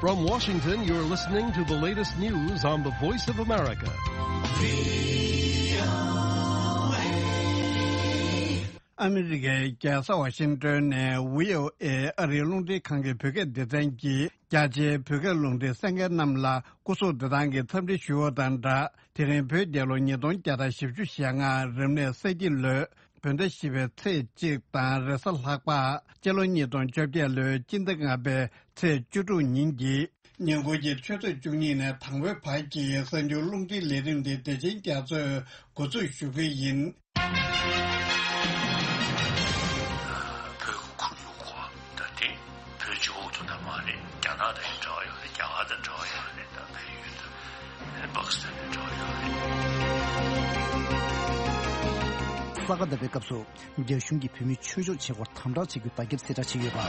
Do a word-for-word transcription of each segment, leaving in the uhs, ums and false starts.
From Washington, you're listening to the latest news on the Voice of America. ཨ་མི་རི་ཀའི་རྒྱལ་ས་ཝ་ཤིང་ཏོན་ནས་བྷི་ཨོ་ཨེ་ཨ་རིའི་རླུང་འཕྲིན་ཁང་གི་བོད་སྐད་སྡེ་ཚན་གྱིས་རྒྱ་ཆེའི་བོད་སྐད་རླུང་འཕྲིན་གསན་མཁན་རྣམས་ལ་སྐུ་གཟུགས་བདེ་ཐང་གི་འཚམས་འདྲི་ཞུ་བ་དང་སྦྲགས། དེ་རིང་བོད་རྒྱལ་ལོ་ཉིས་སྟོང་བརྒྱ་དང་བཞི་བཅུ་ཞེ་ལྔ་རབ་གནས་ས་ཁྱི་ལོའི་བོད་ཟླ་བཞི་པའི་ཚེས་གཅིག་དང་རེས་གཟའ་ལྷག་པ། སྤྱི་ལོ་ཉིས་སྟོང་བཅོ་བརྒྱད་ལོའི་སྤྱི་ཟླ་ལྔ་པའི་ཚེས་བཅུ་དྲུག་ཉིན་གྱི་ཉིན་གུང་གི་ཆུ་ཚོད་བཅུ་གཉིས་ནས་དང་པོའི་བར་གྱི་གསར་འགྱུར་རླུང་འཕྲིན་ལས་རིམ་དེ་བདེ་ཆེན་རྒྱ་མཚོས་འགོ་འཛུགས་ཞུ་གི་ཡིན། བོད་ཀྱི་ཁོར་ཡུག་གོ་ད་དེ་བོད་སྤྱི་ཁོག་ཏུ་ད་མ་རེད། རྒྱ་ནག་དང་འབྲེལ་བ་ཡོད་རེད། རྒྱ་གར་དང་འབྲེལ་བ་ཡོད་རེད། ད་བལ་ཡུལ་དང་པ་ཀི་སི་ཐན་དང་འབྲེལ་བ་ཡོད་རེད། ས་ག་ཟླ་བའི་སྐབས་སུ་རྒྱ་གཞུང་གིས་བོད་མིའི་ཆོས་ཕྱོགས་བྱེད་སྒོར་དམ་དྲག་བྱེད་རྒྱུའི་བརྡ་ཁྱབ་གསལ་བསྒྲགས་བྱས་ཡོད་པ།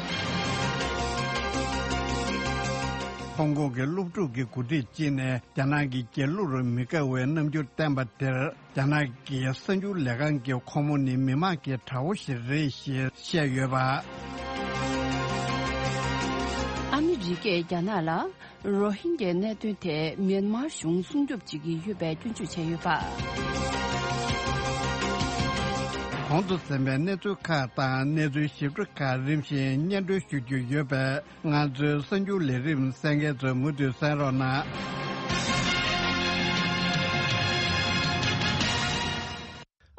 ཧོང་ཀོང་གི་སློབ་ཕྲུག་གི་འགོ་ཁྲིད་ཅིག་ནས་རྒྱ་ནག་གི་རྒྱལ་གླུ་རུ་མི་དགའ་བའི་རྣམ་འགྱུར་བསྟན་པ་དེར། རྒྱ་ནག་གི་གསར་འགྱུར་ལས་ཁང་གིས་ཁོ་མོ་ནི་མི་དམངས་ཀྱི་དགྲ་བོ་ཞིག་རེད་ཞེས་བཤད་ཡོད་པ། ཨ་མི་རི་ཀས་རྒྱ་ནག་ལ་རོ་ཧིན་གྱའི་གནད་དོན་ཐད་མྱན་མར་གཞུང་སྲུང་སྐྱོབ་བྱེད་ཀྱི་ཡོད་པའི་སྐྱོན་བརྗོད་བྱས་ཡོད་པ། གོང་དུ་གསན་པའི་གནས་ཚུལ་ཁག་དང་གནས་ཚུལ་ཞིབ་ཕྲ་ཁག་རིམ་བཞིན་སྙན་སྒྲོན་ཞུ་རྒྱུ་ཡོད་པས། ང་ཚོའི་གསར་འགྱུར་ལས་རིམ་གསན་མཁན་ཚོས་མུ་མཐུད་གསན་རོགས་གནང་།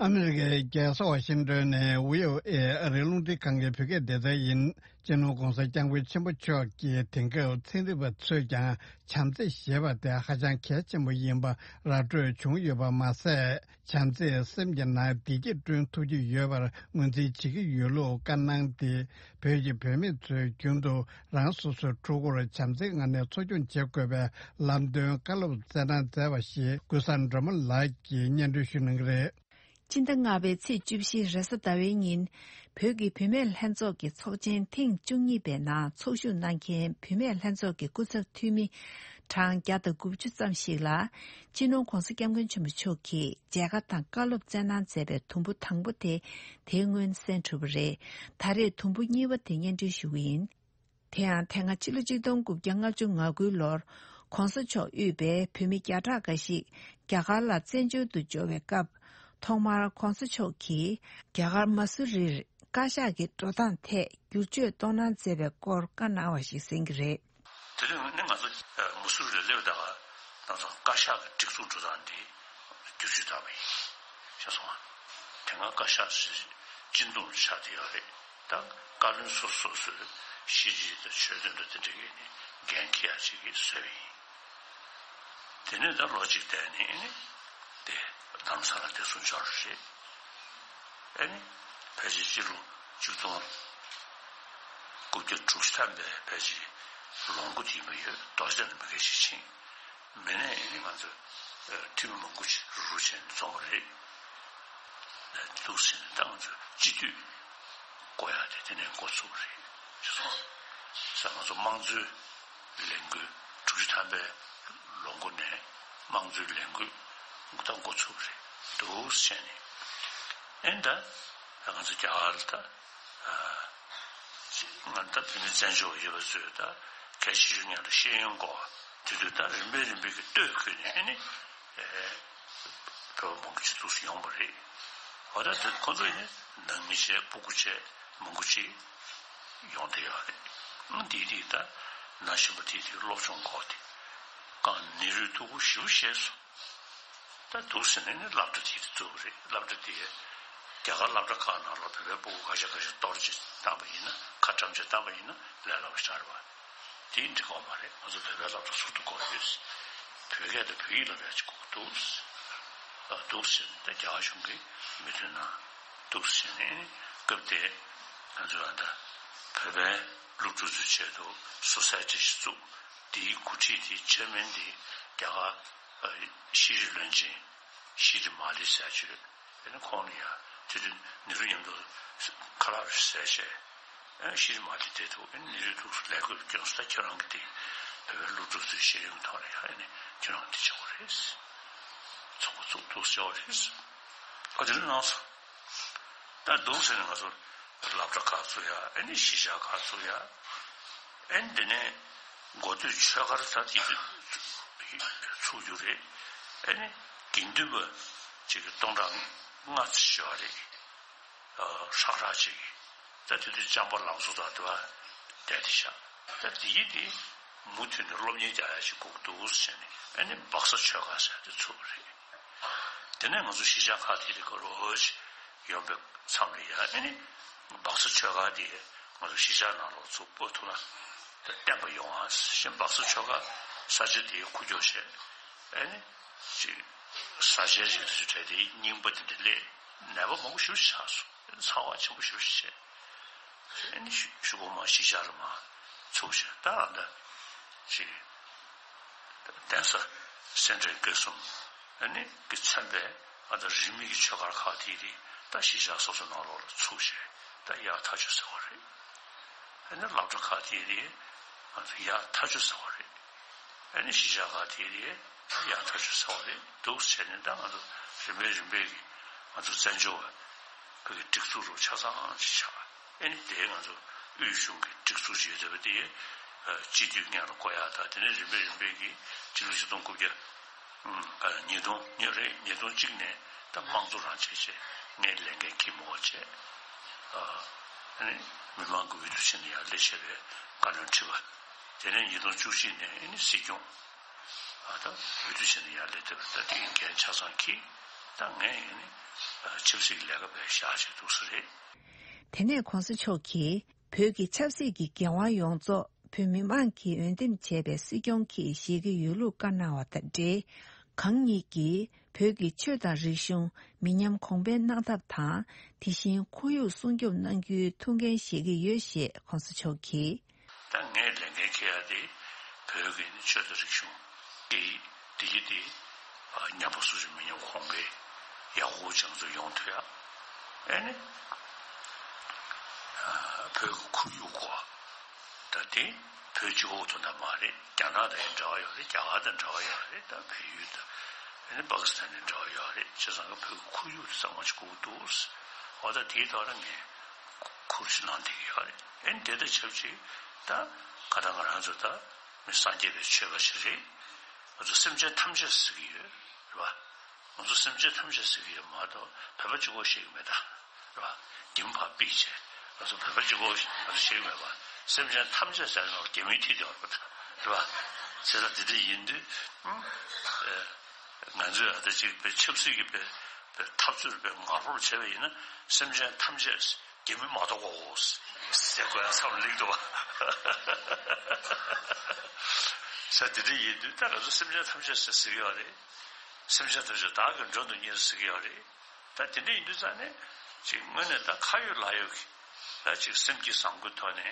ཨ་མི་རི་ཀའི་རྒྱལ་ས་ཝ་ཤིང་ཏོན་ནས་བྷི་ཨོ་ཨེ་ཨ་རིའི་རླུང་འཕྲིན་ཁང་གི་བོད་སྐད་སྡེ་ཚན་ཡིན། སྤྱི་ནོར་༧གོང་ས་༧སྐྱབས་མགོན་ཆེན་པོ་མཆོག་གིས་དེང་སྐབས་ཚན་རིག་པ་ཚོས་ཀྱང་བྱམས་བརྩེ་ཞེས་པ་དེ་ཧ་ཅང་གལ་ཆེན་པོ་ཡིན་པ་ར་སྤྲོད་བྱུང་ཡོད་པ་མ་ཟད། བྱམས་བརྩེས་སེམས་ཀྱི་ནང་བདེ་སྐྱིད་བསྐྲུན་ཐུབ་ཀྱི་ཡོད་པར་ངོས་འཛིན་བྱེད་ཀྱི་ཡོད་ལུགས་བཀའ་གནང་སྟེ། བོད་ཀྱི་བུད་མེད་ཚོས་རྒྱུན་དུ་རང་སོ་སོའི་ཕྲུ་གུར་བྱམས་བརྩེའི་ངང་ནས་འཚོ་སྐྱོང་བྱེད་དགོས་པའི་ལམ་སྟོན་བཀའ་སློབ་སྩལ་གནང་མཛད་པ་ཞིག་ཀུན་བཟང་སྒྲོལ་མ་ལགས་ཀྱིས་སྙན་སྒྲོན་ཞུ་གནང་གི་རེད། སྤྱི་ཟླ་ལྔ་པའི་ཚེས་བཅུ་བཞི་རེས་གཟའ་ཟླ་བའི་ཉིན། བོད་ཀྱི་བུད་མེད་ལྷན་ཚོགས་ཀྱི་ཚོགས་ཆེན་ཐེངས་བཅུ་གཉིས་པའི་ནང་ཚོགས་ཞུགས་གནང་མཁན་བུད་མེད་ལྷན་ཚོགས་ཀྱི་སྐུ་ཚབ་འཐུས་མི་གྲངས་བརྒྱ་དང་དགུ་བཅུ་ཙམ་ཞིག་ལ། སྤྱི་ནོར་༧གོང་ས་༧སྐྱབས་མགོན་ཆེན་པོ་མཆོག་གིས་མཇལ་ཁ་དང་བཀའ་སློབ་སྩལ་གནང་མཛད་པའི་དུམ་བུ་དང་པོ་དེ་དེ་སྔོན་གསན་གྲུབ་པ་རེད། ད་རེས་དུམ་བུ་གཉིས་པ་དེ་སྙན་སྒྲོན་ཞུ་གི་ཡིན། དེ་ཡང་དེ་སྔ་ཕྱི་ལོ་ཆིག་སྟོང་དགུ་བརྒྱ་ལྔ་བཅུ་ང་དགུ་ལོར་༧གོང་ས་མཆོག་དབུས་པའི་བོད་མི་བརྒྱ་ཕྲག་འགའ་ཞིག་རྒྱ་གར་ལ་བཙན་བྱོལ་དུ་འབྱོར་བའི་སྐབས། ཐོག་མར་༧གོང་ས་མཆོག་གིས་རྒྱ་གར་མ་སུ་རིར་བཀའ་ཤག་གི་འགྲོ་སྟངས་ཐད་བསྒྱུར་བཅོས་གཏོང་གནང་མཛད་པའི་སྐོར་བཀའ་གནང་བ་ཞིག་གསན་གྱི་རེད། དེ་རིང་ནི་ང་ཚོ་མུ་སུ་རི་ལ་སླེབས་ད་ག་ང་ཚོ་བཀའ་ཤག་གི་སྒྲིག་འཛུགས་འགྲོ་སྟངས་འདི་བསྒྱུར་བཅོས་བཏང་བ་ཡིན། ཤེས་སོང་ང་། དེ་སྔ་བཀའ་ཤག་སྤྱི་འདོམས་ཆགས་བསྡད་ཡོད་རེད། ད་བཀའ་བློན་སོ་སོ་སོས་ཤེས་རིག་དང་ཆོས་དོན་དང་དེ་འདྲ་གི་ནི་འགན་འཁྱེར་ཡག་ཅིག་གིས་བཟོས་པ་ཡིན། དེ་ནས་ད་ལོ་གཅིག་བསྡད་ནས་ནི་དེ་རྡ་རམ་ས་ལ་བདེ་སྲུང་འབྱོར་རེད། ཨེ་ནི་ཕལ་ཆེར་སྤྱི་ལོ་ཆིག་སྟོང་དགུ་བརྒྱ་དྲུག་ཅུ་ཐམ་པའི་ཕལ་ཆེར་ལོ་འགོ་དེ་ཡིན་པ་ཡོད། རྡོ་རྗེ་གདན་ལ་མི་སྒེར་ཞིག་ཕྱིན། མི་ནས་ཨེ་ནི་ང་ཚོ་འཐུས་མི་མང་པོ་ཅིག་རུ་རུ་བྱས་ནས་འཛོམས་པ་རེད། འདུག་ཟེར་ནས་ད་ང་ཚོ་སྤྱི་འཐུས་བསྐོ་ཡག་དེ་དེ་ནས་འགོ་ཚུགས་པ་རེད། ཅེས་སོང་ས་ང་ཚོ་དམངས་གཙོའི་ལས་འགུལ་དྲུག་ཅུ་ཐམ་པའི་ལོ་འགོ་ནས་དམངས་གཙོའི་ལས་འགུལ་ད་འགོ་ཚུགས་པ་རེད། འདུག་ཟེར་ནས་ཨེ་ནི་ད་ང་ཚོ་རྒྱ་གར་ལ་ད། ང་ད་དེ་ནས་བཙན་བྱོལ་བ་ཡོད་པ་ཚོས་ད་གལ་ཆེ་ཤོས་ཉག་ད་ཤེས་ཡོན་སྐོར་དེ་དུས་ད་རིམ་པས་རིམ་པས་ཀྱི་ལྟོས་གོས་ནས་ཨེ་ནི་བོད་པ་མང་པོ་ཅིག་འདུག་སེ་ཡོང་བ་རེད། འོ་ད་དེ་ཁོ་ཚོ་ནི་ནང་མི་བྱས་སྤུ་གུ་བྱས་མང་པོ་ཅིག་ཡོང་བསྡད་ཡོད་རེད། ཨང་དེ་དེ་ད་ན་གཞོན་པ་དེ་དེ་སློབ་སྦྱོང་སྐོར་དེ་གང་ནི་རུས་ཐུག་པོ་ཞེ་པོ་ཤེས་སོང་། ད་འདུག་ཟེར་ནས་ནི་སློབ་གྲྭ་དེ་བཙུགས་པ་རེད། སློབ་གྲྭ་དེ་རྒྱ་གར་སློབ་གྲྭ་ཁག་ནང་ལ་བོད་པའི་སྤུ་གུ་ཁ་ཤས་ཁ་ཤས་གཏོར་བྱས་བཏང་པ་ཡིན་ན་ཁ་བཀྲམ་བྱས་བཏང་པ་ཡིན་ན་ལས་སླ་པོ་ཞིག་ཆགས་རེད་པ། དེ་འགྲིག་གི་མ་རེད། ང་ཚོ་བོད་པའི་སློབ་གྲྭ་ཟུར་དུ་དགོས་ཡོད། བོད་སྐད་དང་བོད་ཡིག་སློབ་ཡག་ཅིག་དགོས་འདུག་ཨ་འདུག་ཟེར་ནས་ད་རྒྱ་གར་གཞུང་གིས་མོས་མཐུན་གནང་འདུག་ཟེར་ནས་སྐབས་དེ་ང་ཚོས་ཨ་ད་བོད་པའི་སློབ་ཕྲུག་ཚོའི་ཆེད་དུ་སོ་སའི་ཊི་ཞིག་བཙུགས། དེའི་འགོ་ཁྲིད་དེ་ཆེར་མིན་དེ་རྒྱ་གར་ཤེས་རིག་བློན་ཆེན་ཤི་རི་མ་ལི་ཟེར་ཅིག་ཡོད། དེ་ནི་ཁོང་ལ་ཡང་དེ་དུས་ནེ་རུ་མཉམ་དུ་ཁ་ལག་རེ་ཟས་བྱས། ཤི་རི་མ་ལི་དེ་ཐུག་ནེ་རུ་ཐུག་ལས་འགུལ་སྐྱོང་ས་ཁྱེད་རང་གི་དེ་བོད་པའི་སློབ་ཕྲུག་ཚོའི་ཤེས་ཡོན་ཐོག་ལ་ཡང་ནི་ཁྱེད་རང་དེ་བྱེད་དགོས་རེད། ཚོགས་པ་བཙུགས་འདུག་བྱེད་དགོས་རེད། ཨ་དེ་ནི་གནང་སོང་། ད་འདུག་ཟེར་ནས་ང་ཚོ་སློབ་གྲྭ་ཁག་བཙུགས་ཡ། ཨེ་ནི་གཞིས་ཆགས་ཁག་བཙུགས་ཡ། ཨེ་ནི་དེ་ནས་ འགོ་སྟོད་ཆོས་སྒར་ད་དེ་ཚོ་ཚུགས་རྒྱུ་རེད། ཨ་ནི་དགེ་འདུན་པ་ཅིག་གི་སྟོང་ཕྲག་ལྔ་ཙམ་ཞིག་ཡོད་རེད། ཧྲག་ཧྲག་ཅིག་ད་དེ་དུས་ལྕམ་པ་ལང་ཚོ་དང་དེ་བ་བསྡད་དེ་བཞག་ད་དེ་ཡིན་དེ་མུ་མཐུད་ནས་སློབ་གཉེར་རྒྱག་ཡ་ཞིག་དགོས་འདུག་ཟེར་ནས། ཨ་ནི་སྦག་ས་ཆོས་སྒར་ཟེར་དེ་ཚུགས་པ་རེད། དེ་ནས་ང་ཚོ་གཞིས་ཆགས་ཁག་དེ་རིགས་ཀ་རོ་ཅིག་ཡོང་པའི་མཚམས་ལ་ཡ། ཨ་ནི་སྦག་ས་ཆོས་སྒར་དེ་ང་ཚོ་གཞིས་ཆགས་ནང་ལོགས་ཚུགས་སྤོ་ཐུབ་ན་ད་བརྟན་པ་ཡོང་ཨ་ཞེས། སྦག་ས་ཆོས་སྒར་ས་ཆ་དེ་ཁུག་ཀྱོག་བྱས། ཨ་ནི་ཅིག་ས་ཆའི་ཞིག་ཏུ་བྲལ་ཏེ་རྙིང་པ་དེ་འདྲ་ལས་ནད་པ་མང་པོ་ཞེ་པོ་ཆགས་སོང་། ཚ་བ་ཆེན་པོ་ཞེ་པོ་བྱས། ཨ་ནི་ཤུ་གུ་མ་གཞིས་ཆགས་ལ་མ་ཚུགས་བྱས། ད་ཨ་ད་ཅིག་གདན་ས་སེ་འབྲས་དགེ་གསུམ། ཨ་ནི་གི་མཚོན་པའི་ཨ་ད་རིས་མེད་ཀྱི་ཆོས་སྒར་ཁག་དེ་རིགས་ད་གཞིས་ཆགས་སོ་སོ་ནང་ལོགས་ལ་ཚུགས་བྱས། ད་ཡག་ཐག་ཆོད་ཟེར་བ་རེད། ཨ་ནི་སློབ་གྲྭ་ཁག་དེ་རིགས་ང་ཚོ་ཡག་ཐག་ཆོད་ཟེར་བ་རེད། ཨ་ནི་གཞིས་ཆགས་ཁག་དེ་རིགས་ཡག་ཐག་ཆོད་ཟེར་བ་རེད། འདུག་བྱས་ནས་ད་ང་ཚོ་རིམ་པས་རིམ་པས་ཀྱི་ང་ཚོ་བཙན་བྱོལ་བ་གི་སྒྲིག་འཛུགས་རུ་ཆ་ཚང་ཞིག་ཆགས། ཨ་ནི་དེ་ང་ཚོ་དབུས་གཞུང་གི་སྒྲིག་འཛུགས་ཅིག་ཡོད་བསྡད་པ་དེ་སྤྱི་འཐུས་སྔོན་ལ་བསྐོ་ཡག་དང་། དེ་ནས་རིམ་པས་རིམ་པས་ཀྱི་སྤྱི་ལོ་ཆིག་སྟོང་དགུ་བརྒྱ་ཨ་ཉིས་སྟོང་ཉིས་རེད། ཉིས་སྟོང་གཅིག་ནས་ད་དམངས་གཙོ་རང་བྱས་བྱས་ངས་ལས་འགན་འཁྱེར་མི་འོ་བྱས། ཨ་ནི་མི་མང་གི་འོས་བསྡུ་བྱས་ནས་ཡར་སླེབས་བྱས་པའི་བཀའ་བློན་ཁྲི་པ། དེ་ནས་ཉིས་སྟོང་བཅུ་གཅིག་ནས་ཨ་ནི་སྲིད་སྐྱོང་ཨ་ད་འོས་བསྡུ་བྱས་ནས་ཡར་སླེབས་བསྡད་པ། ད་དེ་འགན་ཆ་ཚང་འཁྱེར། ད་ངས་ཨ་ནི་ཆབ་སྲིད་ཀྱི་ལས་ཀ་བྱས་བཞག་བྱས་འདུག་ས་རེད། དེ་ནས་གོང་ས་མཆོག་གིས། བོད་ཀྱི་ཆབ་སྲིད་ཀྱི་འགན་དབང་ཡོངས་རྫོགས་བོད་མི་མང་གིས་འོས་འདེམས་བྱས་པའི་སྲིད་སྐྱོང་གིས་བཞེས་ཀྱི་ཡོད་ལུགས་བཀའ་གནང་བ་དང་འབྲེལ། གང་ཉིད་ཀྱིས་བོད་ཀྱི་ཆོས་དང་རིག་གཞུང་མི་ཉམས་གོང་འཕེལ་གནང་ཐབས་དང་། དེ་བཞིན་ཁོར་ཡུག་སྲུང་སྐྱོབ་གནང་རྒྱུའི་ཐུགས་འགན་བཞེས་ཀྱི་ཡོད་ཞེས་གོང་ས་མཆོག་གིས། ད་ངས་ལས་འགན་འཁྱེར་ཡ་དེ་བོད་ཀྱི་ཆོས་དང་རིག་གཞུང་སྐད་ཡིག་བདེ་སྐྱིད་དེ་ཉམས་པ་སོ་སོ་མི་ཉམས་གོང་འཕེལ་ཡག་པོ་ཅན་དུ་ཡོང་ཐུབ་ཡ། ཨེ་ནི། བོད་ཀྱི་ཁོར་ཡུག་གོ། ད་དེ་བོད་གཅིག་པོ་དོན་དག་མ་རེད། རྒྱ་ནག་དང་ཡང་འབྲེལ་བ་ཡོད་རེད། རྒྱ་གར་དང་འབྲེལ་བ་ཡོད་རེད། ད་བལ་ཡུལ་དང་ཨེ་ནི་པ་ཀི་སི་ཐན་དང་འབྲེལ་བ་ཡོད་རེད། བྱས་ཙང་ཀ་བོད་ཀྱི་ཁོར་ཡུག་དེ་གཙང་མ་ཅིག་དགོས་འདུག་འོ་ད་དེའི་ཐོག་ལ་ངས་ཁུར་ཞིག་གནང་བསྡད་ཀྱི་ཡོད་རེད། ཨེ་ནི་དེ་དང་ཆབས་ཅིག་ད་ག་ད་ང་རང་ཚོ་ད་མི་སངས་རྒྱས་པའི་ཆོས་པ་ཞིག་རེད། ང་ཚོ་སེམས་ཅན་ཐམས་ཅད་ཟེར་གྱི་ཡོད་རེད་པ། ང་ཚོ་སེམས་ཅན་ཐམས་ཅད་ཟེར་གྱི་ཡོད་མ་གཏོགས་བོད་པ་གཅིག་པོ་ཞིག་མེད་ད། རེད་པ། རྒྱ་མི་ཕར་ཕུད་བྱས་ང་ཚོ་བོད་པ་གཅིག་པོ་ང་ཚོ་ཞིག་མེད་པ། སེམས་ཅན་ཐམས་ཅད་ཟེར་ན་རྒྱ་མིའི་མཐིལ་དེ་ཡོད་རེད་པ། རེད་པ། བྱས་ཙང་དེ་འདྲ་ཡིན་དུས་ཨ་ང་ཚོས་ཨ་ད་ཅིག་པའི་ཆབ་སྲིད་ཀྱི་པའི་པའི་འཐབ་རྩོད་པའི་ངར་པོར་བྱས་པ་ཡིན་ན་སེམས་ཅན་ཐམས་ཅད་རྒྱ་མི་མ་གཏོགས་པའོ་ཟེར་དགོས་ཡ་བསམ་བློ་སླེབས་འདུག་པ། ས་དེ་འདྲ་ཡིན་དུས་ད་ང་ཚོ་སེམས་ཅན་ཐམས་ཅད་ཟེར་ཟེར་གྱི་ཡོད་རེད། སེམས་ཅན་ཐམས་ཅད་བདག་གིས་མགྲོན་དུ་གཉེར་ཟེར་གྱི་ཡོད་རེད། ད་དེ་འདྲ་ཡིན་དུས་ཙང་ནས་ཅིག་དངོས་གནས་ད་ཁ་ཡོད་ལག་ཡོད་ཀྱི་ད་ཅིག་སེམས་ཀྱི་བཟང་པོའི་ཐོག་ནས་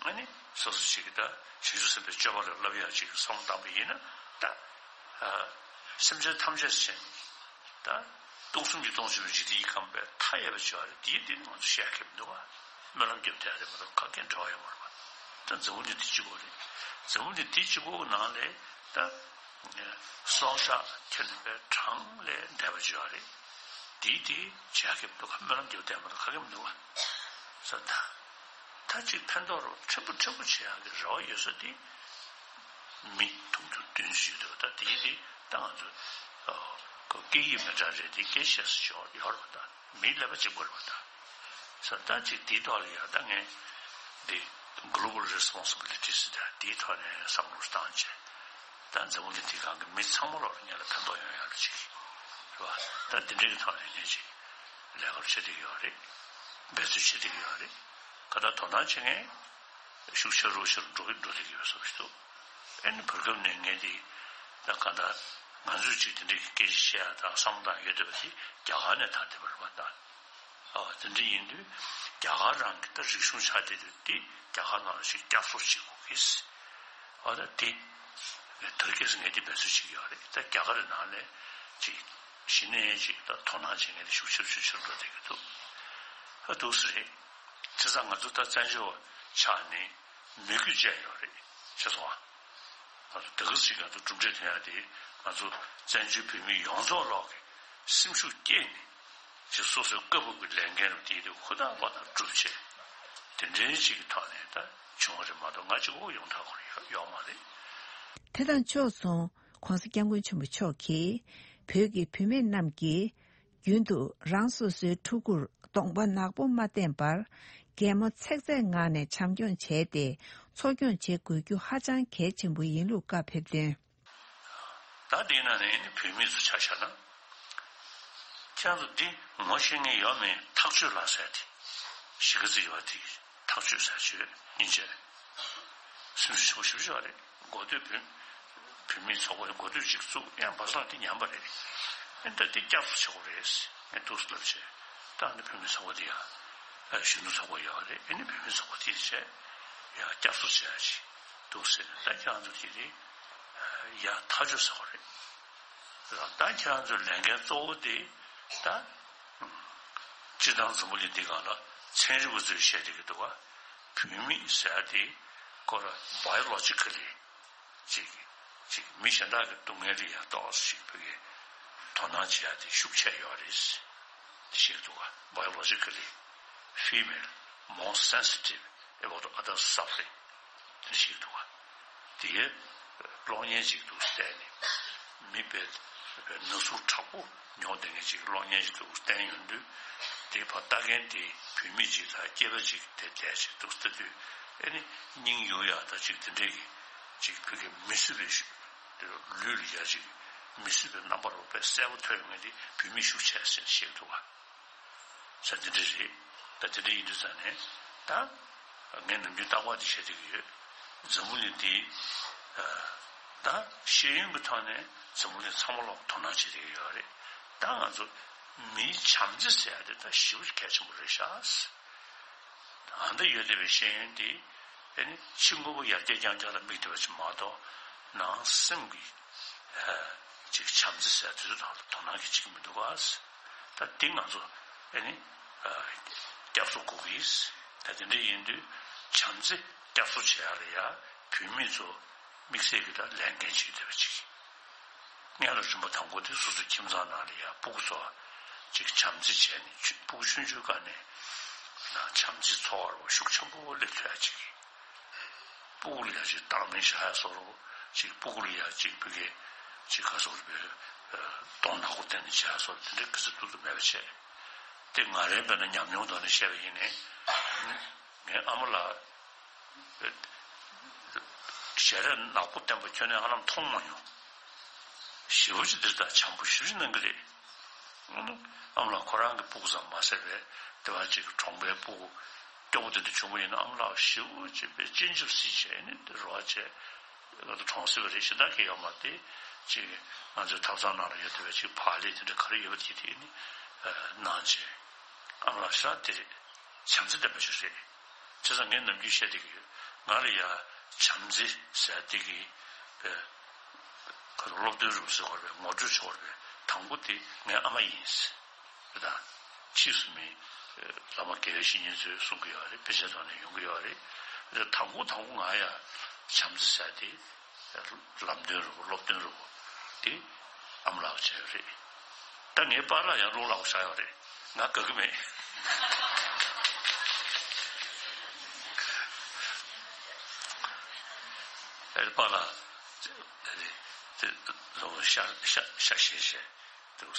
ཨ་ནི་སོ་སོ་ཅིག་གིས་ད་བྱང་ཆུབ་སེམས་དཔའི་སྤྱོད་པ་ལ་བསླབ་ཡག་ཅིག་བསམ་བློ་བཏང་པ་ཡིན་ན་ད་ཨ་སེམས་ཅན་ཐམས་ཅད་ཅན་ད་སྟོང་གསུམ་གྱི་སྟོང་ཆེན་པོའི་འཇིག་རྟེན་གྱི་ཁམས་པའི་མཐའ་ཡས་པ་ཅིག་ཡོད་རེད། དེའི་སྟེང་ང་ཚོ་བཤད་མཁན་མི་འདུག་པ། སྨོན་ལམ་རྒྱབ་བསྡད་ཡ་རེད་མ་གཏོགས་ག་གེ་འབྲེལ་བ་ཡོད་མ་རེད་པ། ད་འཛམ་བུ་གླིང་འདི་གཅིག་པོ་རེད། འཛམ་བུ་གླིང་འདི་གཅིག་པོ་གི་ནང་ལ་ད་སྲོག་ཆགས་ཁྱོན་ནས་པའི་གྲངས་ལས་འདས་པ་ཅིག་ཡོད་རེད། དེའི་དེ་བྱ་གི་འདུག་ག་སྨོན་ལམ་རྒྱབ་བསྡད་མ་གཏོགས་ག་གེ་མི་འདུག་པ། ས་ད་ད་ཅིག་ཕན་ཐོགས་རོགས་ཕྲན་བུ་ཕྲན་བུ་བྱེད་ཡག་གི་རེ་བ་ཡོད་ས་དེ་མི་དུང་ཕྱུར་བདུན་ཅུ་ཡོད་འདུག་ད་དེའི་དེ་ད་ང་ཚོ་ཨོ་ཁོ་སྐད་ཡིག་མི་འདྲ་རེད་དེ་སྐད་ཆ་བཤད་ས་ཅིག་ཡོད་རེད་པ། ད་མིའི་ཀླད་པ་གཅིག་པ་རེད་པ། ད་ས་ད་ཅིག་དེའི་ཐོག་ལ་ཡང་ད་ངས་འདི་Global Responsibility ཟེར་ད་དེའི་ཐོག་ནས་བསམ་བློ་བཏང་བྱས། ད་འཛམ་བུ་གླིང་འདི་སྒང་གི་མི་ཚང་མ་ལོག་ལ་ངེད་ལ་ཕན་ཐོགས་ཡོང་ཡག་ལ་ཅིག་རེད་པ། ད་འདི་འདྲའི་གི་ཐོག་ནས་ངས་ཅིག་ལས་ཀ་བྱེད་བསྡད་ཀྱི་ཡོད་རེད། འབད་རྩོལ་བྱེད་བསྡད་ཀྱི་ཡོད་རེད། ག་ད་དོ་སྣང་བྱེད་མཁན་ཤུགས་ཆེ་རུ་ཆེ་རུ་འགྲོ་གི་འགྲོ་བསྡད་ཀྱི་ཡོད་བཟོ་ཞིག་འདུག་ཨེ་ནི་བར་སྐབས་ནས་ངས་འདི་ད་ག་ད་ང་ཚོས་ཅིག་འདི་འདྲའི་གི་སྐད་ཆ་བཤད་ཡག་དང་བསམ་སྟངས་ཡོད་བསྡད་པ་དེ་རྒྱ་གར་ནས་དར་བསྡད་པ་རེད་པ། ད་ཨ་དེ་འདྲ་ཡིན་དུས་རྒྱ་གར་རང་གི་ད་རིག་གཞུང་ཆགས་བསྡད་དུས་འདི་རྒྱ་གར་ནང་ལ་ཞིག་བསྐྱར་གསོ་བྱེད་དགོས་ཀྱི། ཨ་ད་དེ་དོལ་རྒྱལ་སུ་ངས་དེ་འབད་རྩོལ་བྱེད་ཀྱི་ཡོད་རེད། ད་རྒྱ་གར་ནང་ནས་ཅིག་གཞི་ནས་ཅིག་ད་དོ་སྣང་བྱེད་མཁན་དེ་ཤུགས་ཆེར་ཤུགས་ཆེར་འགྲོ་བསྡད་ཀྱི་འདུག་ཨ་འདུག་སེ་རེད། བྱས་ཙང་ང་ཚོ་ད་བཙན་བྱོལ་བ་ཆགས་ནས་མོས་གུས་བཅས་ཡོད་རེད། ཤེས་སོང་ཨ། ང་ཚོ་ད་ག་ཟིག་ང་ཚོ་གྲུབ་འབྲས་ཐོན་ཡག་དེ་ང་ཚོ་བཙན་བྱོལ་བོད་མི་ཡོངས་རྫོགས་ལོག་གི་སེམས་ཤུགས་བསྐྱེད་ནས་ཅིག་སོ་སོའི་བཀའ་བབས་ཀྱི་ལས་འགན་རུ་དེ་དེ་ཧུར་ཐག་པ་དང་བསྒྲུབས་བྱས་དེ་འདྲའི་ཅིག་གི་ཐོག་ནས་ད་ བྱུང་བ་རེད་མ་གཏོགས་ང་གཅིག་པོ་ཡོང་ཐག་ཁོ་རང་ཡོད་ཡོད་མ་རེད། དེ་དང་ཕྱོགས་མཚུངས་༸གོང་ས་༸སྐྱབས་མགོན་ཆེན་པོ་མཆོག་གིས་བོད་ཀྱི་བུད་མེད་རྣམས་ཀྱིས་རྒྱུན་དུ་རང་སོ་སོའི་ཕྲུ་གུར་གདོང་པ་ནག་པོ་མ་བསྟན་པར་གད་མོ་ཚེག་ཚེག་ངང་ནས་བྱམས་སྐྱོང་བྱས་ཏེ་འཚོ་སྐྱོང་བྱེད་དགོས་རྒྱུ་ཧ་ཅང་གལ་ཆེན་པོ་ཡིན་ལུགས་བཀའ་ཕེབས་དོན། ད་འདི་ན་ནས་ནི་བུད་མེད་ཚོ་ཆ་བཞག་ན། ཁྱེད་ཚོ་འདི་ངོ་ཤེས་མཁན་ཡོད་མེད་ཐག་གཅོད་ལ་ཟེར་ཏེ། གཞིས་ཀ་རྩེ་ཡོད་དེ་ཐག་གཅོད་ཟེར་ཆོས་སྙིང་རྗེ། སེམས་ཤུགས་ཆེན་པོ་ཞེ་པོ་ཅིག་རེད། འགོ་སྟོད་བུད་བུད་མེད་ཚོགས་པ་འགོ་སྟོད་ཅིག་བཙུགས་ཡང་བར་སང་དེ་ཉམས་པ་རེད། ཨེ་ད་དེ་བསྐྱར་གསོ་བྱེད་དགོས་རེད། ངས་འདུག་སེ་ལབ་བྱས། ད་ནི་བུད་མེད་ཚོགས་པ་དེ་ཡང་གཞོན་ནུ་ཚོགས་པ་ཡོད་རེད། ཨེ་ནི་བུད་མེད་ཚོགས་པ་དེ་བྱས་ཡང་བསྐྱར་གསོ་བྱེད་ཡ་ཅིག་འདུག་ཟེར་ནས་ད་ཁྱེད་རང་ཚོ་དེ་རེད། ཡ་ཐག་ཆོད་ཟེར་བ་རེད། ད་ཁྱེད་རང་ཚོའི་ལས་འགན་གཙོ་བོ་དེ་ད་སྤྱིར་བཏང་འཛམ་བུ་གླིང་འདི་སྒང་ལ་ཚན་རིག་པ་ཚོས་བཤད་བསྡད་ཀྱི་འདུག་བ། བུད་མེད་ཟེར་ཡ་དེ་ཁོ་ར་biologically་ཅིག་ཅིག་མི་གཞན་དག་གི་སྡུག་བསྔལ་ལ་ཡ་ཏོག་ཙམ་ཅིག་བོད་ཀྱི་དོ་སྣང་བྱེད་ཡ་དེ་ཤུགས་ཆེ་ཡོད་རེད། ཞིག་འདུག་བ། Biologically female more sensitive about other suffering དེ་ཞིག་འདུག་བ། དེའི་གློག་བརྙན་ཅིག་འདུག་བལྟས་ནས་མི་དཔེ་ན་ཟུག་དྲག་པོ་མྱོང་བསྡད་མཁན་ཅིག་གློག་བརྙན་ཅིག་འདུག་བསྟན་ཡོང་དུས་དེ་ཕར་ལྟ་མཁན་དེ་བུད་མེད་ཅིག་དང་སྐྱེས་པ་ཅིག་དེ་བལྟས་ཅིག་འདུག་ལྟ་དུས་ཨེ་ནི་སྙིང་གཡུག་ཡག་དང་ཅིག་དེ་འདྲས་ཀྱི་ཅིག་བོད་ཀྱི་མི་བཟོད་པའི་ལུས་ལ་ཡ་ཅིག་མི་བཟོད་པའི་རྣམ་པ་རོ་དཔེ་གསལ་པོ་ཐོན་ཡོང་མཁན་དེ་བུད་མེད་ཤུགས་ཆེ་ཟེར་ནས་བཤད་འདུག་བ། ས་འདི་འདྲ་རེད། ད་དེ་འདྲ་ཡིན་དུས་ཙང་ནས་ད་ངས་ནམ་རྒྱུན་རྟག་པར་འདི་བཤད་བསྡད་ཀྱི་ཡོད། འཛམ་བུ་གླིང་འདི་ད་ཤེས་ཡོན་གྱི་ཐོག་ནས་འཛམ་བུ་གླིང་ཚང་མ་ལ་དོ་སྣང་བྱེད་བསྡད་ཀྱི་ཡོད་རེད། ད་ང་ཚོ་མིའི་བྱམས་བརྩེ་ཟེར་ཡ་དེ་ད་ཞེ་པོ་གལ་ཆེན་པོ་རེད་ཤག་ཨ་འདི་ཡོད་བསྡད་པའི་ཤེས་ཡོན་འདི་ཨེ་ནི་ཕྱི་དངོས་པོ་ཡར་རྒྱས་རྐྱང་རྐྱང་ལ་དམིགས་བསྡད་པ་ཅིག་མ་གཏོགས་ནང་སེམས་ཀྱི་ཅིག་བྱམས་བརྩེ་ཟེར་དེ་ཚོ་ཐོག་ལ་དོ་སྣང་གི་བྱེད་ཀྱི་མི་འདུག་ག་ད་འདི་ང་ཚོ་ཨེ་ནི་བསྐྱར་གསོ་དགོས་ཀྱི་ཡིན། ད་དེ་འདྲ་ཡིན་དུས་བྱམས་བརྩེ་བསྐྱར་གསོ་བྱེད་ཡ་ལ་ཡ་བུད་མེད་ཚོ་དམིགས་བསལ་གྱི་ད་ལས་འགན་ཅིག་ཡོད་བསྡད་པ་ཅིག་སྔོན་ལ་རིམ་པ་དང་པོ་དེ་སོ་སོའི་ཁྱིམ་ཚང་ནང་ལ་ཡ་སྤུ་གུ་ཚོ་ཅིག་བྱམས་བརྩེ་བྱས་ནས་ཆུ་སྤུ་གུ་ཆུང་ཆུང་སྒང་ནས་ན་བྱམས་བརྩེའི་ཚོར་བ་ཤུགས་ཆེན་པོ་སླེབས་ཐུབ་ཡ་ཅིག་སྤུ་གུ་ལ་ཡ་ཅིག་བཏང་སྙོམས་བཞག་ཡ་བཟོ་འདྲ་ཅིག་སྤུ་གུ་ལ་ཡ་ཅིག་བོད་སྐད་ཅིག་ག་ཚོད་རེད་པས་གདོང་ནག་པོ་བསྟན་ནས་བྱས་བཟོ་འདྲ་དེ་འདྲ་གི་ཚོད་ཏུ་ཏུ་མེད་པ་བྱས། དེ་ང་རའི་དཔེར་ན་ཉམས་མྱོང་ཐོག་ནས་བཤད་པ་ཡིན་ནའི་ངའི་ཨ་མ་ལགས། ཞལ་རས་ནག་པོ་བསྟན་པ་ཁྱོན་ནས་ཧ་ལམ་མཐོང་མ་མྱོང་། ཞེ་པོ་ཅིག་འདིར་ད་བྱམས་པོ་ཞེ་པོ་ཅིག་གནང་གི་རེད། ཨ་མ་ལགས་ཁོ་རང་གི་སྤུ་གུ་ཙམ་མ་ཟད་པའི་དེ་བ་ཅིག་གྲོང་པའི་སྤུ་གུ་སྐྱོ་པོ་དེ་འདྲ་བྱུང་བ་ཡིན་ན་ཨ་མ་ལགས་ཞེ་པོ་ཅིག་པའི་སྤྱན་ཆབ་སྲིད་བྱས་ནས་དེ་རོགས་བྱས་ང་ཚོ་གྲོང་གསེབ་རེ་ཞིག་ད་གི་ཡོད་མ་དེ་ཅིག་ང་ཚོའི་ཐབ་ཚང་ནང་ལ་ཡོད་དེ་བ་ཅིག་བག་ལེབ་དེ་འདྲ་ག་རེ་ཡོད་པ་དེ་དེ་ནི་གནང་བྱས་ཨ་མ་ལགས་ཤ་དེ་རེད། བྱམས་བརྩེ་ལྡན་པ་ཞིག་རེད། བྱས་ཙང་ངས་ནམ་རྒྱུན་བཤད་བསྡད་ཀྱི་ཡོད། ང་ལ་ཡ་བྱམས་བརྩེ་ཟེར་བསྡད་ཀྱི་པའི་ཁ་སློབ་སྟོན་རུ་ཟེར་བར་བའི་ངོ་སྤྲོད་བྱེད་བར་བའི་དང་པོ་དེ་ངའི་ཨ་མ་ཡིན། རེད་ད། ཕྱིས་སུ་མི་བླ་མ་དགེ་བའི་བཤེས་གཉེན་ཚོས་གསུང་གི་ཡོད་རེད། དཔེ་ཆའི་ཐོག་ནས་ཡོང་གི་ཡོད་རེད། རེད་དང་པོ་དང་པོ་ང་ཡ་བྱམས་བརྩེ་ཟེར་དེ། ལམ་སྟོན་རུ་སློབ་སྟོན་རུ་དེ་ཨ་མ་ལགས་བྱས་ཡོད་རེད། ད་ངའི་པཱ་ལགས་ཡང་བློ་སླ་པོ་ཆགས་ཡོད་རེད། ང་དགའ་གི་མེད། ཨེ་པཱ་ལགས་དེ་ལོ་ཤ་ཤ་ཤ་ཤེས་ཤེས་འདུག་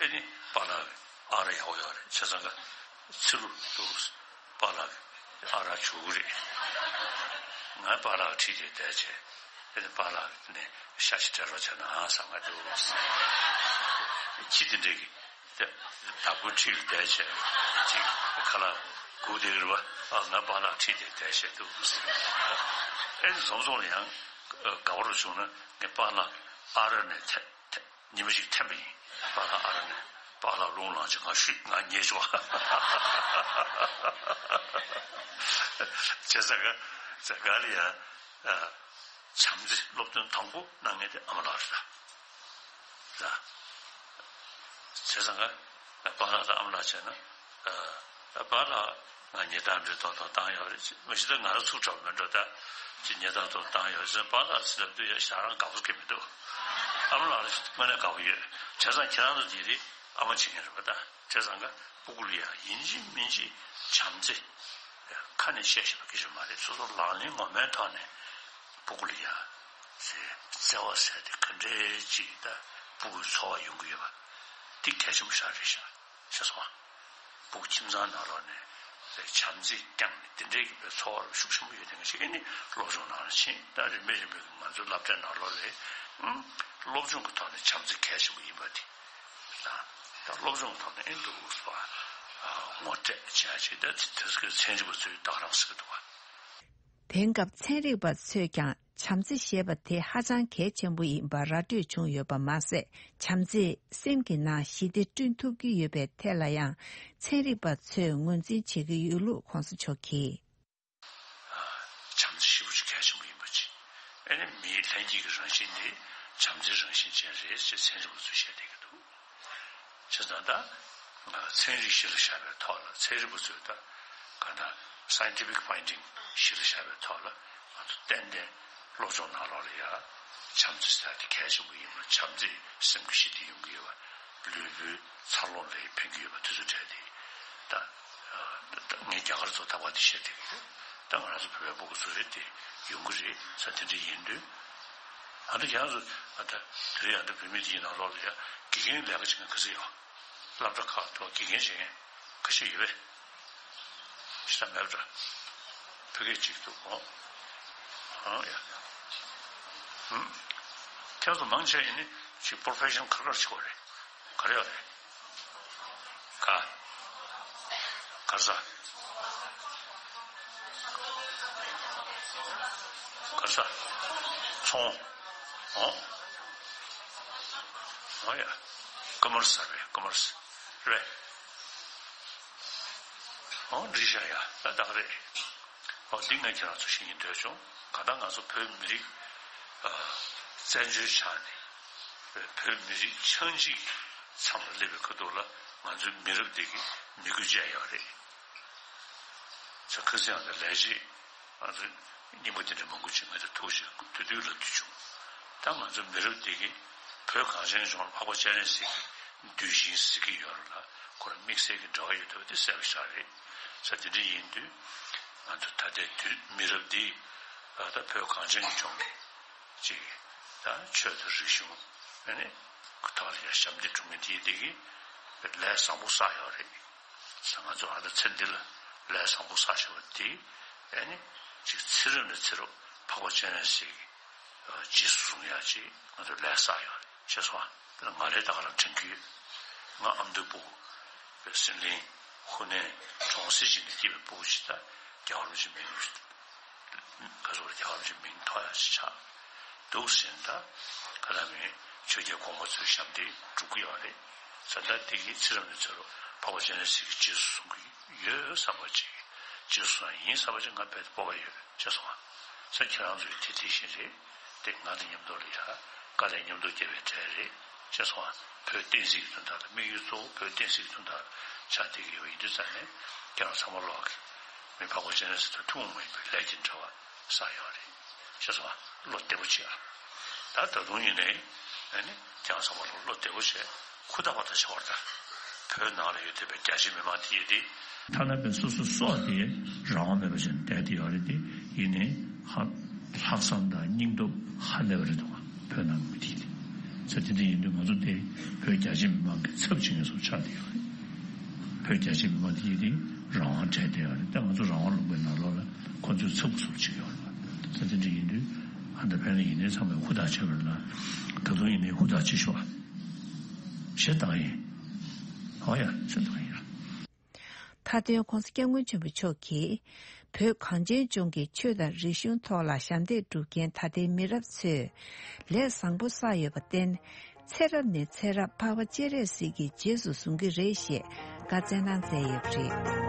ཨེ་ནི་པཱ་ལགས་ཨ་ར་ཡག་པོ་ཡོད་རེད། བྱས་ཙང་ཀ་ཚི་རུ་འདུག་པཱ་ལགས་ཨ་རག་བྱུག་གི་རེད། ང་པཱ་ལགས་ཁྲིད་དེ་བསྡད་བྱས་ཨེ་ནི་པཱ་ལགས་ནས་ཤ་ཞིག་སྤྲད་རོགས་བྱས་ན་ཨང་བསམ་ག་འདུག་ཁྱི་དེ་འདྲས་ཀྱི་བདག་པོ་ཁྲིད་བསྡད་བྱས་ཅིག་ཁ་ལག་སྒུག་བསྡད་ཀྱི་རེད་བ། ཨ་ང་པཱ་ལགས་ཁྲིད་དེ་བསྡད་བྱས་འདུག་ཨེ་ནི་བཟོ་བཟོ་ལ་ཡང་དགའ་བོ་རུ་བྱུང་ན་ངས་པཱ་ལགས་ཨ་ར་ནས་ཐད་ཐད། ཉི་མ་ཞིག་འཐེན་པ་ཡིན། པཱ་ལགས་ཨ་ར་ནས་པཱ་ལགས་རླུང་ལངས་ཅིག་ང་ཤུད་ང་ཉལ་ཆོག་བྱས་ཙང་ཀ་ཙང་ག་ལ་ཡ་བྱམས་བརྩེ་སློབ་སྟོན་དང་པོ་གནང་མཁན་དེ་ཨ་མ་ལགས་རེད་ད། བྱས་ཙང་ཀ་པཱ་ལགས་དང་ཨ་མ་ལགས་བྱས་ན། པཱ་ལགས་ང་ཉེས་རྡུང་འདྲ་ཏོག་ཏོག་བཏང་ཡོད་རེད། མ་གཞི་ད་ང་རང་ཚུར་འགྲོ་མི་འགྲོ་ད་ཅི་ཉེས་རྡུང་ཏོག་བཏང་ཡོད་ཟེར་པཱ་ལགས་ཟེར་ལབ་དུས་ཡ་ཞག་རང་དགའ་པོ་སྐྱེ་མི་འདུག་ཨ་མ་ལགས་ལ་དངོས་གནས་དགའ་པོ་ཡོད། བྱས་ཙང་ཁྱེད་རང་ཚོ་འདི་རེད་ཨ་མ་བྱེད་མཁན་རེད་པ་ད། བྱས་ཙང་ཀ་སྤུ་གུ་ལ་ཡ་ཡིན་གཅིག་མིན་གཅིག་བྱམས་བརྩེ། ཁ་ནས་བཤད་ཤེས་པ་སྐད་ཆ་མ་རེད། སོ་སོ་ལག་ལེན་ངོ་མའི་ཐོག་ནས་ཕྲུ་གུ་ལ་ཡ་ཟེར་བརྩེ་བ་ཟེར་དེ་ག་འདྲའི་ཅིག་ད་ཕྲུ་གུའི་འཚོ་བ་ཡོང་གི་ཡོད་པ་འདི་གལ་ཆེན་པོ་ཞིག་རེད་ཤག་ཤེས་སོང་ང་། ཕྲུ་གུ་ཁྱིམ་ཚང་ནང་ལོགས་ནས་བྱམས་བརྩེ་བསྐྱངས་ནས་དེ་འདྲའི་གི་པའི་འཚོ་བ་ལ་ཤུགས་ཆེན་པོ་ཡོད་དེ་ང་ཞིག་ཨེ་ནི་སློབ་སྦྱོང་ནང་ལ་ཕྱིན། ད་རིམ་པས་རིམ་པས་ང་ཚོའི་སློབ་གྲྭའི་ནང་ལོགས་ལ་ཨང་སློབ་སྦྱོང་གི་ཐོག་ནས་བྱམས་བརྩེ་གལ་ཆེན་པོ་ཡིན་པ་དེ་དང་། ད་སློབ་སྦྱོང་གི་ཐོག་ནས་ཨེ་འདུག་སོ། ངོ་སྤྲོད་བྱས་ཅིག་ད་དེ་དེ་ཚོའི་ཚན་རིག་པ་ཚོས་ད་ག་རང་ཟེར་གི་འདུག་བ། དེང་སྐབས་ཚན་རིག་པ་ཚོས་ཀྱང་བྱམས་བརྩེ་ཞེས་པ་དེ་ཧ་ཅང་གལ་ཆེན་པོ་ཡིན་པ་ར་སྤྲོད་བྱུང་ཡོད་པ་མ་ཟད། བྱམས་བརྩེས་སེམས་ཀྱི་ནང་ཞི་བདེ་བསྐྲུན་ཐུབ་ཀྱི་ཡོད་པའི་ཐད་ལ་ཡང་ཚན་རིག་པ་ཚོས་ངོས་འཛིན་བྱེད་ཀྱི་ཡོད་ལུགས་གོང་ས་མཆོག་གིས། བྱམས་བརྩེ་ཞེ་པོ་ཅིག་གལ་ཆེན་པོ་ཡིན་པ་ཅིག་ཨེ་ནི་མིའི་ལྷན་སྐྱེས་ཀྱི་རང་བཞིན་དེ་བྱམས་བརྩེའི་རང་བཞིན་ཅན་རེད་ཅེས་ཚན་རིག་པ་ཚོས་བཤད་བསྡད་ཀྱི་འདུག་བྱས་ཙང་ད་ཚན་རིག་གཞི་ལ་བཞག་པའི་ཐོག་ལ་ཚན་རིག་པ་ཚོས་ད་ག་ད་scientific finding གཞི་ལ་བཞག་པའི་ཐོག་ལ་ང་ཚོ་ཏན་ཏན་སློབ་སྦྱོང་ནང་ལོགས་ལ་ཡ་བྱམས་བརྩེ་ཟེར་དེ་གལ་ཆེན་པོ་ཡིན་པ། བྱམས་བརྩེས་སེམས་ཀྱི་ཞི་བདེ་ཡོང་གི་ཡོད་པ། ལུས་པོའི་འཚར་ལོངས་ལ་ཕན་གྱི་ཡོད་པ་དེ་ཚོ་གྲས་དེ་ད་ངས་རྒྱ་གར་ཚོ་ད་བར་དེ་བཤད་བསྡད་ཀྱི་ཡོད། ད་ང་རང་ཚོ་བོད་པའི་སྤུ་གུ་ཚོ་རེད་དེ་ཡོང་གི་རེད་ས་དེ་འདྲ་ཡིན་དུས། ཨ་ནི་ཡང་སུ་ཨ་ད་དུས་ཡང་ད་བོད་མི་དེའི་ནང་ལོགས་ལ་ཡང་དགེ་རྒན་ལས་ཀ་བྱེད་མཁན་ག་ཚོད་ཡོད། སློབ་གྲྭ་ཁག་ཏུ་དགེ་རྒན་བྱེད་མཁན་ག་ཚོད་ཡོད་པས། ཤི་ད་མེད་པ་འདྲ། བོད་སྐད་ཅིག་ཏུ་འོང་། ཨང་ཡ། ཧུམ། ཁྱེད་ཚོ་མང་ཆེ་ཡིན་ནི་ཅིག་པོར་ཕེ་ཤན་ག་རེ་བྱེད་དགོས་རེད། ག་རེ་ཡོད་རེད། ག་གར་ས། གར་ས། ཚོང་། ཨོ། ཨོ་ཡ། ཀ་མར་ས་རེད། ཀ་མར་ས་རེད། ཨོ་འགྲིག་ཤག་ཡ། ད་ད་རེད། ཨོ་འདི་ངས་ཁྱེད་རང་ཚོ་ཤེས་ཀྱི་འདོད་བྱུང་། ག་ད་ང་ཚོ་བོད་མི་རིགས་བཙན་བྱོལ་ཆགས་ནས་བོད་མི་རིགས་ཆགས་འཇིག་མཚམས་ལ་སླེབས་པའི་ཁ་ཐུག་ལ་ང་ཚོའི་མི་རབས་འདི་གི་མི་དགོས་ཅན་ཡོད་རེད། ས་ཁ་སང་ཡང་ལས་བྱེད་ང་ཚོ་རྙིང་པ་དེ་འདྲ་མང་པོ་ཅིག་ང་ཚོ་ཐུག་ཅིག་དུས་དུས་ལ་དུས་བྱུང་། ད་ང་ཚོ་མི་རབས་འདི་གི་བོད་གངས་ཅན་ལྗོངས་ལ་འཕགས་པ་སྤྱན་རས་གཟིགས་ཀྱི་གདུལ་ཞིང་ཟེར་གྱི་ཡོད་རེད་ལ་ཁོ་རང་དམིགས་བསལ་གྱི་འབྲེལ་བ་ཡོད་འདུག་དེ་གསལ་པོ་ཞིག་རེད། ས་དེ་འདྲ་ཡིན་དུས་ང་ཚོ་ད་ལྟའི་དུས་མི་རབས་འདི་ད་བོད་གངས་ཅན་གྱི་ལྗོངས་ཀྱི་ཅིག་ད་ཆོས་དང་རིག་གཞུང་ཨ་ནི་ཐོག་ལ་ཡ་ཞབས་འདེགས་སྒྲུབ་མཁན་དེ་འདི་གི་ལས་བཟང་པོ་བསགས་ཡོད་རེད། ང་ཚོ་ཨ་ད་ཚེ་འདི་ལ་ལས་བཟང་པོ་བསགས་བཞག་པ་དེ་ཨ་ནི་ཅིག་ཚེ་རབས་ནས་ཚེ་རབས་འཕགས་པ་སྤྱན་རས་གཟིགས་ཀྱི་རྗེས་སུ་བཟུང་ཡག་ཅིག་ང་ཚོ་ལས་བསགས་ཡོད་རེད། ཤེས་སོང་ཨ། དཔེར་ན་ང་རེ་ད་ག་རང་དྲན་གྱི་ཡོད། ང་ཨ་མདོའི་སྤུ་གུ་ཟི་ལིང་ཧུ་ནན་གྲོང་གསེབ་ཅིག་ནས་སྐྱེས་པའི་སྤུ་གུ་ཅིག་ད་རྒྱལ་བ་རིན་པོ་ཆེ་མིང་ག་ཚོད་རྒྱལ་བ་རིན་པོ་ཆེ་མིང་ཐོགས་ཡག་ཅིག་ཆགས་འདུག་ཟེར་ན་ད་ག་ལ་མིན་ཆོས་རྒྱལ་གོང་མ་ཚོའི་ཞབས་འདེགས་སྒྲུབ་ཀྱི་ཡོད་རེད། ས་ད་དེ་གི་ཚེ་རབས་ནས་ཚེ་རབས་འཕགས་པ་སྤྱན་རས་གཟིགས་ཀྱི་རྗེས་སུ་བཟུང་གི་ཡོད་བསམ་པ་ཅིག་རྗེས་སུ་བཟུང་ཡིན་བསམ་པ་ཅིག་ང་རྦད་དེ་སྤོབས་པ་ཡོད། ཤེས་སོང་ཨ། ས་ཁྱེད་རང་ཚོའི་དེ་དེ་བཞིན་རེད། དེ་ང་དང་མཉམ་དུ་ལ་ཡ་དཀའ་ལས་མཉམ་དུ་བརྒྱབ་པའི་གྲས་རེད། ཤེས་སོང་ཨ། བོད་བསྟན་སྲིད་ཀྱི་དོན་དག་ལ་དམིགས་ཡུལ་གཙོ་བོ་བོད་བསྟན་སྲིད་ཀྱི་དོན་དག་ལ་ཆགས་བསྡད་ཀྱི་ཡོད་པ་ཡིན་དུས་ཙང་ནས་ཁྱེད་རང་ཚང་མ་ལོག་གི་མི་འཕགས་པ་སྤྱན་རས་གཟིགས་དང་ཐུན་མོང་མ་ཡིན་པའི་ལས་ཀྱི་འབྲེལ་བ་བསགས་ཡོད་རེད། ཤེས་སོང་ཨ། བློ་བདེ་པོ་བྱེད་ཨ། ད་ད་དུང་ཡིན་ནའི་ཨ་ནི་ཁྱེད་རང་ཚང་མ་ལོག་བློ་བདེ་པོ་བྱེད། ཧུར་ཐག་པ་དང་བྱ་བར་ལྟ། བོད་ནང་ལ་ཡོད་བསྡད་པའི་རྒྱ་ཆེ་མི་མང་དེ་ཡོད་དེ། ཐ་ན་པའི་སོ་སོ་སྲོག་དེ་རང་དབང་མེད་པ་བྱས་ནས་བསྡད་དེ་ཡོད་རེད་དེ། ཡིན་ནའི་ཧ་ལྷག་བསམ་དང་སྙིང་སྟོབས་ཧ་ལས་པ་རེད་འདུག་ག་བོད་ནང་གི་མི་དེ་དེ། ས་དེ་འདྲ་ཡིན་དུས་ང་ཚོ་དེ་བོད་རྒྱ་ཆེ་མི་མང་གི་ཚབ་བྱེད་མཁན་སོགས་ཆགས་བསྡད་ཡོད་རེད། བོད་རྒྱ་ཆེ་མི་མང་དེ་ཡིན་དེ་རང་དབང་བྲལ་བསྡད་ཡོད་རེད། ད་ང་ཚོ་རང་དབང་ལུང་པའི་ནང་ལོགས་ལ་ཁོ་ཚོས་ཚབ་ཀྱི་ཚུལ་བྱེད་ཀྱི་ཡོད་རེད་པ། ས་དེ་འདྲ་ཡིན་དུས་ཨ་ད་ཕན་ལ་ཡིན་ནའི་ཚང་མས་ཧུར་ཐག་བྱེད་པ་རེད་ལ། ད་དུང་ཡིན་ནའི་ཧུར་ཐག་བྱེད་ཤོག་ཨ། ཞེས་བཏང་ཡིན། ཨོ་ཡ་ཞེས་བཏང་ཡིན། མཐའ་དོན་གོང་ས་སྐྱབས་མགོན་ཆེན་པོ་མཆོག་གིས་བོད་གངས་ཅན་ལྗོངས་ཀྱི་ཆོས་དང་རིག་གཞུང་ཐོག་ལ་ཞབས་འདེགས་སྒྲུབ་མཁན་ད་ལྟའི་མི་རབས་ཚོས་ལས་བཟང་པོ་བསགས་ཡོད་པར་བརྟེན། ཚེ་རབས་ནས་ཚེ་རབས་འཕགས་པ་སྤྱན་རས་གཟིགས་ཀྱི་རྗེས་སུ་བཟུང་གི་རེད་ཞེས་བཀའ་སྩལ་གནང་མཛད་ཡོད་པ་རེད།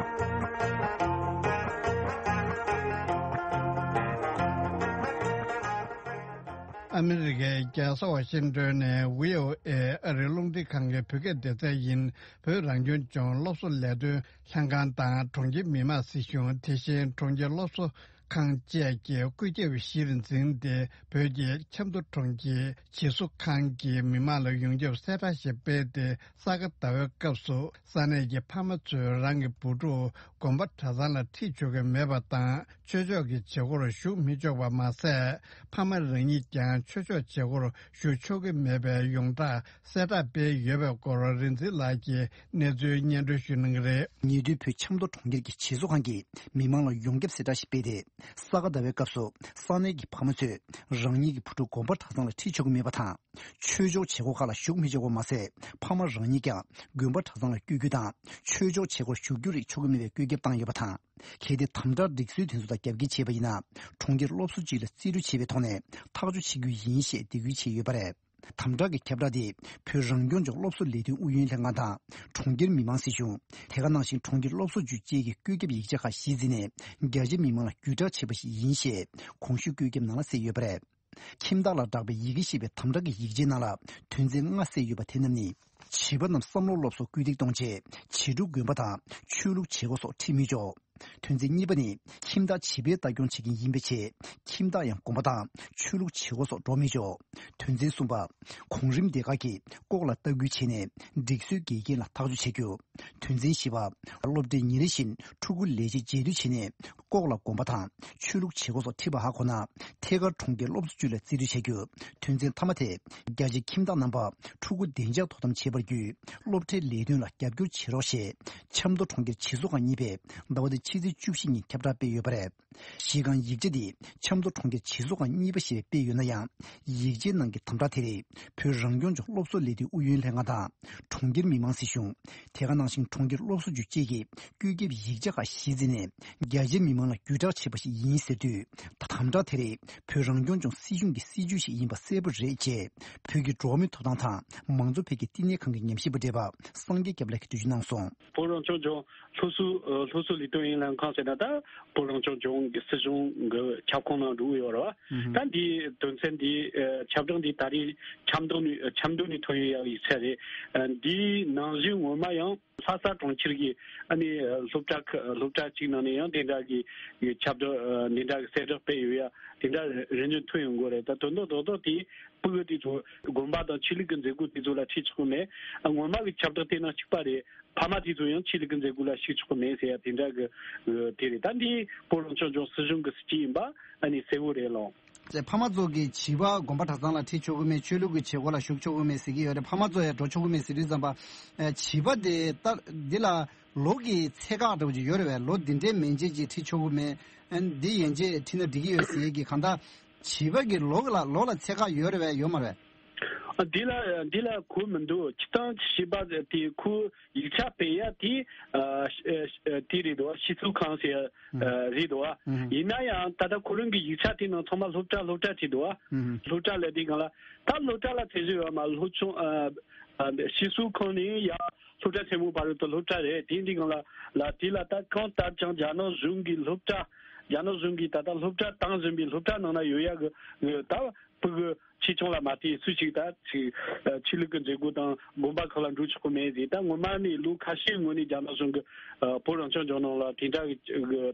ཨ་མི་རི་ཀའི་རྒྱལ་ས་ཝ་ཤིང་ཏོན་ནས་བྷི་ཨོ་ཨེ་ཨ་རིའི་རླུང་འཕྲིན་ཁང་གི་བོད་སྐད་སྡེ་ཚན་ཡིན། བོད་རང་སྐྱོང་ལྗོངས་སློབ་གསོ་ལས་དོན་ལྷན་ཁང་དང་གྲོང་ཁྱེར་མི་དམངས་སྲིད་གཞུང་། དེ་བཞིན་གྲོང་ཁྱེར་སློབ་གསོ་ ཁང་བཅས་ཀྱི་བཀོད་ཁྱབ་གཞིར་འཛིན་ཏེ། བོད་ཀྱི་ཆབ་མདོ་གྲོང་ཁྱེར་བྱིས་གསོ་ཁང་གིས་མི་མང་ལ་ཡོངས་ཁྱབ་གསལ་བསྒྲགས་ཤིག་སྤེལ་ཏེ། ས་ག་ཟླ་བའི་སྐབས་སུ་ས་གནས་ཀྱི་ཕ་མ་ཚོས་རང་གི་བུ་ཕྲུག་དགོན་པ་གྲྭ་ཚང་ལ་ཁྲིད་ཆོག་གི་མེད་པ་དང་། ཆོས་ཕྱོགས་ཀྱི་བྱེད་སྒོར་ཞུགས་མི་ཆོག་པ་མ་ཟད། ཕ་མ་རང་ཉིད་ཀྱང་ཆོས་ཕྱོགས་བྱེད་སྒོར་ཞུགས་ཆོག་གི་མེད་པའི་ཡོངས་གྲགས་གསལ་བསྒྲགས་སྤེལ་ཡོད་པའི་སྐོར། རིག་འཛིན་ལགས་ཀྱིས་གནས་ཚུལ་སྙན་སྒྲོན་ཞུ་གནང་གི་རེད། ཉེ་དུས་བོད་ཆབ་མདོ་གྲོང་ཁྱེར་གྱི་བྱིས་གསོ་ཁང་གིས་མི་མང་ལ་ཡོངས་ཁྱབ་གསལ་བསྒྲགས་ཤིག་སྤེལ་ཏེ། ས་ག་ཟླ་བའི་སྐབས་སུ་ས་གནས་ཀྱི་ཕ་མ་ཚོས་རང་ཉིད་ཀྱི་བུ་ཕྲུག་དགོན་པ་གྲྭ་ཚང་ལ་ཁྲིད་ཆོག་གི་མེད་པ་དང་། ཆོས་ཕྱོགས་བྱེད་སྒོ་ཁག་ལ་ཞུགས་མི་ཆོག་པ་མ་ཟད། ཕ་མ་རང་ཉིད་ཀྱང་དགོན་པ་གྲྭ་ཚང་ལ་སྐྱོད་རྒྱུ་དང་། ཆོས་ཕྱོགས་བྱེད་སྒོར་ཞུགས་རྒྱུ་རིགས་ཆོག་གི་མེད་པའི་བཀོད་ཁྱབ་བཏང་ཡོད་པ་དང་། གལ་ཏེ་དམ་དྲག་སྒྲིག་སྲོལ་དེ་ཚོ་དང་རྒྱབ་འགལ་བྱས་པ་ཡིན་ན། གྲོང་ཁྱེར་སློབ་གསོ་ཅུས་ལ་རྩིས་སྤྲོད་བྱེད་པའི་ཐོག་ནས་ཐག་གཅོད་བྱེད་རྒྱུ་ཡིན་ཞེས་འདེད་སྐུལ་བྱས་ཡོད་པ་རེད། དམ་དྲག་གི་ཁྱབ་བསྒྲགས་དེ་བོད་རང་སྐྱོང་ལྗོངས་སློབ་གསོ་ལས་དོན་ཨུ་ཡོན་ལྷན་ཁང་དང་། གྲོང་ཁྱེར་མི་དམངས་སྲིད་གཞུང་། དེ་ག་ནང་བཞིན་གྲོང་ཁྱེར་སློབ་གསོ་ཅུས་བཅས་ཀྱིས་བཀོད་ཁྱབ་ཡིག་ཆ་ཁག་གཞི་འཛིན་ནས། རྒྱ་ཆེ་མི་མང་ལ་བརྒྱུད་བསྒྲགས་བྱས་པ་ཞིག་ཡིན་ཞེས་གོང་ཞུས་བཀོད་ཁྱབ་ནང་ལ་གསལ་ཡོད་པ་རེད། ཁྱིམ་བདག་ལ་སྦྲགས་པའི་ཡི་གེ་ཞེས་པའི་དམ་དྲག་གི་ཡིག་ཆའི་ནང་ལ་དོན་ཚན་ལྔ་གསལ་ཡོད་པ་དེ་རྣམས་ནི། བྱིས་པ་རྣམས་བསམ་བློ་སློབ་གསོ་སྐུལ་འདེད་གཏོང་ཆེད་བྱིས་ཕྲུག་དགོན་པ་དང་ཆོས་ལུགས་བྱེད་སྒོ་སོགས་ཁྲིད་མི་ཆོག་དོན་ཚན་གཉིས་པ་ནི། ཁྱིམ་བདག་བྱིས་པའི་ལྟ་སྐྱོང་བྱེད་མཁན་ཡིན་པའི་ཆེད། ཁྱིམ་བདག་ཡང་དགོན་པ་དང་ཆོས་ལུགས་བྱེད་སྒོ་སོགས་འགྲོ་མི་ཆོག་དོན་ཚན་གསུམ་པ། གོང་རིམ་སྡེ་ཁག་གིས་ལྐོག་ལ་ལྟ་སྐུལ་བྱས་ནས། སྒྲིག་སྲོལ་འགལ་རྐྱེན་ལ་ཐག་གཅོད་བྱ་རྒྱུ། དོན་ཚན་བཞི་པ། སློབ་གྲྭའི་ཉིན་རེ་བཞིན་ཕྲུ་གུ་ལས་བྱེད་རྗེས་མཐུད་བྱས་ནས། ལྐོག་ལ་དགོན་པ་དང་ཆོས་ལུགས་བྱེད་སྒོ་སོགས་ཁྲིད་པ་ཧ་གོ་ན། ཐད་ཀར་གྲོང་ཁྱེར་སློབ་གསོ་ཅུས་ལ་རྩིས་སྤྲོད་བྱ་རྒྱུ། དོན་ཚན་མཐའ་མ་དེ། རྒྱ་ཆེ་ཁྱིམ་བདག་རྣམ་པ་ཕྲུ་གུ་བདེ་འཇགས་དོ་དམ་བྱེད་པར་བརྒྱུད། སློབ་གྲྭའི་ལས་དོན་ལ་རྒྱབ་སྐྱོར་བྱེད་རོགས་ཞེས། ཆབ་མདོ་གྲོང་ཁྱེར་བྱིས་གསོ་ཁང་གཉིས་པས་ཟླ་བ་འདིའི་ཕྱི་ཚེས་བཅུ་བཞི་ཉིན་ཁྱབ་བསྒྲགས་སྤེལ་ཡོད་པ་རེད། གཞི་རྐང་ཡིག་ཆ་འདི་ཆབ་མདོ་གྲོང་ཁྱེར་བྱིས་གསོ་ཁང་གཉིས་པ་ཞེས་སྤེལ་ཡོད་ན་ཡང་། ཡིག་ཆའི་ནང་གི་དམ་དྲག་དེ་རིགས་བོད་རང་སྐྱོང་ལྗོངས་སློབ་གསོ་ལས་དོན་ཨུ་ཡོན་ལྷན་ཁང་དང་། གྲོང་ཁྱེར་མི་དམངས་སྲིད་གཞུང་། དེ་ག་ནང་བཞིན་གྲོང་ཁྱེར་སློབ་གསོ་ཅུས་བཅས་ཀྱིས་བཀོད་ཁྱབ་ཡིག་ཆ་ཁག་གཞི་འཛིན་ནས། རྒྱ་ཆེའི་མི་མང་ལ་བརྒྱུད་བསྒྲགས་བྱས་པ་ཞིག་ཡིན་ཟེར་དུས། དམ་དྲག་དེ་རིགས་བོད་རང་སྐྱོང་ལྗོངས་སྲིད་གཞུང་གི་སྲིད་ཇུས་ཤིག་ཡིན་པ་གསལ་པོ་རེད་ཅེས། བོད་ཀྱི་འགྲོ་བ་མིའི་ཐོབ་ཐང་དང་མང་གཙོ་འཕེལ་རྒྱས་བསྟི་གནས་ཁང་གི་ཉམས་ཞིབ་པ་བགྲེས་པ་སངས་རྒྱས་སྐྱབས་ལགས་ཀྱིས་འགྲེལ་བརྗོད་གནང་སོང་། བོད་རང་སྐྱོང་ལྗོངས་སློབ་གསོ་ཨ་སློབ་གསོ་ལས་དོན་ཨུ་ཡོན་ལྷན་ཁང་ཟེར་ན། ད་བོད་རང་སྐྱོང་ལྗོངས་ཀྱི་སྲིད་གཞུང་གི་ཁྱབ་ཁོངས་ནང་འགྲོ་གི་ཡོད་རེད་བ། ད་འདིའི་དོན་ཚན་འདི་ཨ་ཁྱབ་བསྒྲགས་འདི་ད་རེས་ཆབ་མདོ་ནས་ཆབ་མདོ་ནས་ཐོན་ཡོད་ཡག་ཡིག་ཆ་རེད། ཨ་འདིའི་ནང་བཞིན་སྔོན་མ་ཡང་ལྷ་ས་གྲོང་ཁྱེར་གྱི་ཨ་ནི་སློབ་གྲྭ་ཁག་སློབ་གྲྭ་གཅིག་ནང་ནས་ཡང་དེ་འདྲ་གི་ཁྱབ་བསྒྲགས་ཨ་དེ་འདྲ་གི་གསལ་བསྒྲགས་སྤེལ་ཡོད་ཡ་དེ་འདྲ་རེ་འདུན་ཐོན་ཡོང་གི་རེད། ད་དོན་དག་རྡོག་རྡོག་དེ་ཕྲུ་གུ་དེ་ཚོ་དགོན་པ་དང་ཆོས་ལུགས་ཀྱི་མཛད་སྒོ་དེ་ཚོ་ལ་ཁྲིད་ཆོག་གི་མེད། སྔོན་མ་གི་ཁྱབ་བསྒྲགས་དེ་ནང་གཅིག་པ་རེད། ཕ་མ་དེ་ཚོ་ཡང་ཆོས་ལུགས་ཀྱི་མཛད་སྒོ་ལ་ཞུགས་ཆོག་གི་མེད་ཟེར་ཡ་དེ་འདྲ་གི་དེ་རེད། ད་འདི་བོད་རང་སྐྱོང་ལྗོངས་སྲིད་གཞུང་གི་སྲིད་ཇུས་ཡིན་པ་ཨ་ནི་གསལ་བོ་རེད་ལགས། ཅེས་ཕ་མ་ཚོ་གིས་བྱིས་པ་དགོན་པ་གྲྭ་ཚང་ལ་ཁྲིད་ཆོག་གི་མེད། ཆོས་ལུགས་ཀྱི་བྱེད་སྒོ་ལ་ཞུགས་ཆོག་གི་མེད་ཟེར་གྱི་ཡོད་རེད། ཕ་མ་ཚོ་ཡང་འགྲོ་ཆོག་གི་མེད་ཟེར་དུས་ཙམ་པ། ཨ་བྱིས་པ་དེ་ལྟ་འདི་ལ་ལོ་གི་ཚད་བཀག་འདྲ་བོ་ཅིག་ཡོད་རེད་བས། ལོ་འདི་འདྲའི་མན་ཆད་ཅིག་ཁྲིད་ཆོག་གི་མེད། ཨ་འདི་ཡན་ཆད་ཁྲིད་ན་འགྲིག་གི་ཡོད་ཟེར་གྱི་གང་ལྟར། བྱིས་པ་གི་ལོ་ལ་ལོ་ལ་ཚད་བཀག་ཡོད་རེད་བས། ཡོད་མ་རེད། ཨ་འདི་ལ་འདི་ལ་གོ་མི་འདུག་སྤྱིར་བཏང་བྱིས་པ་དེ་ཁོ་ཡིག་ཆ་སྤེལ་ཡ་དེ་ཨ་ཨ་དེ་རེད་དོ། བྱིས་གསོ་ཁང་ཟེར་ཡ་ཨ་རེད་དོ། ཡིན་ན་ཡང་ད་ལྟ་ཁོ་རང་གི་ཡིག་ཆ་དེ་ནང་ཚང་མ་སློབ་གྲྭ་སློབ་གྲྭ་བྲིས་འདུག་སློབ་གྲྭ་ལ་དེ་སྒང་ལ་ད་སློབ་གྲྭ་ལ་ཚད་གཞི་ཡོད་མ། སློབ་ཆུང་ཨ་ཨ་བྱིས་གསོ་ཁང་ནས་ཡ་སློབ་གྲྭ་ཆེན་མོ་བར་དུ་སློབ་གྲྭ་རེད། དེ་འདི་སྒང་ལ་ལ་དེ་ལ་ད་གང་ལྟར་ཀྱང་རྒྱ་ནག་གཞུང་གི་སློབ་གྲྭ་རྒྱ་ནག་གཞུང་གིས་ད་ལྟ་སློབ་གྲྭ་བཏང་བཞིན་པའི་སློབ་གྲྭ་ནང་ན་ཡོད་ཡ་གི་ད། ཕྲུ་གུ་ཆེ་ཆུང་ལ་མ་ལྟོས་སུ་ཞིག་ད་ཆོས་ཆོས་ལུགས་ཀྱི་མཛད་སྒོ་དང་དགོན་པ་ཁག་ལ་འགྲོ་ཆོག་གི་མེད་ཟེར། ད་སྔོན་མ་ནས་ལོ་ཁ་ཤས་སྔོན་ནས་རྒྱ་ནག་གཞུང་གིས་ཨ་བོད་རང་སྐྱོང་ལྗོངས་ནང་ལ་དེ་འདྲ་གི་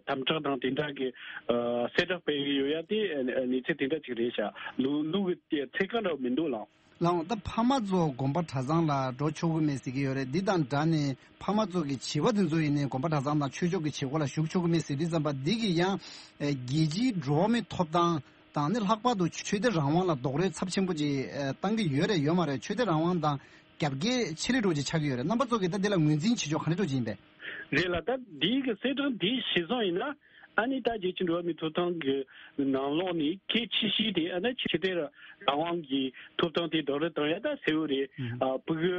དམ་དྲག་དང་དེ་འདྲ་གི་ཨ་གསལ་བསྒྲགས་སྤེལ་གི་ཡོད་ཡ་དེ་གནས་ཚུལ་དེ་འདྲ་ཅིག་རེད་ཤག་ལོ་ལོ་གི་ཚད་བཀག་འདྲ་བོ་མི་འདུག་ལགས། ལགས། ད་ཕ་མ་ཚོ་དགོན་པ་གྲྭ་ཚང་ལ་འགྲོ་ཆོག་གི་མེད་ཟེར་གྱི་ཡོད་རེད། འདི་དང་སྦྲགས་ནས་ཕ་མ་ཚོ་གི་བྱིས་པ་དེ་ཚོ་ཡིན་ནའི་དགོན་པ་གྲྭ་ཚང་དང་ཆོས་ཕྱོགས་ཀྱི་བྱེད་སྒོ་ལ་ཞུགས་ཆོག་གི་མེད་ཟེར་དུས་ཙམ་པ། འདི་གི་ཡང་རྒྱལ་སྤྱིའི་འགྲོ་བ་མིའི་ཐོབ་ཐང་དང་ནི། ལྷག་པར་དུ་ཆོས་དད་རང་དབང་ལ་རྡོག་རོལ་ཚབས་ཆེན་པོ་ཅིག་ཨ་བཏང་གི་ཡོད་རེད་ཡོད་མ་རེད། ཆོས་དད་རང་དབང་དང་རྒྱབ་འགལ་ཆེ་རུ་འགྲོ་ཅིག་ཆགས་ཀྱི་ཡོད་རེད། རྣམ་པ་ཚོ་གིས་ད་འདི་ལ་ངོས་འཛིན་བྱེད་ཕྱོགས་ག་འདྲ་འགྲོ་ཅིག་ཡིན་པས། རེད་ལ། ད་འདི་གི་གསལ་བསྒྲགས་འདི་གཞིར་བཟུང་ཡིན་ན། ཨ་ནི་ད་རྒྱལ་སྤྱིའི་འགྲོ་བ་མིའི་ཐོབ་ཐང་གི་ནང་ལོགས་ནས་གལ་ཆེ་ཤོས་དེ་ཨ་ནི་ཆོས་དད་རང་དབང་གི་ཐོབ་ཐང་དེ་རྡོག་རོལ་བཏང་ཡ་ད་གསལ་བོ་རེད། ཨ་ཕྲུ་གུ་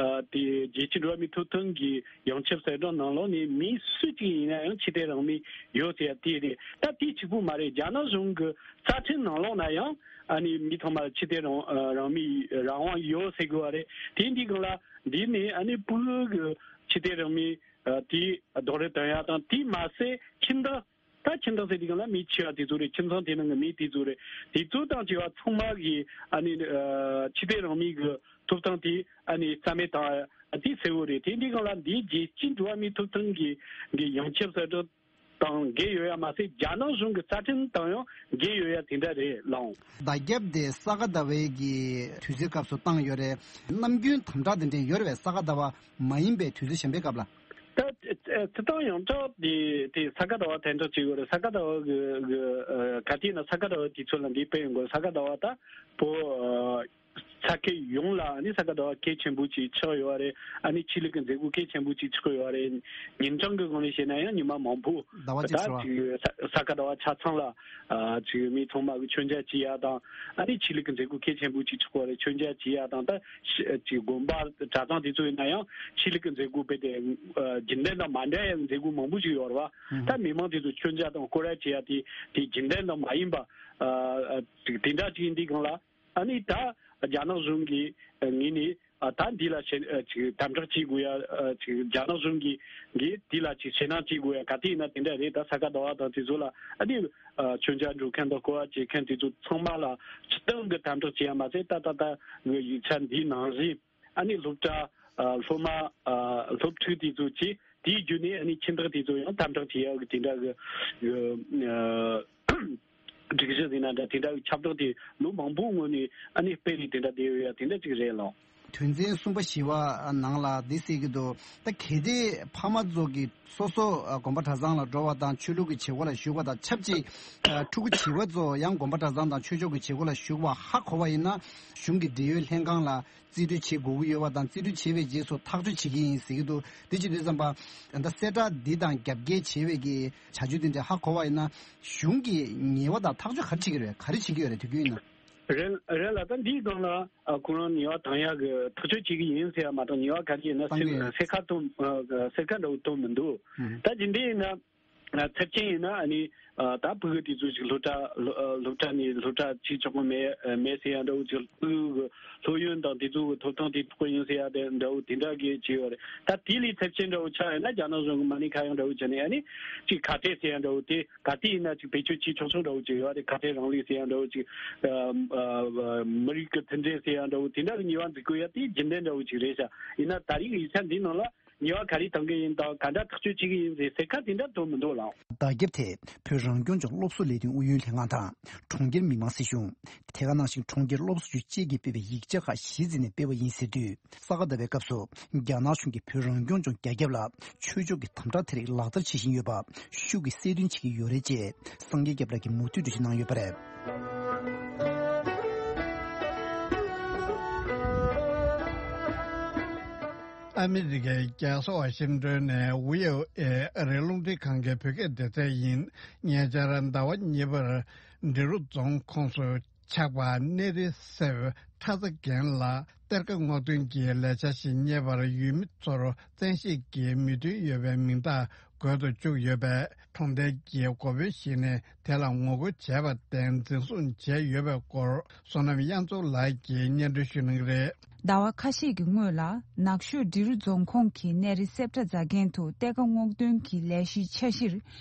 ཨ་དེ་རྒྱལ་སྤྱིའི་འགྲོ་བ་མིའི་ཐོབ་ཐང་གི་ཡོངས་ཁྱབ་གསལ་བསྒྲགས་ནང་ལོགས་ནས་མི་སུ་གཅིག་ཡིན་ན་ཡང་ཆོས་དད་རང་མོས་ཡོད་ཟེར་ཡ་དེ་རེད། ད་དེ་གཅིག་པུ་མ་རེད། རྒྱ་ནག་གཞུང་གི་རྩ་ཁྲིམས་ནང་ལོགས་ན་ཡང་ཨ་ནི་མི་ཚང་མ་ལ་ཆོས་དད་རང་ཨ་རང་མོས་རང་དབང་ཡོད་ཟེར་དགོས་པ་རེད། དེ་འདི་སྒང་ལ་འདི་ནས་ཨ་ནི་ཕྲུ་གུ་གི་ཆོས་དད་རང་མོས་ཨ་དེ་རྡོག་རོལ་བཏང་ཡ་དང་། དེ་མ་ཟད་ཁྱིམ་བདག་ད་ཁྱིམ་བདག་ཟེར་དུས་སྒང་ལ་མི་ཆེ་བ་དེ་ཚོ་རེད། ཁྱིམ་ཚང་དེ་ནང་གི་མི་དེ་ཚོ་རེད། དེ་ཚོ་དང་བཅས་པ་ཚང་མ་གིས་ཨ་ནི་ཨ་ཆོས་དད་རང་མོས་ཀྱི་ཐོབ་ཐང་དེ་ཨ་ནི་རྩ་མེད་བཏང་ཡ་དེ་གསལ་བོ་རེད། དེ་འདི་སྒང་ལ་འདི་རྒྱལ་སྤྱིའི་འགྲོ་བ་མིའི་ཐོབ་ཐང་གི་གི་ཡོངས་ཁྱབ་གསལ་བསྒྲགས་ དང་འགལ་ཡོད་ཡ་མ་ཟད། རྒྱ་ནག་གཞུང་གི་རྩ་ཁྲིམས་དང་ཡང་འགལ་ཡོད་ཡ་དེ་འདྲ་རེད་ལགས། བརྡ་ཁྱབ་དེ་ས་ག་ཟླ་བའི་གི་དུས་ཚོད་སྐབས་སུ་བཏང་ཡོད་རེད། ནམ་རྒྱུན་དམ་དྲག་དེ་འདྲ་ཡོད་རེད་པས། ས་ག་ཟླ་བ་མ་ཡིན་པའི་དུས་ཚོད་གཞན་པའི་སྐབས་ལ། ད་ཨ་སྤྱིར་བཏང་ཡོངས་གྲགས་དེ་དེ་ས་ག་ཟླ་བ་དོན་དག་ཅིག་ཡོད་རེད། ས་ག་ཟླ་བ་གི་གི་ཨ་ག་དུས་ན་ས་ག་ཟླ་བ་དུས་ཚོད་ལ་འདི་དཔེ་ཡོང་གི་རེད། ས་ག་ཟླ་བ་ད་བོད་ཨ་ས་ཁུལ་ཡོངས་ལ་ཨ་ནི་ས་ག་ཟླ་བ་གལ་ཆེན་པོ་ཅིག་ཆགས་ཡོད་རེད། ཨ་ནི་ཆོས་ལུགས་ཀྱི་མཛད་སྒོ་གལ་ཆེན་པོ་ཅིག་ཆགས་ཡོད་རེད། ཉིན་གྲངས་ཀྱི་སྒང་ནས་བཤད་ན་ཡང་ཉི་མ་མང་པོ་ཟླ་བ་གཅིག་ད་ཆགས་པ། ཅིག་ས་ས་ག་ཟླ་བ་ཆ་ཚང་ལ་ཨ་ཅིག་མི་ཚང་མ་གི་མཆོད་མཇལ་བྱེད་ཡ་དང་། ཨ་ནི་ཆོས་ལུགས་ཀྱི་མཛད་སྒོ་གལ་ཆེན་པོ་ཅིག་ཆགས་པ་རེད། མཆོད་མཇལ་བྱེད་ཡ་དང་། ད་ཤ་ཅིག་དགོན་པ་གྲྭ་ཚང་དེ་ཚོ་ཡིན་ན་ཡང་ཆོས་ལུགས་ཀྱི་མཛད་སྒོ་དཔེ་དེ་ཨ་རྒྱུན་ལྡན་དང་མ་འདྲ་ཡ་མཛད་སྒོ་མང་པོ་ཞིག་ཡོད་རེད་པ། ད་མི་མང་དེ་ཚོ་མཆོད་མཇལ་དང་སྐོར་ར་བྱེད་ཡ་དེ་དེ་རྒྱུན་ལྡན་དང་མ་ཡིན་པ་ཨ་ཨ་ཅིག་དེ་འདྲ་ཅིག་ཡིན་དུས་སྒང་ལ། ཨ་ནི་ད་རྒྱ་ནག་གཞུང་གི་ངོས་ནས་ཨ་ད་འདི་ལ་ཞེད་ཨ་ཅིག་དམ་དྲག་བྱེད་དགོས་ཡ། ཨ་ཅིག་རྒྱ་ནག་གཞུང་གི་གིས་འདི་ལ་ཅིག་ཞེད་སྣང་བྱེད་དགོས་ཡ་ག་དུས་ཡིན་ན་དེ་འདྲ་རེད། ད་ས་ག་ཟླ་བ་དང་དེ་ཚོ་ལ་ཨ་ནི་ཨ་མཆོད་མཇལ་འགྲོ་མཁན་དང་སྐོར་བ་བྱེད་མཁན་དེ་ཚོ་ཚང་མ་ལ་སྤྱིར་བཏང་གི་དམ་དྲག་བྱེད་ཡ་མ་ཟད། ད་ད་ལྟ་གི་ཡིག་ཆ་འདིའི་ནང་བཞིན་ཨ་ནི་སློབ་གྲྭ་ཨ་སློབ་མ་ཨ་སློབ་ཕྲུག་དེ་ཚོ་གིས་དེའི་བརྒྱུད་ནས་ཨ་ནི་ཁྱིམ་བདག་དེ་ཚོ་ཡང་དམ་དྲག་བྱེད་ཡ་གི་དེ་འདྲ་གི་ཨ། སྒྲིག་གཞི་ཟེར་ན་འདྲ་དེ་འདྲ་གི་ཁྱབ་བསྒྲགས་དེ་ལོ་མང་པོའི་སྔོན་ནས་ཨ་ནི་སྤེལ་ནས་དེ་འདྲ་བསྡད་ཡོད་ཡ་དེ་འདྲ་ཅིག་རེད་ལགས། དོན་ཚན་གསུམ་པ་བཞི་པ་ནང་ལ་འདི་གསལ་གྱི་འདུག་ད་གལ་ཏེ་ཕ་མ་ཚོ་གིས་སོ་སོ་དགོན་པ་གྲྭ་ཚང་ལ་འགྲོ་བ་དང་ཆོས་ལུགས་ཀྱི་བྱེད་སྒོ་ལ་ཞུགས་པ་དང་ཆབས་ཅིག་ཕྲུ་གུ་བྱིས་པ་ཚོ་ཡང་དགོན་པ་གྲྭ་ཚང་དང་ཆོས་ཕྱོགས་ཀྱི་བྱེད་སྒོ་ལ་ཞུགས་པ་ཧ་གོ་བ་ཡིན་ན། གཞུང་གི་འབྲེལ་ཡོད་ལྷན་ཁང་ལ་རྩིས་སྤྲོད་བྱེད་དགོས་ཀྱི་ཡོད་པ་དང་། རྩིས་སྤྲོད་བྱས་པའི་རྗེས་སུ་ཐག་གཅོད་བྱེད་ཀྱི་ཡིན་ཟེར་གྱི་འདུག་དེ་བྱེད་དུས་ཙམ་པ་ད་གསལ་བསྒྲགས་འདི་དང་རྒྱབ་འགལ་བྱས་པའི་གི་བྱ་སྤྱོད་དེ་འདྲ་ཧ་གོ་བ་ཡིན་ན། གཞུང་གིས་ཉེས་པ་དང་ཐག་གཅོད་ག་རེ་བྱེད་ཀྱི་རེད། ག་རེ་བྱེད་ཀྱི་ཡོད་རེད། དུས་རྒྱུན་ཡིན་ན། རེད་རེད་ལགས། ད་འདིའི་སྒང་ལ་ཨ་ཁོ་རང་ཉེས་པ་དང་ཡག་གི་ཐག་གཅོད་བྱེད་ཀྱི་ཡིན་ཟེར་ཡ་མ་གཏོགས། ཉེས་པ་ག་རེ་ཡིན་ན་གཏང་གི་ཟེར་ཡོད་ཟེར་ཁ་གཏོང་ཨ་ཟེར་ཁ་འདྲ་བོ་གཏོང་མི་འདུག་ཨུ། ད་ཇི་འདྲ་ཡིན་ན་ཨ་ཚབས་ཆེན་ཡིན་ན་ཨ་ནི་ཨ་ད་ཕྲུ་གུ་དེ་ཚོ་ཅིག་སློབ་གྲྭ་སློབ་ཨ་སློབ་གྲྭ་ནས་སློབ་གྲྭ་བྱེད་ཆོག་གི་མེད་ཨ་མེད་ཟེར་ཡ་འདྲ་བོ་ཅིག་ཕྲུ་གུ་སློབ་ཡོན་དང་དེ་ཚོ་གི་ཐོབ་ཐང་དེ་ཐོབ་གི་ཡིན་ཟེར་ཡ་དེ་འདྲ་བོ་དེ་འདྲ་གི་བྱས་ཡོད་རེད། ད་དེ་ལས་ཚབས་ཆེན་འདྲ་བོ་ཆགས་ཡོད་ན་རྒྱ་ནག་གཞུང་གི་མ་ཎི་ཁ་གཡང་འདྲ་བོ་བྱས་ནས་ཨ་ནི་ཅིག་ཁ་བྲལ་ཟེར་ཡ་འདྲ་བོ་དེ། ག་དུས་ཡིན་ན་ཅིག་བེད་སྤྱོད་བྱེད་ཆོག་ཆོག་འདྲ་བོ་ཅིག་ཡོད་རེད། ཁ་བྲལ་རིང་ལུགས་ཟེར་ཡ་འདྲ་བོ་ཅིག་ཨ་ཨ་མི་རིགས་ཀྱི་མཐུན་སྒྲིལ་ཟེར་ཡ་འདྲ་བོ་དེ་འདྲ་གི་ཉེས་པ་འཛུགས་དགོས་ཡ་དེ་རྒྱུན་ལྡན་འདྲ་བོ་ཅིག་རེད་ཤག་ཡིན་ན་ད་རེས་ཀྱི་ཡིག་ཆ་འདིའི་ནང་ལ་ཉེས་པ་ག་རེ་གཏང་གི་ཡིན་དང་ག་འདྲ་ཐག་གཅོད་བྱེད་ཀྱི་ཡིན་ཟེར་ཟེར་ཁ་དེ་འདྲ་འདུག་མི་འདུག་ལགས། བརྡ་ཁྱབ་དེ་བོད་རང་སྐྱོང་ལྗོངས་སློབ་གསོ་ལས་དོན་ཨུ་ཡོན་ལྷན་ཁང་དང་གྲོང་ཁྱེར་མི་དམངས་སྲིད་གཞུང་། དེ་ག་ནང་བཞིན་གྲོང་ཁྱེར་སློབ་གསོ་ཅུས་བཅས་ཀྱིས་སྤེལ་བའི་ཡིག་ཆ་ཁག་གཞི་འཛིན་ནས་སྤེལ་བ་ཡིན་ཟེར་དུས། ས་ག་ཟླ་བའི་སྐབས་སུ་རྒྱ་ནག་གཞུང་གིས་བོད་རང་སྐྱོང་ལྗོངས་རྒྱ་ཁྱབ་ལ་ཆོས་ཕྱོགས་ཀྱི་དམ་དྲག་དེ་རིགས་ལག་བསྟར་བྱེད་བཞིན་ཡོད་པ་ཤུགས་ཀྱིས་གསལ་སྟོན་བྱེད་ཀྱི་ཡོད་རེད་ཅེས་སངས་རྒྱས་སྐྱབས་ལགས་ཀྱིས་མུ་མཐུད་འགྲེལ་བརྗོད་གནང་ཡོད་པ་རེད། ཨ་མི་རི་ཀའི་རྒྱལ་ས་ཝ་ཤིང་ཏོན་ནས་ཝི་ཨོ་ཨེ་ཨ་རིའི་རླུང་འཕྲིན་ཁང་གི་བོད་སྐད་སྡེ་ཚན་ཡིན། ཉེ་ཆར་ཟླ་བ་གཉིས་པར་འབྲི་རུ་རྫོང་ཁོངས་སུ་ཆགས་པ་གནས་རི་སེབ་ཁྲ་ཚ་རྒན་ལགས་གཏེར་ཁ་སྔོག་འདོན་གྱི་ལས་འཆར་ཞིག་གཉེར་བར་ཡུལ་མི་ཚོར་བཙན་ཤེད་ཀྱིས་མོས་མཐུན་ཡོད་པའི་མིང་རྟགས་འགོད་དུ་བཅུག་ཡོད་པས། གྲོང་རྡལ་གྱི་འགོ་དཔོན་ཞིག་ནས་དེ་ལ་ངོ་རྒོལ་བྱས་པར་བརྟེན་འཛིན་བཟུང་བྱས་ཡོད་པའི་སྐོར་བསོད་ནམས་དབྱངས་མཚོ་ལགས་ཀྱིས་སྙན་སྒྲོན་ཞུ་གནང་གི་རེད། ཟླ་བ་ཁ་ཤས་ཀྱི་སྔོན་ལ་ནགས་ཤོད་འབྲི་རུ་རྫོང་ཁོངས་ཀྱི་གནས་རི་སེབ་ཁྲ་རྫ་རྒན་དུ་གཏེར་ཁ་སྔོག་འདོན་གྱི་ལས་གཞིའི་འཆར་གཞིར་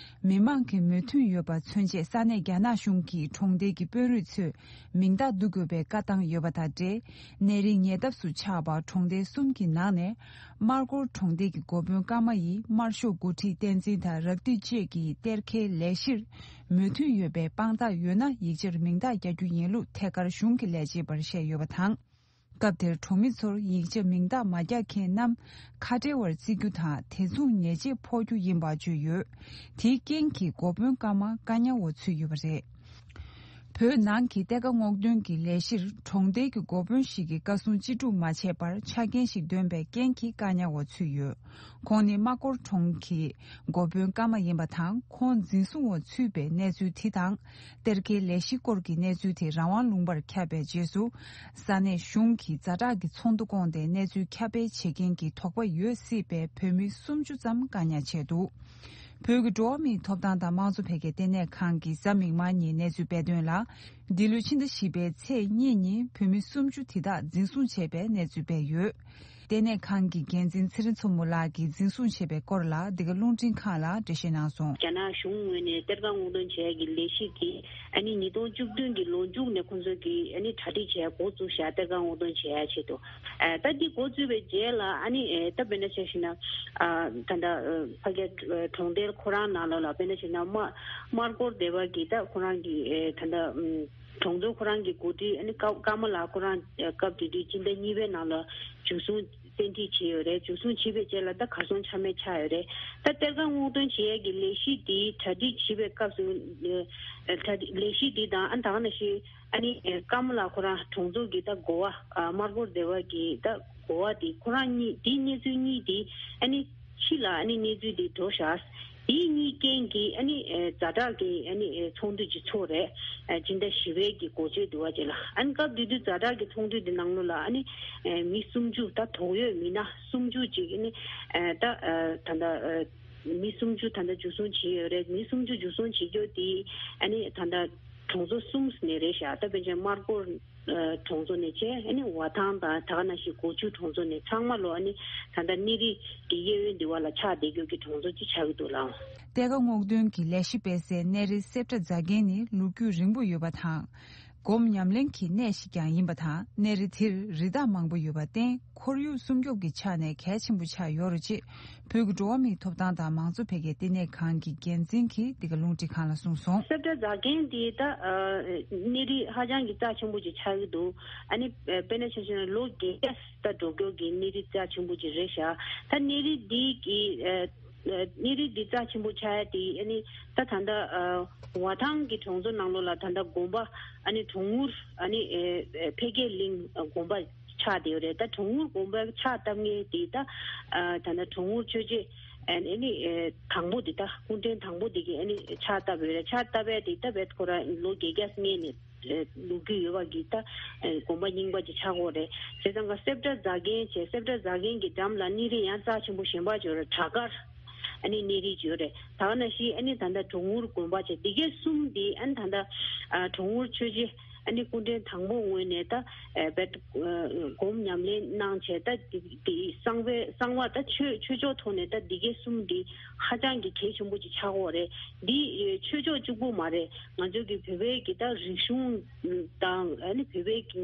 མི་མང་གི་མོས་མཐུན་ཡོད་པ་མཚོན་ཆེད་ས་གནས་རྒྱ་ནག་གཞུང་གིས་གྲོང་རྡལ་གྱི་དཔོན་རིགས་ཚོས་མིང་རྟགས་བསྡུ་དགོས་པའི་བཀའ་བཏང་ཡོད་པ་དང་འབྲེལ། གནས་རིའི་ཉེ་འདབས་སུ་ཆགས་པ་གྲོང་རྡལ་གསུམ་གྱི་ནང་ནས་སྨར་སྒོར་གྲོང་རྡལ་གྱི་འགོ་དཔོན་ཀརྨ་ཡིས་དམར་ཤོག་འགོ་ཁྲིད་བསྟན་འཛིན་དང་རབ་བཏུས་བཅས་ཀྱི་གཏེར་ཁའི་ལས་གཞིར་མོས་མཐུན་ཡོད་པའི་དཔང་རྟགས་ཡོད་ན་ཡིག་ཆར་མིང་རྟགས་རྒྱག་རྒྱུ་ཡིན་ལུགས་ཐད་ཀར་གཞུང་གི་ལས་བྱེད་པར་བཤད་ཡོད་པ་དང་། སྐབས་དེར་གྲོང་མི་ཚོར་ཡིག་ཆ་མིང་རྟགས་མ་རྒྱག་མཁན་རྣམས་ཁ་བྲལ་བར་བརྩི་རྒྱུ་དང་། དེ་མཚུངས་ཉེས་ཆད་ཕོག་རྒྱུ་ཡིན་པ་བརྗོད་ཡོད། དེའི་རྐྱེན་གྱིས་འགོ་དཔོན་ཀརྨ་བཀག་ཉར་འོག་ཚུད་ཡོད་པ་རེད། བོད་ནང་གི་གཏེར་ཁ་སྔོག་འདོན་གྱི་ལས་གཞིར་གྲོང་རྡལ་གྱི་འགོ་དཔོན་ཞིག་གིས་བཀའ་གསུང་ཅི་སྒྲུབ་མ་བྱས་པར་ཆ་རྐྱེན་ཞིག་འདོན་པའི་རྐྱེན་གྱིས་བཀག་ཉར་འོག་ཚུད་ཡོད། ཁོང་ནི་སྨར་སྒོར་གྲོང་གི་འགོ་དཔོན་ཀརྨ་ཡིན་པ་དང་། ཁོང་འཛིན་བཟུང་འོག་ཚུད་པའི་གནས་ཚུལ་དེ་དང་། གཏེར་ཁའི་ལས་གཞི་སྐོར་གྱི་གནས་ཚུལ་དེ་རང་དབང་ལུང་པར་ཁྱབ་པའི་རྗེས་སུ། ས་གནས་གཞུང་གིས་ཛ་དྲག་གི་ཚོགས་འདུ་བསྐོངས་ཏེ་གནས་ཚུལ་ཁྱབ་སྤེལ་བྱེད་མཁན་གྱི་དོགས་པ་ཡོད་སྲིད་པའི་བོད་མི་སུམ་ཅུ་ཙམ་བཀག་ཉར་བྱས་འདུག་བོད་ཀྱི་འགྲོ་བ་མིའི་ཐོབ་ཐང་དང་དམངས་གཙོ་འཕེལ་རྒྱས་ལྟེ་གནས་ཁང་གིས་གཟའ་མིག་དམར་ཉིན་གནས་ཚུལ་སྤེལ་དོན་ལ། འདི་ལོའི་ཕྱི་ཟླ་བཞི་པའི་ཚེས་གཉིས་ཉིན་བོད་མི་སུམ་ཅུ་དེ་དག་འཛིན་བཟུང་བྱས་པའི་གནས་ཚུལ་སྤེལ་ཡོད། ལྟེ་གནས་ཁང་གི་འགན་འཛིན་ཚེ་རིང་མཚོ་མོ་ལགས་ཀྱིས་འཛིན་བཟུང་བྱས་པའི་སྐོར་ལ་འདི་ག་རླུང་འཕྲིན་ཁང་ལ་འགྲེལ་བཤད་གནང་སོང་། རྒྱ་ནག་གཞུང་ངོས་ནས་གཏེར་ཁ་སྔོག་འདོན་བྱེད་ཡག་གི་ལས་གཞི་དེ་ཨ་ནི་ཉིས་སྟོང་བཅུ་བདུན་གྱི་ལོ་མཇུག་ནས་ཁོང་ཚོས་ཀྱི་ཨ་ནི་གྲ་སྒྲིག་བྱེད་ཡག་འགོ་བཙུགས་བཞག་གཏེར་ཁ་སྔོག་འདོན་བྱེད་ཡག་ཆེད་དུ། ཨ་ད་འདི་འགོ་བཙུགས་པའི་རྗེས་ལ་ཨ་ནི་ཨེ་ད་དཔེར་ན་ཆ་བཞག་ན་ཨ་ད་ལྟ་ཨ་ཕ་གིའི་གྲོང་རྡལ་ཁོ་རང་ནང་ལོགས་ལ་དཔེར་ན་ཆ་བཞག་ན་དམར་དམར་སྒོར་སྡེ་བ་གི་ད་ཁོ་རང་གི་ཨེ་ད་ལྟ་ཨམ་གྲོང་ཚོ་ཁོ་རང་གི་འགོ་ཁྲིད་ཨ་ནི་ཀརྨ་ཀརྨ་ལགས་ཁོ་རང་ཨེ་སྐབས་དེ་དུས་སྤྱི་ཟླ་གཉིས་པའི་ནང་ལ་འཇུ་བཟུང་བཙན་ཁྲིད་བྱས་ཡོད་རེད། འཇུ་བཟུང་བྱས་པའི་རྗེས་ལ་ད་གར་སོང་ཆ་མེད་ཆགས་ཡོད་རེད། ད་གཏེར་ཁ་སྔོག་འདོན་བྱེད་ཡས་ཀྱི་ལས་གཞི་འདིའི་གྲ་སྒྲིག་བྱེད་པའི་སྐབས་སུ་ཨེ་གྲ་སྒྲིག་ལས་གཞི་འདི་དང་ཨ་ད་ག་ནང་བཞིན་ཨ་ནི་ཀརྨ་ལགས་ཁོ་རང་གྲོང་ཚོ་གི་ད་འགོ་བ་ཨ་དམར་སྒོར་སྡེ་བ་གི་ད་འགོ་བ་དེ་ཁོ་རང་གཉིས་དེའི་གནས་ཚུལ་གཉིས་དེ་ཨ་ནི་ཕྱི་ལ་ཨ་ནི་གནས་ཚུལ་དེ་འགྲོ་ཤག་དེའི་གཉིས་རྐྱེན་གྱིས་ཨ་ནི་ཛ་དྲག་གི་ཨ་ནི་ཚོགས་འདུ་ཅིག་ཚོགས་རེད། སྤྱི་ཟླ་བཞི་པའི་གི་འགོ་སྤྱོད་དུ་བ་ཅིག་ལ་ཨ་ནི་སྐབས་དེ་དུས་ཛ་དྲག་གི་ཚོགས་འདུ་དེ་ནང་ལོགས་ལ་ཨ་ནི་མི་སུམ་ཅུ་ད་དོགས་ཡོད་མི་སྣ་སུམ་ཅུ་ཅིག་ཨ་ནི་ད་ད་ལྟ་མི་སུམ་ཅུ་ད་ལྟ་འཇུ་བཟུང་བྱས་ཡོད་རེད། མི་སུམ་ཅུ་འཇུ་བཟུང་བྱེད་རྒྱུ་དེ་ཨ་ནི་ད་ལྟ་གྲོང་ཚོ་གསུམ་ནས་རེད་ཤག་ད་དཔེར་ན་དམར་སྒོར་གྲོང་ཚོ་ནས་བྱས་ཨ་ནི་ཝ་ཐང་དང་ད་ག་ནང་བཞིན་སྒོ་ཆུ་གྲོང་ཚོ་ནས་ཚང་མ་ལོ་ཨ་ནི་ད་ལྟ་གནས་རི་གི་གཡས་གཡོན་འདི་བ་ལ་ཆགས་བསྡད་རྒྱུ་གི་གྲོང་ཚོ་ཅིག་ཆགས་ཀྱི་འདུག་ལགས། གཏེར་ཁ་སྔོག་འདོན་གྱི་ལས་གཞི་སྤེལ་སའི་གནས་རི་སེབ་ཏྲ་རྫ་རྒན་ནི་ལོ་རྒྱུས་རིང་པོ་ཡོད་པ་དང་། སྒོམ་ཉམས་ལེན་གྱི་གནས་ཤིག་ཀྱང་ཡིན་པ་དང་གནས་རི་དེར་རི་དྭགས་མང་པོ་ཡོད་པར་བརྟེན་ཁོར་ཡུག་སྲུང་སྐྱོབ་ཀྱི་ཆ་ནས་གལ་ཆེན་པོ་ཆགས་ཡོད་རེད་ཅེས་བོད་ཀྱི་འགྲོ་བ་མིའི་ཐོབ་ཐང་དང་མང་གཙོ་འཕེལ་རྒྱས་ལྟེ་གནས་ཁང་གི་འགན་འཛིན་གྱིས་འདི་ག་རླུང་འཕྲིན་ཁང་ལ་གསུངས་སོང་། སེབ་ཏྲ་རྫ་རྒན་འདི་ད་གནས་རི་ཧ་ཅང་གི་རྩ་ཆེན་པོ་ཅིག་ཆགས་ཀྱི་འདུག་ཨ་ནི་དཔེར་ན་ཆ་བཞག་ན་ལོ་བརྒྱད་བརྒྱ་ད་འགྲོ་རྒྱུ་གི་གནས་རི་རྩ་ཆེན་པོ་ཅིག་རེད་ཤག་ད་གནས་རི་འདི་གི་གནས་རི་འདི་རྩ་ཆེན་པོ་ཆགས་ཡ་དེ་ཨ་ནི་ད་ད་ལྟ་ཝ་ཐང་གི་གྲོང་ཚོ་ནང་ལོགས་ལ་ད་ལྟ་དགོན་པ་ཨ་ནི་གྲོང་ངུར་ཨ་ནི་འཕེལ་རྒྱས་གླིང་དགོན་པ་ཆགས་བསྡད་ཡོད་རེད། ད་གྲོང་ངུར་དགོན་པ་ཕྱག་བཏབ་མཁན་དེ་ད་ད་ལྟ་གྲོང་ངུར་ཆོས་རྗེ་ཨ་ནི་དང་པོ་དེ་ད་སྐུ་ཕྲེང་དང་པོ་དེ་གིས་ཨ་ནི་ཕྱག་བཏབ་ཡོད་རེད། ཕྱག་བཏབ་ཡ་དེ་ད་བེད་ཁོ་ར་ལོ་བརྒྱད་བརྒྱ་སྔོན་ནས། ལོ་རྒྱུས་ཡོད་པ་གི་ད་དགོན་པ་རྙིང་པ་ཅིག་ཆགས་ཀྱི་ཡོད་རེད། བྱས་ཙང་ཀ་སེབ་ཏྲ་རྫ་རྒན་བྱས་སེབ་ཏྲ་རྫ་རྒན་གྱི་འགྲམ་ལ་གནས་རི་ཡང་རྩ་ཆེན་པོ་གཞན་པ་ཅིག་ཡོད་རེད། བྲག་དཀར་ཨ་ནི་གནས་རི་ཅིག་ཡོད་རེད། ད་ག་ནང་བཞིན་ཨ་ནི་ད་ལྟ་གྲོང་ངུར་དགོན་པ་བྱས་འདི་གའི་གསུམ་འདི་ཨ་ནི་ད་ལྟ་གྲོང་ངུར་ཆོས་རྗེ་ཨ་ནི་སྐུ་ཕྲེང་དང་པོ་ངོས་ནས་ད་བེད་སྒོམ་ཉམས་ལེན་གནང་བྱས་ད་འདི་གསང་བའི་གསང་བ་ད་ཆོས་ཆོས་ཕྱོགས་ཐོག་ནས་ད་འདི་གའི་གསུམ་འདི་ཧ་ཅང་གི་གལ་ཆེན་པོ་ཅིག་ཆགས་ཀྱི་ཡོད་རེད། འདི་ཆོས་ཕྱོགས་གཅིག་པུ་མ་རེད། ང་ཚོ་གི་བོད་པའི་གི་ད་རིག་གཞུང་དང་ཨ་ནི་བོད་པའི་གི་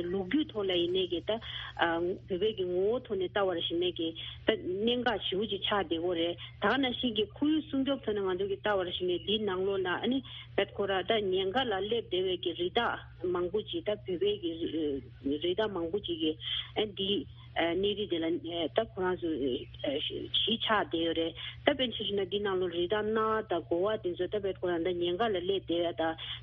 ལོ་རྒྱུས་ཐོག་ལ་ཡིན་ནའི་གི་ད་བོད་པའི་གི་ངོ་བོ་ཐོག་ནས་ལྟ་བར་ཞིག་ནའི་གི་ད་གནད་འགག་ཞེ་པོ་ཅིག་ཆགས་བསྡད་ཀྱི་ཡོད་རེད། ད་ག་ནང་བཞིན་གི་ཁོར་ཡུག་སྲུང་སྐྱོབ་ཐོག་ནས་ང་ཚོ་གི་ལྟ་བར་ཞིག་ནའི་འདིའི་ནང་ལོགས་ལ་ཨ་ནི་བེད་ཁོ་ར་ད་ཉེན་ཁ་ལ་སླེབས་བསྡད་པའི་གི་རི་དྭགས་མང་པོ་ཅིག་ད་བོད་པའི་གི་རི་དྭགས་མང་པོ་ཅིག་གི་ཨ་འདི་གནས་རི་དེ་ལ་ད་ཁོ་རང་ཚོ་གཞིས་ཆགས་བསྡད་ཡོད་རེད། ད་དཔེར་ཆ་བཞག་ན་འདི་ནང་ལོགས་རི་དྭགས་གནའ་དང་དགོ་བ་དེ་ཚོ་ད་དཔེ་ཁོ་རང་ད་ཉེན་ཁ་ལ་སླེབས་བསྡད་ཡ་ད་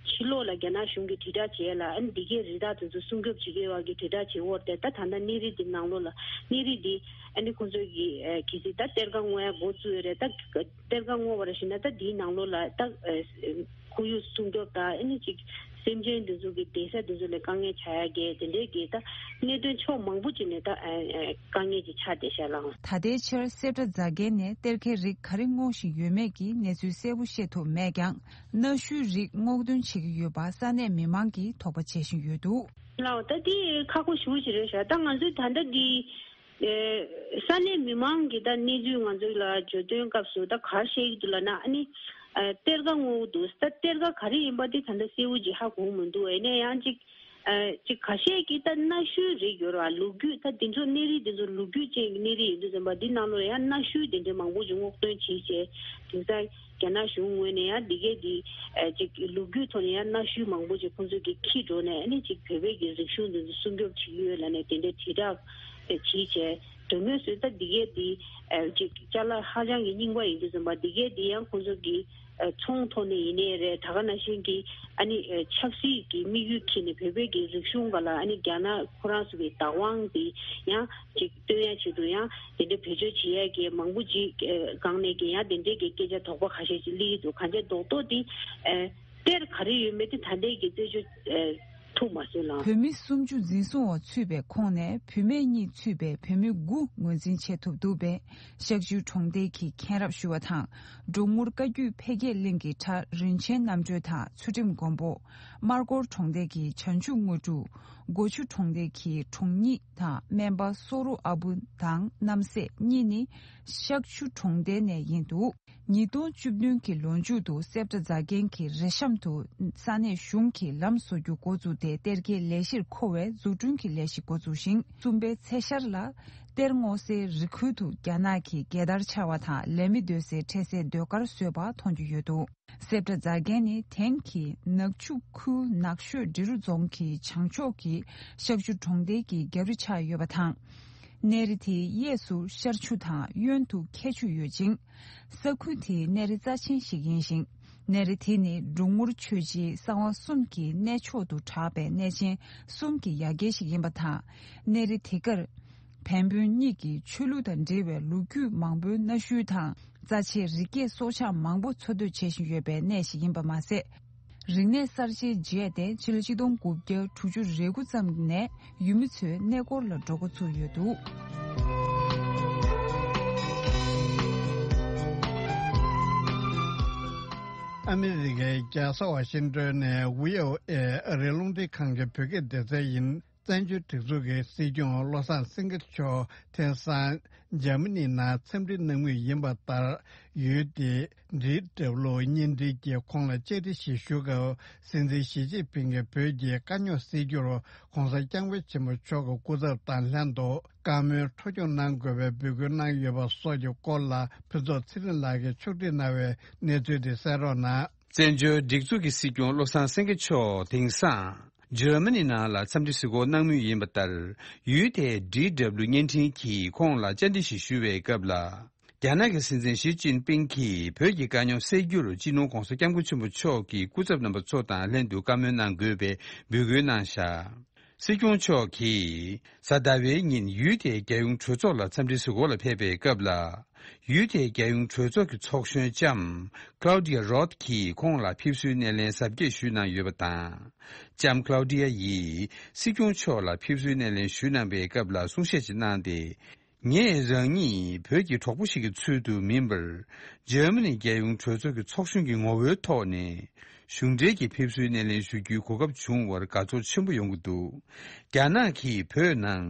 ཕྱི་ལོགས་ལ་རྒྱ་ནག་གཞུང་གིས་དྲིལ་བསྒྲགས་བྱས་ལ་ཨ་ནི་འདི་གའི་རི་དྭགས་དེ་ཚོ་སྲུང་སྐྱོབ་བྱེད་ཀྱི་ཡོད་པ་གི་དྲིལ་བསྒྲགས་བྱེད་འོར་ཏེ་ད་ད་ལྟ་གནས་རི་འདི་ནང་ལོགས་ལ་གནས་རི་འདི་ཨ་ནི་ཁོ་ཚོ་གི་གལ་སྲིད་ད་གཏེར་ཁ་སྔོག་ཡ་འགོ་བཙུགས་ཡོད་རེད། ད་གཏེར་ཁ་སྔོག་པ་ར་བྱས་ན་ད་འདིའི་ནང་ལོགས་ལ་ད། ཁོར་ཡུག་སྲུང་སྐྱོབ་དང་ཨ་ནི་ཅིག་སེམས་ཅན་འདི་ཚོ་གི་བསྡད་ས་འདི་ཚོ་ལ་དཀའ་ངལ་ཆགས་ཡ་གི་དེ་འདྲའི་གི་ད་གནད་དོན་ཕྱོགས་མང་པོ་ཅིག་ནས་ད་དཀའ་ངལ་ཅིག་ཆགས་བསྡད་ཤག་ལགས། ད་ལྟའི་ཆར་སེབ་ཏྲ་རྫ་རྒན་ནས་གཏེར་ཁའི་རིགས་ག་རེ་སྔོག་བཞིན་ཡོད་མེད་ཀྱི་གནས་ཚུལ་གསལ་པོ་ཤེས་ཐུབ་མེད་ཀྱང་གནའ་ཤུལ་རིགས་སྔོག་འདོན་བྱེད་ཀྱི་ཡོད་པ་ས་གནས་མི་མང་གིས་དོགས་པ་བྱེད་བཞིན་ཡོད་འདུག་ལགས་ད་དེ་ཁག་པོ་ཞེ་པོ་ཅིག་རེད་ཤག་ད་ང་ཚོས་ད་ལྟ་འདི། ཨེ། ས་གནས་མི་མང་གིས་ད་གནས་ཚུལ་ང་ཚོ་ལ་བརྗོད་དོན་སྐབས་སུ་ད་ག་རེ་བཤད་ཀྱི་འདུག་ལབ་ན་ཨ་ནི། ཨེ། གཏེར་ཁ་སྔོག་འདུག་ད་གཏེར་ཁ་ག་རེ་ཡིན་པ་དེ་ད་ལྟ་གསལ་པོ་ཅིག་ཧ་གོ་མི་འདུག་ཨེ་ནས་ཡང་ཅིག་ཨེ། ཅིག་ཁ་ཤས་ཀྱིས་ད་གནའ་ཤུལ་རིགས་ཡོད་རེད་བ། ལོ་རྒྱུས་ད་དེ་ཚོ་གནས་རིགས་དེ་ཚོ་ལོ་རྒྱུས་ཅན་གྱི་གནས་རིགས་ཡིན་དུས་ཙམ་པ་འདི་ནང་ལོགས་ཡང་གནའ་ཤུལ་དེ་འདྲའི་མང་པོ་ཅིག་སྔོག་འདོན་བྱས་བྱས་དེང་སང་། རྒྱ་ནག་གཞུང་ངོས་ནས་ཡང་འདི་གའི་འདི་ཨ་ཅིག་ལོ་རྒྱུས་ཐོག་ནས་ཡང་གནའ་ཤུལ་མང་པོ་ཅིག་ཁོང་ཚོས་ཀྱིས་འཁྱེར་འགྲོ་ནས་ཨ་ནི་ཅིག་བོད་པའི་གི་རིག་གཞུང་འདི་ཚོ་སྲུང་སྐྱོབ་བྱེད་ཀྱི་ཡོད་ལབ་ནས་དེ་འདྲའི་དྲིལ་བསྒྲགས་བྱས་བྱས་དོན་དངོས་སུ་ད་འདི་གའི་འདི་ཨ་ཅིག་ཅ་ལག་ཧ་ཅང་གི་རྙིང་པ་ཡིན་དུས་ཙམ་པ་འདི་གའི་འདི་ཡང་ཁོང་ཚོ་གི་ཨ་ཚོང་ཐོག་ནས་ཡིན་ནའི་རེད། ད་ག་ནང་བཞིན་གྱི་ཨ་ནི་ཨ་ཆབ་སྲིད་ཀྱི་དམིགས་ཡུལ་འཁྱེར་ནས་བོད་པའི་གི་རིག་གཞུང་སྒང་ལ་ཨ་ནི་རྒྱ་ནག་ཁོ་རང་ཚོ་གི་བདག་དབང་འདི་ཡང་ཅིག་སྟོན་ཡ་ཆེད་དུ་ཡང་དེ་འདྲའི་བེད་སྤྱོད་བྱེད་ཡ་གི་མང་པོ་ཅིག་ཨེ་སྒང་ནས་ཀྱི་ཡང་དེ་འདྲའི་གི་སྐད་ཆ་དོགས་པ་ཁ་ཤས་ཅིག་སླེབས་ཀྱི་འདུག་གང་ཅི་རྡོག་རྡོག་དེ་ཨེ་གཏེར་ག་རེ་ཡོད་མེད་དེ་ད་ལྟའི་གི་རྩད་གཅོད་ཨེ་ ཐུགས་མ་ཟིན་ལ། བོད་མི་སུམ་ཅུ་འཛིན་བཟུང་བ་ཚུད་པའི་ཁོངས་ནས་བུད་མེད་གཉིས་ཚུད་པའི་བོད་མི་དགུ་ངོས་འཛིན་བྱེད་ཐུབ་འདུག་པས། ཤག་ཆུ་གྲོང་རྡལ་གྱི་མཁན་རབས་ཞུ་བ་དང་། འབྲོང་ངུར་བཀའ་བརྒྱུད་འཕེལ་རྒྱས་གླིང་གི་གྲྭ་རིན་ཆེན་རྣམ་གྲོལ་དང་ཚུལ་ཁྲིམས་མགོན་པོ། སྨར་སྒོར་གྲོང་རྡལ་གྱི་བྱང་ཆུབ་དངོས་གྲུབ། སྒོ་ཆུ་གྲོང་རྡལ་གྱི་གྲོང་ཉིད་དང་སྨན་པ་སོ་རུ་ཨ་བུ་དང་རྣམ་སྲས་གཉིས་ནི་ཤག་ཆུ་གྲོང་རྡལ་ནས་ཡིན་འདུག། ཉིས་སྟོང་བཅུ་བདུན་གྱི་ལོ་མཇུག་ཏུ་གསེབ་ཁྲ་རྫ་མཁན་གྱི་རེ་ཤམ་དུ་ས་གནས་གཞུང་གིས་ལམ་བཟོ་རྒྱུ་འགོ་བཙུགས་ཏེ་གཏེར་ཁའི་ལས་གཞིར་མཁོ་བའི་འཛུགས་སྐྲུན་གྱི་ལས་གཞི་འགོ་བཙུགས་ཤིང་། གསུམ་པའི་ཚེས་ཤར་ལ་གཏེར་སྔོག་སའི་རི་ཁུལ་དུ་རྒྱ་ནག་གི་རྒྱལ་དར་འཕྱར་བ་དང་ལས་མི་སྡོད་སའི་འཕྲལ་སེལ་ཟློས་གར་བཟོས་པ་མཐོང་རྒྱུ་ཡོད་འདུག། གསེབ་ཁྲ་རྫ་མཁན་ནི་དེང་གི་ནག་ཆུ་ཁུལ་ནགས་ཤོད་འབྲི་རུ་རྫོང་གི་བྱང་ཕྱོགས་ཀྱི་ཤག་ཆུ་གྲོང་རྡལ་གྱི་རྒྱབ་རི་ཆགས་ཡོད་པ་དང་། གནས་རི་དེའི་གཡས་སུ་ཤར་ཆུ་དང་གཡོན་དུ་ཁྱེ་ཆུ་ཡོད་ཅིང་། ས་ཁུལ་དེའི་གནས་རི་རྩ་ཆེན་ཞིག་ཡིན་ཞིང་། གནས་རི་དེ་ནི་འབྲོང་ངུར་ཆོས་རྗེའི་གསང་བ་གསུམ་གྱི་གནས་མཆོག་ཏུ་གྲགས་པའི་གནས་ཆེན་གསུམ་གྱི་ཡ་གྱལ་ཞིག་ཡིན་པ་དང་། གནས་རི་དེ་གར་བན་བོན་གཉིས་ཀྱི་ཆོས་ལུགས་དང་འབྲེལ་བའི་ལོ་རྒྱུས་མང་པོའི་གནའ་ཤུལ་དང་། རྩ་ཆེའི་རི་སྐྱེས་སྲོག་ཆགས་མང་པོ་འཚོ་སྡོད་བྱེད་བཞིན་ཡོད་པའི་གནས་ཤིག་ཡིན་པ་མ་ཟད། རིག་གནས་གསར་བརྗེའི་རྗེས་ཏེ་ཕྱི་ལོ་ཆིག་སྟོང་དགུ་བརྒྱ་དྲུག་ཅུ་རེ་དགུ་ཙམ་ནས་ཡུལ་མི་ཚོའི་གནས་སྐོར་ལ་འགྲོ་འགོ་ཚུགས་ཡོད་འདུག། ཨ་མི་རི་ཀའི་རྒྱལ་ས་ཝ་ཤིང་ཏོན་ནས་ཝི་ཨོ་ཨེ་ཨ་རིའི་རླུང་འཕྲིན་ཁང་གི་བོད་སྐད་སྡེ་ཚན་ཡིན། བཙན་བྱོལ་སྒྲིག་འཛུགས་ཀྱི་སྲིད་སྐྱོང་བློ་བཟང་སེང་གེ་མཆོག་དེང་སང་འཇར་མ་ནི་ནང་འཚམས་འདྲི་གནང་མུས་ཡིན་པ་ལྟར། ཡུལ་དེའི་ཌི་ཌབ་ལུ་བརྙན་འཕྲིན་གྱིས་ཁོང་ལ་བཅར་འདྲི་ཞིག་ཞུ་སྐབས། སྲིད་འཛིན་ཞི་ཅིན་ཕིང་གིས་བོད་ཀྱི་དཀའ་རྙོག་སེལ་རྒྱུར་༸གོང་ས་༸སྐྱབས་མགོན་ཆེན་པོ་མཆོག་གི་སྐུ་ཚབ་དང་ལྷན་དུ་བཀའ་མོལ་འཕྲོ་སྐྱོང་གནང་དགོས་པའི་འབོད་སྐུལ་གནང་ཡོད་པ་སོགས་ཀྱི་སྐོར་ལ་ཕུན་ཚོགས་ཚེ་རིང་ལགས་ཀྱིས་ཕྱོགས་སྒྲིག་གནང་བའི་གནས་ཚུལ་དེ་གསན་རོགས་གནང་། བཙན་བྱོལ་སྒྲིག་འཛུགས་ཀྱི་སྲིད་སྐྱོང་བློ་བཟང་སེང་གེ་མཆོག་དེང་སང་འཇར་མ་ནི་ནང་ལ་འཚམས་འདྲི་གཟིགས་སྐོར་གནང་མུས་ཡིན་པ་ལྟར། ཡུལ་དེའི་ཌི་ཌབ་ལུ་བརྙན་འཕྲིན་གྱིས་ཁོང་ལ་བཅར་འདྲི་ཞིག་ཞུ་བའི་སྐབས་ལ། རྒྱ་ནག་གི་སྲིད་འཛིན་ཞི་ཅིན་ཕིང་གིས་བོད་ཀྱི་དཀའ་རྙོག་སེལ་རྒྱུར་སྤྱི་ནོར་༸གོང་ས་༸སྐྱབས་མགོན་ཆེན་པོ་མཆོག་གི་སྐུ་ཚབ་རྣམ་པ་ཚོ་དང་ལྷན་དུ་བཀའ་མོལ་གནང་དགོས་པའི་འབོད་སྐུལ་གནང་བཞག། སྲིད་སྐྱོང་མཆོག་གིས་གཟའ་ཟླ་བའི་ཉིན་ཡུལ་དེའི་རྒྱལ་ཡོངས་གྲོས་ཚོགས་ལ་འཚམས་འདྲི་གཟིགས་སྐོར་ལ་ཕེབས་པའི་སྐབས་ལ། ཡུལ་དེའི་རྒྱལ་ཡོངས་གྲོས་ཚོགས་ཀྱི་ཚོགས་གཞོན་ལྕམ་Claudia Roth་གྱིས་ཁོང་ལ་ཕེབས་བསུའི་སྣེ་ལེན་གཟབ་རྒྱས་ཞུས་གནང་ཡོད་པ་དང་། ལྕམ་Claudia་ཡིས་སྲིད་སྐྱོང་མཆོག་ལ་ཕེབས་བསུའི་སྣེ་ལེན་ཞུས་གནང་པའི་སྐབས་ལ་གསུང་བཤད་ཅིག་གནང་སྟེ། ངས་རང་ཉིད་བོད་ཀྱི་གྲོགས་པོ་ཞིག་གི་ཚུལ་དུ་མིན་པར། འཇར་མ་ནི་རྒྱལ་ཡོངས་གྲོས་ཚོགས་ཀྱི་ཚོགས་གཞོན་གྱི་ངོ་བོའི་ཐོག་ནས། གཞུང་འབྲེལ་གྱི་ཕེབས་བསུའི་སྣེ་ལེན་ཞུ་རྒྱུའི་གོ་སྐབས་བྱུང་བར་དགའ་ཚོར་ཆེན་པོ་ཡོང་གི་འདུག། རྒྱ་ནག་གིས་བོད་ནང་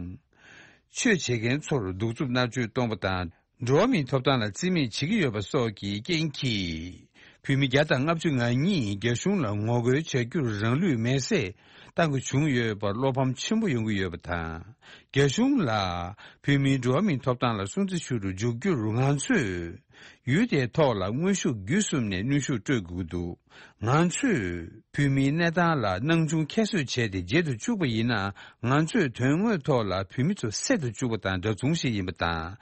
ཆོས་བྱེད་མཁན་ཚོར་གདུག་རྩུབ་མནར་གཅོད་གཏོང་པ་དང་། འགྲོ་བ་མིའི་ཐོབ་ཐང་ལ་བརྩི་མེད་བྱེད་ཀྱི་ཡོད་པ་སོགས་ཀྱི་རྐྱེན་གྱིས། བོད་མི་བརྒྱ་དང་ལྔ་བཅུ་ང་གཉིས་རྒྱ་གཞུང་ལ་ངོ་རྒོལ་བྱ་རྒྱུར་རང་ལུས་མེར་སྲེག་བཏང་དགོས་བྱུང་ཡོད་པར་བློ་ཕམ་ཆེན་པོ་ཡོང་གི་ཡོད་པ་དང་། རྒྱ་གཞུང་ལ་བོད་མིའི་འགྲོ་བ་མིའི་ཐོབ་ཐང་ལ་སྲུང་བརྩི་ཞུ་རུ་འཇུག་རྒྱུར་ང་ཚོས་ཡུལ་དེའི་ཐོག་ལ་དངོས་ཤུགས་བརྒྱུད་གསུམ་ནས་གནོན་ཤུགས་སྤྲོད་དགོས་ཀྱི་འདུག། ང་ཚོས་བོད་མིའི་གནས་སྟངས་ལ་སྣང་ཆུང་ཁྱད་གསོད་བྱས་ཏེ་བརྗེད་དུ་བཅུག་པ་ཡིན་ན། ང་ཚོས་དོན་དངོས་ཐོག་ལ་བོད་མི་ཚོ་བསད་དུ་བཅུག་པ་དང་འདྲ་མཚུངས་ཤིག་ཡིན་པ་དང་།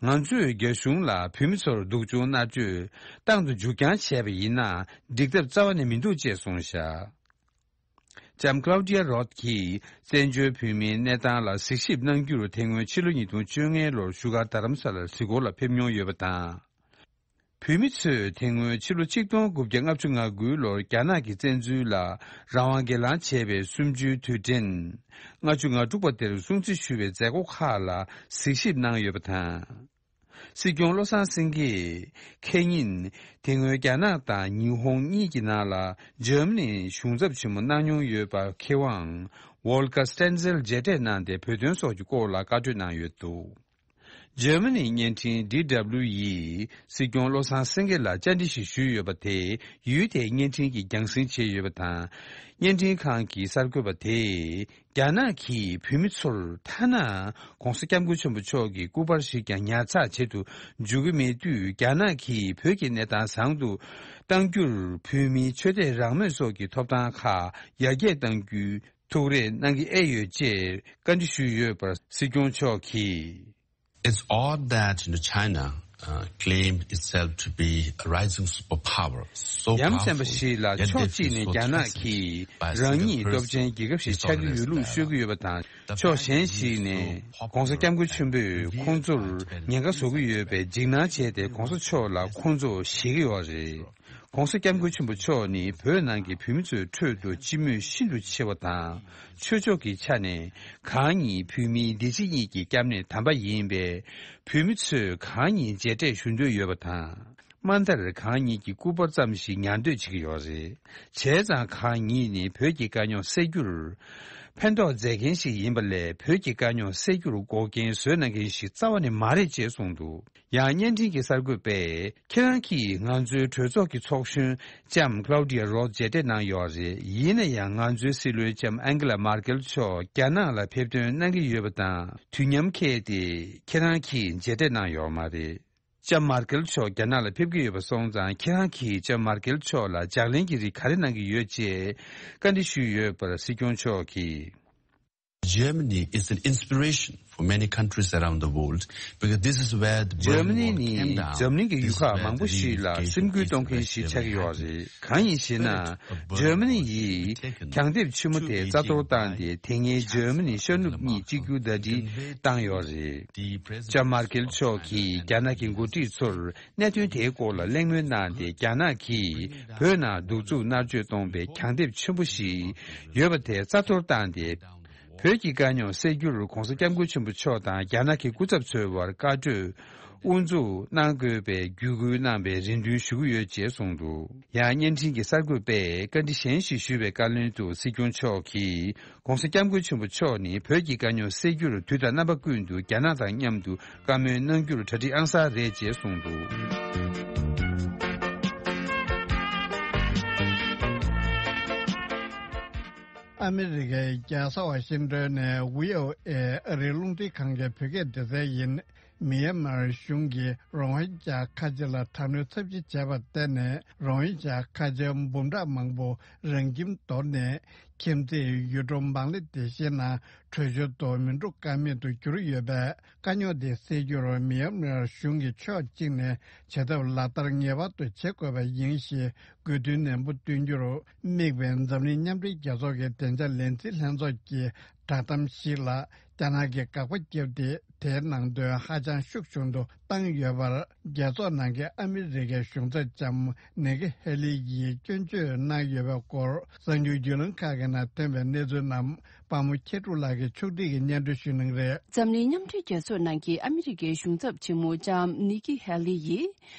ང་ཚོས་རྒྱ་གཞུང་ལ་བོད་མི་ཚོར་སྡུག་སྦྱོང་མནར་གཅོད་བཏང་དུ་འཇུག་རྐྱང་བྱས་པ་ཡིན་ན། འགྲིག་ཐབས་རྩ་བ་ནས་མི་འདུག་ཅེས་གསུངས་བཞག། ལྕམ་Claudia Roth་གྱིས་བཙན་བྱོལ་བོད་མིའི་གནས་སྟངས་ལ་གཟིགས་ཞིབ་གནང་རྒྱུར་དེ་སྔོན་ཕྱི་ལོ་ཉིས་སྟོང་བཅོ་ལྔ་ལོར་བཞུགས་སྒར་རྡ་རམ་ས་ལར་གཟིགས་སྐོར་ལ་ཕེབས་མྱོང་ཡོད་པ་དང་། བོད་མི་ཚོས་དེ་སྔོན་ཕྱི་ལོ་ཆིག་སྟོང་དགུ་བརྒྱ་ལྔ་བཅུ་ང་དགུ་ལོར་རྒྱ་ནག་གི་བཙན་འཛུལ་ལ་རང་དབང་སྒེར་ལངས་བྱས་པའི་གསུམ་བཅུའི་དུས་དྲན་ལྔ་བཅུ་ང་དྲུག་པ་དེར་སྲུང་བརྩི་ཞུ་བའི་མཛད་སྒོ་ཁག་ལ་གཟིགས་ཞིབ་གནང་ཡོད་པ་དང་། སྲིད་སྐྱོང་བློ་བཟང་སེང་གེས་ཁེ་ཉིན་དེ་སྔོན་རྒྱ་ནག་དང་ཉི་ཧོང་གཉིས་ཀྱི་ནང་ལ་འཇར་མ་ནིའི་གཞུང་ཚབ་ཆེན་མོ་གནང་མྱོང་ཡོད་པ་མཁས་དབང་Volker Stenzel་མཇལ་འཕྲད་གནང་སྟེ་བོད་དོན་སོགས་ཀྱི་སྐོར་ལ་བཀའ་གྲོས་གནང་ཡོད་འདུག། འཇར་མ་ནིའི་བརྙན་འཕྲིན་ཌི་ཌབ་ལིའུ་ཡིས་སྲིད་སྐྱོང་བློ་བཟང་སེང་གེ་ལ་བཅར་འདྲི་ཞིག་ཞུས་ཡོད་པ་དེ་ཡུལ་དེའི་བརྙན་འཕྲིན་གྱིས་རྒྱང་སྲིང་བྱས་ཡོད་པ་དང་། བརྙན་འཕྲིན་ཁང་གི་གསར་འགོད་པ་དེས་རྒྱ་ནག་གིས་བོད་མི་ཚོར་ཐ་ན་༸གོང་ས་༸སྐྱབས་མགོན་ཆེན་པོ་མཆོག་གི་སྐུ་པར་ཞིག་ཀྱང་ཉར་ཚགས་བྱེད་དུ་འཇུག་གི་མེད་དུས། རྒྱ་ནག་གིས་བོད་ཀྱི་གནས་སྟངས་བཟང་དུ་གཏང་རྒྱུར་བོད་མིའི་ཆོས་དད་རང་མོས་སོགས་ཀྱི་ཐོབ་ཐང་ཁག་ཡར་རྒྱས་གཏང་རྒྱུའི་ཐུགས་རེ་གནང་གི་ཨེ་ཡོད་ཅེས་བཀའ་འདྲི་ཞུས་ཡོད་པར་སྲིད་སྐྱོང་མཆོག་གིས། It's odd that, you know, China, uh, claim itself to be a rising superpower, so ཡ་མཚན་པ་powerful, ཞིག་ལ་yet they ཕྱོགས་གཅིག་feel ནས་so རྒྱ་ནག་threatened གིས་by རང་ཉིད་certain སྟོབས་ཆེན་རྒྱལ་ཁབ་ཞིག་ཆགས་ཀྱི་ཡོད་ལུགས་ཤོད་ཀྱི་ཡོད་པ་དང་། ཕྱོགས་གཞན་ཞིག་ནས་༸གོང་ས་༸སྐྱབས་མགོན་ཆེན་པོས་ཁོང་ཚོར་ཉེན་ཁ་བཟོ་གི་ཡོད་པའི་འཇིགས་སྣང་བྱས་ཏེ་༸གོང་ས་མཆོག་ལ་ཁོང་ཚོ་ཞེད་ཀྱི་ཡོད་རེད། ༸གོང་ས་༸སྐྱབས་མགོན་ཆེན་པོ་མཆོག་ནི་བོད་ནང་གི་བོད་མི་ཚོའི་ཁྲོད་དུ་སྤྱི་མོས་ཤིན་ཏུ་ཆེ་བ་དང་། ཆོས་ཕྱོགས་ཀྱི་ཆ་ནས་གང་ཉིད་བོད་མིའི་བདེ་སྐྱིད་གཉིས་ཀྱི་སྐྱབས་གནས་དམ་པ་ཡིན་པས། བོད་མི་ཚོས་གང་ཉིད་མཇལ་འཕྲད་ཞུ་འདོད་ཡོད་པ་དང་། མ་མཐར་གང་ཉིད་ཀྱི་སྐུ་པར་ཙམ་ཞིག་ཉར་འདོད་བྱེད་ཀྱི་ཡོད་རེད། བྱས་ཙང་གང་ཉིད་ནི་བོད་ཀྱི་དཀའ་རྙོག་སེལ་རྒྱུར། ཕན་ཐོགས་མཛད་མཁན་ཞིག་ཡིན་པ་ལས། བོད་ཀྱི་དཀའ་རྙོག་སེལ་རྒྱུར་འགོག་རྐྱེན་བཟོས་གནང་མཁན་ཞིག་རྩ་བ་ནས་མ་རེད་ཅེས་གསུངས་འདུག་ཡང་བརྙན་འཕྲིན་གྱི་གསར་འགོད་པས། ཁྱེད་རང་གིས་ང་ཚོའི་གྲོས་ཚོགས་ཀྱི་ཚོགས་གཞོན་ལྕམ་Claudia Roth་མཇལ་འཕྲད་གནང་ཡོད་རེད། ཡིན་ན་ཡང་ང་ཚོའི་སྲིད་བློན་ལྕམ་ཨན་ཀེ་ལ་མར་ཀེལ་མཆོག་རྒྱ་ནག་ལ་ཕེབས་ཐོན་གནང་གི་ཡོད་པ་དང་། དུས་མཉམ་འཁེལ་ཏེ་ཁྱེད་རང་གིས་མཇལ་འཕྲད་གནང་ཡོད་མ་རེད། ལྕམ་མར་ཀེལ་མཆོག་རྒྱ་ནག་ལ་ཕེབས་ཀྱི་ཡོད་པ་སོང་ཙང་། ཁྱེད་རང་གིས་ལྕམ་མར་ཀེལ་མཆོག་ལ་ལྗགས་ལན་གྱི་རིགས་ག་རེ་གནང་གི་ཡོད་ཅེས་བཀའ་འདྲི་ཞུས་ཡོད་པར། སྲིད་སྐྱོང་མཆོག་གིས། Germany is an inspiration for many countries around the world, because this is where the འཇར་མ་ནི་ནི་འཛམ་གླིང་གི་ཡུལ་ཁག་མང་པོ་ཞིག་ལ་སེམས་འགུལ་གཏོང་མཁན་ཞིག་ཆགས་ཀྱི་ཡོད་རེད། གང་ཡིན་ཞེ་ན། འཇར་མ་ནི་ཡིས་གྱང་ལྡེབས་ཆེན་མོ་དེ་རྩ་གཏོར་བཏང་སྟེ། དེ་སྔའི་འཇར་མ་ནི་ཤར་ནུབ་གཉིས་གཅིག་གྱུར་ཟླ་སྒྲིལ་བཏང་ཡོད་རེད། ལྕམ་མར་ཀེལ་མཆོག་གིས་རྒྱ་ནག་གི་འགོ་ཁྲིད་ཚོར་གནད་དོན་དེའི་སྐོར་ལ་གླེང་མོལ་གནང་སྟེ། རྒྱ་ནག་གིས་བོད་ནང་གདུག་རྩུབ་མནར་གཅོད་གཏོང་པའི་གྱང་ལྡེབས་ཆེན་པོ་ཞིག་ཡོད་པ་དེ་རྩ་གཏོར་བཏང་སྟེ། བོད་ཀྱི་དཀའ་རྙོག་སེལ་རྒྱུར་༸གོང་ས་༸སྐྱབས་མགོན་ཆེན་པོ་མཆོག་དང་རྒྱ་ནག་གི་སྐུ་ཚབ་ཚོའི་བར་བཀའ་གྲོས་དབུ་འཛུགས་གནང་དགོས་པའི་བརྒྱུད་སྐུལ་གནང་བའི་རེ་འདུན་ཞུ་གི་ཡོད་ཅེས་གསུངས་འདུག་ཡང་བརྙན་འཕྲིན་གྱི་གསར་འགོད་པས་བཀའ་འདྲི་གཞན་ཞིག་ཞུས་པའི་བཀའ་ལན་དུ། སྲིད་སྐྱོང་མཆོག་གིས་༸གོང་ས་༸སྐྱབས་མགོན་ཆེན་པོ་མཆོག་ནི་བོད་ཀྱི་དཀའ་རྙོག་སེལ་རྒྱུར་དུས་དང་རྣམ་པ་ཀུན་ཏུ་རྒྱ་ནག་དང་མཉམ་དུ་བཀའ་མོལ་གནང་རྒྱུར་གྲ་སྒྲིག་ཨང་གསར་རེད་ཅེས་གསུངས་འདུག་ཨ་མི་རི་ཀའི་རྒྱལ་ས་ཝ་ཤིང་ཏོན་ནས་བྷི་ཨོ་ཨེ་ཨ་རིའི་རླུང་འཕྲིན་ཁང་གི་བོད་སྐད་སྡེ་ཚན་ཡིན། མི་ཡན་མར་གཞུང་གིས་རོ་ཧིན་ཇཱ་ཁ་ཆེ་ལ་དྲག་གནོན་ཚབས་ཆེ་བྱས་པར་བརྟེན་ནས། རོ་ཧིན་ཇཱ་ཁ་ཆེ་འབུམ་ཕྲག་མང་པོ་རང་ཁྱིམ་དོར་ནས། ཁྱིམ་མཚེས་ཡུལ་གྲུ་བང་ལ་དེ་ཤི་ནང་བྲོས་བྱོལ་དུ་མི་འགྲོ་ཀ་མེད་དུ་གྱུར་ཡོད་པས། དཀའ་རྙོག་དེ་སེལ་རྒྱུར་མི་ཡན་མར་གཞུང་གིས་ཕྱོགས་གཅིག་ནས་བྱེད་ཐབས་ལག་བསྟར་ངེས་པར་དུ་བྱེད་དགོས་པ་ཡིན་ཞེས་དགོས་འདུན་ནན་པོ་བཏོན་རྒྱུར་དམིགས་པའི་འཛམ་གླིང་མཉམ་འབྲེལ་རྒྱལ་ཚོགས་ཀྱི་བདེ་འཇགས་ལས་འཛིན་ལྷན་ཚོགས་ཀྱི་བསྒྲགས་གཏམ་ཞིག་ལ། རྒྱ་ནག་གིས་དགག་པ་བརྒྱབ་སྟེ། དེའི་ནང་དོན་ཧ་ཅང་ཤུགས་ཆུང་དུ་བཏང་ཡོད་པར། རྒྱལ་ཚོགས་ནང་གི་ཨ་མི་རི་ཀའི་གཞུང་ཚབ་ལྕམ་ནེ་ཀི་ཧེ་ལི་ཡིས་སྐྱོན་བརྗོད་གནང་ཡོད་པའི་སྐོར། གསར་འགྱུར་བརྒྱུད་ལམ་ཁག་གི་ནང་ཐོན་པའི་གནས་ཚུལ་རྣམས། པ་མོ་ཁྱེད་ཕྲུག་ལགས་ཀྱིས་ཕྱོགས་སྒྲིག་གིས་སྙན་སྒྲོན་ཞུ་གནང་གི་རེད། འཛམ་གླིང་མཉམ་འབྲེལ་རྒྱལ་ཚོགས་ནང་གི་ཨ་མི་རི་ཀའི་གཞུང་ཚབ་ཆེན་མོ་ལྕམ་ནི་ཀི་ཧེ་ལི་ཡིས།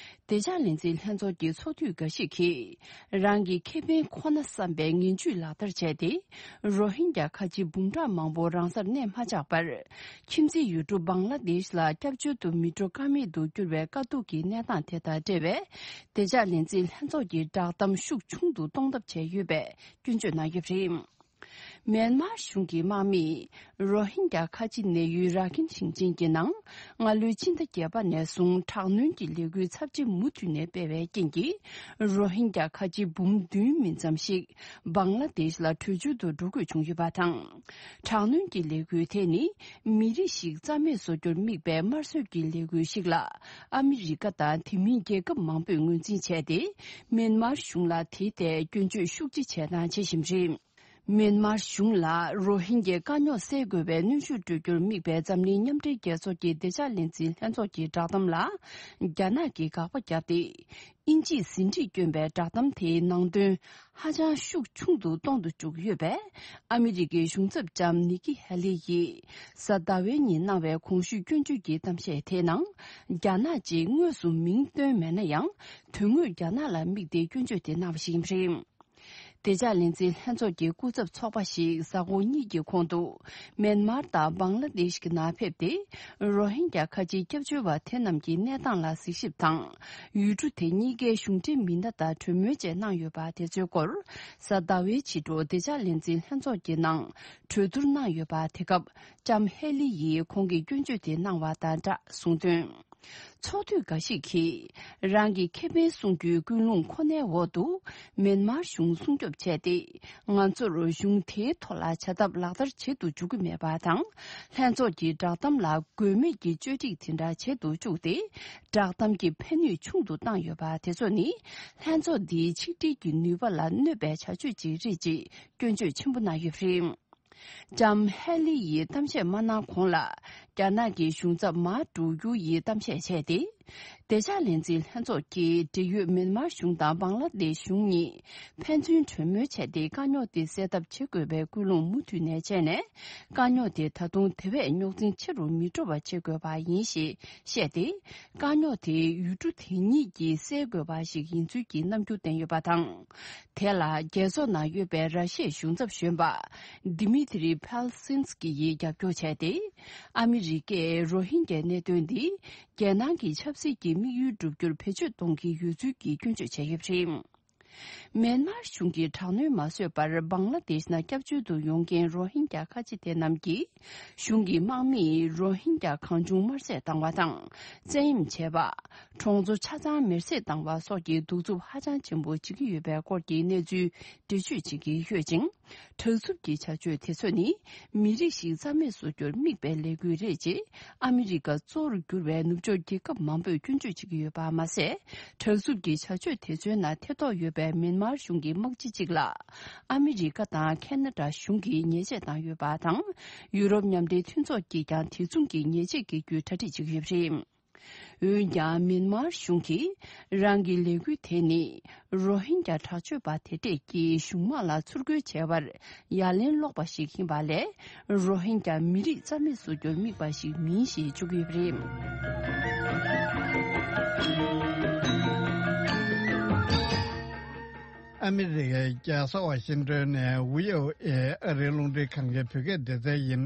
བདེ་འཇགས་ལས་འཛིན་ལྷན་ཚོགས་ཀྱི་ཚོགས་དུས་འགའ་ཞིག་གིས། རང་གི་ཁེ་ཕན་ཁོ་ན་བསམ་པའི་ངན་ཇུས་ལག་བསྟར་བྱས་ཏེ། རོ་ཧིན་རྒྱ་ཁ་ཆེ་འབུམ་ཕྲག་མང་པོ་རང་སར་གནས་མ་འཆའ་བར། ཁྱིམ་མཚེས་ཡུལ་གྲུ་བང་ལ་དེཤ་ལ་སྐྱབས་བཅོལ་དུ་མི་འགྲོ་ཀ་མེད་དུ་གྱུར་བའི་དཀའ་སྡུག་གི་གནས་སྟངས་དེ་དང་འབྲེལ་བའི། བདེ་འཇགས་ལས་འཛིན་ལྷན་ཚོགས་ཀྱི་བསྒྲགས་གཏམ་ཤུགས་ཆུང་དུ་གཏོང་ཐབས་བྱས་ཡོད་པའི་སྐྱོན་བརྗོད་གནང་ཡོད་པ་རེད། མེན་མར་གཞུང་གི་དམག་མིས་རོ་ཧིན་རྒྱ་ཁ་ཆེ་གནས་ཡུལ་ར་ཁིན་ཞིང་ཆེན་གྱི་ནང་སྔ་ལོའི་ཕྱི་ཟླ་བརྒྱད་པ་ནས་བཟུང་དྲག་གནོན་གྱི་ལས་འགུལ་ཚབས་ཆེ་མུ་མཐུད་ནས་སྤེལ་བའི་རྐྱེན་གྱིས། རོ་ཧིན་རྒྱ་ཁ་ཆེ་འབུམ་བདུན་མི་ཙམ་ཞིག་བང་ལ་དེཤ་ལ་བྲོས་བྱོལ་དུ་འགྲོ་དགོས་བྱུང་ཡོད་པ་དང་། དྲག་གནོན་གྱི་ལས་འགུལ་དེ་ནི་མི་རིགས་ཤིག་རྩ་མེད་བཟོ་རྒྱུར་དམིགས་པའི་དམར་གསོད་ཀྱི་ལས་འགུལ་ཞིག་ལ། ཨ་མི་རི་ཀ་དང་དེ་མིན་རྒྱལ་ཁབ་མང་པོས་ངོས་འཛིན་བྱས་ཏེ། མེན་མར་གཞུང་ལ་དེའི་ཐད་སྐྱོན་བརྗོད་ཤུགས་ཆེ་བྱས་དང་བྱེད་བཞིན་པ་རེད། མེན་མར་གཞུང་ལ་རོ་ཧིན་གྱི་དཀའ་རྙོག་སེལ་དགོས་པའི་གནོན་ཤུགས་སྤྲོད་རྒྱུར་དམིགས་པའི་འཛམ་གླིང་མཉམ་འབྲེལ་རྒྱལ་ཚོགས་ཀྱི་བདེ་འཇགས་ལས་འཛིན་ལྷན་ཚོགས་ཀྱི་བསྒྲགས་གཏམ་ལ། རྒྱ་ནག་གིས་དགག་པ་བརྒྱབ་སྟེ། དབྱིན་ཇིས་ཟིན་བྲིས་བསྐྱོན་པའི་བསྒྲགས་གཏམ་དེའི་ནང་དོན་ཧ་ཅང་ཤུགས་ཆུང་དུ་གཏོང་དུ་བཅུག་ཡོད་པས། ཨ་མི་རི་ཀའི་གཞུང་ཚབ་ལྕམ་ནི་ཀི་ཧེ་ལི་ཡིས་གཟའ་ཟླ་བའི་ཉིན་གནང་བའི་གོང་ཞུས་སྐྱོན་བརྗོད་ཀྱི་གཏམ་བཤད་དེའི་ནང་། རྒྱ་ནག་ཅེས་དངོས་སུ་མིང་བཏོན་མེད་ན་ཡང་། དོན་དངོས་རྒྱ་ནག་ལ་དམིགས་ཏེ་སྐྱོན་བརྗོད་དེ་གནང་བ་ཞིག་ཡིན་པ་རེད། བདེ་འཇགས་ལས་འཛིན་ལྷན་ཚོགས་ཀྱི་སྐུ་ཚབ་ཚོགས་པ་ཞིག་གཟའ་འཁོར་གཉིས་ཀྱི་གོང་དུ། མེན་མར་དང་བང་ལ་དེཤ་གི་ནང་ཕེབས་ཏེ། རོ་ཧིན་རྒྱ་ཁ་ཆེའི་སྐྱབས་བཅོལ་བ་དེ་རྣམས་ཀྱི་གནས་སྟངས་ལ་གཟིགས་ཞིབ་དང་། ཡུལ་གྲུ་དེ་གཉིས་ཀའི་གཞུང་འབྲེལ་མི་སྣ་དང་གྲོས་མོལ་བཅས་གནང་ཡོད་པ་དེ་ཚོའི་སྐོར། གཟའ་ཟླ་བའི་ཕྱི་དྲོ་བདེ་འཇགས་ལས་འཛིན་ལྷན་ཚོགས་ཀྱི་ནང་། གྲོས་བསྡུར་གནང་ཡོད་པ་དེ་སྐབས། ལྕམ་ཧེ་ལི་ཡིས་ཁོང་གི་སྐྱོན་བརྗོད་དེ་གནང་བ་དང་སྦྲགས་གསུངས་དོན། ཚོགས་འཐུས་འགའ་ཞིག་གིས། རང་གི་ཁེ་ཕན་སྲུང་རྒྱུའི་ཀུན་སློང་ཁོ་ནའི་འོག་ཏུ། མེན་མར་གཞུང་སྲུང་སྐྱོབ་བྱས་ཏེ། ང་ཚོར་གཞུང་དེའི་ཐོག་ལ་བྱ་ཐབས་ལག་བསྟར་བྱེད་དུ་འཇུག་གི་མེད་པ་དང་། ལྷན་ཚོགས་ཀྱི་བསྒྲགས་གཏམ་ལ་དགོས་མེད་ཀྱི་བཅོས་སྒྲིག་དེ་འདྲ་བྱེད་དུ་བཅུག་སྟེ། བསྒྲགས་གཏམ་གྱི་ཕན་ནུས་ཆུང་དུ་བཏང་ཡོད་པ་དེ་ཚོ་ནི། ལྷན་ཚོགས་འདིའི་ཆིག་སྒྲིལ་གྱི་ནུས་པ་ལ་གནོད་པའི་བྱ་སྤྱོད་ཅིག་རེད་ཅེས་སྐྱོན་བརྗོད་ཆེན་པོ་གནང་ཡོད་པ་རེད། ལྕམ་ཧེ་ལི་ཡིས་གཏམ་བཤད་མ་གནང་གོང་ལ། རྒྱ་ནག་གི་གཞུང་ཚབ་མཱ་ཀྲུའུ་ཡུ་ཡིས་གཏམ་བཤད་བྱས་ཏེ། བདེ་འཇགས་ལས་འཛིན་ལྷན་ཚོགས་ཀྱིས་འབྲེལ་ཡོད་མེན་མར་གཞུང་དང་བང་ལ་དེཤ་གཞུང་གཉིས་ཕན་ཚུན་གྲོས་མོལ་བྱས་ཏེ། དཀའ་རྙོག་དེ་སེལ་ཐབས་བྱེད་དགོས་པའི་ཀུན་སློང་མུ་མཐུད་ནས་བྱས་ནས། དཀའ་རྙོག་དེ་ད་དུང་དེ་བས་རྙོག་འཛིང་ཆེ་རུ་མི་འགྲོ་བ་བྱེད་དགོས་པ་ཡིན་ཞེས་བཤད་དེ། དཀའ་རྙོག་དེ་ཡུལ་གྲུ་དེ་གཉིས་ཀྱིས་སེལ་དགོས་པ་ཞིག་ཡིན་ཚུལ་གྱི་རྣམ་འགྱུར་བསྟན་ཡོད་པ་དང་། དེ་ལ་རྒྱལ་ཚོགས་ནང་ཡོད་པའི་ར་ཤི་ཡའི་གཞུང་ཚབ་གཞོན་པ་Dmitry Paltsinskiy ཡིས་རྒྱབ་སྐྱོར་བྱས་ཏེ། ཨ་མི་རི་ཀས་རོ་ཧིན་གྱའི་གནད་དོན་འདི་རྒྱལ་ནང་གི་ཆབ་སྲིད་ཀྱི་དམིགས་ཡུལ་བསྒྲུབ་རྒྱུར་བེད་སྤྱོད་གཏོང་གི་ཡོད་ཚུལ་གྱི་སྐྱོན་བརྗོད་བྱས་ཡོད་པ་རེད། མེན་མར་གཞུང་གིས་དྲག་གནོན་མ་བཟོས་པར་བང་ལ་དེཤ་ནང་སྐྱབས་བཅོལ་དུ་ཡོང་མཁན་རོ་ཧིན་གྱ་ཁ་ཆེ་དེ་རྣམས་ཀྱིས། གཞུང་གི་དམག་མིས་རོ་ཧིན་གྱ་གང་བྱུང་དམར་བསད་བཏང་བ་དང་། བཙན་གཡེམ་བྱས་པ། གྲོང་ཚོ་ཆ་ཚང་མེར་སྲེག་བཏང་བ་སོགས་ཀྱི་གདུག་རྩུབ་ཧ་ཅང་ཆེན་པོ་བྱེད་ཀྱི་ཡོད་པའི་སྐོར་གྱི་གནས་ཚུལ་འགྲེལ་བརྗོད་བྱེད་ཀྱི་ཡོད་ཅིང་། དྲག་རྩུབ་ཀྱི་བྱ་སྤྱོད་དེ་ཚོ་ནི། མི་རིགས་ཤིག་རྩ་མེད་བཟོ་རྒྱུར་དམིགས་པའི་ལས་འགུལ་རེད་ཅེས། ཨ་མི་རི་ཀ་གཙོ་བོར་གྱུར་བའི་ནུབ་ཕྱོགས་རྒྱལ་ཁབ་མང་པོས་སྐྱོན་བརྗོད་བྱེད་ཀྱི་ཡོད་པ་མ་ཟད། དྲག་རྩུབ་ཀྱི་བྱ་སྤྱོད་དེ་ཚོའི་ནང་ཐེ་གཏོགས་ཡོད་པའི་མེན་མར་གཞུང་གི་དམག་སྤྱི་གཅིག་ལ། ཨ་མི་རི་ཀ་དང་ཁེ་ན་ཌ་གཞུང་གིས་ཉེས་ཆད་བཏང་ཡོད་པ་དང་། ཡུ་རོབ་མཉམ་འབྲེལ་མཐུན་ཚོགས་ཀྱིས་ཀྱང་དེ་མཚུངས་ཀྱི་ཉེས་ཆད་འགེལ་རྒྱུའི་གྲ་སྒྲིག་བྱེད་ཀྱི་ཡོད་པ་རེད། འོན་ཀྱང་། མེན་མར་གཞུང་གིས་རང་གི་ལས་འགུལ་དེ་ནི། རོ་ཧིན་གྱ་དྲག་སྤྱོད་པ་དེ་གྲས་ཀྱིས་གཞུང་དམག་ལ་ཚུར་རྒོལ་བྱས་པར་ཡ་ལན་སློག་པ་ཞིག་ཡིན་པ་ལས། རོ་ཧིན་གྱ་མི་རིགས་རྩ་མེད་བཟོ་རྒྱུར་དམིགས་པ་ཞིག་མིན་ཞེས་བརྗོད་ཀྱི་ཡོད་པ་རེད། ཨ་མི་རི་ཀའི་རྒྱལ་ས་ཝ་ཤིང་ཏོན་ནས་བྷི་ཨོ་ཨེ་ཨ་རིའི་རླུང་འཕྲིན་ཁང་གི་བོད་སྐད་སྡེ་ཚན་ཡིན།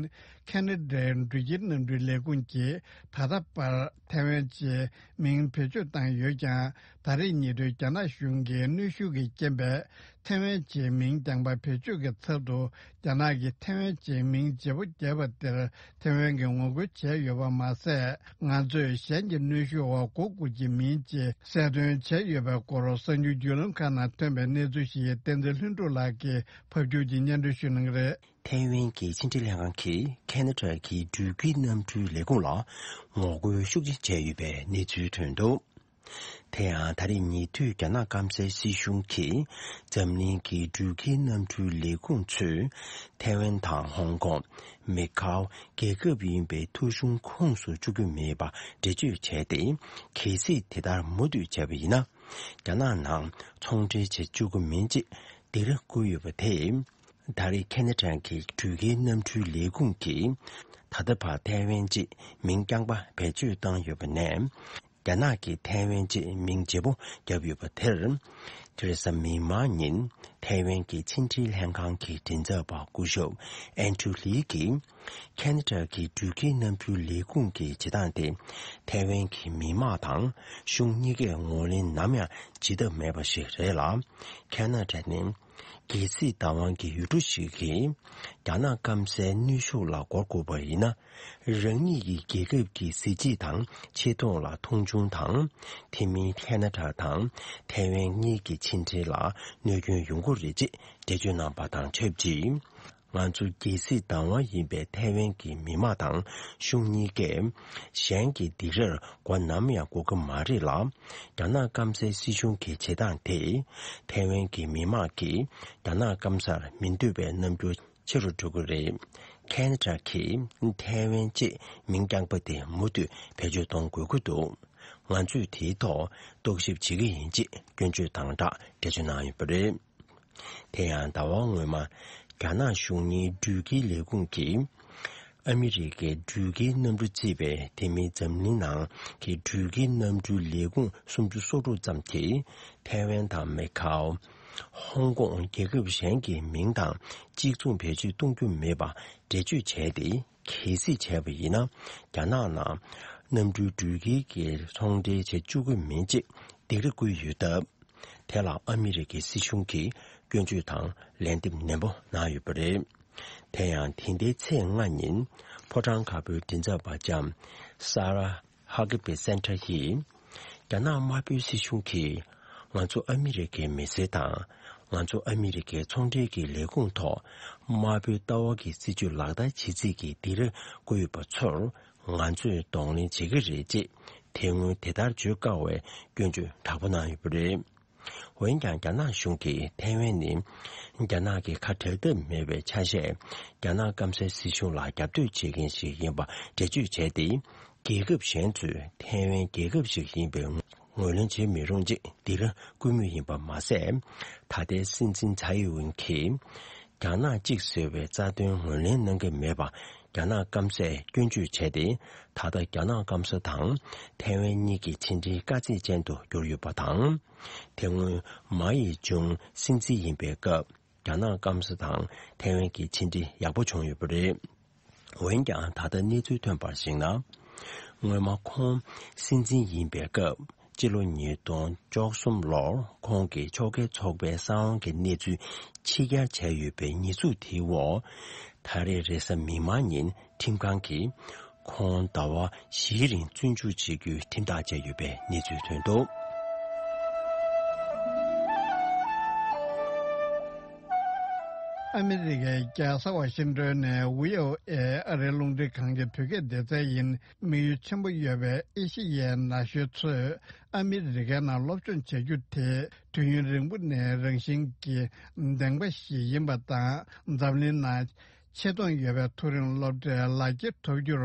ཁེ་ན་ཌའི་འགྲུལ་སྐྱེལ་གནམ་གྲུའི་ལས་ཁུངས་ཀྱིས་ད་ལྟ་བར་ཐའེ་ཝན་ཅེས་མིང་བེད་སྤྱོད་བཏང་ཡོད་ཀྱང་། ད་རེས་ཉེ་དུས་རྒྱ་ནག་གཞུང་གིས་གནོན་ཤུགས་ཀྱི་རྐྱེན་པས་ཐའེ་ཝན་ཅེས་མིང་རྐྱང་པ་བེད་སྤྱོད་ཀྱི་ཚབ་ཏུ། རྒྱ་ནག་གིས་ཐའེ་ཝན་ཅེས་མིང་བརྗེ་པོ་བརྒྱབ་པ་དེར་ཐའེ་ཝན་གྱིས་ངོ་རྒོལ་བྱས་ཡོད་པ་མ་ཟད། ང་ཚོས་གཞན་གྱི་གནོན་ཤུགས་འོག་མགོ་སྒུར་གྱི་མིན་ཅེས་གསལ་སྟོན་བྱས་ཡོད་པའི་སྐོར། གསར་འགྱུར་བརྒྱུད་ལམ་ཁག་ནང་ཐོན་པའི་གནས་ཚུལ་ཞིག་བསྟན་འཛིན་ལྷུན་གྲུབ་ལགས་ཀྱིས་ཕབ་སྒྱུར་གྱིས་སྙན་སྒྲོན་ཞུ་གནང་གི་རེད། ཐའེ་ཝན་གྱི་ཕྱི་འབྲེལ་ལྷན་ཁང་གིས་ཁེ་ན་ཌ་གི་འགྲུལ་སྐྱེལ་གནམ་གྲུའི་ལས་ཁུངས་ལ་ངོ་རྒོལ་ཤུགས་ཆེན་བྱས་ཡོད་པའི་གནས་ཚུལ་ཐོན་འདུག་དེ་ཡང་ད་རེས་ཉེ་དུས་རྒྱ་ནག་སྐམ་སའི་སྲིད་གཞུང་གིས་འཛམ་གླིང་གི་འགྲུལ་སྐྱེལ་གནམ་གྲུའི་ལས་ཁུངས་ཚོས་ཐའེ་ཝན་དང་ཧོང་ཀོང་། མེ་ཁའོ་རྒྱལ་ཁབ་ཡིན་པའི་ཐོ་གཞུང་ཁོངས་སུ་བཅུག་རྒྱུ་མེད་པ་འགྲེལ་བརྗོད་བྱས་ཏེ། གལ་སྲིད་དེ་ལྟར་མུ་མཐུད་བྱས་པ་ཡིན་ན། རྒྱ་ནག་ནང་ཚོང་འབྲེལ་བྱེད་བཅུག་གི་མིན་ཅེས་སྡིགས་ར་བསྐུལ་ཡོད་པ་དེས། ད་རེས་ཁེ་ན་ཌ་གི་འགྲུལ་སྐྱེལ་གནམ་གྲུའི་ལས་ཁུངས་ཀྱིས་ད་ལྟ་བར་ཐའེ་ཝན་ཅེས་མིང་རྐྱང་པ་བེད་སྤྱོད་བཏང་ཡོད་པ་ནས། རྒྱ་ནག་གིས་ཐའེ་ཝན་ཅེས་མིང་བརྗེ་པོ་བརྒྱབ་ཡོད་པ་དེར། དེ་རེས་གཟའ་མིག་དམར་ཉིན་ཐའེ་ཝན་གྱི་ཕྱི་འབྲེལ་ལྷན་ཁང་གི་མགྲིན་ཚབ་པ་སྐུ་ཞབས་ཨན་ཌྲུ་ལི་གིས། ཁེ་ན་ཌ་གི་འགྲུལ་སྐྱེལ་གནམ་གྲུའི་ལས་ཁུངས་ཀྱི་བྱེད་སྟངས་དེ་ཐའེ་ཝན་གྱི་མི་དམངས་དང་གཞུང་གཉིས་ཀས་ངོས་ལེན་ནམ་ཡང་བྱེད་ཐབས་མེད་པ་ཞིག་རེད་ལ། ཁེ་ན་ཌ་ནི་རྒྱལ་སྲིད་བདག་དབང་གི་ཡུལ་གྲུ་ཞིག་གིས་རྒྱ་ནག་སྐམ་སའི་གནོན་ཤུགས་ལ་མགོ་སྒུར་བ་ཡིན་ན། རང་ཉིད་ཀྱི་རྒྱལ་ཁབ་ཀྱི་གཟི་བརྗིད་དང་ཆེ་མཐོང་ལ་མཐོང་ཆུང་དང་། དེ་མིན་ཁེ་ན་ཌ་དང་ཐའེ་ཝན་གཉིས་ཀྱི་ཕྱི་འབྲེལ་ལ་གནོད་སྐྱོན་ཡོང་གི་རེད་ཅེས་འགྲེལ་བརྗོད་གནང་པ་དང་ཆབས་ཅིག་ང་ཚོ་རྒྱལ་སྲིད་བདག་དབང་ཡིན་པའི་ཐའེ་ཝན་གྱི་མི་དམངས་དང་གཞུང་གཉིས་ཀས་གཞན་གྱི་སྡིགས་རར་མགོ་ནམ་ཡང་སྒུར་གྱི་མ་རེད་ལ། རྒྱ་ནག་སྐམ་སའི་སྲིད་གཞུང་གི་བྱེད་སྟངས་དེས་ཐའེ་ཝན་གྱི་མི་དམངས་ཀྱིས་རྒྱ་ནག་སྐམ་སར་མི་འདོད་པའི་རྣམ་འགྱུར་ཆེ་རུ་འགྲོ་གི་རེད། ཁེ་ན་ཌ་གིས་ཐའེ་ཝན་ཅེས་མིང་རྐྱང་པ་དེ་མུ་མཐུད་བེད་སྤྱོད་གཏོང་དགོས་ཀྱི་འདུག་ང་ཚོས་དེའི་ཐོག་རྟོག་ཞིབ་བྱེད་ཀྱི་ཡིན་ཅེས་སྐྱོན་བརྗོད་དང་སྦྲགས་འགྲེལ་བརྗོད་གནང་ཡོད་པ་རེད། དེ་ཡང་ཟླ་བ་སྔོན་མ། རྒྱ་ནག་གཞུང་གཉིས་འགྲུལ་སྐྱེལ་ལས་ཁུངས་ཀྱིས། ཨ་མི་རི་ཀའི་འགྲུལ་སྐྱེལ་གནམ་གྲུ་བརྩིས་པའི་དེ་མིན་འཛམ་གླིང་ནང་གི་འགྲུལ་སྐྱེལ་གནམ་གྲུའི་ལས་ཁུངས་སུམ་ཅུ་སོ་དྲུག་ཙམ་གྱིས་ཐའེ་ཝན་དང་མེ་ཁའོ། ཧོང་ཀོང་རྒྱལ་ཁབ་གཞན་གྱི་མིང་དང་གཅིག་མཚུངས་བེད་སྤྱོད་གཏོང་རྒྱུ་མེད་པ་འགྲེལ་བརྗོད་བྱས་ཏེ། གལ་སྲིད་བྱས་པ་ཡིན་ན། རྒྱ་ནག་ནང་གནམ་གྲུའི་འགྲུལ་སྐྱེལ་གྱི་ཚོང་འབྲེལ་བྱེད་བཅུག་གི་མིན་ཅེས་སྡིགས་ར་བསྐུལ་ཡོད་སྟབས། དེ་ལ་ཨ་མི་རི་ཀའི་སྲིད་གཞུང་གིས་སྐྱོན་བརྗོད་དང་ལན་འདེབས་ནན་པོ་གནང་ཡོད་པ་རེད། དེ་ཡང་དེ་ཟླའི་ཚེས་ལྔ་ཉིན་ཕོ་བྲང་དཀར་པོའི་མགྲིན་ཚབ་པ་ལྕམ་Sarah Huckabee Sanders་ཡིས། རྒྱ་ནག་དམར་པོའི་སྲིད་གཞུང་གིས་ང་ཚོ་ཨ་མི་རི་ཀའི་མི་སེར་དང་། ང་ཚོ་ཨ་མི་རི་ཀའི་ཚོང་འབྲེལ་གྱི་ལས་ཁུངས་ཐོག་དམར་པོའི་ལྟ་བ་གི་སྲིད་བྱུས་ལག་བསྟར་བྱེད་རྩིས་ཀྱི་སྡིགས་ར་བསྐུལ་ཡོད་པ་ཚོར་ང་ཚོས་གདོང་ལེན་བྱེད་ཀྱི་རེད་ཅེས་དེ་སྔོན་དེ་ལྟར་བརྗོད་དཀའ་བའི་སྐྱོན་བརྗོད་དྲག་པོ་གནང་ཡོད་པ་རེད། འོན་ཀྱང་རྒྱ་ནག་གཞུང་གིས་ཐའེ་ཝན་ནི་རྒྱ་ནག་གི་ཁ་གྲག་ཐབས་མེད་པའི་ཆ་ཤས་རྒྱ་ནག་སྐམ་སའི་སྲིད་གཞུང་ལ་རྒྱབ་གཏོད་བྱེད་མཁན་ཞིག་ཡིན་པ་འགྲེལ་བརྗོད་བྱས་ཏེ། རྒྱལ་ཁབ་གཞན་ཚོས་ཐའེ་ཝན་རྒྱལ་ཁབ་ཞིག་ཡིན་པའི་ངོས་ལེན་བྱེད་མི་རུང་ཅེས་འདིར་སྐུལ་མུས་ཡིན་པ་མ་ཟད། ད་ལྟའི་སྲིད་འཛིན་ཚའེ་ཝེན་གྱིས། རྒྱ་ནག་གཅིག་ཟེར་བའི་རྩ་དོན་ངོས་ལེན་གནང་གི་མེད་པ། རྒྱ་ནག་སྐམ་སས་སྐྱོན་བརྗོད་བྱས་ཏེ། ད་ལྟ་རྒྱ་ནག་སྐམ་ས་དང་ཐའེ་ཝན་གཉིས་ཀྱི་ཕྱི་འབྲེལ་དཀའ་ཚེགས་ཅན་དུ་གྱུར་ཡོད་པ་དང་། དེ་སྔོན་མའོ་ཡི་ཅུང་སྲིད་འཛིན་ཡིན་པའི་སྐབས། རྒྱ་ནག་སྐམ་ས་དང་ཐའེ་ཝན་གྱི་ཕྱི་འབྲེལ་ཡག་པོ་བྱུང་ཡོད་པ་རེད། འོན་ཀྱང་ད་ལྟ་གནས་ཚུལ་ཐོན་པར་གཞིགས་ན། སྔོན་མ་ཁོང་སྲིད་འཛིན་ཡིན་པའི་སྐབས། སྤྱི་ལོ་ཉིས་སྟོང་བཅུ་གསུམ་ལོར་ཁོང་གིས་ཕྱོགས་འགལ་ཚོགས་པའི་གསང་བའི་གནས་ཚུལ་ཕྱི་གྱར་བྱས་ཡོད་པའི་ཉེས་འཛུགས་དེའི་འོག་ད་རེས་རེས་གཟའ་མིག་དམར་ཉིན་ཁྲིམས་ཁང་གིས་ཁོང་ཟླ་བ་བཞིའི་རིང་བཙོན་འཇུག་བྱེད་རྒྱུའི་ཁྲིམས་ཐག་བཅད་ཡོད་པའི་གནས་ཚུལ་ཐོན་འདུག་ཨ་མི་རི་ཀའི་རྒྱལ་ས་ཝ་ཤིང་ཏོན་ནས་ཝི་ཨོ་ཨེ་ཨ་རིའི་རླུང་འཕྲིན་ཁང་གི་བོད་སྐད་སྡེ་ཚན་ཡིན། དམིགས་ཡུལ་ཆེན་པོ་ཡོད་པའི་ཨེ་ཤི་ཡའི་ན་གཞོན་ཚོས་ཨ་མི་རི་ཀའི་ནང་སློབ་སྦྱོང་བྱ་རྒྱུ་དེ་དུས་ཡུན་རིང་པོ་ནས་རང་བཞིན་གྱི་བདེན་པ་ཞིག་ཡིན་པ་དང་། འཛམ་གླིང་ནང་ཆེ་མཐོང་ཡོད་པའི་མཐོ་རིམ་སློབ་གྲྭའི་ལག་འཁྱེར་ཐོབ་རྒྱུར་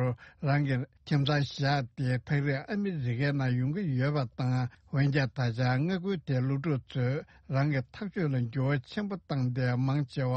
རང་གི་ཁྱིམ་ཚང་བཞག་སྟེ་ཐག་རིང་ཨ་མི་རི་ཀའི་ནང་ཡོང་གི་ཡོད་པ་དང་། འོན་ཀྱང་ད་ཆ་མངའ་ཁུལ་དེའི་སློབ་ཕྲུག་ཚོས་རང་གི་ཐག་གཅོད་ལ་འགྱུར་བ་ཆེན་པོ་བཏང་སྟེ་མང་ཆེ་བ་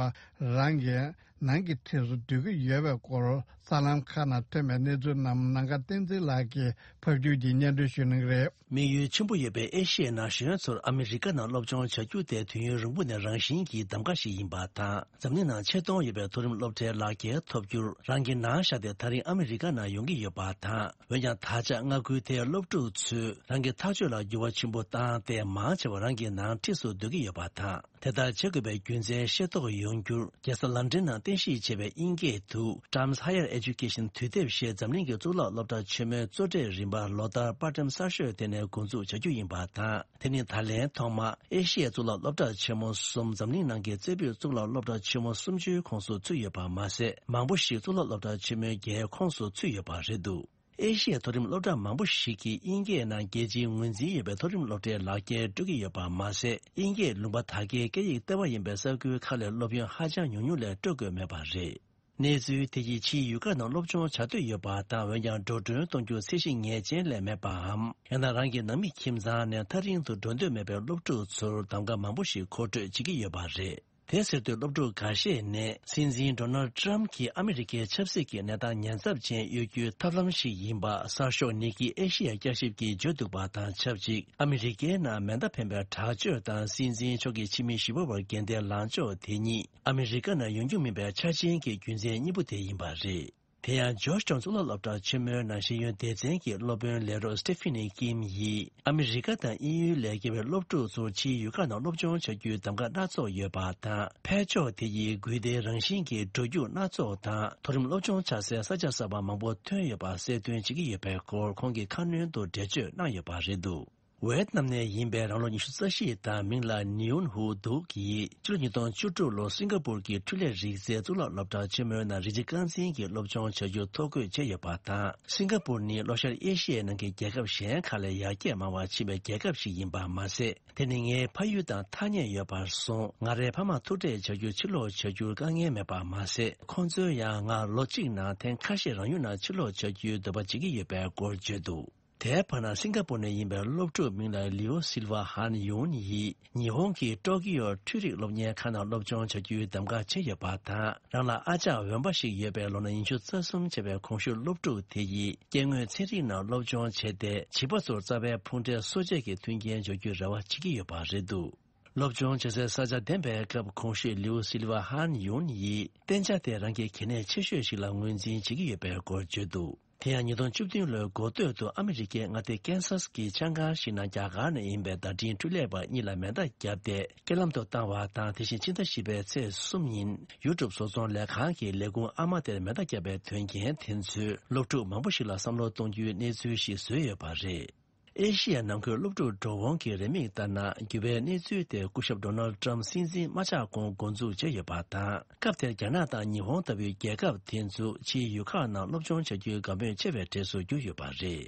རང་གི་ནང་གི་འཁྲིས་སུ་སྡོད་ཀྱི་ཡོད་པའི་སྐོར་གསར་ལམ་ཁག་ནང་ཐོན་པའི་གནས་ཚུལ་རྣམས་ནམ་མཁའ་བསྟན་འཛིན་ལགས་ཀྱིས་ཕབ་སྒྱུར་གྱིས་སྙན་སྒྲོན་ཞུ་གནང་གི་རེད། དམིགས་ཡུལ་ཆེན་པོ་ཡོད་པའི་ཨེ་ཤི་ཡའི་ན་གཞོན་ཚོར་ཨ་མི་རི་ཀ་ནང་སློབ་སྦྱོང་བྱ་རྒྱུ་དེ་དུས་ཡུན་རིང་པོ་ནས་རང་བཞིན་གྱིས་གདམ་ག་ཞིག་ཡིན་པ་དང་། འཛམ་གླིང་ནང་ཆེ་མཐོང་ཡོད་པའི་མཐོ་རིམ་སློབ་གྲྭའི་ལག་འཁྱེར་ཐོབ་རྒྱུར་རང་གི་ནང་བཞག་སྟེ་ཐག་རིང་ཨ་མི་རི་ཀ་ནང་ཡོང་གི་ཡོད་པ་དང་། འོན་ཀྱང་ད་ཆ་མངའ་ཁུལ་དེའི་སློབ་ཕྲུག་ཚོས་རང་གི་ཐག་གཅོད་ལ་འགྱུར་བ་ཆེན་པོ་བཏང་སྟེ་མང་ཆེ་བ་རང་གི་ནང་འཁྲིས་སུ་སྡོད་ཀྱི་ཡོད་པ་དང་། དེ་ལྟར་བྱེད་དགོས་པའི་རྒྱུ་མཚན་ཤེས་རྟོགས་ཡོང་རྒྱུར། རྒྱལ་ས་ལན་ཀྲན་ནང་རྟེན་གཞི་བྱས་པའི་དབྱིན་སྐད་དུ་Times Higher Education དུས་དེབ་ཞེས་འཛམ་གླིང་གི་གཙུག་ལག་སློབ་གྲྭ་ཆེན་མོའི་གཙོ་གྲས་རིམ་པ་ལོ་ལྟར་དཔར་ཁྲིམས་གསར་ཤོས་དེ་ནས་འགོ་འཛུགས་བྱ་རྒྱུ་ཡིན་པ་དང་། དེ་ནི་ད་ལན་ཐོག་མ་ཨེ་ཤི་ཡའི་གཙུག་ལག་སློབ་གྲྭ་ཆེན་མོ་གསུམ། འཛམ་གླིང་ནང་གི་རྩེ་ཕུད་གཙུག་ལག་སློབ་གྲྭ་ཆེན་མོ་སུམ་ཅུའི་ཁོངས་སུ་ཚུད་ཡོད་པ་མ་ཟད། མང་པོ་ཞིག་གཙུག་ལག་སློབ་གྲྭ་ཆེན་མོའི་བརྒྱའི་ཁོངས་སུ་ཚུད་ཡོད་པ་རེད་འདུག་ཨེ་ཤི་ཡའི་མཐོ་རིམ་སློབ་གྲྭ་མང་པོ་ཞིག་གིས་དབྱིན་སྐད་ནང་རྒྱལ་སྤྱིའི་ངོས་འཛིན་ཡོད་པའི་མཐོ་རིམ་སློབ་གྲྭའི་ལག་འཁྱེར་སྤྲོད་ཀྱི་ཡོད་པ་མ་ཟད། དབྱིན་སྐད་ལུང་པ་དག་གའི་སྐད་ཡིག་ལྟེ་བ་ཡིན་པའི་ས་ཁུལ་ཁག་ལས་སློབ་ཡོན་ཧ་ཅང་ཉུང་ཉུང་ལས་སྤྲོད་དགོས་མེད་པ་རེད། གནས་ཚུལ་དེ་ཡིས་ཕྱིའི་ཡུལ་ཁག་ནང་སློབ་སྦྱོང་བྱ་འདོད་ཡོད་པ་དང་། འོན་ཀྱང་འགྲོ་གྲོན་གཏོང་རྒྱུ་ཚད་གཞི་ངེས་ཅན་ལས་མེད་པའམ། ཡང་ན་རང་གི་ནང་མི་ཁྱིམ་ཚང་ནས་ཐག་རིང་དུ་འགྲོ་འདོད་མེད་པའི་སློབ་ཕྲུག་ཚོར་གདམ་ག་མང་པོ་ཞིག་མཁོ་སྤྲོད་བྱེད་ཀྱི་ཡོད་པ་རེད། དེ་ཟེར་དུས་སློབ་ཕྲུག་འགའ་ཤས་ནས། སྲིད་འཛིན་ཌོ་ནལ་ཊམ་གྱིས་ཨ་མི་རི་ཀའི་ཆབ་སྲིད་ཀྱི་གནས་སྟངས་ཉེན་ཚབས་ཅན་གཡོལ་རྒྱུའི་ཐབས་ལམ་ཞིག་ཡིན་པ་གསར་ཤོག་ནི་ཀི་ཨེ་ཤི་ཡ་བསྐྱར་ཞིབ་ཀྱིས་བརྗོད་འདུག་པ་དང་ཆབས་ཅིག་ཨ་མི་རི་ཀའི་ནང་མེ་མདའ་འཕེན་པའི་དྲག་སྤྱོད་དང་སྲིད་འཛིན་མཆོག་གི་ཕྱི་མི་བཞི་པ་བར་འགལ་ཟླའི་ལངས་ཕྱོགས་དེ་གཉིས་ཨ་མི་རི་ཀ་ནང་ཡོང་རྒྱུ་མིན་པའི་ཆ་རྐྱེན་གྱི་རྒྱུ་མཚན་གཉིས་པོ་དེ་ཡིན་པ་རེད། དེ་ཡང་ཇོརྗ་ཊའུན་གཙུག་ལག་སློབ་གྲྭ་ཆེན་མོའི་ནང་ཤེས་ཡོན་སྡེ་ཚན་གྱི་སློབ་དཔོན་ལས་རོགས་སི་ཏི་ཕི་ནི་ཀིམ་ཡིས། ཨ་མི་རི་ཀ་དང་དབྱིན་ཡུལ་ལས་བརྒལ་བའི་སློབ་ཕྲུག་ཚོར་ཕྱིའི་ཡུལ་ཁག་ནང་སློབ་སྦྱོང་བྱ་རྒྱུའི་གདམ་ག་སྣ་ཚོགས་ཡོད་པ་དང་། འཕེལ་ཕྱོགས་དེ་ཡིས་སྒུལ་བདེའི་རང་བཞིན་གྱི་འགྲོ་རྒྱུག་སྣ་ཚོགས་དང་། མཐོ་རིམ་སློབ་སྦྱོང་བྱ་སའི་ས་ཆ་གསར་པ་མང་པོ་ཐོན་ཡོད་པ་གསལ་སྟོན་བྱེད་ཀྱི་ཡོད་པའི་སྐོར་ཁོང་གིས་ཁ་སྣོན་དུ་འགྲེལ་བརྗོད་གནང་ཡོད་པ་རེད་འདུག་ཝེ་ཏི་ནམ་ནས་ཡིན་པའི་རང་ལོ་ཉི་ཤུ་རྩ་བཞི་དང་མིང་ལ་ནིའུན་ཧུ་དུག་གིས་ཕྱི་ལོ་ཉིས་སྟོང་བཅུ་དྲུག་ལོར་སིང་ག་པུར་གྱི་འཕྲུལ་ལས་རིག་རྩལ་གཙུག་ལག་སློབ་གྲྭ་ཆེན་མོའི་ནང་རིགས་གཅིག་རྐང་འཛིན་གྱི་སློབ་སྦྱོང་བྱ་རྒྱུ་ཐོ་འགོད་བྱས་ཡོད་པ་དང་། སིང་ག་པུར་ནི་ལྷོ་ཤར་ཨེ་ཤི་ཡའི་ནང་གི་རྒྱལ་ཁབ་གཞན་ཁག་ལས་ཡར་རྒྱས་མང་བ་ཕྱིན་པའི་རྒྱལ་ཁབ་ཞིག་ཡིན་པ་མ་ཟད། དེ་ནི་ངའི་ཕ་ཡུལ་དང་ཐག་ཉེ་ཡོད་པར་སོང་། ང་རའི་ཕ་མ་ཐུག་འཕྲད་བྱ་རྒྱུར་ཕྱིར་ལོག་བྱ་རྒྱུར་དཀའ་ངལ་མེད་པ་མ་ཟད། ཁོང་ཚོས་ཡང་ང་ལོ་གཅིག་ནང་ཐེངས་ཁ་ཤས་རང་ཡུལ་ནང་ཕྱིར་ལོག་བྱ་རྒྱུའི་འདོད་པ་བྱེད་ཀྱི་ཡོད་པའི་སྐོར་བརྗོད་འདུག་དེའི་བར་ན་སིང་ག་པུར་ནས་ཡིན་པའི་སློབ་ཕྲུག་མིང་ལ་ལིའོ་སིལ་ཝ་ཧན་ཡུན་ཡིས་ཉི་ཧོང་གི་ཀྲོ་ཀི་ཡོ་འཕྲུལ་རིག་སློབ་གཉེར་ཁང་ནང་སློབ་སྦྱོང་བྱ་རྒྱུའི་གདམ་ག་བྱས་ཡོད་པ་དང་། རང་ལ་ཨ་ཅག་འོན་པ་ཞིག་ཡོད་པའི་ལོ་ན་ཉི་ཤུ་རྩ་གསུམ་བྱས་པའི་གོང་ཞུས་སློབ་ཕྲུག་དེ་ཡིས་སྐྱེ་དངོས་ཚན་རིག་ནང་སློབ་སྦྱོང་བྱས་ཏེ། བྱིས་པ་ཚོར་རྩ་བའི་ཕུང་འདྲེན་གསོ་དཔྱད་ཀྱི་མཐུན་རྐྱེན་སྦྱོར་རྒྱུའི་རེ་བ་བྱེད་ཀྱི་ཡོད་པ་རེད་འདུག་སློབ་སྦྱོང་བྱེད་སའི་ས་ཆ་འདེམས་པའི་སྐབས་གོང་ཞུས་ལིའུ་སིལ་ཝ་ཧན་ཡུན་ཡིས་གཏན་འཇགས་དེ་རང་གི་གལ་གནད་ཆེ་ཤོས་ཤིག་ལ་ངོས་འཛིན་བྱེད་ཀྱི་ཡོད་པའི་སྐོར་བརྗོད་འདུག་དེ་ཡང་ཉིས་སྟོང་བཅུ་བདུན་ལོའི་འགོ་སྟོད་དུ་ཨ་མི་རི་ཀའི་མངའ་སྡེ་ཀན་སཱས་ཀྱི་ཆང་ཁང་ཞིག་ནང་རྒྱ་གར་ནས་ཡིན་པའི་བརྡ་འཕྲིན་འཕྲུལ་ལས་པ་གཉིས་ལ་མེ་མདའ་བརྒྱབ་སྟེ་རྐྱེན་ལམ་དུ་བཏང་བ་དང་། དེ་བཞིན་ཕྱི་ཟླ་བཞི་པའི་ཚེས་གསུམ་ཉིན་ཡུ་ཀྲུབ་བཟོ་ཚོང་ལས་ཁང་གི་ལས་ཁུངས་ཨ་མ་དེར་མེ་མདའ་བརྒྱབ་པའི་དོན་རྐྱེན་དེ་ཚོས་སློབ་ཕྲུག་མང་པོ་ཞིག་ལ་བསམ་བློ་གཏོང་རྒྱུའི་གནས་ཚུལ་ཞིག་བཟོས་ཡོད་པ་རེད། ཨེ་ཤི་ཡ་ནང་ཁུལ་སློབ་ཕྲུག་འགྲོ་འོང་གི་རེ་དམིགས་ལྟར་ན། འགྱུར་བའི་གནས་ཚུལ་དེ་སྐུ་ཞབས་ཌོ་ནལ་ཏྲམ་སྲིད་འཛིན་མ་ཆགས་གོང་འགོ་འཛུགས་བྱས་ཡོད་པ་དང་། སྐབས་དེར་རྒྱ་ནག་དང་ཉི་ཧོང་ལྟ་བུའི་རྒྱལ་ཁབ་དེ་ཚོ་ཕྱིའི་ཡུལ་ཁག་ནང་སློབ་སྦྱོང་བྱ་རྒྱུའི་དགའ་མོས་ཆེ་བའི་གྲས་སུ་གྱུར་ཡོད་པ་རེད།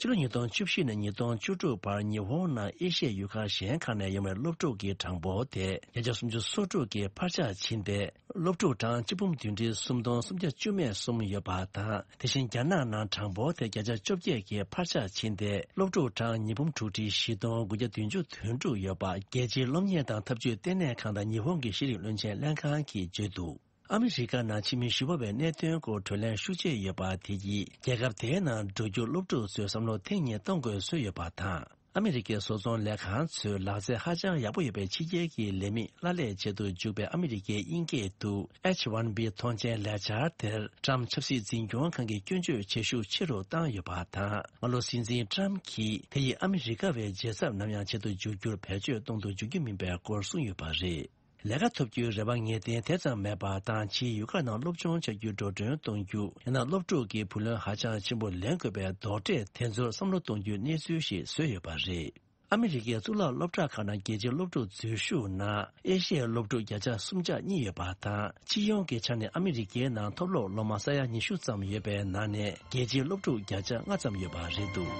ཕྱི་ལོ་ཉིས་སྟོང་བཅུ་བཞི་ནས་ཉིས་སྟོང་བཅུ་དྲུག་བར་ཉི་ཧོང་ནང་ཨེ་ཤི་ཡའི་ཡུལ་ཁག་གཞན་ཁག་ནས་ཡོང་བའི་སློབ་ཕྲུག་གི་གྲངས་འབོར་དེ་བརྒྱ་ཆ་སུམ་ཅུ་སོ་དྲུག་གིས་འཕར་ཆག་ཕྱིན་ཏེ། སློབ་ཕྲུག་གྲངས་གཅིག་འབུམ་བདུན་ཁྲི་སུམ་སྟོང་སུམ་བརྒྱ་བཅུ་མེད་གསུམ་ཡོད་པ་དང་། དེ་བཞིན་རྒྱ་ནག་ནང་གྲངས་འབོར་དེ་བརྒྱ་ཆ་བཅོ་བརྒྱད་ཀྱིས་འཕར་ཆག་ཕྱིན་ཏེ། སློབ་ཕྲུག་གྲངས་ཉིས་འབུམ་དྲུག་ཁྲི་བཞི་སྟོང་དགུ་བརྒྱ་བདུན་ཅུ་དོན་དྲུག་ཡོད་པ་རྒྱལ་སྤྱིའི་སློབ་གཉེར་དང་འཐབ་ཇུས་ལྟེ་གནས་ཁང་དང་ཉི་ཧོང་གི་ཤེས་རིག་བློན་ཆེན་ལྷན་ཁང་གིས་བརྗོད་འདུག་ཨ་མི་རི་ཀ་ནང་ཕྱི་མི་ཞི་བ་བའི་གནད་དོན་སྐོར་གྲོས་གླེང་ཤུགས་ཆེ་ཡོད་པ་དེ་ཡིས། རྒྱལ་ཁབ་དེའི་ནང་འགྲོ་རྒྱུ་སློབ་ཕྲུག་ཚོའི་བསམ་བློ་ཐེངས་གཉིས་གཏོང་དགོས་བཟོས་ཡོད་པ་དང་། ཨ་མི་རི་ཀའི་བཟོ་ཚོང་ལས་ཁང་ཚོས་ལག་རྩལ་ཧ་ཅང་ཡག་པོ་ཡོད་པའི་ཕྱི་རྒྱལ་གྱི་ལས་མི་གླ་ལས་བྱེད་དུ་འཇུག་པའི་ཨ་མི་རི་ཀའི་དབྱིན་སྐད་དུ་ཨེཆ་ཝན་བི་ཐོངས་མཆན་ལས་འཆར་དེར། ཀྲམ་ཆབ་སྲིད་འཛིན་སྐྱོང་ཁང་གིས་སྐྱོན་བརྗོད་བྱེད་ཤུགས་ཆེ་རུ་བཏང་ཡོད་པ་དང་། སྔ་ལོ་སྲིད་འཛིན་ཀྲམ་གྱིས་དེ་ཡིས་ཨ་མི་རི་ཀ་བའི་རྒྱལ་ཚབ་ནམ་ཡང་བྱེད་དུ་འཇུག་རྒྱུར་བེད་སྤྱོད་གཏོང་དུ་འཇུག་རྒྱུ་མིན་པའི་སྐོར་གསུངས་ཡོད་པ་རེད། ལས་ཀ་ཐོབ་རྒྱུའི་རེ་བ་ངེས་གཏན་དེ་ཙམ་མེད་པ་དང་། ཕྱིའི་ཡུལ་ཁག་ནང་སློབ་སྦྱོང་བྱ་རྒྱུ་འགྲོ་གྲོན་གཏོང་རྒྱུ། ཡང་ན་སློབ་ཕྲུག་གི་བུ་ལོན་ཧ་ཅང་ཆེན་པོ་ལེན་དགོས་པའི་རྡོག་ཁྲེས་དེ་ཚོར་བསམ་བློ་གཏོང་རྒྱུའི་གནས་ཚུལ་ཞིག་བཟོས་ཡོད་པ་རེད། ཨ་མི་རི་ཀའི་གཙུག་ལག་སློབ་གྲྭ་ཁག་ནང་རྒྱལ་སྤྱིའི་སློབ་ཕྲུག་འཛུལ་ཞུགས་ནང་ཨེ་ཤི་ཡའི་སློབ་ཕྲུག་བརྒྱ་ཆ་སུམ་ཆ་གཉིས་ཡོད་པ་དང་། སྤྱི་ཡོངས་ཀྱི་ཆ་ནས་ཨ་མི་རི་ཀའི་ནང་མཐོ་སློབ་སློབ་མ་ས་ཡ་ཉི་ཤུ་ཙམ་ཡོད་པའི་ནང་ནས་རྒྱལ་སྤྱིའི་སློབ་ཕྲུག་བརྒྱ་ཆ་ལྔ་ཙམ་ཡོད་པ་རེད་འདུག་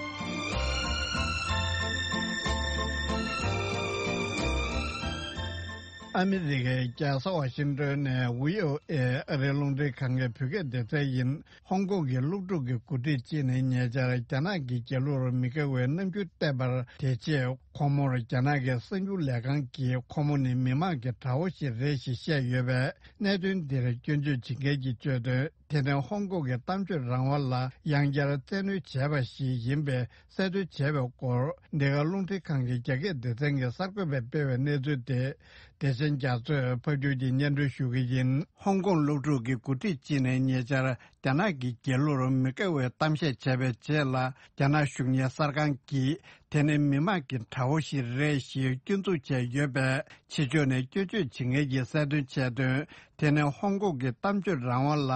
ཨ་མི་རི་ཀའི་རྒྱལ་ས་ཝ་ཤིང་ཏོན་ནས་བྷི་ཨོ་ཨེ་ཨ་རིའི་རླུང་འཕྲིན་ཁང་གི་བོད་སྐད་སྡེ་ཚན་ཡིན། ཧོང་ཀོང་གི་སློབ་ཕྲུག་གི་འགོ་ཁྲིད་ཅིག་ནས་ཉེ་ཆར་རྒྱ་ནག་གི་རྒྱལ་གླུར་མི་དགའ་བའི་རྣམ་འགྱུར་བསྟན་པར། དེ་རྗེས་ཁོང་མོར་རྒྱ་ནག་གི་གསར་འགྱུར་ལས་ཁང་གིས་ཁོང་མོ་ནི་མི་དམངས་ཀྱི་དགྲ་བོ་ཞིག་རེད་ཞེས་བཤད་ཡོད་པས། གནད་དོན་འདིར་སྐྱོན་བརྗོད་བྱེད་མཁན་གྱིས་བརྗོད་དོན། དེ་ནི་ཧོང་ཀོང་གི་གཏམ་བརྗོད་རང་དབང་ལ་ཡང་བསྐྱར་བཙན་གནོན་བྱས་པ་ཞིག་ཡིན་པའི་གསལ་སྟོན་བྱས་པའི་སྐོར། འདི་ག་རླུང་འཕྲིན་ཁང་གི་རྒྱ་སྐད་སྡེ་ཚན་གྱིས་གསར་འགོད་པས་སྤེལ་བའི་གནས་ཚུལ་དེ། བདེ་ཆེན་རྒྱ་མཚོས་ཕབ་སྒྱུར་གྱིས་སྙན་སྒྲོན་ཞུ་གི་ཡིན། ཧོང་ཀོང་སློབ་ཕྲུག་གི་འགོ་ཁྲིད་ཅིག་ནས་ཉེ་ཆར་རྒྱ་ནག་གི་རྒྱལ་གླུར་མི་དགའ་བའི་གཏམ་བཤད་བྱས་པའི་རྗེས་ལ། རྒྱ་ནག་གཞུང་གཉེར་གསར་ཁང་གིས་དེ་ནི་མི་དམངས་ཀྱི་དགྲ་བོ་ཞིག་རེད་ཞེས་སྐྱོན་འཛུགས་བྱས་ཡོད་པས། ཕྱི་ཕྱོགས་ནས་སྐྱོན་བརྗོད་བྱེད་མཁན་གྱིས་གསལ་སྟོན་བྱས་དོན། དེ་ནི་ཧོང་ཀོང་གི་གཏམ་བརྗོད་རང་དབང་ལ་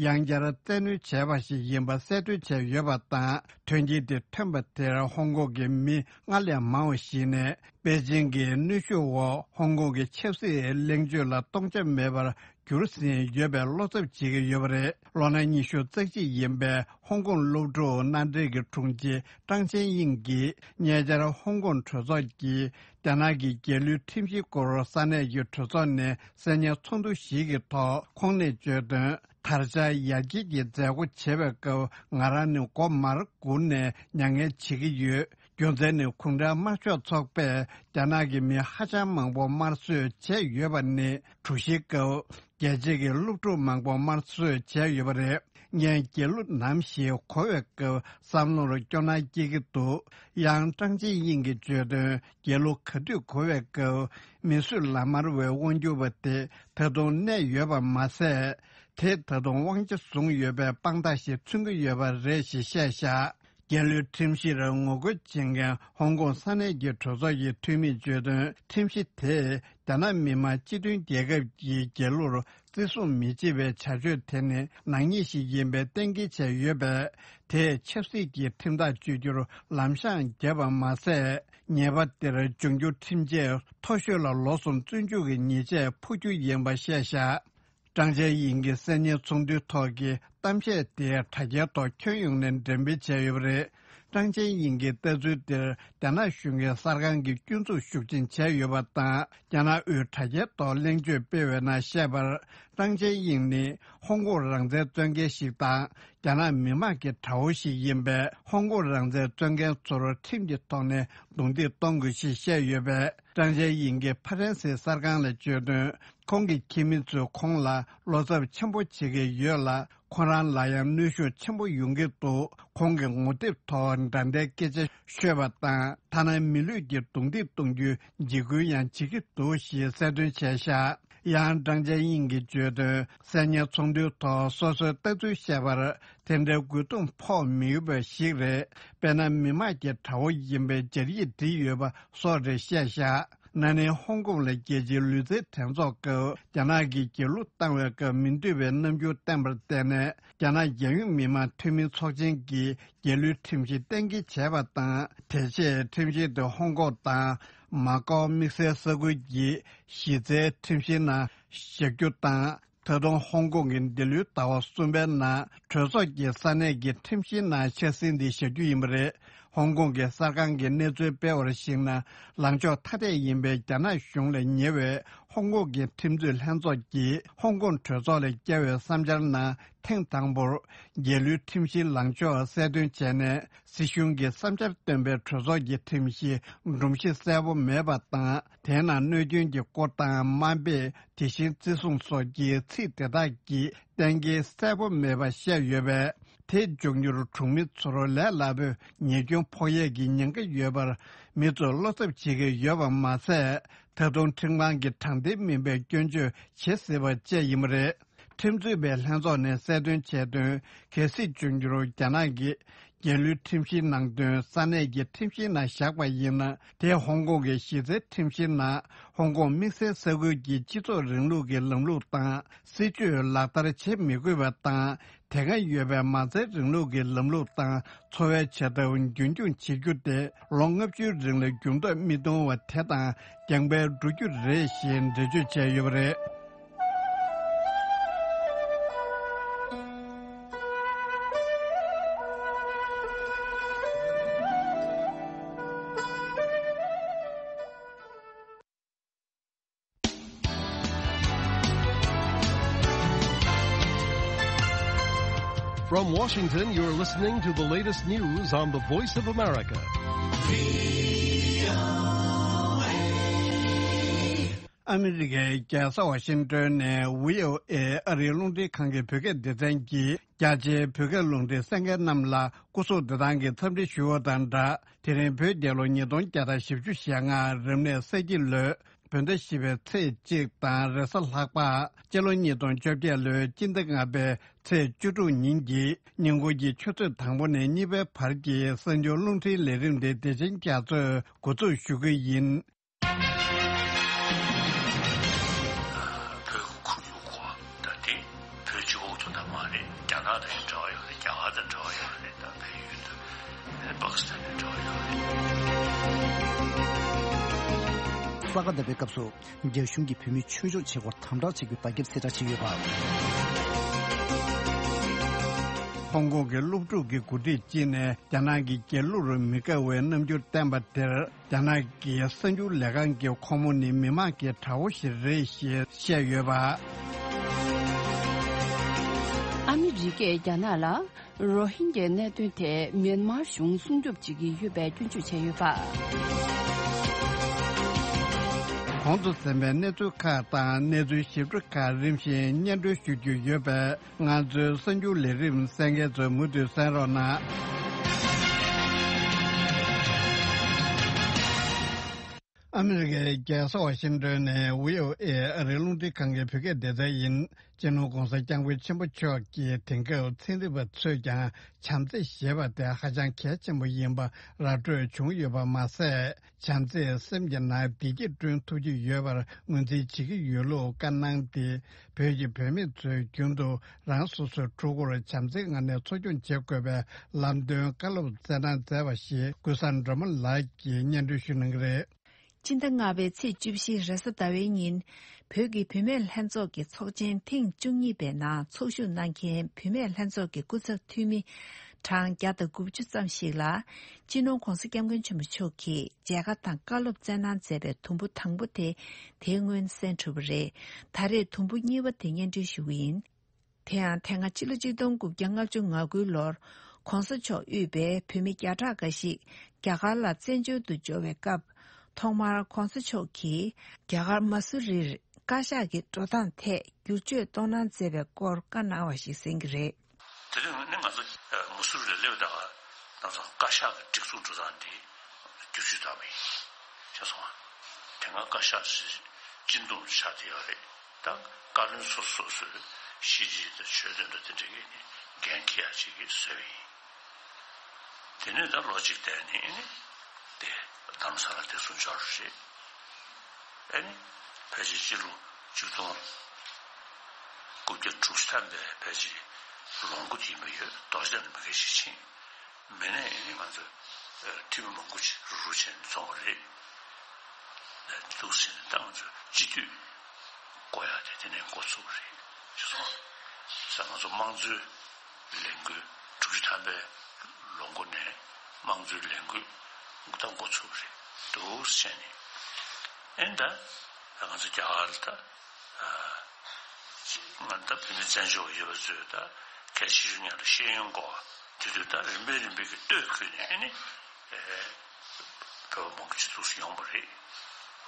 ཡང་བསྐྱར་བཙན་གནོན་བྱས་པ་ཞིག་ཡིན་པ་གསལ་སྟོན་བྱས་ཡོད་པ་དང་། དོན་རྐྱེན་དེ་ཐོན་པ་དེར་ཧོང་ཀོང་གི་མི་སྔར་ལས་མང་བ་ཞིག་ནས། པེ་ཅིང་གི་གནོན་ཤུགས་འོག་ཧོང་ཀོང་གི་ཆབ་སྲིད་གླེང་བརྗོད་ལ་སྟོང་ཆ་མེད་པར་གྱུར་ཟིན་ཡོད་པའི་བློ་འཚབ་བྱེད་ཀྱི་ཡོད་པ་རེད། ལོ་ན་ཉི་ཤུ་རྩ་གཅིག་ཡིན་པའི་ཧོང་ཀོང་སློབ་ཕྲུག་མནའ་འབྲེལ་གྱི་དྲུང་ཆེ་ཀྲང་ཅན་དབྱིང་གིས་ཉེ་ཆར་ཧོང་ཀོང་གྲོས་ཚོགས་ཀྱིས་རྒྱ་ནག་གི་རྒྱལ་གླུའི་ཁྲིམས་གཞིའི་སྐོར་ས་གནས་ཀྱི་གྲོས་ཚོགས་ནས་གསན་ཉན་ཚོགས་འདུ་ཞིག་གི་ཐོག་ཁོང་ནས་བརྗོད་དོན། དར་ཆ་ཡར་རྒྱས་ཀྱི་མཛད་སྒོ་བྱེད་པའི་སྐབས་ང་རང་ནི་མགོ་མར་སྒུར་ནས་མྱ་ངན་བྱེད་ཀྱི་ཡོད། རྒྱུ་མཚན་ནི་གུང་ཁྲན་དམར་ཤོག་ཚོགས་པས་རྒྱ་ནག་གི་མི་ཧ་ཅང་མང་པོ་དམར་གསོད་བྱས་ཡོད་པ་ནི། དྲུག་བཞིའི་སྐབས་རྒྱལ་སྤྱི་གི་སློབ་ཕྲུག་མང་པོ་དམར་གསོད་བྱས་ཡོད་པ་རེད། ངས་རྒྱལ་གླུ་ནམ་ཞིག་གོ་བའི་སྐབས་བསམ་བློར་སྐྱོ་སྣང་སྐྱེ་གི་འདུག་ཡང་ཀྲང་ཅན་དབྱིང་གིས་བརྗོད་དོན། རྒྱལ་གླུ་ག་དུས་གོ་བའི་སྐབས་མི་གསོད་ལག་དམར་བའི་དབང་སྒྱུར་བ་དེ་ད་དུང་གནས་ཡོད་པ་མ་ཟད། དེས་ད་དུང་དབང་ཆ་བཟུང་ཡོད་པའི་དཔང་རྟགས་ཤིག་མཚོན་གྱི་ཡོད་པ་རེད་ཞེས་བཤད་བཞག་རྒྱལ་གླུའི་ཁྲིམས་གཞིར་ངོ་རྒོལ་བྱེད་མཁན་ཧོང་ཀོང་ས་གནས་ཀྱི་གྲོས་ཚོགས་ཀྱི་འཐུས་མིས་བརྗོད་དོན། ཁྲིམས་གཞི་དེས་རྒྱ་ནག་མི་དམངས་སྤྱི་མཐུན་རྒྱལ་ཁབ་ཀྱི་རྒྱལ་གླུར་བརྩི་སྲུང་མི་བྱེད་པའི་བྱ་སྤྱོད་དེ་ནི་ནག་ཉེས་ཤིག་ཡིན་པའི་གཏན་འཁེལ་བྱས་ཡོད་པས། དེས་ཆབ་སྲིད་ཀྱི་ཁྲིམས་ཐག་གཅོད་རྒྱུར་ལམ་ཤང་བརྒྱབ་པ་མ་ཟད། ཉེས་པ་དེར་འབྱུང་འགྱུར་ཁྲིམས་ཆད་མཐོ་ཤོས་ལ་ལོ་གསུམ་བཙོན་འཇུག་གི་ཉེས་ཆད་ཕོག་རྒྱུ་ཡིན་པ་བཤད་བཞག་ཀྲང་ཅན་དབྱིང་གིས་གསན་ཉན་ཚོགས་འདུའི་ཐོག་གི་གཏམ་བཤད་དེ་དྲ་རྒྱའི་ཐོག་ཁྱོན་ཡོངས་ནས་འགྲེམས་སྤེལ་བྱས་ཡོད་པ་རེད། ཀྲང་ཅན་དབྱིང་གིས་ལྟ་ཚུལ་དེར་རྒྱ་ནག་གཞུང་གིས་གསར་ཁང་གི་སྐྱོན་འཛུགས་ཤུགས་ཆེན་བྱས་ཡོད་པ་དང་། རྒྱ་ནག་དབུས་དྲ་རྒྱའི་ཐོག་གླེང་བརྗོད་སྤེལ་བའི་ནང་བཤད་པར། ཀྲང་ཅན་དབྱིང་ནི་ཧོང་ཀོང་རང་བཙན་རྩོད་མཁན་ཞིག་དང་། རྒྱ་ནག་མི་དམངས་ཀྱི་དགྲ་བོ་ཞིག་ཡིན་པས། ཧོང་ཀོང་རང་བཙན་རྩོད་མཁན་ཚོར་ཁྲིམས་ཀྱི་ཐོག་ནས་རྡུང་རྡེག་གཏོང་དགོས་ཞེས་བཤད་ཡོད་པས། ཀྲང་ཅན་དབྱིང་གིས་ཕ་རན་སིའི་གསར་ཁང་ལ་བརྗོད་དོན། ཁོང་གི་ཁྱིམ་མི་ཚོས་ཁོང་ལ་བློ་འཚབ་ཆེན་པོ་བྱེད་ཀྱི་ཡོད་ལ། ཁོང་རང་ལ་ཡང་གནོན་ཤུགས་ཆེན་པོ་ཡོང་གི་འདུག་ཁོང་གིས་ངོ་དེབ་ཐོག་འདྲ་འདྲའི་སྐད་ཆ་ཤོད་པ་དང་། ཐ་ན་མི་ལུས་ཀྱི་རྡུང་རྡེག་གཏོང་རྒྱུའི་འཇིགས་སྐུལ་ཡང་བྱེད་ཀྱི་འདུག་ཞེས་གསལ་སྟོན་བྱས་བཞག་ཡང་ཀྲང་ཅན་དབྱིང་གིས་བརྗོད་དོན། གསན་ཉན་ཚོགས་འདུའི་ཐོག་སོ་སོའི་ལྟ་ཚུལ་བཤད་པར་དེ་འདྲའི་རྒོལ་རྡུང་ཕོག་མི་འོས་པ་ཞིག་རེད། དཔེར་ན། མི་དམངས་ཀྱི་དགྲ་བོ་ཡིན་པའི་སྦྱར་ཡིག་བྲིས་ཡོད་པ་སོགས་རེད་བཤད་བཞག་ན་ནིང་ཧོང་ཀོང་ལ་རྒྱལ་སྤྱིའི་ལུས་རྩལ་འགྲན་ཚོགས་སྐབས་རྒྱ་ནག་གིས་རྒྱལ་གླུ་བཏང་བའི་སྐབས་མི་འདོད་པའི་རྣམ་འགྱུར་བསྟན་པར་བརྟེན་ནས། རྒྱ་ནག་རྒྱལ་ཡོངས་མི་དམངས་འཐུས་མི་ཚོགས་ཆེན་གྱིས་རྒྱལ་གླུའི་ཁྲིམས་གཞི་གཏན་འཁེལ་བྱས་པ་དང་། དེ་རྗེས་ཁྲིམས་གཞི་དེ་ཧོང་ཀོང་དང་མ་ཀའོ་དམིགས་བསལ་ས་ཁུལ་གྱི་གཞི་རྩའི་ཁྲིམས་གཞིའི་ནང་བཞག་རྒྱུ་དང་། ད་དུང་ཧོང་ཀོང་གི་འདི་ལོའི་ཟླ་བ་གསུམ་པའི་ནང་གྲོས་ཚོགས་ཀྱི་ས་གནས་ཀྱི་ཁྲིམས་གཞིའི་ནང་ཆ་ཟིན་ཏེ་བཞག་རྒྱུ་ཡིན་པ་རེད། ཧོང་ཀོང་གི་གསར་ཁང་གི་གནས་ཚུལ་སྤེལ་བར་གཞིགས་ན། ལངས་ཕྱོགས་ཐ་དད་ཡིན་པའི་རྒྱ་ནག་གཞུང་ལས་ཉེ་བའི་ཧོང་ཀོང་གི་ཁྲིམས་རྩོད་ལྷན་ཚོགས་ཀྱིས་ཧོང་ཀོང་གྲོས་ཚོགས་ལ་བསྐྱལ་བའི་བསམ་འཆར་ནང་ཐེངས་དང་པོར་རྒྱལ་གླུའི་ཁྲིམས་གཞིའི་ལངས་ཕྱོགས་གསལ་སྟོན་བྱས་ནས། སྲིད་གཞུང་གི་བསམ་འཆར་བཏོན་པའི་གྲོས་ཚོགས་ཀྱི་ཁྲིམས་གཞི་སྒྲོམ་གཞི་གསལ་པོ་མེད་པ་དང་། དེའི་ནང་གནོད་སྐྱོན་གྱི་སྐོར་དང་དམའ་འབེབས། དེ་བཞིན་བརྩི་སྲུང་སོགས་ཀྱི་ཚིག་དེ་དག་གི་གཏན་འཁེལ་གསལ་པོ་མེད་པ་བཤད་ཡོད་པས། དེ་མགྱོགས་མྱུར་གྲོང་མི་ཚོར་ལས་སླ་པོས་ཉེས་སྐྱོན་ཕོག་ཡས་ཀྱི་ཉེན་ཁ་ཡོད་པར་མི་ཚོས་བློ་འཚབ་བྱེད་ཀྱི་ཡོད་པ་མ་ཟད། ད་དུང་ཁྲིམས་ཁང་གིས་དྲང་བདེན་མིན་པའི་སྐྱོན་བརྗོད་བྱེད་སྲིད་པ་བཅས་ཡིན་པ་རེད། ཁྲིམས་རྩོད་པའི་ལྷན་ཚོགས་ནས་གསལ་སྟོན་བྱས་དོན། གལ་སྲིད་འབྱུང་འགྱུར་རྒྱ་ནག་གིས་རྒྱལ་གླུའི་ཁྲིམས་གཞིའི་ནང་དོན་ས་གནས་ཀྱི་ཁྲིམས་གཞིའི་ནང་བཞག་པ་ཡིན་ན། དེས་ཧོང་ཀོང་གི་གཞི་རྩའི་ཁྲིམས་གཞིའི་ནང་ཧོང་ཀོང་དམིགས་བསལ་ས་ཁུལ་གྱི་སྤྱི་ཚོགས་རིང་ལུགས་ཀྱི་ལམ་ལུགས་དང་སྲིད་ཇུས་ལག་བསྟར་བྱེད་མི་དགོས་པ་དང་། དེ་སྔ་ཡོད་པའི་མ་རྩའི་རིང་ལུགས་ཀྱི་ལམ་ལུགས་དང་འཚོ་བའི་བྱ་ཐབས་རྒྱུན་འཁྱོངས་བྱེད་རྒྱུ་དེ་ལོ་ལྔ་བཅུའི་རིང་ལ་འགྱུར་ལྡོག་མི་གཏོང་བ་དེ་དང་རྐྱང་པར་འགྲོ་རྒྱུ་རེད་ཞེས་འགྲེལ་བརྗོད་བྱས་ཡོད་པ་རེད། From Washington, you're listening to the latest news on the Voice of America. ཨ་མི་རི་ཀའི་རྒྱལ་ས་ཝ་ཤིང་ཏོན་ནས་བྷི་ཨོ་ཨེ་ཨ་རིའི་རླུང་འཕྲིན་ཁང་གི་བོད་སྐད་སྡེ་ཚན་གྱིས། རྒྱ་ཆེའི་བོད་སྐད་རླུང་འཕྲིན་གསན་མཁན་རྣམས་ལ་སྐུ་གཟུགས་བདེ་ཐང་གི་འཚམས་འདྲི་ཞུ་བ་དང་སྦྲགས། དེ་རིང་བོད་རྒྱལ་ལོ་ཉིས་སྟོང་བརྒྱ་དང་བཞི་བཅུ་ཞེ་ལྔ་རབ་གནས་ས་ཁྱི་ལོའི་བོད་ཟླ་བཞི་པའི་ཚེས་གཅིག་དང་རེས་གཟའ་ལྷག་པ། སྤྱི་ལོ་ཉིས་སྟོང་བཅོ་བརྒྱད་ལོའི་སྤྱི་ཟླ་ལྔ་པའི་ཚེས་བཅུ་དྲུག་ཉིན་གྱི་ཉིན་གུང་གི་ཆུ་ཚོད་དང་པོ་ནས་གཉིས་པའི་བར་གྱི་གསར་འགྱུར་རླུང་འཕྲིན་ལས་རིམ་དེ་བདེ་ཆེན་རྒྱ་མཚོས་འགོ་འཛུགས་ཞུ་གི་ཡིན། བོད་ཀྱི་ཁོར་ཡུག་གོ་ད་དེ་བོད་སྤྱི་ཁོག་ཏུ་ད་མ་རེད། རྒྱ་ནག་དང་འབྲེལ་བ་ཡོད་རེད། རྒྱ་གར་དང་འབྲེལ་བ་ཡོད་རེད། ད་བལ་ཡུལ་དང་པ་ཀི་སི་ཐན་དང་འབྲེལ་བ་ཡོད་རེད། ས་ག་ཟླ་བའི་སྐབས་སུ་རྒྱ་གཞུང་གིས་བོད་མིའི་ཆོས་ཕྱོགས་ཆེད་སྒོར་དམ་དྲག་བྱེད་རྒྱུ་བརྡ་ཁྱབ་གསལ་བསྒྲགས་བྱས་ཡོད་པ། ཧོང་ཀོང་གི་སློབ་ཕྲུག་གི་འགོ་ཁྲིད་ཅིག་ནས་རྒྱ་ནག་གི་རྒྱལ་གླུ་རུ་མི་དགའ་བའི་རྣམ་འགྱུར་བསྟན་པ་དེར། རྒྱ་ནག་གི་གསར་འགྱུར་ལས་ཁང་གིས་ཁོ་མོ་ནི་མི་མང་གི་དགྲ་བོ་ཞིག་རེད་ཞེས་བཤད་ཡོད་པ། ཨ་མི་རི་ཀས་རྒྱ་ནག་ལ་རོ་ཧིན་གྱའི་གནད་དོན་ཐད་མིན་མར་གཞུང་སྲུང་སྐྱོབ་བྱེད་ཀྱི་ཡོད་པའི་སྐྱོན་བརྗོད་བྱས་ཡོད་པ། གོང་དུ་གསན་པའི་གནས་ཚུལ་ཁག་དང་གནས་ཚུལ་ཞིབ་ཕྲ་ཁག་རིམ་བཞིན་སྙན་སྒྲོན་ཞུ་རྒྱུ་ཡོད་པས། ང་ཚོའི་གསར་འགྱུར་ལས་རིམ་གསན་མཁན་ཚོས་མུ་མཐུད་གསན་རོགས་གནང་། ཨ་མི་རི་ཀའི་རྒྱལ་ས་ཝ་ཤིང་ཏོན་ནས་བྷི་ཨོ་ཨེ་ཨ་རིའི་རླུང་འཕྲིན་ཁང་གི་བོད་སྐད་སྡེ་ཚན་ཡིན། སྤྱི་ནོར་༧གོང་ས་༧སྐྱབས་མགོན་ཆེན་པོ་མཆོག་གིས་དེང་སྐབས་ཚན་རིག་པ་ཚོས་ཀྱང་བྱམས་བརྩེ་ཞེས་པ་དེ་ཧ་ཅང་གལ་ཆེན་པོ་ཡིན་པ་ར་སྤྲོད་བྱུང་ཡོད་པ་མ་ཟད། བྱམས་བརྩེས་སེམས་ཀྱི་ནང་བདེ་སྐྱིད་བསྐྲུན་ཐུབ་ཀྱི་ཡོད་པར་ངོས་འཛིན་བྱེད་ཀྱི་ཡོད་ལུགས་བཀའ་གནང་སྟེ། བོད་ཀྱི་བུད་མེད་ཚོས་རྒྱུན་དུ་རང་སོ་སོའི་ཕྲུ་གུར་བྱམས་བརྩེའི་ངང་ནས་འཚོ་སྐྱོང་བྱེད་དགོས་པའི་ལམ་སྟོན་བཀའ་སློབ་སྩལ་གནང་མཛད་པ་ཞིག་ཀུན་བཟང་སྒྲོལ་མ་ལགས་ཀྱིས་སྙན་སྒྲོན་ཞུ་གནང་གི་རེད། སྤྱི་ཟླ་ལྔ་པའི་ཚེས་བཅུ་བཞི་རེས་གཟའ་ཟླ་བའི་ཉིན། བོད་ཀྱི་བུད་མེད་ལྷན་ཚོགས་ཀྱི་ཚོགས་ཆེན་ཐེངས་བཅུ་གཉིས་པའི་ནང་ཚོགས་ཞུགས་གནང་མཁན་བུད་མེད་ལྷན་ཚོགས་ཀྱི་སྐུ་ཚབ་འཐུས་མི་གྲངས་བརྒྱ་དང་དགུ་བཅུ་ཙམ་ཞིག་ལ། སྤྱི་ནོར་༧གོང་ས་༧སྐྱབས་མགོན་ཆེན་པོ་མཆོག་གིས་མཇལ་ཁ་དང་བཀའ་སློབ་སྩལ་གནང་མཛད་པའི་དུམ་བུ་དང་པོ་དེ་དེ་སྔོན་གསན་གྲུབ་པ་རེད། ད་རེས་དུམ་བུ་གཉིས་པ་དེ་སྙན་སྒྲོན་ཞུ་གི་ཡིན། དེ་ཡང་དེ་སྔ་ཕྱི་ལོ་ཆིག་སྟོང་དགུ་བརྒྱ་ལྔ་བཅུ་ང་དགུའི་ལོར་༧གོང་ས་མཆོག་དབུས་པའི་བུད་མེད་བརྒྱ་ཕྲག་འགའ་ཞིག་རྒྱ་གར་ལ་བཙན་བྱོལ་དུ་འབྱོར་བའི་སྐབས། ཐོག་མར་༧གོང་ས་མཆོག་གིས་རྒྱ་གར་མ་སུ་རིར་བཀའ་ཤག་གི་འགྲོ་སྟངས་ཐད་བསྒྱུར་བཅོས་གཏོང་གནང་མཛད་པའི་སྐོར་བཀའ་གནང་བ་ཞིག་གསན་གྱི་རེད། དེ་རིང་ནི་ང་ཚོ་མ་སུ་རི་ལ་སླེབས་ད་ག་ང་ཚོ་བཀའ་ཤག་གི་སྒྲིག་འཛུགས་འགྲོ་སྟངས་འདི་བསྒྱུར་བཅོས་བཏང་བ་ཡིན། ཤེས་སོང་ང་། དེ་སྔ་བཀའ་ཤག་ཅིག་སྤྱི་འདོམས་ཆགས་བསྡད་ཡོད་རེད། ད་བཀའ་བློན་སོ་སོ་སོས་ཤེས་རྗེས་དང་ཆོད་དོན་དང་དེ་འདྲ་གི་ནི་འགན་འཁྱེར་ཡག་ཅིག་གི་བཟོས་པ་ཡིན། དེ་ནས་ད་ལོ་གཅིག་བསྡད་ནས་ནི་དེ་རྡ་རམ་ས་ལ་བདེ་སྲུང་འབྱོར་རེད། ཨ་ནི་ཕལ་ཆེར་སྤྱི་ལོ་ཆིག་སྟོང་དགུ་བརྒྱ་དྲུག་ཅུ་ཐམ་པའི་ཕལ་ཆེར་ལོ་མགོ་དེ་ཡིན་པ་ཡོད། རྡོ་རྗེ་གདན་ལ་མི་འགའ་ཞིག་ཕྱིན། མི་ནས་ཨ་ནི་ང་ཚོ་འཐུས་མི་མང་པོ་ཅིག་རུ་རུ་བྱས་ནས་འཛོམས་པ་རེད། འདུག་ཟེར་ནས་ད་ང་ཚོ་སྤྱི་འཐུས་བསྐོ་ཡག་དེ་དེ་ནས་འགོ་ཚུགས་པ་རེད། ཅེས་སོང་། ས་ང་ཚོ་དམངས་གཙོའི་ལས་འགུལ་དྲུག་ཅུ་ཐམ་པའི་ལོ་འགོ་ནས་དམངས་གཙོའི་ལས་འགུལ་ད་འགོ་ཚུགས་པ་རེད་འདུག་བྱས་ནས། ཨེ་ད་ང་ཚོ་རྒྱ་གར་ལ་ད་ང་ད་བོད་མི་བཙན་བྱོལ་བ་ཡོད་པ་ཚོས་ད་གལ་ཆེ་ཤོས་ཉག་ལ་ཤེས་ཡོན་སྐོར་དེ་དུས་ད་རིམ་པས་རིམ་པས་ཀྱི་སྟོད་བརྒྱུད་ནས་ཨེ་ནི་བོད་པ་མང་པོ་ཅིག་ཚུགས་སུ་ཡོང་བ་རེད།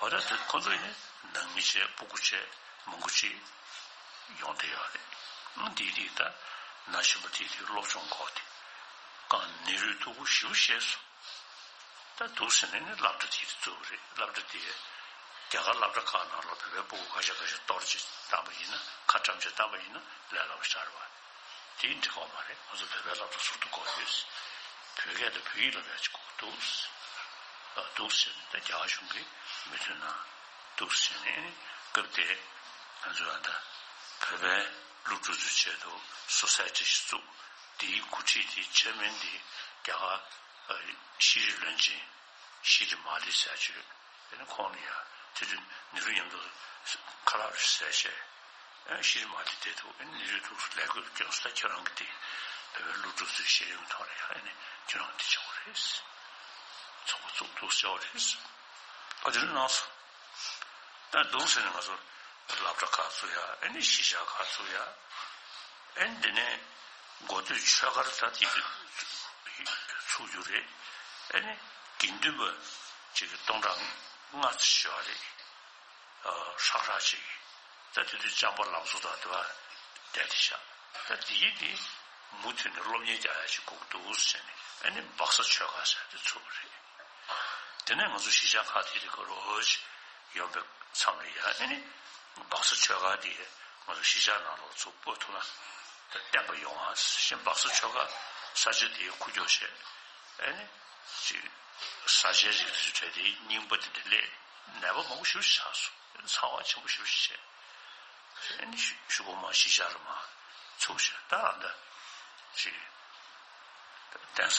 འོ་ད་དེ་ཁོ་ཚོ་ནི་ནང་མི་བྱས་སྤུ་གུ་བྱས་མང་པོ་ཅིག་ཡོང་བསྡད་ཡོད་རེད། ཨང་དེའི་རིགས་ད་ན་གཞོན་པ་དེའི་རིགས་སློབ་སྦྱོང་སྐོར་དེ་གང་ནི་རུས་ཐུག་པོ་ཞེ་པོ་ཤེས་སོང་། ད་འདུག་ཟེར་ནས་ནི་སློབ་གྲྭ་དེ་བཙུགས་པ་རེད། སློབ་གྲྭ་དེ་རྒྱ་གར་སློབ་གྲྭ་ཁག་ནང་ལ་བོད་པའི་སྤུ་གུ་ཁ་ཤས་ཁ་ཤས་གཏོར་བྱས་བཏང་པ་ཡིན་ན་ཁ་བཀྲམ་བྱས་བཏང་པ་ཡིན་ན་ལས་སླ་པོ་ཞིག་རེད་བ། དེའི་འགྲིག་གོ་མ་རེད། ང་ཚོ་བོད་པའི་སློབ་གྲྭ་ཟུར་དུ་བསྐོར་ཡོད། བོད་སྐད་དང་བོད་ཡིག་སློབ་ཡག་ཅིག་དགོས་འདུག་ཨ་འདུག་ཟེར་ནས་ད་རྒྱ་གར་གཞུང་གིས་མོས་མཐུན་གནང་འདུག་ཟེར་ནས་སྐབས་དེ་ང་ཚོ་ཨ་ད་བོད་པའི་སློབ་ཕྲུག་ཚོའི་ཆེད་དུ་སོ་སའི་ཊི་ཞིག་བཙུགས། དེའི་འགོ་ཁྲིད་དེ་ཆེར་མིན་དེ་རྒྱ་གར་ཤེས་རིག་བློན་ཆེན་ཤྲི་མ་ལི་ཟེར་ཅིག་ཨ་ནི་ཁོང་ལ་ཡ་དེ་དུས་ནེ་རུ་མཉམ་དུ་ཁ་ལག་རེ་ཟས་བྱས། ཨ་ཤྲི་མ་ལི་དེ་ཐུག་ཨ་ནི་ནེ་རུ་ཐུག་ལས་བགོས་སྐྱོན་སོ་ད་ཁྱེད་རང་གི་དེ་བོད་པའི་སློབ་ཕྲུག་ཚོའི་ཤེས་ཡོན་ཐོག་ལ་ཡ་ཨ་ནི་ཁྱེད་རང་དེ་བྱེད་དགོས་རེད། ཚོགས་པ་བཙུགས་འདུག་བྱེད་དགོས་རེད། ཨ་དེ་རིང་གནང་སོང་། ད་འདུག་ཟེར་ནས་ང་ཚོ་སློབ་གྲྭ་ཁག་བཙུགས་ཡ་ཨ་ནི་གཞིས་ཆགས་ཁག་བཙུགས་ཡ། ཨེ་འདི་ནས་འགོ་སྟོད་ཆོས་སྒར་ད་དེ་ཚུགས་རྒྱུ་རེད། ཨེ་ནི་དགེ་འདུན་པ་ཅིག་གི་སྟོང་ཕྲག་ལྔ་ཙམ་ཡོད་རེད། ཨ་ཧྲག་ཧྲག་ཅིག་ད་དེ་དུས་ལྕམ་པ་ལམ་བཟོ་དང་དེ་བ་བསྡད་དེ་བཞག་ད་དེ་ཡིན་དེ་མུ་མཐུད་ནས་སློབ་གཉེར་རྒྱག་ཡ་ཅིག་དགོས་འདུག་ཟེར་ནས་ཨེ་ནི་སྦག་ས་ཆོས་སྒར་ཟེར་དེ་ཚུགས་པ་རེད། དེ་ནས་ང་ཚོ་གཞིས་ཆགས་ཁག་དེ་རིགས་ཀ་རོ་ཅིག་ཡོང་པའི་མཚམས་ལ་ཡ་ཨེ་ནི་སྦག་ས་ཆོས་སྒར་དེ་ང་ཚོ་གཞིས་ཆགས་ནང་ལོགས་ཚུར་སྤོ་ཐུབ་ན་ད་བརྟན་པ་ཡོང་ཨ་ཞེས་སྦག་ས་ཆོས་སྒར་ས་ཆ་དེ་ཁུག་ཀྱོག་བྱས་ཨེ་ནི་ཅིག་ས་ཆའི་རིགས་དེ་ཚོ་གྲས་དེ་རྙིང་པ་དེ་འདྲ་སླེབས་ནད་པ་མང་པོ་ཞེ་པོ་ཞིག་ཆགས་སོང་། ཚ་བ་ཆེན་པོ་ཞེ་པོ་ཞིག་བྱས་ཨེ་ནི་ཤུ་གུ་མ་གཞིས་ཆགས་ལ་མ་ཚུགས་བྱས་ད་ཨ་ད་ཅིག་གདན་ས་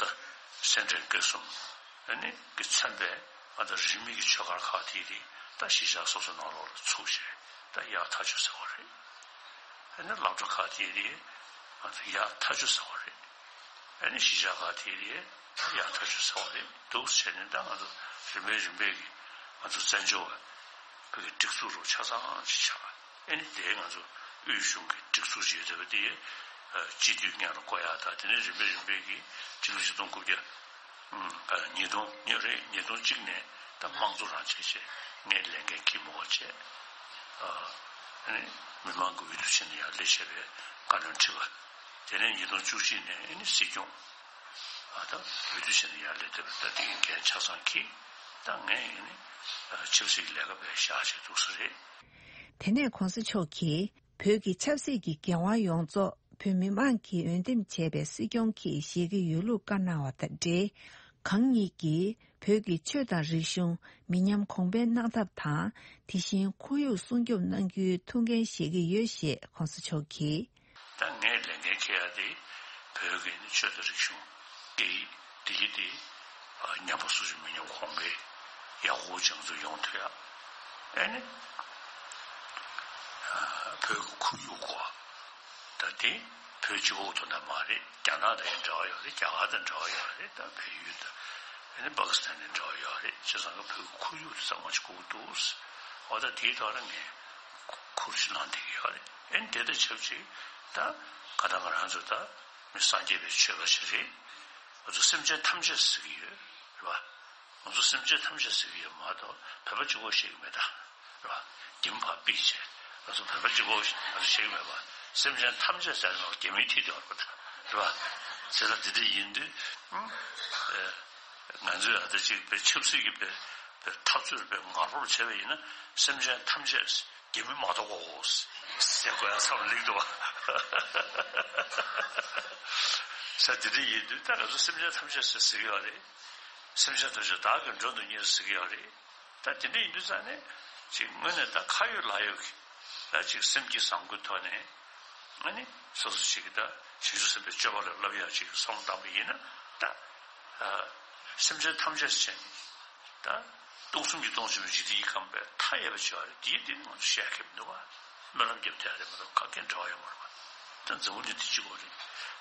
སེ་འབྲས་དགེ་གསུམ་ཨ་ནི་གི་མཚན་པའི་ཨ་ད་རིས་མེད་ཀྱི་ཆོས་སྒར་ཁག་དེ་རིགས་ད་གཞིས་ཆགས་སོ་སོ་ནང་ལོགས་ལ་ཚུགས་བྱས་ད་ཡག་ཐག་ཆོད་ཟེར་བ་རེད། ཨ་ནི་སློབ་གྲྭ་ཁག་དེ་རིགས་ང་ཚོ་ཡག་ཐག་ཆོད་ཟེར་བ་རེད། ཨ་ནི་གཞིས་ཆགས་ཁག་དེ་རིགས་ད་ཡག་ཐག་ཆོད་ཟེར་བ་རེད་འདུག་བྱས་ནས་ད་ང་ཚོ་རིམ་པས་རིམ་པས་ཀྱི་ང་ཚོ་བཙན་བྱོལ་བ་བོད་ཀྱི་སྒྲིག་འཛུགས་རུ་ཆ་ཚང་ཅིག་ཆགས། ཨེ་ནི་དེ་ང་ཚོ་དབུས་གཞུང་གི་སྒྲིག་འཛུགས་བྱེད་ཐུབ་པ་དེ་སྤྱི་འཐུས་སྔོན་ལ་བསྐོ་ཡག་དང་དེ་ནས་རིམ་པས་རིམ་པས་ཀྱི་སྤྱི་ལོ་ཆིག་སྟོང་དགུ་བརྒྱ་ཉིས་སྟོང་ཉིས་རེད་ཉིས་སྟོང་གཅིག་ནས་ད་དམངས་གཙོ་རང་བྱེད་བྱས་ངས་ལས་འགན་འཁྱེར་མི་འོ་བྱས། ཨེ་ནི་མི་མང་གི་འོས་བསྡུ་བྱས་ནས་ཡར་སླེབས་བྱས་པའི་བཀའ་བློན་ཁྲི་པ། དེ་ནས་ཉིས་སྟོང་བཅུ་གཅིག་ནས་ཨེ་ནི་སྲིད་སྐྱོང་། ཨ་ད་འོས་བསྡུ་བྱས་ནས་ཡར་སླེབས་བསྡད་པ་ད་དེ་གི་འགན་ཆ་ཚང་འཁྱེར། ད་ངས་ཨེ་ནི་ཆབ་སྲིད་ཀྱི་ལས་ཀ་བྱས་བཞག་བྱས་འདུག་ས་རེད། དེ་ནས་༸གོང་ས་མཆོག་གིས་བོད་ཀྱི་ཆབ་སྲིད་ཀྱི་འགན་དབང་ཡོངས་རྫོགས་བོད་མི་མང་གིས་འོས་འདེམས་བྱས་པའི་སྲིད་སྐྱོང་གིས་བཞེས་ཀྱི་ཡོད་ལུགས་བཀའ་གནང་བ་དང་འབྲེལ། གང་ཉིད་ཀྱིས་བོད་ཀྱི་ཆོས་དང་རིག་གཞུང་མི་ཉམས་གོང་འཕེལ་གནང་ཐབས་དང་། དེ་བཞིན་ཁོར་ཡུག་སྲུང་སྐྱོབ་གནང་རྒྱུའི་ཐུགས་འགན་བཞེས་ཀྱི་ཡོད་ཞེས་༸གོང་ས་མཆོག་གིས། ད་ངས་ལས་འགན་འཁྱེར་ཡ་དེ་བོད་ཀྱི་ནི་ཆོས་དང་རིག་གཞུང་སྐད་ཡིག་བདེ་སྐྱིད་དེ་ཉམས་པ་སོར་ཆུད་མི་ཉམས་གོང་འཕེལ་ཡག་པོ་ཅན་དུ་ཡོང་ཐུབ་ཡ། ཨེ་ནི་བོད་ཀྱི་ཁོར་ཡུག་གོ་ད་དེ་བོད་གཅིག་པོ་དོན་དག་མ་རེད། རྒྱ་ནག་དང་ཡང་འབྲེལ་བ་ཡོད་རེད། རྒྱ་གར་དང་འབྲེལ་བ་ཡོད་རེད། ད་བལ་ཡུལ་དང་ཨེ་ནི་པ་ཀི་སི་ཐན་དང་འབྲེལ་བ་ཡོད་རེད། བྱས་ཙང་ཁོ་བོད་ཀྱི་ཁོར་ཡུག་དེ་གཙང་མ་ཅིག་དགོས་འདུག་འོ་ད་དེའི་ཐོག་ལ་ངས་ཁུར་ཆུ་ལངས་བསྡད་ཀྱི་ཡོད་རེད། ཨེ་ནི་དེ་དང་ཆབས་ཅིག་ད་ག་ད་ང་རང་ཚོ་ད་མི་སངས་རྒྱས་པའི་ཆོས་པ་ཞིག་རེད། ང་ཚོ་སེམས་ཅན་ཐམས་ཅད་ཟེར་གྱི་ཡོད་རེད་བ། ང་ཚོ་སེམས་ཅན་ཐམས་ཅད་ཟེར་གྱི་ཡོད་མ་གཏོགས་བོད་པ་གཅིག་པོ་ཞིག་མེད་ད། རེད་བ། རྒྱ་མི་ཕར་ཕུད་བྱས་ང་ཚོ་བོད་པ་གཅིག་པོ་ཞིག་ང་ཚོ་ཞིག་མེད་པ། སེམས་ཅན་ཐམས་ཅད་ཟེར་ནས་རྒྱ་མིའི་མཐིལ་དུ་ཡོད་རེད་བ་ད། རེད་བ། ཟེར་ད་འདི་འདྲ་ཡིན་དུས་ཨ་ང་ཚོས་ཨ་ད་ཅིག་པའི་ཆབ་སྲིད་ཀྱི་པའི་པའི་འཐབ་རྩོད་པའི་ངར་པོར་བྱས་པ་ཡིན་ན་སེམས་ཅན་ཐམས་ཅད་རྒྱ་མི་མ་གཏོགས་གོ་ཟེར་དགོས་ཡ་བསམ་ལེགས་འདུག་བ། ཟེར་འདི་འདྲ་ཡིན་དུས་ད་ང་ཚོ་སེམས་ཅན་ཐམས་ཅད་ཟེར་ཟེར་གྱི་ཡོད་རེད། སེམས་ཅན་ཐམས་ཅད་བདག་གིས་མགྲོན་དུ་གཉེར་ཟེར་གྱི་ཡོད་རེད། ད་དེ་འདྲ་ཡིན་དུས་ཙང་ནས་ཅིག་དངོས་གནས་ད་ཁ་ཡོད་ལག་ཡོད་ཀྱི་ད་ཅིག་སེམས་བསྐྱེད་བཟང་པོའི་ཐོག་ནས་ཨ་ནི་སོ་སོ་ཅིག་གིས་ད་བྱང་ཆུབ་སེམས་དཔའི་སྤྱོད་པ་ལ་བསླབ་ཡག་ཅིག་བསམ་བློ་བཏང་པ་ཡིན་ན་ད་སེམས་ཅན་ཐམས་ཅད་ཟེར་ནས་ད་སྟོང་གསུམ་གྱི་སྟོང་ཆེན་པོའི་འཇིག་རྟེན་གྱི་ཁམས་པའི་མཐའ་ཡས་པ་ཅིག་ཡོད་རེད། དེའི་སྟེང་ང་ཚོ་བཤད་མཁན་མི་འདུག་བ། སྨོན་ལམ་རྒྱབ་བསྡད་རེད་མ་གཏོགས་ག་གེ་འབྲེལ་བ་ཡོད་མ་རེད་པ། ད་འཛམ་བུ་གླིང་འདི་གཅིག་པོ་རེད།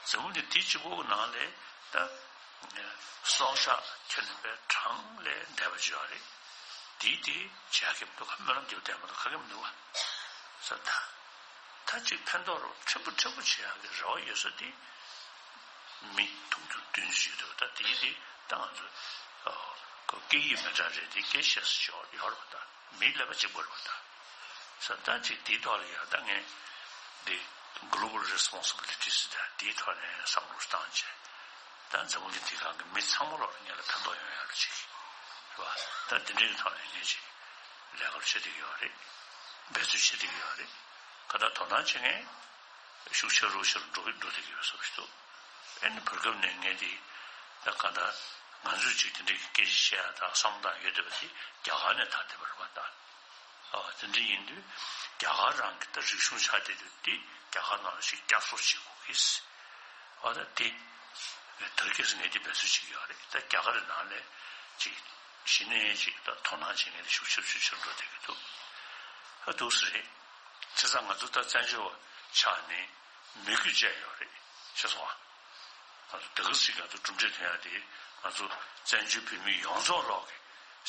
འཛམ་བུ་གླིང་འདི་གཅིག་པོ་གི་ནང་ལ་ད་སྲོག་ཆགས་ཁྱོན་ནས་པའི་གྲངས་ལས་འདས་པ་ཅིག་ཡོད་རེད། དེའི་དེ་བྱ་གེ་མི་འདུག་ག་སྨོན་ལམ་རྒྱབ་བསྡད་མ་གཏོགས་ག་གེ་མི་འདུག་ག་ས་ད། ད་ཅིག་ཕན་ཐོགས་རོགས་ཕྲན་བུ་ཕྲན་བུ་བྱེད་ཡག་གི་རེ་བ་ཡོད་ས་དེ། མི་དུང་ཕྱུར་བདུན་ཅུ་ཞིག་འདུག་ད་དེ་དེ་ད་ང་ཚོ་ཁོ་སྐད་ཡིག་མི་འདྲ་རེད་དེ་སྐད་བཤད་ས་ཅིག་ཡོད་རེད་པ། ད་མིའི་ཀླད་པ་གཅིག་པ་རེད་པ། ད་ས་ད་ཅིག་དེའི་ཐོག་ལ་ཡང་ད་ངས་འདི་global responsibilities ད་དེའི་ཐོག་ནས་བསམ་བློ་བཏང་བྱས། ད་འཛམ་བུ་གླིང་འདི་སྒང་གི་མི་ཚང་མ་ལོག་ལ་ངས་ལ་ཕན་ཐོགས་ཡོང་ཡག་ལ་ཅིག་རེད་པ། ད་དེ་འདྲའི་ཐོག་ནས་ངས་ཅིག་ལས་ཀ་བྱེད་བསྡད་ཀྱི་ཡོད་རེད། འབད་རྩོལ་བྱེད་བསྡད་ཀྱི་ཡོད་རེད། ག་ད་དོ་སྣང་བྱེད་མཁན་ཤུགས་ཆེ་རུ་ཆེ་རུ་འགྲོ་གི་འགྲོ་བསྡད་ཀྱི་ཡོད་བཟོ་ཞིག་འདུག་ཨ་ནི་བར་སྐབས་ནས་ངས་དེ་ད་ག་ད་ང་ཚོས་ཅིག་དེ་འདྲའི་སྐད་ཆ་བཤད་ཡག་དང་བསམ་སྟངས་ཡོད་བསྡད་པ་དེ་རྒྱ་གར་ནས་ད་དེ་བར་བ་ད། ཨ་དེ་འདྲ་ཡིན་དུས་རྒྱ་གར་རང་གི་ད་རིག་གཞུང་ཆགས་བསྡད་དུས་དེ་རྒྱ་གར་ནང་ལ་ཞིག་བསྐྱར་གསོ་བྱེད་དགོས་ཀྱི། ཨ་ད་དེ་དེ་རིང་ཁ་སང་ངས་དེ་འབད་རྩོལ་བྱེད་ཀྱི་ཡོད་རེད། ད་རྒྱ་གར་ནང་ལ་ཅིག་གཞི་ནས་ཅིག་ད་དོ་སྣང་བྱེད་མཁན་དེ་ཤུགས་ཆེ་ཤུགས་ཆེར་འགྲོ་བསྡད་ཀྱི་འདུག་ཨ་འདུག་སེ་རེད། བྱས་ཙང་ང་ཚོ་ད་བཙན་བྱོལ་བ་ཆགས་ནས་མི་རྒྱུ་བཅས་ཡོད་རེད། ཤེས་སོང་ཨ། ང་ཚོ་དེ་ག་ཞིག་ང་ཚོ་གྲུབ་འབྲས་ཐོན་ཡག་དེ་ང་ཚོ་བཙན་བྱོལ་བོད་མི་ཡོངས་རྫོགས་ལོག་གི་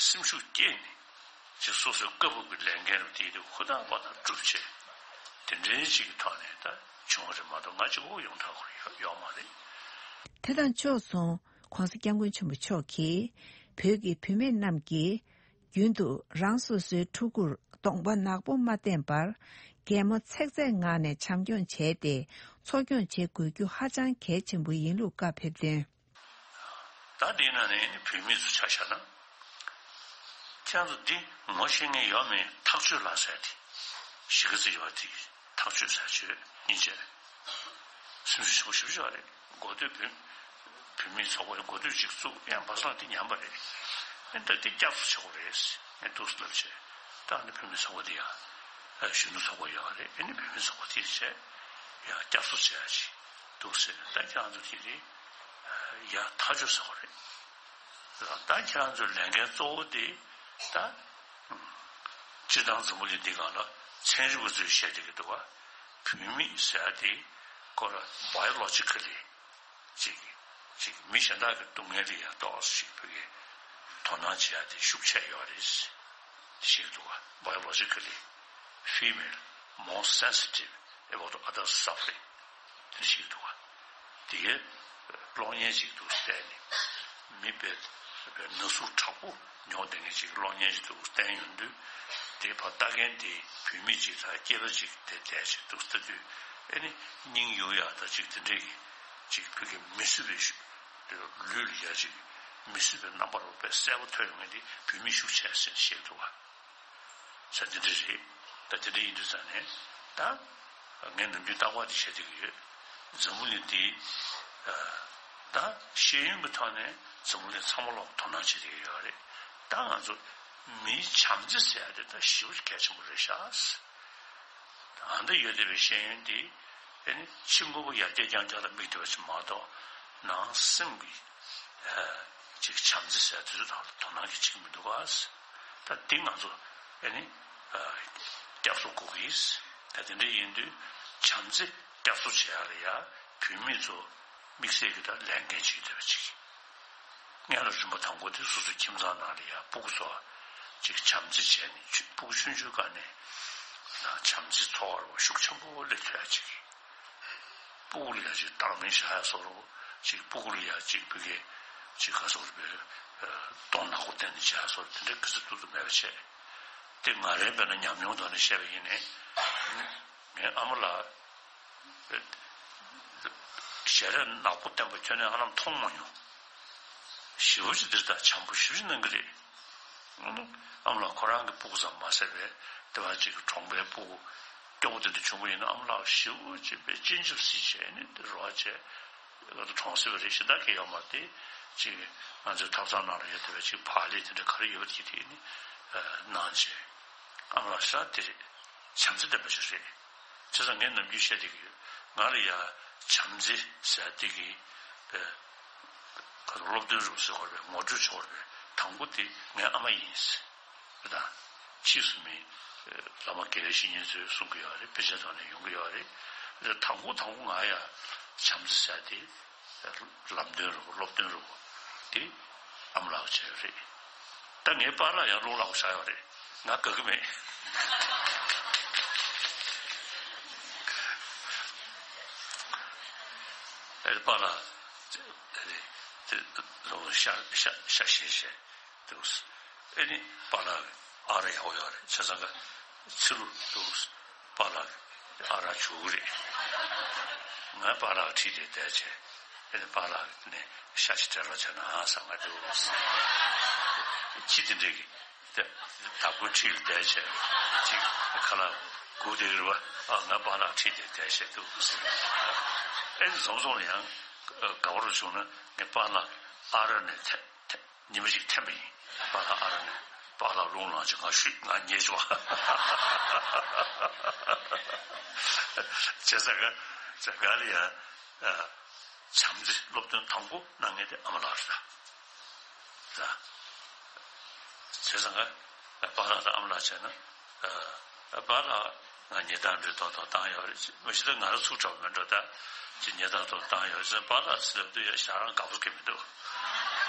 སེམས་ཤུགས་བསྐྱེད་ནས་ཅིག་སོ་སོའི་བཀའ་ཕབ་ཀྱི་ལས་འགན་རུ་དེ་དེ་ཧུར་ཐག་པ་དང་སྒྲུབ་བྱས། དེ་འདྲའི་ཅིག་གི་ཐོག་ནས་ད་བྱུང་བ་རེད་མ་གཏོགས་ང་གཅིག་པོ་ཡོང་ཐག་ཁུར་ཡོད་ཡོད་མ་རེད། དེ་དང་ཕྱོགས་མཚུངས་༸གོང་ས་༸སྐྱབས་མགོན་ཆེན་པོ་མཆོག་གིས་བོད་ཀྱི་བུད་མེད་རྣམས་ཀྱིས་རྒྱུན་དུ་རང་སོ་སོའི་ཕྲུ་གུར་གདོང་པ་ནག་པོ་མ་བསྟན་པར། གད་མོ་ཚེག་ཚེག་ངང་ནས་བྱམས་སྐྱོང་བྱས་ཏེ། འཚོ་སྐྱོང་བྱེད་དགོས་རྒྱུ་ཧ་ཅང་གལ་ཆེན་པོ་ཡིན་ལུགས་བཀའ་ཕེབས་དོན། ད་འདི་ན་ནས་ནི་བུད་མེད་ཚོ་ཆ་བཞག་ན། ཁྱེད་ཚོ་འདི་ངོ་ཤེས་མཁན་ཡོད་མེད་ཐག་གཅོད་ལ་ཟེར་ཏེ། གཞིས་ཀ་རྩེ་ཡོད་དེ་ཐག་གཅོད་ཟེར་ཆོས་སྙིང་རྗེ། སེམས་ཤུགས་ཆེན་པོ་ཞེ་པོ་ཅིག་རེད། འགོ་སྟོད་བུད་བུད་མེད་ཚོགས་པ་འགོ་སྟོད་ཅིག་བཙུགས་ཡང་བ་སང་དེ་ཉམས་པ་རེད། ཨེ་ད་འདི་བསྐྱར་གསོ་བྱེད་དགོས་རེད། ཨེ་འདུག་སེ་ལབ་བྱས། ད་ཨ་ནི་བུད་མེད་ཚོགས་པ་འདི་ཡང་ཨ་གཞོན་ནུ་ཚོགས་པ་ཡོད་རེད། ཨེ་ནི་བུད་མེད་ཚོགས་པ་དེ་བྱས་ཡང་བསྐྱར་གསོ་བྱེད་ཡ་ཅིག་འདུག་སེ་ད་ཁྱེད་རང་ཚོ་དེ་རེད། ཡ་ཐག་གཅོད་ཟེར་བ་རེད། ད་ཁྱེད་རང་ཚོའི་ལས་འགན་གཙོ་བོ་དེ་ད་སྤྱིར་བཏང་འཛམ་བུ་གླིང་འདི་སྒང་ལ་ཚན་རིག་པ་ཚོས་བཤད་བསྡད་ཀྱི་འདུག་བ། བུད་མེད་ཟེར་ཡ་དེ་ཁོ་ལ་biologically་ཅིག་ཅིག་མི་གཞན་དག་གི་སྡུག་བསྔལ་ལ་ཡ་ཏོག་ཙམ་ཞིག་བོད་ཀྱི་དོ་སྣང་བྱེད་ཡ་དེ་ཤུགས་ཆེ་ཡོད་རེད་ཞེས་འདུག་བ། Biologically female more sensitive about other suffering དེ་ཞིག་འདུག་བ། དེའི་གློག་བརྙན་ཞིག་ཏུ་བལྟས་ནས་མི་དཔེ་དཔེ་ན་ཟུག་དྲག་པོ་མྱོང་བསྡད་མཁན་ཞིག་གློག་བརྙན་ཞིག་ཏུ་བསྟན་ཡོང་དུས། དེ་ཕར་ལྟ་མཁན་དེ་བུད་མེད་ཅིག་དང་སྐྱེས་པ་ཅིག་དེ་བལྟས་ཅིག་ཏུ་ལྟ་དུས། ཨེ་ནི་སྙིང་གཡོ་ཡག་དང་ཅིག་དེ་འདྲའི་གི་ཅིག་བོད་ཀྱི་མི་གསོད་པའི་ལུས་ལ་ཡ་ཅིག་མི་གསོད་པའི་རྣམ་པ་རུ་དཔེ་གསལ་པོ་ཐོན་ཡོང་མཁན་དེ་བུད་མེད་ཤུགས་ཆེ་ཟེར་བཤད་འདུག་བ། ས་འདི་འདྲ་རེད། ད་དེ་འདྲ་ཡིན་དུས་ཙང་ནས་ད་ངས་ནམ་རྒྱུན་རྟག་པར་དེ་བཤད་བསྡད་ཀྱི་ཡོད། འཛམ་བུ་གླིང་འདི་ད་ཤེས་ཡོན་གྱི་ཐོག་ནས་འཛམ་བུ་གླིང་ཚང་མ་ལོག་དོ་སྣང་བྱེད་བསྡད་ཀྱི་ཡོད་རེད། ད་ང་ཚོ་མིའི་བྱམས་བརྩེ་ཟེར་ཡ་དེ་ད་ཞེ་པོ་གལ་ཆེན་པོ་རེད་ཤག་ཨ་འདི་ཡོད་བསྡད་པའི་ཤེས་ཡོན་འདི་ཨེ་ནི་ཕྱི་དངོས་པོ་ཡར་རྒྱས་རྐྱང་རྐྱང་ལ་དམིགས་བསྡད་པ་ཅིག་མ་གཏོགས། ནང་སེམས་ཀྱི་ཅིག་བྱམས་བརྩེ་ཟེར་དེ་ཚོ་ཐོག་ལ་དོ་སྣང་གི་ཅིག་མི་འདུག་ག་ད་འདི་ང་ཚོ་ཨེ་ནི་བསྐྱར་གསོ་དགོས་ཀྱི། ད་དེ་འདྲ་ཡིན་དུས་བྱམས་བརྩེ་བསྐྱར་གསོ་བྱེད་ཡ་ལ་ཡ་བུད་མེད་ཚོ་དམིགས་བསལ་གྱི་ད་ལས་འགན་ཅིག་ཡོད་པ་ཅིག་སྔོན་ལ་རིམ་པ་དང་པོ་དེ་སོ་སོའི་ཁྱིམ་ཚང་ནང་ལ་ཡ་སྤུ་གུ་ཚོ་ཅིག་བྱམས་བརྩེ་བྱས་ནས་ཆུ་སྤུ་གུ་ཆུང་ཆུང་སྒང་ནས་ལ་བྱམས་བརྩེ་འཚོ་བ་རུ་ཤུགས་ཆེན་པོ་སླེབས་ཐུབ་ཡ་ཅིག་སྤུ་གུ་ལ་ཡ་ཅིག་བཏང་སྙོམས་བཞག་ཡ་བཟོ་འདྲ། ཅིག་སྤུ་གུ་ལ་ཡ་ཅིག་བོད་སྐད་ཅིག་ག་ཟེར་དགོས་རེད་པས། གདོང་ནག་པོ་བསྟན་ནས་བྱས་ཡ་བཟོ་འདྲ་དེ་འདྲ་གི་ཚོད་ཏུ་ཏུ་མེད་པ་བྱས། དེ་ང་རའི་དཔེར་ན་ཉམས་མྱོང་ཐོག་ནས་བཤད་པ་ཡིན་ནའི། ངའི་ཨ་མ་ལགས་ཞལ་རས་ནག་པོ་བསྟན་པ་ཁྱོན་ནས་ཧ་ལམ་མཐོང་མ་མྱོང་། ཞེ་པོ་ཅིག་འདིར་ད་བྱམས་པོ་ཞེ་པོ་ཅིག་གནང་གི་རེད། ཨ་མ་ལགས་ཁོ་རང་གི་སྤུ་གུ་ཙམ་མ་ཟད་པའི་དེ་བ་ཅིག་གྲོང་པའི་སྤུ་གུ་སྐྱོ་པོ་དེ་འདྲ་བྱུང་བ་ཡིན་ན་ཨ་མ་ལགས་ཞེ་པོ་ཅིག་པའི་སྤྱན་ཆབ་སྲིད་བྱས་ནས་དེ་རོགས་བྱས། ང་ཚོ་གྲོང་གསེབ་རེ་ཞིག་ད་གི་ཡོད་མ་རེད། ཅིག་ང་ཚོའི་ཐབ་ཚང་ནང་ལ་ཡོད་དེ་བས་ཅིག་བག་ལེབ་དེ་འདྲ་ག་རེ་ཡོད་པ་དེ་དེ་ནི་གནང་བྱས། ཨ་མ་ལགས་ཤ་དེ་རེད། བྱམས་བརྩེ་ལྡན་པ་ཞིག་རེད། བྱས་ཙང་ངས་ནམ་རྒྱུན་བཤད་བསྡད་ཀྱི་ཡོད། ང་ལ་ཡ་བྱམས་བརྩེ་ཟེར་དེ་གི་ཁ་སློབ་སྟོན་རུ་ཟེར་དགོས་པའི་ངོ་སྤྲོད་བྱེད་དགོས་པའི་དང་པོ་དེ་ངའི་ཨ་མ་ཡིན་ཟེར། དང་ཕྱིས་སུ་མིན། བླ་མ་དགེ་བའི་བཤེས་གཉེན་ཚོས་གསུང་གི་ཡོད་རེད། དཔེ་ཆའི་ཐོག་ནས་ཡོང་གི་ཡོད་རེད། དང་པོ་དང་པོ་ང་ཡ་བྱམས་བརྩེ་ཟེར་དེ་ལམ་སྟོན་རུ་སློབ་སྟོན་རུ་དེ་ཨ་མ་ལགས་བྱས་ཡོད་རེད། ད་ངའི་པཱ་ལགས་ཡང་རླུང་ལངས་བཞག་ཡོད་རེད། ང་དགའ་གི་མེད། ཨེ་པཱ་ལགས་དེ་དེ་ལོ་ཤ་ཤ་ཤ་ཤེས་བྱས། འདུག་ཨེ་ནི་པཱ་ལགས་ཨ་ར་ཡག་པོ་ཡོད་རེད། བྱས་ཙང་ཀ་ཚི་ལུ་འདུག་པཱ་ལགས་ཨ་ར་བྱུག་གི་རེད། ང་པཱ་ལགས་ཁྲིད་དེ་བསྡད་བྱས། ཨེ་ནི་པཱ་ལགས་ནས་ཤ་ཞིག་སྤྲད་རོགས་བྱས་ན་ཨ་བསམ་ག་འདུག་ཁྱི་དེ་འདྲས་ཀྱི་ད་ད་ཁོ་ཁྲིད་ལ་བསྡད་བྱས་ཅིག་ཁ་ལག་སྒུག་བསྡད་ཀྱི་རེད་བ། ཨ་ང་པཱ་ལགས་ཁྲིད་དེ་བསྡད་བྱས་འདུག་ཨེ་ནི་བཟང་བཟང་ལ་ཡང་དགའ་པོ་རུ་བྱུང་ན་ངས་པཱ་ལགས་ཨ་ར་ནས་ཐད། ཉི་མ་ཞིག་འཐེན་པ་ཡིན། པཱ་ལགས་ཨ་ར་ནས་པཱ་ལགས་རླུང་ལངས་ཅིག་ང་ཞུས་ང་ཉེས་བྱུང་བ། བྱས་ཙང་ཀ་ཙང་ཀ་ལ་ཡ་བྱམས་བརྩེ་སློབ་སྟོན་དང་པོ་གནང་མཁན་དེ་ཨ་མ་ལགས་རེད་ད། བྱས་ཙང་ཀ་པཱ་ལགས་དང་ཨ་མ་ལགས་བྱས་ན། ཨ་པཱ་ལགས་ང་ཉེས་རྡུང་འདྲ་ཏོག་ཏོག་བཏང་ཡོད་རེད། མ་གཞི་ད་ང་རང་ཚུར་གྲོགས་མེད་འགྲོ། ད་ཅི་ཉེས་རྡུང་ཏོག་བཏང་ཡོད་རེད། པཱ་ལགས་ཚུར་ལབ་དུས་ཡ་ཞག་རང་དགའ་པོ་གི་མི་འདུག་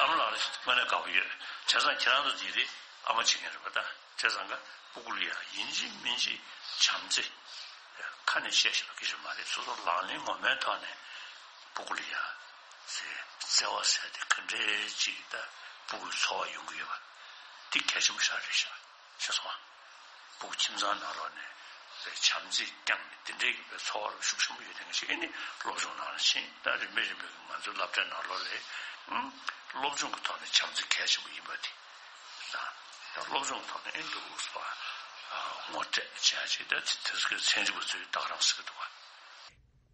ཨ་མ་ལགས་ལ་དངོས་གནས་དགའ་པོ་ཡོད། བྱས་ཙང་ཁྱེད་རང་ཚོ་འདི་རེད་ཨ་མ་བྱེད་མཁན་རེད་པ། ད་བྱས་ཙང་ཀ་སྤུ་གུ་ལ་ཡ་ཡིན་གཅིག་མིན་གཅིག་བྱམས་བརྩེ་ཁ་ནས་བཤད་ཤེས་པ་གི་ཞིག་མ་རེད། སོ་སོ་ལག་ལེན་ངོ་མའི་ཐོག་ནས་སྤུ་གུ་ལ་ཡ་བརྩེ་བ་ཟེར་དེ་ག་འདྲའི་ཅིག་ད་སྤུ་གུའི་འཚོ་བ་ཡོང་གི་ཡོད་པ་འདི་གལ་ཆེན་པོ་ཞིག་རེད་ཤག་ཤེས་སོང་ཨ། སྤུ་གུ་ཁྱིམ་ཚང་ནང་ལོགས་ནས་བྱམས་བརྩེ་བསྐྱངས་ནས་དེ་འདྲའི་གི་བའི་འཚོ་བ་རུ་ཤུགས་ཆེན་པོ་ཡོད་མཁན་ཞིག་ཨེ་ནི་སློབ་སྦྱོང་ནང་ལ་ཕྱིན། ད་རིམ་པས་རིམ་པས་ང་ཚོའི་སློབ་གྲྭའི་ནང་ལོགས་ལ་ཨང་སློབ་སྦྱོང་གི་ཐོག་ནས་བྱམས་བརྩེ་གལ་ཆེན་པོ་ཡིན་པ་དེ་དང་། ད་སློབ་སྦྱོང་གི་ཐོག་ནས་ཨེ་འདུག་སོ་ངོ་སྤྲད་བྱས་ཅིག་ད་དེ་ཚོ་གི་ཚན་རིག་པ་ཚོས་ད་ག་རང་ཟེར་གི་འདུག་ག་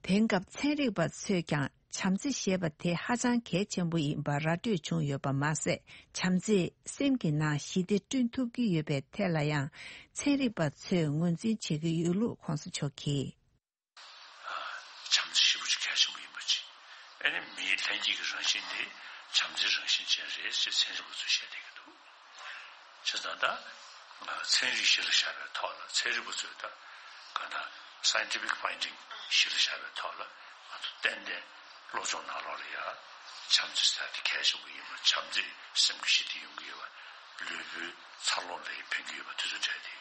དེང་སྐབས་ཚན་རིག་པ་ཚོས་ཀྱང་བྱམས་བརྩེ་ཞེས་པ་དེ་ཧ་ཅང་གལ་ཆེན་པོ་ཡིན་པ་ར་སྤྲོད་བྱུང་ཡོད་པ་མ་ཟད། བྱམས་བརྩེས་སེམས་ཀྱི་ནང་ཞི་བདེ་བསྐྲུན་ཐུབ་ཀྱི་ཡོད་པའི་ཐད་ལ་ཡང་ཚན་རིག་པ་ཚོས་ངོས་འཛིན་བྱེད་ཀྱི་ཡོད་ལུགས་གོང་ས་མཆོག་གིས། བྱམས་བརྩེ་ཞེ་པོ་ཅིག་གལ་ཆེན་པོ་ཡིན་པ་ཅིག་ཨ་ནི་མིའི་ལྷན་སྐྱེས་ཀྱི་རང་བཞིན་དེ་བྱམས་བརྩེའི་རང་བཞིན་ཅན་རེད་ཅེས་ཚན་རིག་པ་ཚོས་བཤད་བསྡད་ཀྱི་འདུག་བྱས་ཙང་ད་ཚན་རིག་གཞི་ལ་བཞག་པའི་ཐོག་ལ་ཚན་རིག་པ་ཚོས་ད་གང་ལྟར་scientific finding་གཞི་ལ་བཞག་པའི་ཐོག་ལ་ང་ཚོ་ཏན་ཏན་སློབ་སྦྱོང་ནང་ལོགས་ལ་ཡ་བྱམས་བརྩེ་ཟེར་དེ་གལ་ཆེན་པོ་ཡིན་པ། བྱམས་བརྩེས་སེམས་ཀྱི་ཞི་བདེ་ཡོང་གི་ཡོད་པ། ལུས་པོའི་འཚར་ལོངས་ལ་ཡ་ཕན་གྱི་ཡོད་པ་དེ་ཚོ་འདྲ་དེ་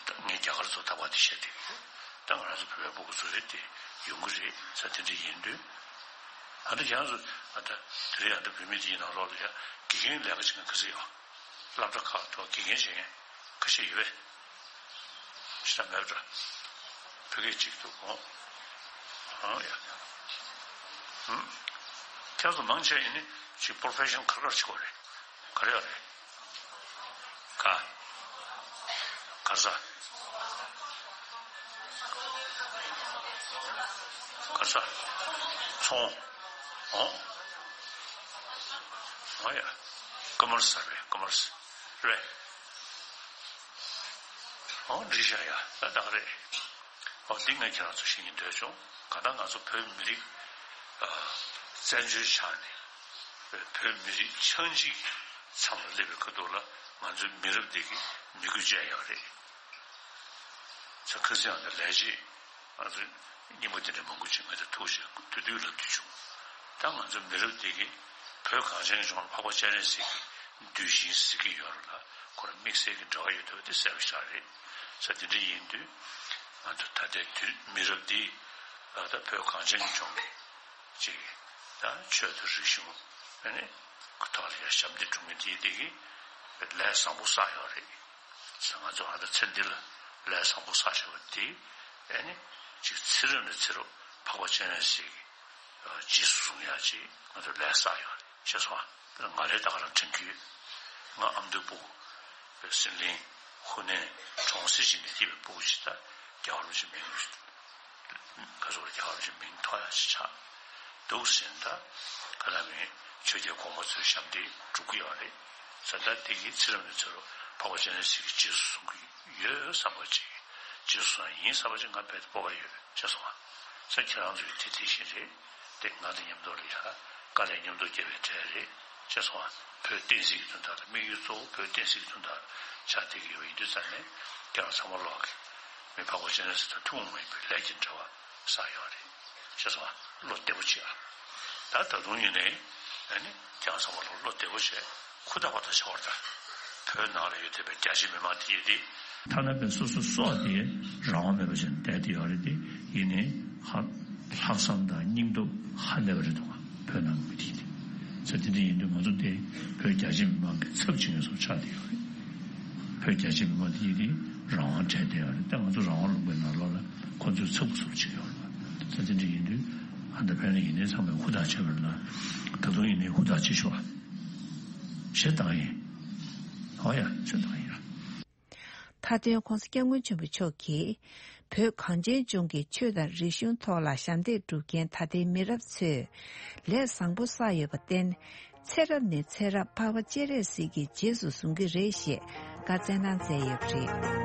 ད་ངས་རྒྱ་གར་ཚོ་ད་བར་དེ་བཤད་བསྡད་ཀྱི་ཡོད། ད་ང་རང་ཚོ་བོད་པའི་སྤུ་གུ་ཚོ་རེད་དེ་ཡོང་གི་རེད་ས། དེ་འདྲ་ཡིན་དུས་ཨ་ད་ཁྱེད་རང་ཚོ་ཨ་ད་དེ་རིང་ཨ་ད་བོད་མི་དེའི་ནང་ལོགས་ལ་ཡ་དགེ་རྒན་ལས་ཀ་བྱེད་མཁན་ག་ཚོད་ཡོད། སློབ་གྲྭ་ཁག་ཏུ་དགེ་རྒན་བྱེད་མཁན་ཁ་ཤས་ཡོད་པས། ཤ་མེད་འགྲོ། བོད་སྐད་ཅིག་ཏུ་གོ་ཨང་ཡ། ཧུམ། ཁྱེད་ཚོ་མང་ཆེ་ཡིན་ནི་ཅིག་པོར་ཕེ་ཤོན་ག་རེ་ག་རེ་བྱེད་དགོས་རེད། ག་རེ་ཡོད་རེད། ག་ག་ས། ག་ས། ཚོང་། ཨོ། ཨོ་ཡ། ཀ་མར་ས་རེད། ཀ་མར་ས་རེད། ཨོ་འགྲིག་ཤག་ཡ། ད་ད་ག་རེད། ཨོ་འདི་ངས་ཁྱེད་རང་ཚོ་ཤེས་ཀྱི་འདོད་བྱུང་། གང་ལྟར་ང་ཚོ་བོད་མི་རིགས་བཙན་བྱོལ་ཆགས་ནས་བོད་མི་རིགས་ཆགས་འཇིག་མཚམས་ལ་སླེབས་པའི་ཁ་ཐུག་ལ་ང་ཚོའི་མི་རབས་འདི་གི་མི་དགོས་ཅན་ཡོད་རེད། ཚ་ཁ་སང་ཡང་ལས་བྱེད་ང་ཚོ་སྙིང་པོ་དེ་འདྲ་མང་པོ་ཅིག་ང་ཚོ་ཐུག་བྱས་དུས་དུས་ལ་དུས་བྱུང་། ད་ང་ཚོ་མི་རབས་དེ་གི་བོད་གངས་ཅན་གྱི་ལྗོངས་ལ་འཕགས་པ་སྤྱན་རས་གཟིགས་ཀྱི་གདུལ་ཞིང་ཟེར་གྱི་ཡོད་རེད་ལ་ཁོ་རང་དམིགས་བསལ་གྱི་འབྲེལ་བ་ཡོད་འདུག་དེ་གསལ་པོ་ཞིག་རེད། ས་དེ་འདྲ་ཡིན་དུས་ང་ཚོ་ད་ལྟའི་དུས་མི་རབས་འདི་ད་བོད་གངས་ཅན་གྱི་ལྗོངས་ཀྱི་ཅིག་ད་ཆོས་དང་རིག་གཞུང་ཨ་ནི་གི་ཐོག་ལ་ཡང་ཞབས་འདེགས་སྒྲུབ་མཁན་དེ་དེ་གི་ལས་བཟང་པོ་བསགས་ཡོད་རེད། ང་ཚོ་ཨ་ད་ཚེ་འདི་ལ་ལས་བཟང་པོ་བསགས་བཞག་པ་དེ་ཨེ་ནི་ཅིག་ཚེ་རབས་ནས་ཚེ་རབས་འཕགས་པ་སྤྱན་རས་གཟིགས་ཀྱི་རྗེས་སུ་བཟུང་ཡག་ཅིག་ང་ཚོ་ལས་བསགས་ཡོད་རེད། ཤེས་སོང་ཨ། ང་རེ་ད་ག་རང་དྲན་གྱི་ཡོད། ང་ཨ་མདོའི་སྤུ་གུ་སྲིད་གླིང་ཧུ་ནན་གྲོང་གསེབ་ཅིག་ནས་སྐྱེས་པའི་སྤུ་གུ་ཅིག་ད་རྒྱལ་བ་རིན་པོ་ཆེའི་མིང་ག་ཚོད་རྒྱལ་བ་རིན་པོ་ཆེའི་མིང་ཐོགས་ཡག་ཅིག་ཆགས་འདུག་ཟེར་ད་ག་ལ་མིན་ཆོས་རྒྱལ་གོང་མ་ཚོའི་ཞབས་འདེགས་སྒྲུབ་ཀྱི་ཡོད་རེད་ཟེར། ད་དེ་གི་ཚེ་རབས་ནས་ཚེ་རབས་འཕགས་པ་སྤྱན་རས་གཟིགས་ཀྱི་རྗེས་སུ་བཟུང་གི་ཡོད་བསམ་པ་ཅིག་རྗེས་སུ་བཟུང་ཡིན་བསམ་པ་ཅིག་ང་རྦད་དེ་སྤོབས་པ་ཡོད་ཅེས་སོང་བ། ས་ཁྱེད་རང་ཚོས་དེ་དེ་བཞིན་རེད། དེ་ང་དང་མཉམ་དུ་ལ་ཡ་དཀའ་ལས་མཉམ་དུ་རྒྱབ་པའི་གྲས་རེད་ཅེས་སོང་བ། བོད་བསྟན་སྲིད་ཀྱི་དོན་དག་ལ་དམིགས་ཡུལ་གཙོ་བོ་བོད་བསྟན་སྲིད་ཀྱི་དོན་དག་ ཆགས་བསྡད་ཀྱི་ཡོད་པ་ཡིན་དུས་ཙང་ནས་ཁྱེད་རང་ཚང་མ་ལོག་གི་མི་ཕམ་པ་སྤྱན་རས་གཟིགས་དང་ཐུན་མོང་མ་ཡིན་པའི་ལས་ཀྱི་འབྲེལ་བ་བསགས་ཡོད་རེད། ཤེས་སོང་ཨ། བློ་བདེ་པོ་བྱེད་ཨ། ད་ད་དུང་ཡིན་ནའི་ཨ་ནི་ཁྱེད་རང་ཚང་མ་ལོག་བློ་བདེ་པོ་བྱས་ཧུར་ཐག་པ་ཐག་བྱ་བར་ད། བོད་ནང་ལ་ཡོད་བསྡད་པའི་རྒྱ་ཆེ་མི་མང་དེ་ཡིན་ཏེ། ཐ་ན་པའི་སོ་སོ་སྲོག་དེ་རང་དབང་མེད་པ་བྱས་ནས་བསྡད་དེ་ཡོད་རེད་དེ། ཡིན་ནའི་ཧ་ལྷག་བསམ་དང་སྙིང་སྟོབས་ཧ་ལས་པ་རེད་འདུག་བོད་ནང་གི་མི་དེ་ཡིན་ཏེ། ས་དེ་འདྲ་ཡིན་དུས་ང་ཚོ་དེ་བོད་རྒྱ་ཆེ་མི་མང་གི་ཚབ་བྱེད་མཁན་སོགས་ཆགས་བསྡད་ཡོད་རེད། བོད་རྒྱ་ཆེ་མི་མང་དེ་ཡིན་ཏེ་རང་དབང་བྲལ་བསྡད་ཡོད་རེད། ད་ང་ཚོ་རང་དབང་ལུང་པའི་ནང་ལོགས་ལ་ཁོ་ཚོས་ཚབ་ཀྱི་ཚུལ་བྱེད་ཀྱི་ཡོད་རེད་པ། ས་དེ་འདྲ་ཡིན་དུས་ཨ་ད་བོད་ནང་ཡིན་ནའི་ཚང་མས་ཧུར་ཐག་བྱས་པ་རེད་ན། ད་དུང་ཡིན་ནའི་ཧུར་ཐག་བྱེད་ཤོག་ཨ། ཞེས་བཏང་ཡིན། ཨོ་ཡ། ཞེས་བཏང་ཡིན་ཨ། མཐའ་དོན་༸གོང་ས་༸སྐྱབས་མགོན་ཆེན་པོ་མཆོག་གིས་བོད་གངས་ཅན་ལྗོངས་ཀྱི་ཆོས་དང་རིག་གཞུང་ཐོག་ལ་ཞབས་འདེགས་སྒྲུབ་མཁན་ད་ལྟའི་མི་རབས་ཚོས་ལས་བཟང་པོ་བསགས་ཡོད་པར་བརྟེན། ཚེ་རབས་ནས་ཚེ་རབས་འཕགས་པ་སྤྱན་རས་གཟིགས་ཀྱི་རྗེས་སུ་བཟུང་གི་རེད་ཞེས་བཀའ་སྩལ་གནང་མཛད་ཡོད་པ་རེད།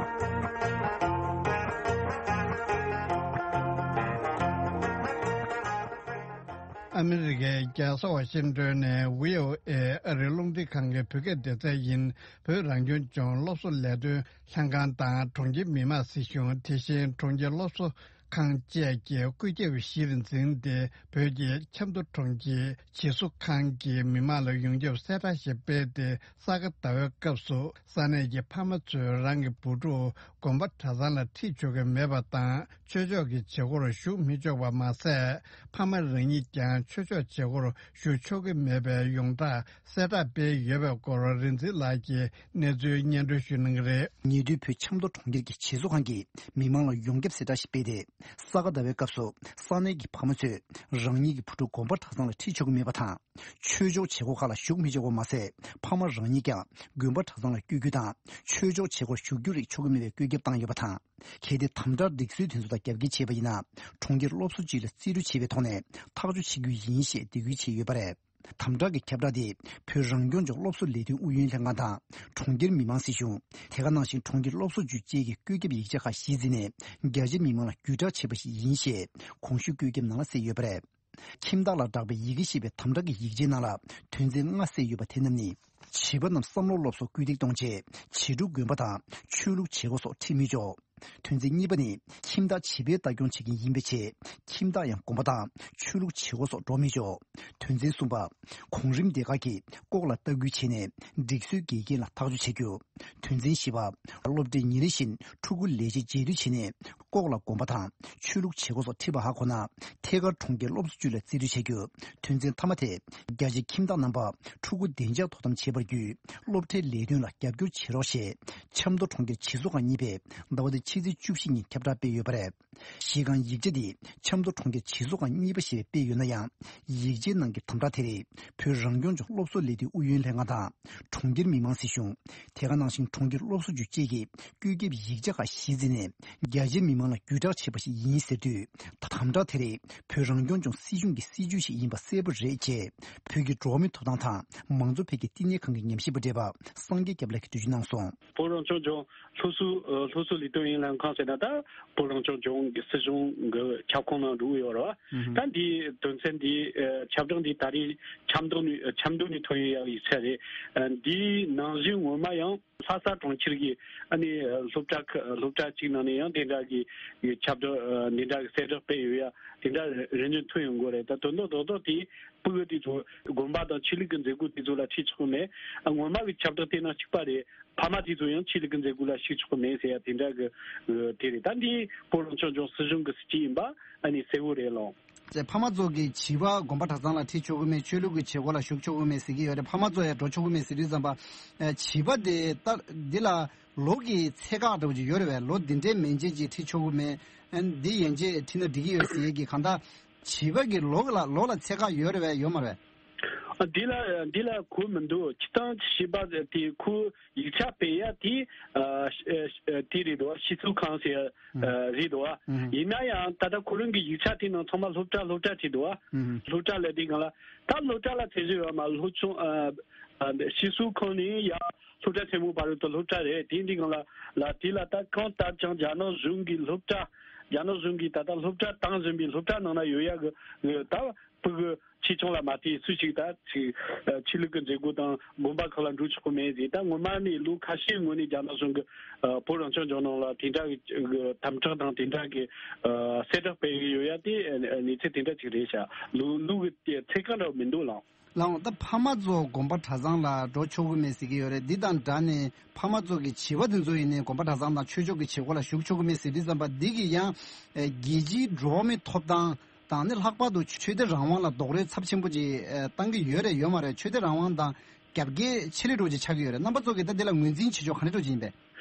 ཨ་མི་རི་ཀའི་རྒྱལ་ས་ཝ་ཤིང་ཏོན་ནས་བྷི་ཨོ་ཨེ་ཨ་རིའི་རླུང་འཕྲིན་ཁང་གི་བོད་སྐད་སྡེ་ཚན་ཡིན། བོད་རང་སྐྱོང་ལྗོངས་སློབ་གསོ་ལས་དོན་ལྷན་ཁང་དང་གྲོང་ཁྱེར་མི་དམངས་སྲིད་གཞུང་། དེ་བཞིན་གྲོང་ཁྱེར་སློབ་གསོ་ཁང་བཅས་ཀྱིས་བཀོད་ཁྱབ་གཞིར་འཛིན་ཏེ། བོད་ཀྱི་ཆབ་མདོ་གྲོང་ཁྱེར་བྱིས་གསོ་ཁང་གི་མི་མང་ལ་ཡོངས་ཁྱབ་གསལ་བསྒྲགས་ཤིག་སྤེལ་ཏེ། ས་ག་ཟླ་བའི་སྐབས་སུ་ས་གནས་ཀྱི་ཕ་མ་ཚོས་རང་གི་བུ་ཕྲུག་དགོན་པ་གྲྭ་ཚང་ལ་ཁྲིད་ཆོག་གི་མེད་པ་དང་། ཆོས་ཕྱོགས་ཀྱི་བྱེད་སྒོར་ཞུགས་མི་ཆོག་པ་མ་ཟད། ཕ་མ་རང་ཉིད་ཀྱང་ཆོས་ཕྱོགས་བྱེད་སྒོར་ཞུགས་ཆོག་གི་མེད་པའི་ཡོངས་གྲགས་གསལ་བསྒྲགས་སྤེལ་ཡོད་པའི་སྐོར་རིག་འཛིན་ལགས་ཀྱིས་གནས་ཚུལ་སྙན་སྒྲོན་ཞུ་གནང་གི་རེད། ཉེ་དུས་བོད་ཆབ་མདོ་གྲོང་ཁྱེར་གྱི་བྱིས་གསོ་ཁང་གིས་མི་མང་ལ་ཡོངས་ཁྱབ་གསལ་བསྒྲགས་ཤིག་སྤེལ་ཏེ། ས་ག་ཟླ་བའི་སྐབས་སུ་ས་གནས་ཀྱི་ཕ་མ་ཚོས་རང་ཉིད་ཀྱི་བུ་ཕྲུག་དགོན་པ་གྲྭ་ཚང་ལ་ཁྲིད་ཆོག་གི་མེད་པ་དང་། ཆོས་ཕྱོགས་བྱེད་སྒོ་ཁག་ལ་ཞུགས་མི་ཆོག་པ་མ་ཟད། ཕ་མ་རང་ཉིད་ཀྱང་དགོན་པ་གྲྭ་ཚང་ལ་བསྐྱོད་རྒྱུ་དང་། ཆོས་ཕྱོགས་བྱེད་སྒོར་ཞུགས་རྒྱུ་རིགས་ཆོག་གི་མེད་པའི་བཀོད་ཁྱབ་བཏང་ཡོད་པ་དང་། གལ་ཏེ་དམ་དྲག་སྒྲིག་སྲོལ་དེ་ཚོ་དང་རྒྱབ་འགལ་བྱས་པ་ཡིན་ན། གྲོང་ཁྱེར་སློབ་གསོ་ཅུས་ལ་རྩིས་སྤྲོད་བྱེད་པའི་ཐོག་ནས་ཐག་གཅོད་བྱེད་རྒྱུ་ཡིན་ཞེས་འབོད་སྐུལ་བྱས་ཡོད་པ་རེད། དམ་དྲག་གི་ཁྱབ་བསྒྲགས་དེ་བོད་རང་སྐྱོང་ལྗོངས་སློབ་གསོ་ལས་དོན་ཨུ་ཡོན་ལྷན་ཁང་དང་། གྲོང་ཁྱེར་མི་དམངས་སྲིད་གཞུང་། དེ་ག་ནང་བཞིན་གྲོང་ཁྱེར་སློབ་གསོ་ཅུས་བཅས་ཀྱིས་བཀོད་ཁྱབ་ཡིག་ཆ་ཁག་གཞིར་འཛིན་ནས། རྒྱ་ཆེ་མི་མང་ལ་བརྒྱུད་བསྒྲགས་བྱས་པ་ཞིག་ཡིན་ཞེས་གོང་ཞུས་བཀོད་ཁྱབ་ནང་ལ་གསལ་ཡོད་པ་རེད། ཁྱིམ་བདག་ལ་སྦྲགས་པའི་ཡི་གེ་ཞེས་པའི་དམ་དྲག་གི་ཡིག་ཆའི་ནང་ལ་དོན་ཚན་ལྔ་གསལ་ཡོད་པ་དེ་རྣམས་ནི། བྱིས་པ་རྣམས་བསམ་བློ་སློབ་གསོར་སྐུལ་འདེད་གཏོང་ཆེད། བྱིས་ཕྲུག་དགོན་པ་དང་ཆོས་ལུགས་བྱེད་སྒོ་སོགས་ཁྲིད་མི་ཆོག་དོན་ཚན་གཉིས་པ་ནི། ཁྱིམ་བདག་བྱིས་པའི་ལྟ་སྐྱོང་བྱེད་མཁན་ཡིན་པའི་ཆེད། ཁྱིམ་བདག་ཡང་དགོན་པ་དང་ཆོས་ལུགས་བྱེད་སྒོ་སོགས་འགྲོ་མི་ཆོག་དོན་ཚན་གསུམ་པ། གོང་རིམ་སྡེ་ཁག་གིས་ལྐོག་ལ་ལྟ་སྐུལ་བྱས་ནས། སྒྲིག་སྲོལ་འགལ་རྐྱེན་ལ་ཐག་གཅོད་བྱ་རྒྱུ། དོན་ཚན་བཞི་པ། སློབ་གྲྭའི་ཉིན་རེ་བཞིན་ཕྲུ་གུ་ལས་བྱེད་རྗེས་མཐུད་བྱས་ནས། ལྐོག་ལ་དགོན་པ་དང་ཆོས་ལུགས་བྱེད་སྒོ་སོགས་ཁྲིད་པ་ཧ་གོ་ན། ཐད་ཀར་གྲོང་ཁྱེར་སློབ་གསོ་ཅུས་ལ་རྩིས་སྤྲོད་བྱ་རྒྱུ། དོན་ཚན་མཐའ་མ་དེ། རྒྱ་ཆེའི་ཁྱིམ་བདག་རྣམ་པ་ཕྲུ་གུ་བདེ་འཇགས་དོ་དམ་བྱེད་པར་བརྒྱུད། སློབ་གྲྭའི་ལས་དོན་ལ་རྒྱབ་སྐྱོར་བྱེད་རོགས་ཞེས། ཆབ་མདོ་གྲོང་ཁྱེར་བྱིས་གསོ་ཁང་གཉིས་པས་ཟླ་བ་འདིའི་ཕྱི་ཚེས་བཅུ་བཞི་ཉིན་ཁྱབ་བསྒྲགས་སྤེལ་ཡོད་པ་རེད། གཞི་རྐང་ཡིག་ཆ་འདི་ཆབ་མདོ་གྲོང་ཁྱེར་བྱིས་གསོ་ཁང་གཉིས་པ་ཞེས་སྤེལ་ཡོད་ན་ཡང་། ཡིག་ཆའི་ནང་གི་དམ་དྲག་དེ་རིགས་བོད་རང་སྐྱོང་ལྗོངས་སློབ་གསོ་ལས་དོན་ཨུ་ཡོན་ལྷན་ཁང་དང་། གྲོང་ཁྱེར་མི་དམངས་སྲིད་གཞུང་། དེ་ག་ནང་བཞིན་གྲོང་ཁྱེར་སློབ་གསོ་ཅུས་བཅས་ཀྱིས་བཀོད་ཁྱབ་ཡིག་ཆ་ཁག་གཞིར་འཛིན་ནས། རྒྱ་ཆེའི་མི་མང་ལ་བརྒྱུད་བསྒྲགས་བྱས་པ་ཞིག་ཡིན་ཟེར་དུས། དམ་དྲག་དེ་རིགས་བོད་རང་སྐྱོང་ལྗོངས་སྲིད་གཞུང་གི་སྲིད་ཇུས་ཤིག་ཡིན་པ་གསལ་པོ་རེད་ཅེས། བོད་ཀྱི་འགྲོ་བ་མིའི་ཐོབ་ཐང་དང་མང་གཙོ་འཕེལ་རྒྱས་བསྟི་གནས་ཁང་གི་ཉམས་ཞིབ་པ་བགྲེས་པ་སངས་རྒྱས་སྐྱབས་ལགས་ཀྱིས་འགྲེལ་བརྗོད་གནང་སོང་། བོད་རང་སྐྱོང་ལྗོངས་སློབ་གསོ་ཨ་སློབ་གསོ་ལས་དོན་ཨུ་ཡོན་ལྷན་ཁང་ཟེར་ན། ད་བོད་རང་སྐྱོང་ལྗོངས་ཀྱི་སྲིད་གཞུང་གི་ཁྱབ་ཁོངས་ནང་འགྲོ་གི་ཡོད་རེད་བ། ཨུ་ཧུམ། ད་འདིའི་དོན་ཚན་འདི་ཨ་ཁྱབ་བསྒྲགས་འདི་ད་རེས་ཆབ་མདོ་ནས་ཆབ་མདོ་ནས་ཐོན་ཡོད་ཡག་ཡིག་ཆ་རེད། ཨ་འདིའི་ནང་བཞིན་སྔོན་མ་ཡང་ལྷ་ས་གྲོང་ཁྱེར་གྱི་ཨ་ནི་སློབ་གྲྭ་ཁག་སློབ་གྲྭ་གཅིག་ནང་ནས་ཡང་དེ་འདྲ་གི་ཁྱབ་བསྒྲགས་ཨ་འདི་འདྲ་གི་གསལ་བསྒྲགས་སྤེལ་ཡོད་ཡ། དེ་འདྲ་རེ་ངན་ཐོན་ཡོང་གི་རེད། ད་དོན་དག་རྡོག་རྡོག་དེ་ཕྲུ་གུ་དེ་ཚོ་དགོན་པ་དང་ཆོས་ལུགས་ཀྱི་མཛད་སྒོ་དེ་ཚོ་ལ་ཁྲིད་ཆོག་གི་མེད། ཨ་སྔོན་མ་གི་ཁྱབ་བསྒྲགས་དེ་ནང་གཅིག་པ་རེད། ཕ་མ་དེ་ཚོ་ཡང་ཆོས་ལུགས་ཀྱི་མཛད་སྒོ་ལ་ཞུགས་ཆོག་གི་མེད་ཟེར་ཡ་དེ་འདྲ་གི་ཨ་དེ་རེད། ད་འདི་བོད་རང་སྐྱོང་ལྗོངས་སྲིད་གཞུང་གི་སྲིད་ཇུས་ཡིན་པ་ཨ་ནི་གསལ་བོ་རེད་ལོ། ཅེས་ཕ་མ་ཚོ་གིས་བྱིས་པ་དགོན་པ་གྲྭ་ཚང་ལ་ཁྲིད་ཆོག་གི་མེད། ཆོས་ལུགས་ཀྱི་བྱེད་སྒོ་ལ་ཞུགས་ཆོག་གི་མེད་ཟེར་གྱི་ཡོད་རེད། ཕ་མ་ཚོ་ཡང་འགྲོ་ཆོག་གི་མེད་ཟེར་དུས་ཙམ་པ། ཨ་བྱིས་པ་དེ་ལྟ་འདི་ལ་ལོ་གི་ཚད་བཀག་འདྲ་བོ་ཅིག་ཡོད་རེད་པས། ལོ་འདི་འདྲའི་མན་ཆད་ཅིག་ཁྲིད་ཆོག་གི་མེད། ཨ་འདི་ཡན་ཆད་ཁྲིད་ན་འགྲིག་གི་ཡོད་ཟེར་གྱི་གང་ལྟར། བྱིས་པ་གི་ལོ་ལ་ལོ་ལ་ཚད་བཀག་ཡོད་རེད་པས། ཡོད་མ་རེད། ཨ་འདི་ལ་འདི་ལ་གོ་མི་འདུག་སྤྱིར་བཏང་བྱིས་པ་དེ་ཁོ་ཡིག་ཆ་སྤེལ་ཡ་དེ་ཨ་ཨ་དེ་རེད་འདུག་བ། བྱིས་གསོ་ཁང་ཟེར་ཡ་ཨ་རེད་འདུག་བ། ཨུ་ཧུམ། ཡིན་ན་ཡང་ད་ལྟ་ཁོ་རང་གི་ཡིག་ཆ་དེ་ནང་ཚང་མ་སློབ་གྲྭ་སློབ་གྲྭ་བྲིས་འདུག་བ། ཨུ་ཧུམ། སློབ་གྲྭ་ལ་དེ་གང་ལ་ད་སློབ་གྲྭ་ལ་ཚད་གཞི་ཡོད་མ། སློབ་ཆུང་ཨ་ཨ་བྱིས་གསོ་ཁང་ནས་ཡ་སློབ་གྲྭ་ཆེན་མོ་བར་དུ་སློབ་གྲྭ་རེད། དེ་འདི་གང་ལ་ལ་དེ་ལ་ད་གང་ལྟར་ཀྱང་རྒྱ་ནག་གཞུང་གི་སློབ་གྲྭ་རྒྱ་ནག་གཞུང་གིས་ད་ལྟ་སློབ་གྲྭ་བཏང་བཞིན་པའི་སློབ་གྲྭ་ནང་ན་ཡོད་ཡ་གི་ད། ཕྲུ་གུ་ཆེ་ཆུང་ལ་མ་ལྟོས་སུ་ཞིག་ད་ཆོས་ལུགས་ཀྱི་མཛད་སྒོ་དང་དགོན་པ་ཁག་ལ་འགྲོ་ཆོག་གི་མེད་ཟེར། ད་སྔོན་མ་ནས་ལོ་ཁ་ཤས་སྔོན་ནས་རྒྱ་ནག་གཞུང་གིས་བོད་རང་སྐྱོང་ལྗོངས་ནང་ལ་དེ་འདྲ་གི་དམ་དྲག་དང་དེ་འདྲ་གི་གསལ་བསྒྲགས་སྤེལ་གྱི་ཡོད་ཡ་དེ་གནས་ཚུལ་དེ་འདྲ་ཅིག་རེད་ཤག་ལོ་ལོ་གི་ཚད་བཀག་འདྲ་བོ་མི་འདུག་ལགས། ལགས་འོང་། ད་ཕ་མ་ཚོ་དགོན་པ་གྲྭ་ཚང་ལ་འགྲོ་ཆོག་གི་མེད་ཟེར་གྱི་ཡོད་རེད། འདི་དང་སྦྲགས་ནས་ཕ་མ་ཚོ་གི་བྱིས་པ་དེ་ཚོ་ཡིན་ནའི་དགོན་པ་གྲྭ་ཚང་དང་ཆོས་ཕྱོགས་ཀྱི་བྱེད་སྒོ་ལ་ཞུགས་ཆོག་གི་མེད་ཟེར་དུས་ཙམ་པ། འདི་གི་ཡང་རྒྱལ་སྤྱིའི་འགྲོ་བ་མིའི་ཐོབ་ཐང་དང་ནི་ལྷག་པར་དུ་ཆོས་དད་རང་དབང་ལ་རྡོག་རོལ་ཚབས་ཆེན་པོ་ཅིག་བཏང་གི་ཡོད་རེད་ཡོད་མ་རེད། ཆོས་དད་རང་དབང་དང་རྒྱབ་འགལ་ཆེ་རུ་འགྲོ་ཅིག་ཆགས་ཀྱི་ཡོད་རེད། རྣམ་པ་ཚོ་གིས་ད་འདི་ལ་ངོས་འཛིན་བྱེད་ཕྱོགས་ག་འདྲ་འགྲོ་ཅིག་ཡིན་པས།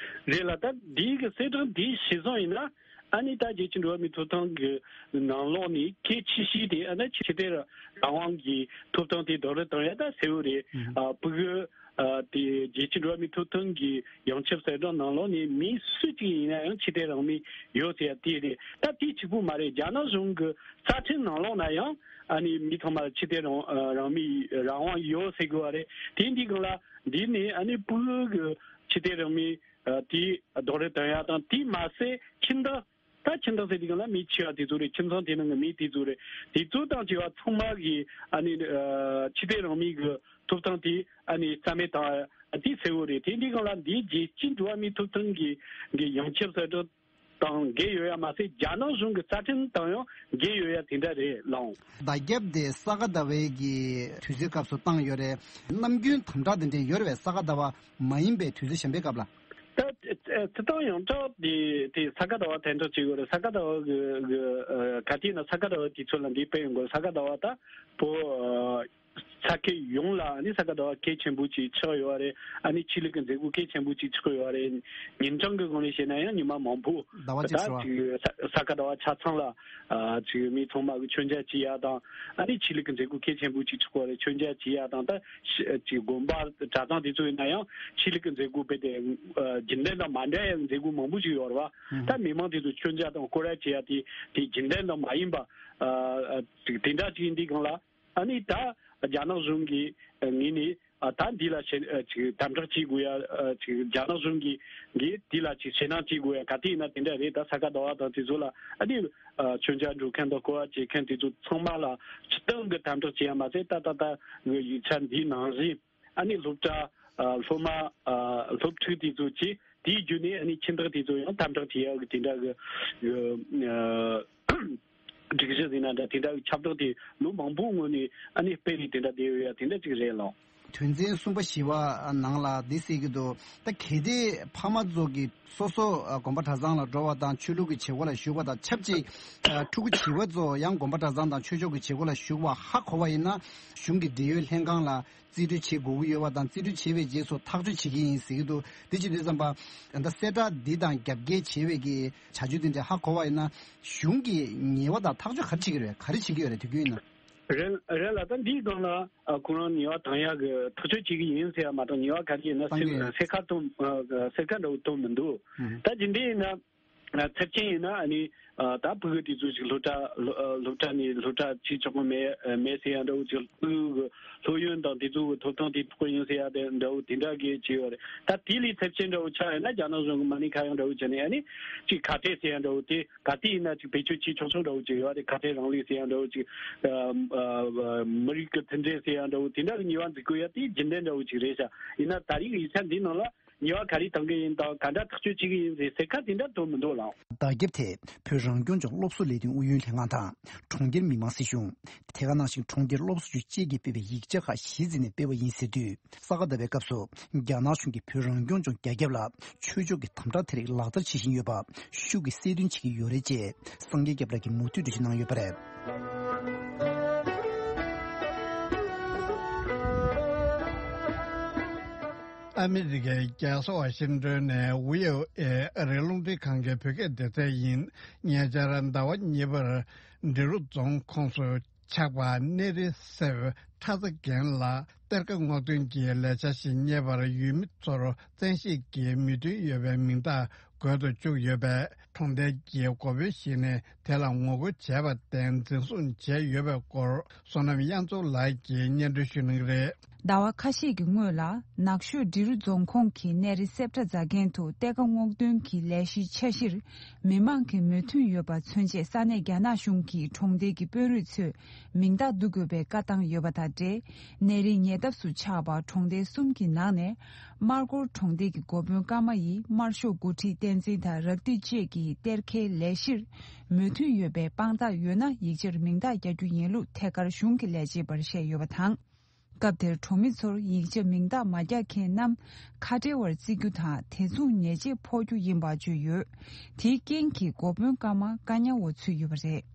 རེད་ལགས། ད་འདི་གི་གསལ་བསྒྲགས་འདི་གཞིར་བཟུང་ཡིན་ན། ཨ་ནི་ད་རྒྱལ་སྤྱིའི་འགྲོ་བ་མིའི་ཐོབ་ཐང་གི་ནང་ལོགས་ནས་གལ་ཆེ་ཤོས་དེ་ཨ་ནི་ཆོས་དད་རང་དབང་གི་ཐོབ་ཐང་དེ་རྡོག་རོལ་གཏོང་ཡ་ད་གསལ་བོ་རེད། ཨ་ཕྲུ་གུ་ཨ་དེ་རྒྱལ་སྤྱིའི་འགྲོ་བ་མིའི་ཐོབ་ཐང་གི་ཡོངས་ཁྱབ་གསལ་བསྒྲགས་ནང་ལོགས་ནས་མི་སུ་གཅིག་ཡིན་ན་ཡང་ཆོས་དད་རང་མོས་ཡོད་ཟེར་ཡ་དེ་རེད། ད་དེ་གཅིག་པུ་མ་རེད། རྒྱ་ནག་གཞུང་གི་རྩ་ཁྲིམས་ནང་ལོགས་ན་ཡང་ཨ་ནི་མི་ཚང་མ་ཆོས་དད་རང་རང་མོས་རང་དབང་ཡོད་ཟེར་དགོས་པ་རེད། དེ་འདི་སྒང་ལ་འདི་ནས་ཨ་ནི་ཕྲུ་གུ་གི་ཆོས་དད་རང་མོས་ཨ་དེ་རྡོག་རོལ་གཏོང་ཡ་དང་། དེ་མ་ཟད་ཁྱིམ་བདག་ད་ཁྱིམ་བདག་ཟེར་དུས་སྒང་ལ་མི་ཆེ་བ་དེ་ཚོ་རེད། ཁྱིམ་ཚང་དེ་ནང་གི་མི་དེ་ཚོ་རེད། དེ་ཚོ་དང་བཅས་པ་ཚང་མ་གིས་ཨ་ནི་ཨ་ཆོས་དད་རང་མོས་ཀྱི་ཐོབ་ཐང་དེ་ཨ་ནི་རྩ་མེད་བཏང་ཡ་དེ་གསལ་བོ་རེད། དེ་འདི་སྒང་ལ་འདི་རྒྱལ་སྤྱིའི་འགྲོ་བ་མིའི་ཐོབ་ཐང་གི་གི་ཡོངས་ཁྱབ་གསལ་བསྒྲགས་དང་འགལ་ཡོད་ཡ་མ་ཟད། རྒྱ་ནག་གཞུང་གི་རྩ་ཁྲིམས་དང་ཡང་འགལ་ཡོད་ཡ་དེ་འདྲ་རེད་ལགས། བརྡ་ཁྱབ་དེ་ས་ག་ཟླ་བའི་གི་དུས་ཚོད་སྐབས་སུ་བཏང་ཡོད་རེད། ནམ་རྒྱུན་དམ་དྲག་དེ་འདྲ་ཡོད་རེད་པས། ས་ག་ཟླ་བ་མ་ཡིན་པའི་དུས་ཚོད་གཞན་པའི་སྐབས་ལ། ད་སྤྱིར་བཏང་ཡོངས་གྲགས་དེ་དེ་ས་ག་ཟླ་བ་དམ་དྲག་བྱེད་དགོས་རེད། ས་ག་ཟླ་བ་གི་གི་ཨ་ག་དུས་ན་ས་ག་ཟླ་བ་དུས་ཚོད་ལ་འདི་སྤེལ་ཡོང་དགོས། ས་ག་ཟླ་བ་ད་བོད་ས་ཁུལ་ཡོངས་ལ་ཨ་ནི་ས་ག་ཟླ་བ་གལ་ཆེན་པོ་ཅིག་ཆགས་ཡོད་རེད། ཨ་ནི་ཆོས་ལུགས་ཀྱི་མཛད་སྒོ་གལ་ཆེན་པོ་ཅིག་ཆགས་ཡོད་རེད། ཉིན་གྲངས་ཀྱི་སྒང་ནས་བཤད་ན་ཡང་ཉི་མ་མང་པོ་ཟླ་བ་གཅིག་ད་ཟེར་བ། ཅིག་ས་ས་ག་ཟླ་བ་ཆ་ཚང་ལ་ཨ་ཅིག་མི་ཚང་མ་གི་མཆོད་མཇལ་བྱེད་ཡ་དང་། ཨ་ནི་ཆོས་ལུགས་ཀྱི་མཛད་སྒོ་གལ་ཆེན་པོ་ཅིག་ཆགས་ཡོད་རེད། མཆོད་མཇལ་བྱེད་ཡ་དང་། ད་ཅིག་དགོན་པ་གྲྭ་ཚང་དེ་ཚོ་ཡིན་ན་ཡང་ཆོས་ལུགས་ཀྱི་མཛད་སྒོ་རྦད་དེ་རྒྱུན་ལྡན་དང་མ་འདྲ་བའི་མཛད་སྒོ་མང་པོ་ཞིག་ཡོད་རེད་པ། ད་མི་མང་དེ་ཚོ་མཆོད་མཇལ་དང་སྐོར་ར་བྱེད་ཡ་དེ་དེ་རྒྱུན་ལྡན་དང་མ་ཡིན་པ་ཨ་ཅིག་དེ་འདྲ་ཅིག་ཡིན་དུས་སྒང་ལ། ཨ་ནི་ད་རྒྱ་ནག་གཞུང་གི་ངོས་ནས་ཨ་ད་འདི་ལ་ཞེ་ཨ་ཅིག་དམ་དྲག་བྱེད་དགོས་ཡ། ཨ་ཅིག་རྒྱ་ནག་གཞུང་གི་གི་འདི་ལ་ཅིག་ཞེད་སྣང་བྱེད་དགོས་ཡ་ག་དུས་ཡིན་ན་དེ་འདྲ་རེད། ད་ས་ག་ཟླ་བ་དང་དེ་ཚོ་ལ་ཨ་ནི་ཨ་མཆོད་མཇལ་འགྲོ་མཁན་དང་སྐོར་བ་བྱེད་མཁན་དེ་ཚོ་ཚང་མ་ལ་སྤྱིར་བཏང་གི་དམ་དྲག་བྱེད་ཡ་མ་ཟད། ད་ད་ལྟ་གི་ཡིག་ཆ་འདིའི་ནང་བཞིན་ཨ་ནི་སློབ་གྲྭ་ཨ་སློབ་མ་ཨ་སློབ་ཕྲུག་དེ་ཚོ་གིས་དེའི་བརྒྱུད་ནས་ཨ་ནི་ཁྱིམ་བདག་དེ་ཚོ་ཡང་དམ་དྲག་བྱེད་ཡ་གི་དེ་འདྲ་གི་གི་ཨ། སྒྲིག་གཞི་ཟེར་ན་འདྲ། དེ་འདྲ་གི་ཁྱབ་བསྒྲགས་དེ་ལོ་མང་པོའི་སྔོན་ནས་ཨ་ནི་སྤེལ་ནས་དེ་འདྲ་བསྡད་ཡོད་ཡ་དེ་འདྲ་ཅིག་རེད་ལགས། དོན་ཚན་གསུམ་པ་བཞི་པ་ནང་ལ་འདི་གསལ་གྱི་འདུག་ད་གལ་ཏེ་ཕ་མ་ཚོ་གིས་སོ་སོ་དགོན་པ་གྲྭ་ཚང་ལ་འགྲོ་བ་དང་ཆོས་ལུགས་ཀྱི་བྱེད་སྒོ་ལ་ཞུགས་པ་དང་ཆབས་ཅིག་ཕྲུ་གུ་བྱིས་པ་ཚོ་ཡང་དགོན་པ་གྲྭ་ཚང་དང་ཆོས་ཕྱོགས་ཀྱི་བྱེད་སྒོ་ལ་ཞུགས་པ་ཧ་གོ་བ་ཡིན་ན། གཞུང་གི་འབྲེལ་ཡོད་ལྷན་ཁང་ལ་རྩིས་སྤྲོད་བྱེད་དགོས་ཀྱི་ཡོད་པ་དང་། རྩིས་སྤྲོད་བྱས་པའི་རྗེས་སུ་ཐག་གཅོད་བྱེད་ཀྱི་ཡིན་ཟེར་གྱི་འདུག་དེ་བྱེད་དུས་ཙམ་པ། ད་གསལ་བསྒྲགས་འདི་དང་རྒྱབ་འགལ་བྱེད་པའི་གི་བྱ་སྤྱོད་དེ་འདྲ་ཧ་གོ་བ་ཡིན་ན། གཞུང་གིས་ཉེས་པ་དང་ཐག་གཅོད་ག་རེ་བྱེད་ཀྱི་རེད། ག་རེ་བྱེད་ཀྱི་ཡོད་རེད། དུས་རྒྱུན་ཡིན་ན། རེད་རེད་ལགས། ད་འདིའི་སྒང་ལ་ཨ་ཁོ་རང་ཉེས་པ་དང་ཡག་གི་ཐག་གཅོད་བྱེད་ཀྱི་ཡིན་ཟེར་ཡ་མ་གཏོགས། ཉེས་པ་ག་རེ་ཡིན་ན་གཏང་གི་ཟེར་ཡོད། ཟེར་ཁ་གཏོང་ཨ་ཟེར་ཁ་འདྲ་བོ་གཏོང་མི་འདུག་ཨུ་ཧུ། ད་འདི་འདྲ་ཡིན་ན། ཚབས་ཆེན་ཡིན་ན་ཨ་ནི་ཨ་ད་ཕྲུ་གུ་དེ་ཚོ་ཞིག་སློབ་གྲྭ་སློབ་ཨ་སློབ་གྲྭ་ནས་སློབ་གྲྭ་བྱེད་ཆོག་གི་མེད་མེད་ཟེར་ཡ་འདྲ་བོ་ཅིག་ཕྲུ་གུ་གི་སློབ་ཡོན་དང་དེ་ཚོ་གི་ཐོབ་ཐང་དེ་འཕྲོག་གི་ཡིན་ཟེར་ཡ་དེ་འདྲ་བོ་དེ་འདྲ་གི་བྱས་ཡོད་རེད། ད་དེ་ལས་ཚབས་ཆེན་འདྲ་བོ་ཆགས་ཡོད་ན་རྒྱ་ནག་གཞུང་གི་མ་ཎི་ཁ་གཡང་འདྲ་བོ་བྱས་ནས་ཨ་ནི་ཅིག་ཁ་བྲལ་ཟེར་ཡ་འདྲ་བོ་དེ་ག་དུས་ཡིན་ན་ཅིག་བེད་སྤྱོད་བྱེད་ཆོག་ཆོག་འདྲ་བོ་ཅིག་ཡོད་རེད། ཁ་བྲལ་རིང་ལུགས་ཟེར་ཡ་འདྲ་བོ་ཅིག་ཨ་ཨ་མི་རིགས་ཀྱི་མཐུན་སྒྲིལ་ཟེར་ཡ་འདྲ་བོ་དེ་འདྲ་གི་ཉེས་པ་འཛུགས་དགོས་ཡ་དེ་རྒྱུན་ལྡན་འདྲ་བོ་ཅིག་རེད་ཤག་ཡིན་ན་ད་རེས་ཀྱི་ཡིག་ཆ་འདིའི་ནང་ལ། ཉེས་པ་ག་རེ་གཏང་གི་ཡིན་དང་ག་འདྲ་ཐག་གཅོད་བྱེད་ཀྱི་ཡིན་ཟེར་ཟེར་ཁ་དེ་འདྲ་ཐོན་མི་འདུག་ལགས། བརྡ་ཁྱབ་དེ་བོད་རང་སྐྱོང་ལྗོངས་སློབ་གསོ་ལས་དོན་ཨུ་ཡོན་ལྷན་ཁང་དང་གྲོང་ཁྱེར་མི་དམངས་སྲིད་གཞུང་། དེ་ག་ནང་བཞིན་གྲོང་ཁྱེར་སློབ་གསོ་ཅུས་བཅས་ཀྱིས་སྤེལ་བའི་ཡིག་ཆ་ཁག་གཞི་འཛིན་ནས་སྤེལ་བ་ཡིན་ཟེར་དུས། ས་ག་ཟླ་བའི་སྐབས་སུ་རྒྱ་ནག་གཞུང་གིས་བོད་རང་སྐྱོང་ལྗོངས་རྒྱ་ཁྱབ་ལ་ཆོས་ཕྱོགས་ཀྱི་དམ་དྲག་དེ་རིགས་ལག་བསྟར་བྱེད་བཞིན་ཡོད་པ་ཤུགས་ཀྱིས་གསལ་སྟོན་བྱེད་ཀྱི་ཡོད་རེད་ཅེས་སངས་རྒྱས་སྐྱབས་ལགས་ཀྱིས་མུ་མཐུད་འགྲེལ་བརྗོད་གནང་ཡོད་པ་རེད། ཨ་མི་རི་ཀའི་རྒྱལ་ས་ཝ་ཤིང་ཏོན་ནས་ཝི་ཨོ་ཨེ་ཨ་རིའི་རླུང་འཕྲིན་ཁང་གི་བོད་སྐད་སྡེ་ཚན་ཡིན། ཉེ་ཆར་ཟླ་བ་གཉིས་པར་འབྲི་རུ་རྫོང་ཁོངས་སུ་ཆགས་པ་གནས་རི་སེར་ཁྲ་ཚ་རྒན་ལགས་གཏེར་ཁ་སྔོག་འདོན་གྱི་ལས་འཆར་ཞིག་གཉེར་བར་ཡུལ་མི་ཚོར་བཙན་ཤེད་ཀྱིས་མོས་མཐུན་ཡོད་པའི་མིང་རྟགས་འགོད་དུ་བཅུག་ཡོད་པས། གྲོང་རྡལ་གྱི་འགོ་དཔོན་ཞིག་ནས་དེ་ལ་ངོ་རྒོལ་བྱས་པར་བརྟེན་འཛིན་བཟུང་བྱས་ཡོད་པའི་སྐོར་བསོད་ནམས་དབྱངས་མཚོ་ལགས་ཀྱིས་སྙན་སྒྲོན་ཞུ་གནང་གི་རེད། ཟླ་བ་ཁ་ཤས་ཀྱི་སྔོན་ལ་ནག་ཤོད་འབྲི་རུ་རྫོང་ཁོངས་ཀྱི་གནས་རི་སེབ་ཏྲ་རྫ་མཁན་དུ་གཏེར་ཁ་སྔོག་འདོན་གྱི་ལས་གཞིའི་འཆར་གཞིར་མི་མང་གི་མོས་མཐུན་ཡོད་པ་མཚོན་ཆེད་ས་གནས་རྒྱ་ནག་གཞུང་གིས་གྲོང་རྡལ་གྱི་དཔོན་རིགས་ཚོས་མིང་རྟགས་བསྡུ་དགོས་པའི་བཀའ་བཏང་ཡོད་པ་དང་འབྲེལ། གནས་རིའི་ཉེ་འདབས་སུ་ཆགས་པ་གྲོང་རྡལ་གསུམ་གྱི་ནང་ནས་དམར་སྒོར་གྲོང་རྡལ་གྱི་འགོ་དཔོན་ཀརྨ་ཡིས་དམར་ཤོག་འགོ་ཁྲིད་བསྟན་འཛིན་དང་རག་ཏི་བཅས་ཀྱི་གཏེར་ཁའི་ལས་གཞིར་མོས་མཐུན་ཡོད་པའི་དཔང་རྟགས་ཡོད་ན་ཡིག་ཆར་མིང་རྟགས་རྒྱག་རྒྱུ་ཡིན་ལུགས་ཐད་ཀར་གཞུང་གི་ལས་བྱེད་པར་བཤད་ཡོད་པ་དང་། སྐབས་དེར་གྲོང་མི་ཚོར་ཡིག་ཆ་མིང་རྟགས་མ་རྒྱག་མཁན་རྣམས་ཁ་བྲལ་བར་བརྩི་རྒྱུ་དང་དེ་མཚུངས་ཉེས་ཆད་ཕོག་རྒྱུ་ཡིན་པ་བརྗོད་ཡོད། དེའི་རྐྱེན་གྱིས་འགོ་དཔོན་ཀརྨ་བཀག་ཉར་འོག་ཚུད་ཡོད་པ་རེད།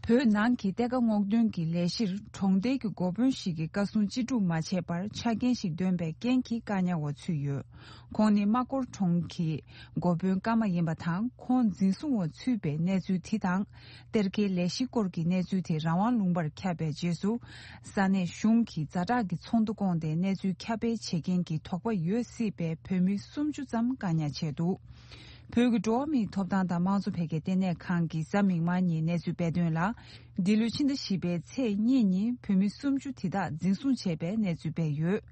བོད་ནང་གི་གཏེར་ཁ་སྔོག་འདོན་གྱི་ལས་གཞིར་གྲོང་རྡལ་གྱི་འགོ་དཔོན་ཞིག་གིས་བཀའ་གསུང་ཅི་སྒྲུབ་མ་བྱས་པར་ཆ་རྐྱེན་ཞིག་འདོན་པའི་རྐྱེན་གྱིས་བཀག་ཉར་འོག་ཚུད་ཡོད། ཁོང་ནི་དམར་སྒོར་གྲོང་གི་འགོ་དཔོན་ཀརྨ་ཡིན་པ་དང་ཁོང་འཛིན་བཟུང་འོག་ཚུད་པའི་གནས་ཚུལ་དེ་དང་། གཏེར་ཁའི་ལས་གཞི་སྐོར་གྱི་གནས་ཚུལ་དེ་རང་དབང་ལུང་པར་ཁྱབ་པའི་རྗེས་སུ། ས་གནས་གཞུང་གིས་ཛ་དྲག་གི་ཚོགས་འདུ་བསྐོངས་ཏེ་གནས་ཚུལ་ཁྱབ་སྤེལ་བྱེད་མཁན་གྱི་དོགས་པ་ཡོད་སྲིད་པའི་བོད་མི་སུམ་ཅུ་ཙམ་བཀག་ཉར་བྱས་འདུག་བོད་ཀྱི་འགྲོ་བ་མིའི་ཐོབ་ཐང་དང་དམངས་གཙོ་འཕེལ་རྒྱས་ལྟེ་གནས་ཁང་གིས་གཟའ་མིག་དམར་ཉིན་གནས་ཚུལ་སྤེལ་དོན་ལ། འདི་ལོའི་ཕྱི་ཟླ་བཞི་པའི་ཚེས་གཉིས་ཉིན་བོད་མི་སུམ་ཅུ་དེ་དག་འཛིན་བཟུང་བྱས་པའི་གནས་ཚུལ་སྤེལ་ཡོད།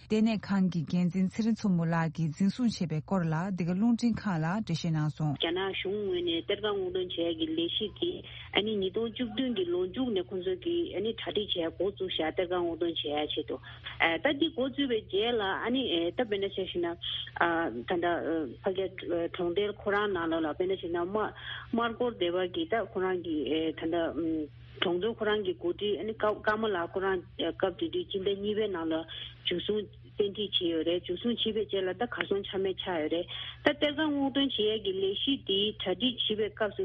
ལྟེ་གནས་ཁང་གི་འགན་འཛིན་ཚེ་རིང་མཚོ་མོ་ལགས་ཀྱིས་འཛིན་བཟུང་བྱས་པའི་སྐོར་ལ་འདི་ག་རླུང་འཕྲིན་ཁང་ལ་འགྲེལ་བཤད་གནང་སོང་། རྒྱ་ནག་གཞུང་ངོས་ནས་གཏེར་ཁ་སྔོག་འདོན་བྱེད་ཡག་གི་ལས་གཞི་དེ་ཨ་ནི་ཉིས་སྟོང་བཅུ་བདུན་གྱི་ལོ་མཇུག་ནས་ཁོང་ཚོས་ཀྱིས་ཨ་ནི་གྲ་སྒྲིག་བྱེད་ཡག་འགོ་བཙུགས་ཤག་གཏེར་ཁ་སྔོག་འདོན་བྱེད་ཡག་ཆེད་དུ། ཨ་ད་འདི་འགོ་བཙུགས་པའི་རྗེས་ལ་ཨ་ནི་ཨེ་ད་དཔེར་ན་ཆ་བཞག་ན་ཨ་ད་ལྟ་ཨ་ཕ་གིའི་གྲོང་རྡལ་ཁོ་རང་ནང་ལོགས་ལ་དཔེར་ན་ཆ་བཞག་ན་དམར་དམར་སྒོར་སྡེ་བ་གི་ད་ཁོ་རང་གི་ཨེ་ད་ལྟ་ཨམ། གྲོང་ཚོ་ཁོ་རང་གི་འགོ་ཁྲིད་ཨ་ནི་ཀརྨ་ལགས་ཁོ་རང་སྐབས་དེ་དུས་སྤྱི་ཟླ་གཉིས་པའི་ནང་ལ་འཇུ་བཟུང་བཙན་ཁྲིད་བྱས་ཡོད་རེད། འཇུ་བཟུང་བྱས་པའི་རྗེས་ལ་ད་གར་སོང་ཆ་མེད་ཆགས་ཡོད་རེད། ད་གཏེར་ཁ་སྔོག་འདོན་བྱེད་ཡས་ཀྱི་ལས་གཞི་འདི་གྲ་སྒྲིག་བྱེད་པའི་སྐབས་སུ་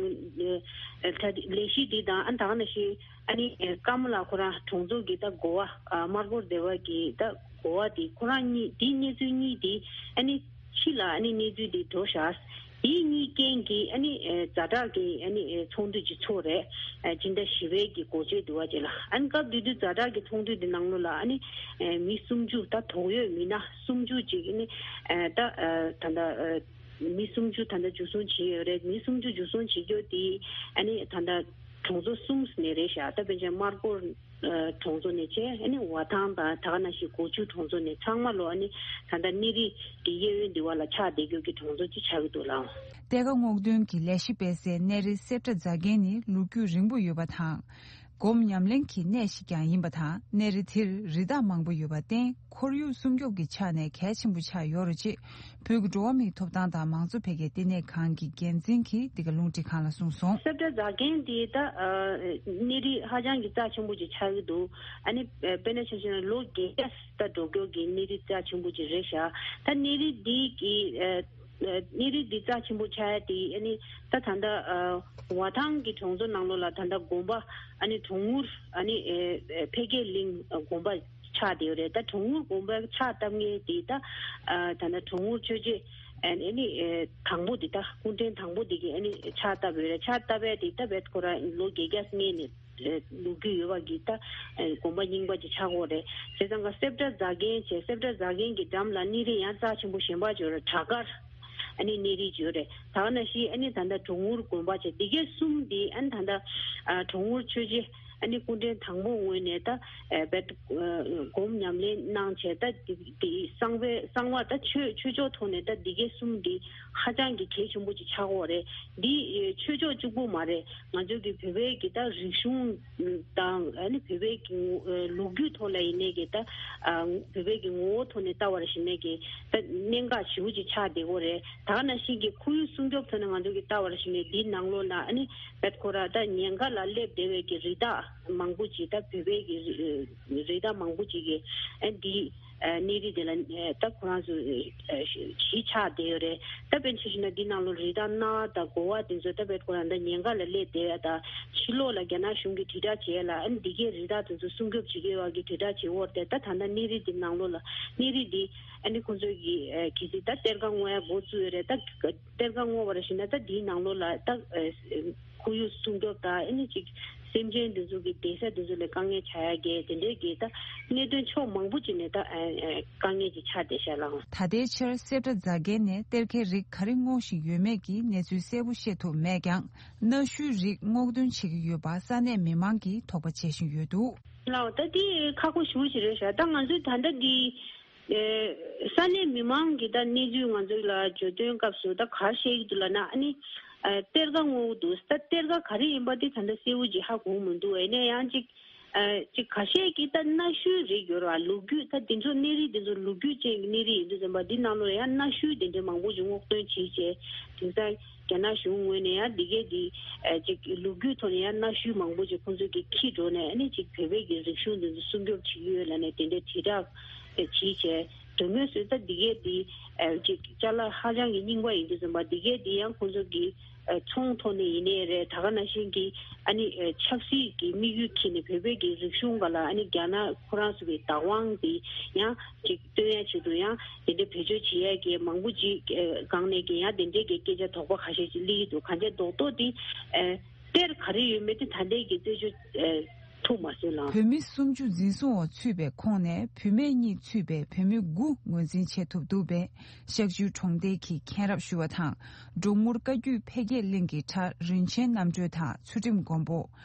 ཨ་ད་ལས་གཞི་འདི་དང་ཨ་ད་ག་ནང་བཞིན་ཨ་ནི་ཀརྨ་ལགས་ཁོ་རང་གྲོང་ཚོ་གི་ད་འགོ་བ་དམར་སྒོར་སྡེ་བ་གི་ད་འགོ་བ་དེ་ཁོ་རང་གཉིས་དེ་གནས་ཚུལ་གཉིས་དེ་ཨ་ནི། ཕྱི་ལ་ཨ་ནི་གནས་ཚུལ་འདི་འགྲོ་ཤག་དེའི་གཉིས་རྐྱེན་གྱིས་ཨ་ནི་ཨེ་ཛ་དྲག་གི་ཨ་ནི་ཨེ་ཚོགས་འདུ་ཅིག་ཚོགས་རེད། ཨེ་སྤྱི་ཟླ་བཞི་པའི་གི་འགོ་སྤྱོད་དུ་བ་ཅིག་ལ་ཨ་ནི་སྐབས་དེ་དུས་ཛ་དྲག་གི་ཚོགས་འདུ་འདི་ནང་ལོགས་ལ་ཨ་ནི་ཨེ་མི་སུམ་ཅུ་ད་དོགས་ཡོད་མི་སྣ་སུམ་ཅུ་ཅིག་ཨ་ནི་ཨེ་ད་ཨེ་ད་ལྟ་ཨེ་མི་སུམ་ཅུ་ད་ལྟ་འཇུ་བཟུང་བྱས་ཡོད་རེད། མི་སུམ་ཅུ་འཇུ་བཟུང་བྱེད་རྒྱུ་དེ་ཨ་ནི་ད་ལྟ་གྲོང་ཚོ་གསུམ་ནས་རེད་ཤག་ད་དཔེར་ན་དམར་སྒོར། གྲོང་ཚོ་ནས་བྱས་ཨ་ནི་ཝ་ཐང་དང་ད་ག་ནང་བཞིན་གོ་ཆུ་གྲོང་ཚོ་ནས་ཚང་མ་ལོ་ཨ་ནི་ད་ལྟ་གནས་རི་གི་གཡས་གཡོན་འདི་བ་ལ་ཆགས་བསྡད་རྒྱུ་གི་གྲོང་ཚོ་ཅིག་ཆགས་ཀྱི་འདུག་ལགས། གཏེར་ཁ་སྔོག་འདོན་གྱི་ལས་གཞི་སྤེལ་སའི་གནས་རི་སེབ་ཏྲ་རྫ་མཁན་ནི་ལོ་རྒྱུས་རིང་པོ་ཡོད་པ་དང་། སྒོམ་ཉམས་ལེན་གྱི་གནས་ཤིག་ཀྱང་ཡིན་པ་དང་གནས་རི་དེར་རི་དྭགས་མང་པོ་ཡོད་པར་བརྟེན་ཁོར་ཡུག་སྲུང་སྐྱོབ་ཀྱི་ཆ་ནས་གལ་ཆེན་པོ་ཆགས་ཡོད་རེད་ཅེས། བོད་ཀྱི་འགྲོ་བ་མིའི་ཐོབ་ཐང་དང་མང་གཙོ་འཕེལ་རྒྱས་ལྟེ་གནས་ཁང་གི་འགན་འཛིན་གྱིས་འདི་ག་རླུང་འཕྲིན་ཁང་ལ་གསུངས་སོང་། སེབ་ཏྲ་རྫ་མཁན་འདི་ད་ཨ་གནས་རི་ཧ་ཅང་གི་རྩ་ཆེན་པོ་ཅིག་ཆགས་ཀྱི་འདུག་ཨ་ནི་ཨ་དཔེར་ན་ཆ་བཞག་ན་ལོ་བརྒྱད་བརྒྱ་ད་འགྲོ་མགྱོགས་ཀྱི་གནས་རི་རྩ་ཆེན་པོ་ཅིག་རེད་ཤག་ད་གནས་རི་འདི་གི་ཨ་ཨ་གནས་རི་འདི་རྩ་ཆེན་པོ་ཆགས་ཡ་དེ་ཨ་ནི་ད་ད་ལྟ་ཨ་ཝ་ཐང་གི་གྲོང་ཚོ་ནང་ལོགས་ལ་ད་ལྟ་དགོན་པ་ཨ་ནི་གྲོང་ངུར་ཨ་ནི་ཨ་ཨ་འཕེལ་རྒྱས་གླིང་དགོན་པ། ཆགས་བསྡད་ཡོད་རེད། ད་གྲོང་ངུར་དགོན་པ་ཕྱག་བཏབ་མཁན་དེ་ད་ཨ་ད་ལྟ་གྲོང་ངུར་ཆོས་རྗེ་ཨ་ནི་ཨ་དང་པོ་དེ་ད་སྐུ་ཕྲེང་དང་པོ་དེ་གིས་ཨ་ནི་ཕྱག་བཏབ་ཡོད་རེད། ཕྱག་བཏབ་པའི་དེ་ད་བེད་ཁོ་ར་ལོ་བརྒྱད་བརྒྱ་སྔོན་ནས་ཨ་ལོ་རྒྱུས་ཡོད་པ་གི་ད་ཨ་དགོན་པ་རྙིང་པ་ཅིག་ཆགས་ཀྱི་ཡོད་རེད། བྱས་ཙང་ཀ་སེབ་ཏྲ་རྫ་མཁན་བྱས། སེབ་ཏྲ་རྫ་མཁན་གྱི་འགྲམ་ལ་གནས་རི་ཡང་རྩ་ཆེན་པོ་གཞན་པ་ཅིག་ཡོད་རེད། བྲག་དཀར་ཨ་ནི་གནས་རི་ཅིག་ཡོད་རེད། ད་ག་ནང་བཞིན་ཨ་ནི་ད་ལྟ་གྲོང་ངུར་དགོན་པ་བྱས། འདི་གའི་གསུམ་འདི་ཨ་ནི་ད་ལྟ་ཨ་གྲོང་ངུར་ཆོས་རྗེ་ཨ་ནི་སྐུ་ཕྲེང་དང་པོ་ངོས་ནས་ད་ཨ་བེད་ཨ་སྒོམ་ཉམས་ལེན་གནང་བྱས། ད་འདི་འདི་གསང་བའི་གསང་བ་ད་ཆོས་ཆོས་ཕྱོགས་ཐོག་ནས་ད་འདི་གའི་གསུམ་འདི་ཧ་ཅང་གི་གལ་ཆེན་པོ་ཅིག་ཆགས་ཀྱི་ཡོད་རེད། འདི་ཨ་ཆོས་ཕྱོགས་གཅིག་པུ་མ་རེད། ང་ཚོ་གི་བོད་པའི་གི་ད་རིག་གཞུང་དང་ཨ་ནི་བོད་པའི་གི་ངོ་ཨ་ལོ་རྒྱུས་ཐོག་ལ་ཡིན་ནའི་གི་ད་ཨ་བོད་པའི་གི་ངོ་བོ་ཐོག་ནས་ལྟ་བ་རེད་ཞུ་ནའི་གི་ད་གནད་འགག་ཞེ་པོ་ཅིག་ཆགས་བསྡད་ཀྱི་ཡོད་རེད། ད་ག་ནང་བཞིན་གྱི་ཁོར་ཡུག་སྲུང་སྐྱོབ་ཐོག་ནས་ང་ཚོ་གི་ལྟ་བ་རེད་ཞུ་ནའི་འདིའི་ནང་ལོགས་ལ་ཨ་ནི་བེད་ཁོ་ར་ད་ཉེན་ཁ་ལ་སླེབས་བསྡད་པའི་གི་རི་དྭགས་མང་པོ་ཅིག་ད་བོད་པའི་གི་རི་རི་དྭགས་མང་པོ་ཅིག་གི་ཨ་འདི་ཨ་གནས་རི་དེ་ལ་ཨ་ད་ཁོ་རང་ཚོ་ཨ་གཞིས་ཆགས་བསྡད་ཡོད་རེད། ད་དཔེར་ཆ་བཞག་ན་འདི་ནང་ལོགས་རི་དྭགས་གནའ་བ་དང་གོ་བ་དེ་ཚོ་ད་བེད་ཁོ་རང་ད་ཉེན་ཁ་ལ་སླེབས་བསྡད་ཡ། ད་ཕྱི་ལོགས་ལ་རྒྱ་ནག་གཞུང་གིས་དྲིལ་བསྒྲགས་བྱས་ལ་ཨ་འདི་གའི་རི་དྭགས་དེ་ཚོ་སྲུང་སྐྱོབ་བྱེད་ཀྱི་ཡོད་པ་གི་དྲིལ་བསྒྲགས་བྱེད་ཡོད་རེད། ད་ད་ལྟ་གནས་རི་འདི་ནང་ལོགས་ལ་གནས་རི་འདི་ཨ་ནི་ཁོ་ཚོས་ཀྱི་ཨ་གལ་སྲིད་ད་གཏེར་ཁ་སྔོག་ཡ་འགོ་བཙུགས་ཡོད་རེད། ད་གཏེར་ཁ་སྔོག་པ་རེད་ཞུ་ན་ད་འདིའི་ནང་ལོགས་ལ་ད་ཨ་ ཁོར་ཡུག་སྲུང་སྐྱོབ་དང་ཨ་ནི་ཅིག་སེམས་ཅན་འདི་ཚོ་གི་བསྡད་ས་འདི་ཚོ་ལ་དཀའ་ངལ་ཆགས་ཡ་གི་དེ་འདྲའི་གི་ད་གནད་དོན་ཕྱོགས་མང་པོ་ཅིག་ནས་ད་ཨ་ཨ་དཀའ་ངལ་ཅིག་ཆགས་བསྡད་ཤག་ལགས། ད་ལྟའི་ཆར་སེ་བྲ་རྫ་མཁན་ནས་གཏེར་ཁའི་རིགས་ག་རེ་སྔོག་བཞིན་ཡོད་མེད་ཀྱི་གནས་ཚུལ་གསལ་པོ་ཤེས་ཐུབ་མེད་ཀྱང་། གནའ་ཤུལ་རིགས་སྔོག་འདོན་བྱེད་ཀྱི་ཡོད་པ་ས་གནས་མི་མང་གིས་དོགས་པ་བྱེད་བཞིན་ཡོད་འདུག། ལགས། ད་འདི་ཁག་པོ་ཞེ་པོ་ཅིག་རེད་ཤག། ད་ང་ཚོའི་ད་ལྟ་འདི་ཨེ་ས་གནས་མི་མང་གིས་ད་གནས་ཚུལ་ང་ཚོ་ལ་བརྗོད་དོན་སྐབས་སུ་ད་ག་རེ་བཤད་ཀྱི་འདུག་ལབ་ན། ཨ་ནི་ཨེ་གཏེར་ཁ་སྔོག་གི་འདུག། ད་གཏེར་ཁ་ག་རེ་ཡིན་པ་དེ་ད་ལྟ་གསལ་པོ་ཅིག་ཧ་གོ་མི་འདུག། ཡིན་ན་ཡང་ཅིག་ཨ་ཅིག་ཁ་ཤས་ཀྱིས་ད་གནའ་ཤུལ་རིགས་ཡོད་རེད་བ། ལོ་རྒྱུས་ད་འདི་ཚོ་གནས་རིགས་འདི་ཚོ་ལོ་རྒྱུས་ཅན་གྱི་གནས་རིགས་ཡིན་དུས་ཙམ་པ་འདི་ནང་ལོགས་ཡང་གནའ་ཤུལ་དེ་འདྲའི་མང་པོ་ཞིག་སྔོག་འདོན་བྱས་བྱས། དེང་སང་རྒྱ་ནག་གཞུང་ངོས་ནས་ཡང་འདི་གས་འདི་ཨ་ཅིག་ལོ་རྒྱུས་ཐོག་ནས་ཡང་གནའ་ཤུལ་མང་པོ་ཅིག་ཁོང་ཚོས་ཀྱིས་འཁྱེར་འགྲོ་ནས། ཨ་ནི་ཅིག་བོད་པའི་གི་རིག་གཞུང་འདི་ཚོ་སྲུང་སྐྱོབ་བྱེད་ཀྱི་ཡོད་ལབ་ནས་དེ་འདྲའི་དྲིལ་བསྒྲགས་བྱས་བྱས། དོན་དངོས་སུ་ད་འདི་གས་འདི་ཨ་ཅིག་ཅ་ལག་ཧ་ཅང་གི་རྙིང་པ་ཡིན་དུས་ཙམ་པ་འདི་གས་འདི་ཡང་ཁོང་ཚོ་གིས་ཨ་ཚོང་ཐོག་ནས་ཡིན་ནའི་རེད། ད་ག་ནང་བཞིན་གྱི་ཨ་ནི་ཨ་ཆབ་སྲིད་ཀྱི་དམིགས་ཡུལ་འཁྱེར་ནས་བོད་པའི་གི་རིག་གཞུང་སྒང་ལ་ཨ་ནི་རྒྱ་ནག་ཁོ་རང་ཚོ་གི་བདག་དབང་འདི་ཡང་ཅིག་སྟོན་ཡ་ཆེད་དུ་ཡང་དེ་འདྲའི་བེད་སྤྱོད་བྱེད་ཡ་གི་མང་པོ་ཅིག་ཨ་སྒང་ནས་ཀྱི་ཡང་དེ་འདྲའི་གི་སྐད་ཆ་དོགས་པ་ཁ་ཤས་ཅིག་སླེབས་ཀྱི་འདུག། གང་ཅི་རྡོག་རྡོག་འདི་ཨ་གཏེར་ག་རེ་ཡོད་མེད་དེ་ད་ལྟའི་གི་རྩད་གཅོད་ཨ་ཐུབ་མ་སོང་ལགས། བོད་མི་སུམ་ཅུ་འཛིན་བཟུང་བ་ཚུད་པའི་ཁོངས་ནས་བུད་མེད་གཉིས་ཚུད་པའི་བོད་མི་དགུ་ངོས་འཛིན་བྱེད་ཐུབ་འདུག་པས། གཤག་བཅོས་གྲོང་རྡལ་གྱི་མཁན་རབས་ཞུ་བ་དང་། འབྲོང་ངུར་བཀའ་བརྒྱུད་འཕེལ་རྒྱས་གླིང་གི་གྲྭ་རིན་ཆེན་རྣམ་གྲོལ་དང་ཚུལ་ཁྲིམས་མགོན་པོ།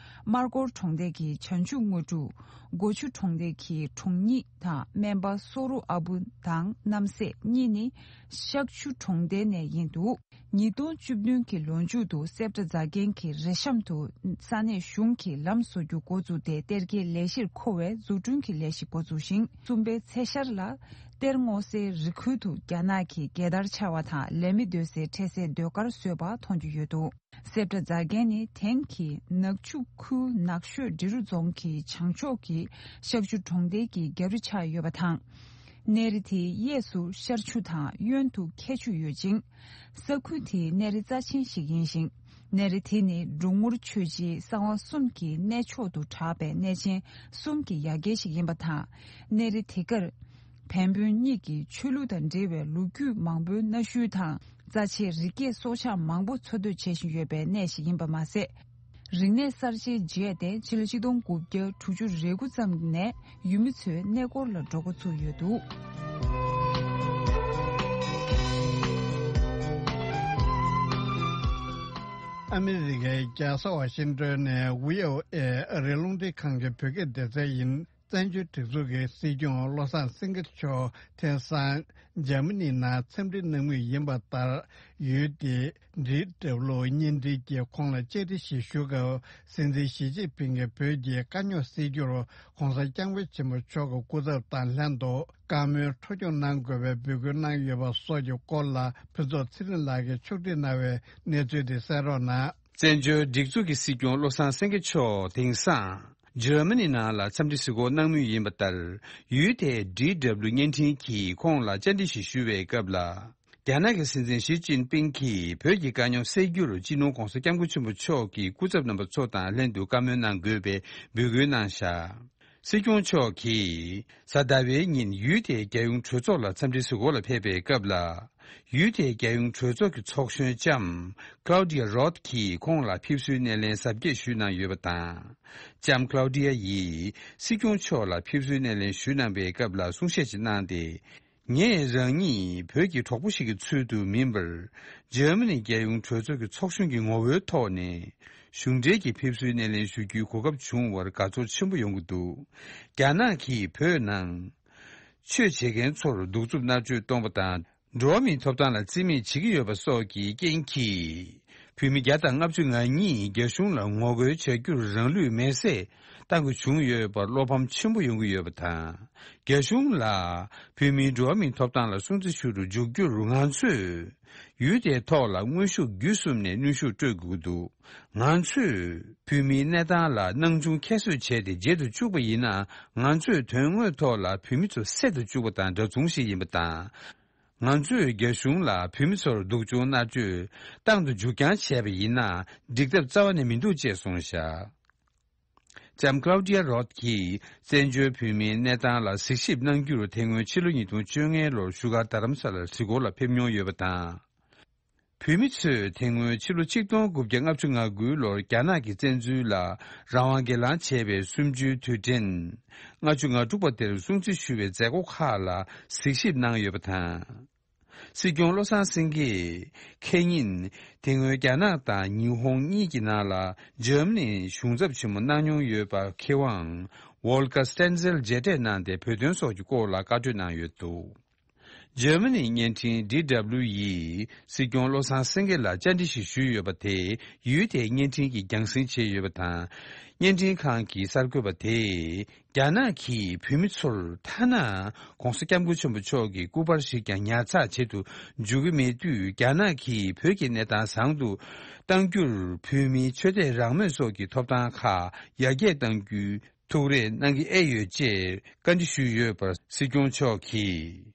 སྨར་སྒོར་གྲོང་རྡལ་གྱི་བྱང་ཆུབ་དངོས་གྲུབ། སྒོ་ཆུ་གྲོང་རྡལ་གྱི་གྲོང་ཉིད་དང་སྨན་པ་སོ་རུ་ཨ་བུ་དང་རྣམ་སྲས་གཉིས་ནི་གཤག་ཆུ་གྲོང་རྡལ་ནས་ཡིན་འདུག། ཉིས་སྟོང་བཅུ་བདུན་གྱི་ལོ་མཇུག་ཏུ་སེབ་ཏྲ་རྫ་མཁན་གྱི་རི་གཤམ་དུ་ས་གནས་གཞུང་གིས་ལམ་བཟོ་རྒྱུ་འགོ་བཙུགས་ཏེ། གཏེར་ཁའི་ལས་གཞིར་མཁོ་བའི་འཛུགས་སྐྲུན་གྱི་ལས་གཞི་འགོ་བཙུགས་ཤིང་། གསུམ་པའི་ཚེས་ཤར་ལ་གཏེར་སྔོག་སའི་རི་ཁུལ་དུ་རྒྱ་ནག་གི་རྒྱལ་དར་འཕྱར་བ་དང་། ལས་མི་སྡོད་སའི་འཕྲལ་སེལ་སྡོད་སྒར་བཟོས་པ་མཐོང་རྒྱུ་ཡོད་འདུག། སེབ་ཏྲ་རྫ་མཁན་ནི་དེང་གི་ནག་ཆུ་ཁུལ་ནགས་ཤོད་འབྲི་རུ་རྫོང་གི་བྱང་ཕྱོགས་ཀྱི་གཤག་ཆུ་གྲོང་རྡལ་གྱི་རྒྱབ་རི་ཆགས་ཡོད་པ་དང་། གནས་རི་དེའི་གཡས་སུ་ཤར་ཆུ་དང་གཡོན་དུ་ཁྱད་ཆུ་ཡོད་ཅིང་། ས་ཁུལ་དེའི་གནས་རི་རྩ་ཆེན་ཞིག་ཡིན་ཞིང་། གནས་རི་དེ་ནི་འབྲོང་ངུར་ཆོས་རྗེའི་གསང་བ་གསུམ་གྱི་གནས་མཆོག་ཏུ་གྲགས་པའི་གནས་ཆེན་གསུམ་གྱི་ཡ་གྱལ་ཞིག་ཡིན་པ་དང་། གནས་རི་དེ་གར་བན་བོན་གཉིས་ཀྱི་ཆོས་ལུགས་དང་འབྲེལ་བའི་ལོ་རྒྱུས་མང་པོའི་གནའ་ཤུལ་དང་། རྩ་ཆེའི་རི་སྐྱེས་སྲོག་ཆགས་མང་པོ་འཚོ་སྡོད་བྱེད་བཞིན་ཡོད་པའི་གནས་ཤིག་ཡིན་པ་མ་ཟད། རིག་གནས་གསར་བརྗེའི་རྗེས་ཏེ་ཕྱི་ལོ་ཆིག་སྟོང་དགུ་བརྒྱ་དྲུག་ཅུ་རེ་དགུ་ཙམ་ནས་ཡུལ་མི་ཚོའི་གནས་སྐོར་ལ་འགྲོ་འགོ་ཚུགས་ཡོད་འདུག། ཨ་མི་རི་ཀའི་རྒྱལ་ས་ཝ་ཤིང་ཏོན་ནས་བྷི་ཨོ་ཨེ་ཨ་རིའི་རླུང་འཕྲིན་ཁང་གི་བོད་སྐད་སྡེ་ཚན་ཡིན། བཙན་བྱོལ་སྒྲིག་འཛུགས་ཀྱི་སྲིད་སྐྱོང་བློ་བཟང་སེང་གེ་མཆོག་དེང་སང་འཇར་མ་ནི་ནང་འཚམས་འདྲི་གནང་མུས་ཡིན་པ་ལྟར། ཡུལ་དེའི་ཌི་ཌབ་ལུ་བརྙན་འཕྲིན་གྱིས་ཁོང་ལ་བཅར་འདྲི་ཞིག་ཞུ་སྐབས། སྲིད་འཛིན་ཞི་ཅིན་ཕིང་གིས་བོད་ཀྱི་དཀའ་རྙོག་སེལ་རྒྱུར་༸གོང་ས་༸སྐྱབས་མགོན་ཆེན་པོ་མཆོག་གི་སྐུ་ཚབ་དང་ལྷན་དུ་བཀའ་མོལ་འཕྲོ་སྐྱོང་གནང་དགོས་པའི་འབོད་སྐུལ་གནང་ཡོད་པ་སོགས་ཀྱི་སྐོར་ལ་ཕུན་ཚོགས་ཚེ་རིང་ལགས་ཀྱིས་ཕྱོགས་སྒྲིག་གནང་བའི་གནས་ཚུལ་དེ་གསན་རོགས་གནང་། བཙན་བྱོལ་སྒྲིག་འཛུགས་ཀྱི་སྲིད་སྐྱོང་བློ་བཟང་སེང་གེ་མཆོག་དེང་སང་འཇར་མ་ནི་ནང་ལ་འཚམས་འདྲི་གཟིགས་སྐོར་གནང་མུས་ཡིན་པ་ལྟར། ཡུལ་དེའི་ཌི་ཌབ་ལུ་བརྙན་འཕྲིན་གྱིས་ཁོང་ལ་བཅར་འདྲི་ཞིག་ཞུ་བའི་སྐབས་ལ། རྒྱ་ནག་གི་སྲིད་འཛིན་ཞི་ཅིན་ཕིང་གིས་བོད་ཀྱི་དཀའ་རྙོག་སེལ་རྒྱུར་སྤྱི་ནོར་༸གོང་ས་༸སྐྱབས་མགོན་ཆེན་པོ་མཆོག་གི་སྐུ་ཚབ་རྣམ་པ་ཚོ་དང་ལྷན་དུ་བཀའ་མོལ་གནང་དགོས་པའི་འབོད་སྐུལ་གནང་བཞག། སྲིད་སྐྱོང་མཆོག་གིས་གཟའ་ཟླ་བའི་ཉིན་ཡུལ་དེའི་རྒྱལ་ཡོངས་གྲོས་ཚོགས་ལ་འཚམས་འདྲི་གཟིགས་སྐོར་ལ་ཕེབས་པའི་སྐབས་ལ། ཡུལ་དེའི་རྒྱལ་ཡོངས་གྲོས་ཚོགས་ཀྱི་ཚོགས་གཞོན་ལྕམ་Claudia Roth་གིས་ཁོང་ལ་ཕེབས་བསུའི་སྣེ་ལེན་གཟབ་རྒྱས་ཞུས་གནང་ཡོད་པ་དང་། ལྕམ་Claudia་ཡིས་སྲིད་སྐྱོང་མཆོག་ལ་ཕེབས་བསུའི་སྣེ་ལེན་ཞུས་གནང་པའི་སྐབས་ལ་གསུང་བཤད་ཅིག་གནང་སྟེ། ངས་རང་ཉིད་བོད་ཀྱི་གྲོགས་པོ་ཞིག་གི་ཚུལ་དུ་མིན་པར། འཇར་མ་ནི་རྒྱལ་ཡོངས་གྲོས་ཚོགས་ཀྱི་ཚོགས་གཞོན་གྱི་ངོ་བོའི་ཐོག་ནས་གཞུང་འབྲེལ་གྱི་ཕེབས་བསུའི་སྣེ་ལེན་ཞུ་རྒྱུའི་གོ་སྐབས་བྱུང་བར་དགའ་ཚོར་ཆེན་པོ་ཡོང་གི་འདུག། རྒྱ་ནག་གིས་བོད་ནང་ཆོས་བྱེད་མཁན་ཚོར་གདུག་རྩུབ་མནར་གཅོད་གཏོང་བ་དང་། འགྲོ་བ་མིའི་ཐོབ་ཐང་ལ་བརྩི་མེད་བྱེད་ཀྱི་ཡོད་པ་སོགས་ཀྱི་རྐྱེན་གྱིས། བོད་མི་བརྒྱ་དང་ལྔ་བཅུ་ང་གཉིས་རྒྱ་གཞུང་ལ་ངོ་རྒོལ་བྱ་རྒྱུར་རང་ལུས་མེར་སྲེག་བཏང་དགོས་བྱུང་ཡོད་པར་བློ་ཕམ་ཆེན་པོ་ཡོང་གི་ཡོད་པ་དང་། རྒྱ་གཞུང་ལ་བོད་མིའི་འགྲོ་བ་མིའི་ཐོབ་ཐང་ལ་སྲུང་བརྩི་ཞུ་རུ་འཇུག་རྒྱུར་ང་ཚོས་ཡུལ་དེའི་ཐོག་ལ་དངོས་ཤུགས་བརྒྱུད་གསུམ་ནས་གནོན་ཤུགས་སྤྲོད་དགོས་ཀྱི་འདུག། ང་ཚོས་བོད་མིའི་གནས་སྟངས་ལ་སྣང་ཆུང་ཁྱད་གསོད་བྱས་ཏེ་བརྗེད་དུ་བཅུག་པ་ཡིན་ན། ང་ཚོས་དོན་དངོས་ཐོག་ལ་བོད་མི་ཚོ་བསད་དུ་བཅུག་པ་དང་འདྲ་མཚུངས་ཤིག་ཡིན་པ་དང་། ང་ཚོས་རྒྱ་གཞུང་ལ་བོད་མི་ཚོར་སྡུག་སྦྱོང་མནར་གཅོད་བཏང་དུ་འཇུག་རྐྱང་བྱས་པ་ཡིན་ན། འགྲིག་ཐབས་རྩ་བ་ནས་མི་འདུག་ཅེས་གསུངས་བཞག། ལྕམ་Claudia Roth་གྱིས་བཙན་བྱོལ་བོད་མིའི་གནས་སྟངས་ལ་གཟིགས་ཞིབ་གནང་རྒྱུར་དེ་སྔོན་ཕྱི་ལོ་ཉིས་སྟོང་བཅོ་ལྔ་ལོར་བཞུགས་སྒར་རྡ་རམ་ས་ལར་གཟིགས་སྐོར་ལ་ཕེབས་མྱོང་ཡོད་པ་དང་། བོད་མི་ཚོས་དེ་སྔོན་ཕྱི་ལོ་ཆིག་སྟོང་དགུ་བརྒྱ་ལྔ་བཅུ་ང་དགུའི་ལོར་རྒྱ་ནག་གི་བཙན་འཛུལ་ལ་རང་དབང་སྒེར་ལངས་བྱས་པའི་གསུམ་བཅུའི་དུས་དྲན་ལྔ་བཅུ་ང་དྲུག་པ་དེར་སྲུང་བརྩི་ཞུ་བའི་མཛད་སྒོ་ཁག་ལ་གཟིགས་ཞིབ་གནང་ཡོད་པ་དང་། སྲིད་སྐྱོང་བློ་བཟང་སེང་གེས་ཁེ་ཉིན་དེ་སྔོན་རྒྱ་ནག་དང་ཉི་ཧོང་གཉིས་ཀྱི་ནང་ལ་འཇར་མ་ནིའི་གཞུང་ཚབ་ཆེན་མོ་གནང་མྱོང་ཡོད་པ་མཁས་དབང་ཝོལ་ཀ་སྟན་ཛེལ་མཇལ་འཕྲད་གནང་སྟེ་བོད་དོན་སོགས་ཀྱི་སྐོར་ལ་བཀའ་གྲོས་གནང་ཡོད་འདུག་འཇར་མ་ནིའི་བརྙན་འཕྲིན་ཌི་ཌབ་ལིའུ་ཡིས་སྲིད་སྐྱོང་བློ་བཟང་སེང་གེ་ལ་བཅར་འདྲི་ཞིག་ཞུས་ཡོད་པ་དེ་ཡུལ་དེའི་བརྙན་འཕྲིན་གྱིས་རྒྱང་སྲིང་བྱས་ཡོད་པ་དང་། བརྙན་འཕྲིན་ཁང་གི་གསར་འགོད་པ་དེས་རྒྱ་ནག་གིས་བོད་མི་ཚོར་ཐ་ན་༧གོང་ས་༧སྐྱབས་མགོན་ཆེན་པོ་མཆོག་གི་སྐུ་པར་ཞིག་ཀྱང་ཉར་ཚགས་བྱེད་དུ་འཇུག་གི་མེད་དུས། རྒྱ་ནག་གིས་བོད་ཀྱི་གནས་སྟངས་བཟང་དུ་གཏང་རྒྱུར་བོད་མིའི་ཆོས་དད་རང་མོས་སོགས་ཀྱི་ཐོབ་ཐང་ཁག་ཡར་རྒྱས་གཏང་རྒྱུའི་ཐུགས་རེ་གནང་གི་ཨེ་ཡོད་ཅེས་བཀའ་འདྲི་ཞུས་ཡོད་པར་སྲིད་སྐྱོང་མཆོག་གིས།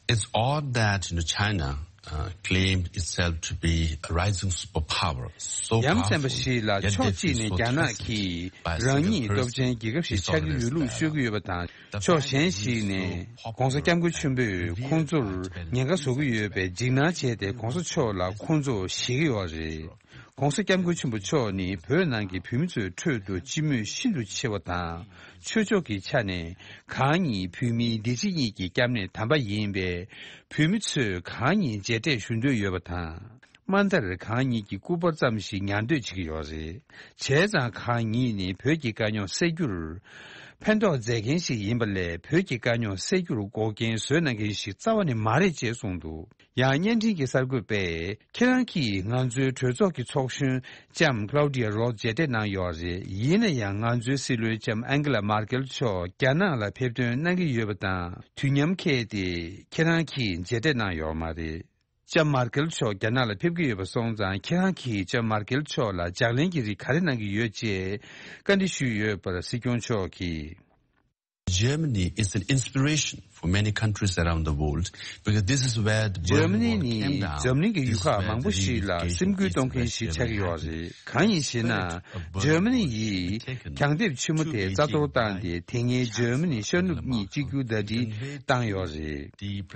It's odd that, you know, China, uh, claimed itself to be a rising superpower, so ཡ་མཚན་པ་powerful, ཞིག་ལ་ཕྱོགས་གཅིག་ནས་རྒྱ་ནག་གིས་རང་ཉིད་སྟོབས་ཆེན་རྒྱལ་ཁབ་ཞིག་ཆགས་ཀྱི་ཡོད་ལུགས་ཤོད་ཀྱི་ཡོད་པ་དང་། ཕྱོགས་གཞན་ཞིག་ནས་༧གོང་ས་༧སྐྱབས་མགོན་ཆེན་པོས་ཁོང་ཚོར་ཉེན་ཁ་བཟོ་གི་ཡོད་པའི་འཇིགས་སྣང་བྱས་ཏེ་༧གོང་ས་མཆོག་ལ་ཁོང་ཚོ་ཞེད་ཀྱི་ཡོད་རེད། ༧གོང་ས་༧སྐྱབས་མགོན་ཆེན་པོ་མཆོག་ནི་བོད་ནང་གི་བོད་མི་ཚོའི་ཁྲོད་དུ་སྤྱི་མོས་ཤིན་ཏུ་ཆེ་བ་དང་། ཆོས་ཕྱོགས་ཀྱི་ཆ་ནས་གང་ཉིད་བོད་མིའི་བདེ་སྐྱིད་གཉིས་ཀྱི་སྐྱབས་གནས་དམ་པ་ཡིན་པས། བོད་མི་ཚོས་གང་ཉིད་མཇལ་འཕྲད་ཞུ་འདོད་ཡོད་པ་དང་། དམའ་མཐར་གང་ཉིད་ཀྱི་སྐུ་པར་ཙམ་ཞིག་ཉར་འདོད་བྱེད་ཀྱི་ཡོད་རེད། བྱས་ཙང་གང་ཉིད་ནི་བོད་ཀྱི་དཀའ་རྙོག་སེལ་རྒྱུར་ཕན་ཐོགས་མཛད་མཁན་ཞིག་ཡིན་པ་ལས། བོད་ཀྱི་དཀའ་རྙོག་སེལ་རྒྱུར་འགོག་རྐྱེན་བཟོས་གནང་མཁན་ཞིག་རྩ་བ་ནས་མ་རེད་ཅེས་གསུངས་འདུག་ཡང་བརྙན་འཕྲིན་གྱི་གསར་འགོད་པས། ཁྱེད་རང་གིས་ང་ཚོའི་གྲོས་ཚོགས་ཀྱི་ཚོགས་གཞོན་ལྕམ་Claudia Roth་མཇལ་འཕྲད་གནང་ཡོད་རེད། ཡིན་ན་ཡང་ང་ཚོའི་སྲིད་བློན་ལྕམ་ཨན་ཀི་ལ་མར་ཀེལ་མཆོག་རྒྱ་ནག་ལ་ཕེབས་ཐོན་གནང་གི་ཡོད་པ་དང་། དུས་མཉམ་འཁེལ་ཏེ་ཁྱེད་རང་གིས་མཇལ་འཕྲད་གནང་ཡོད་མ་རེད། ལྕམ་མར་ཀེལ་མཆོག་རྒྱ་ནག་ལ་ཕེབས་ཀྱི་ཡོད་པ་སོང་ཙང་། ཁྱེད་རང་གིས་ལྕམ་མར་ཀེལ་མཆོག་ལ་ལྗགས་ལན་གྱི་རིགས་ག་རེ་གནང་གི་ཡོད་ཅེས་བཀའ་འདྲི་ཞུས་ཡོད་པར། སྲིད་སྐྱོང་མཆོག་གིས། Germany is an inspiration for many countries around the world, because this is where the འཇར་མ་ནི་Berlin Wall ནི་came down. འཛམ་གླིང་གི་ཡུལ་ཁག་མང་པོ་ཞིག་ལ་སེམས་འགུལ་གཏོང་མཁན་ཞིག་ཆགས་ཀྱི་ཡོད་རེད། གང་ཡིན་ཞེ་ན། འཇར་མ་ནི་ཡིས་གྱང་ལྡེབས་ཆེན་མོ་དེ་རྩ་གཏོར་བཏང་སྟེ། དེ་སྔའི་འཇར་མ་ནི་ཤར་ནུབ་གཉིས་གཅིག་གྱུར་ཟླ་སྒྲིལ་བཏང་ཡོད་རེད།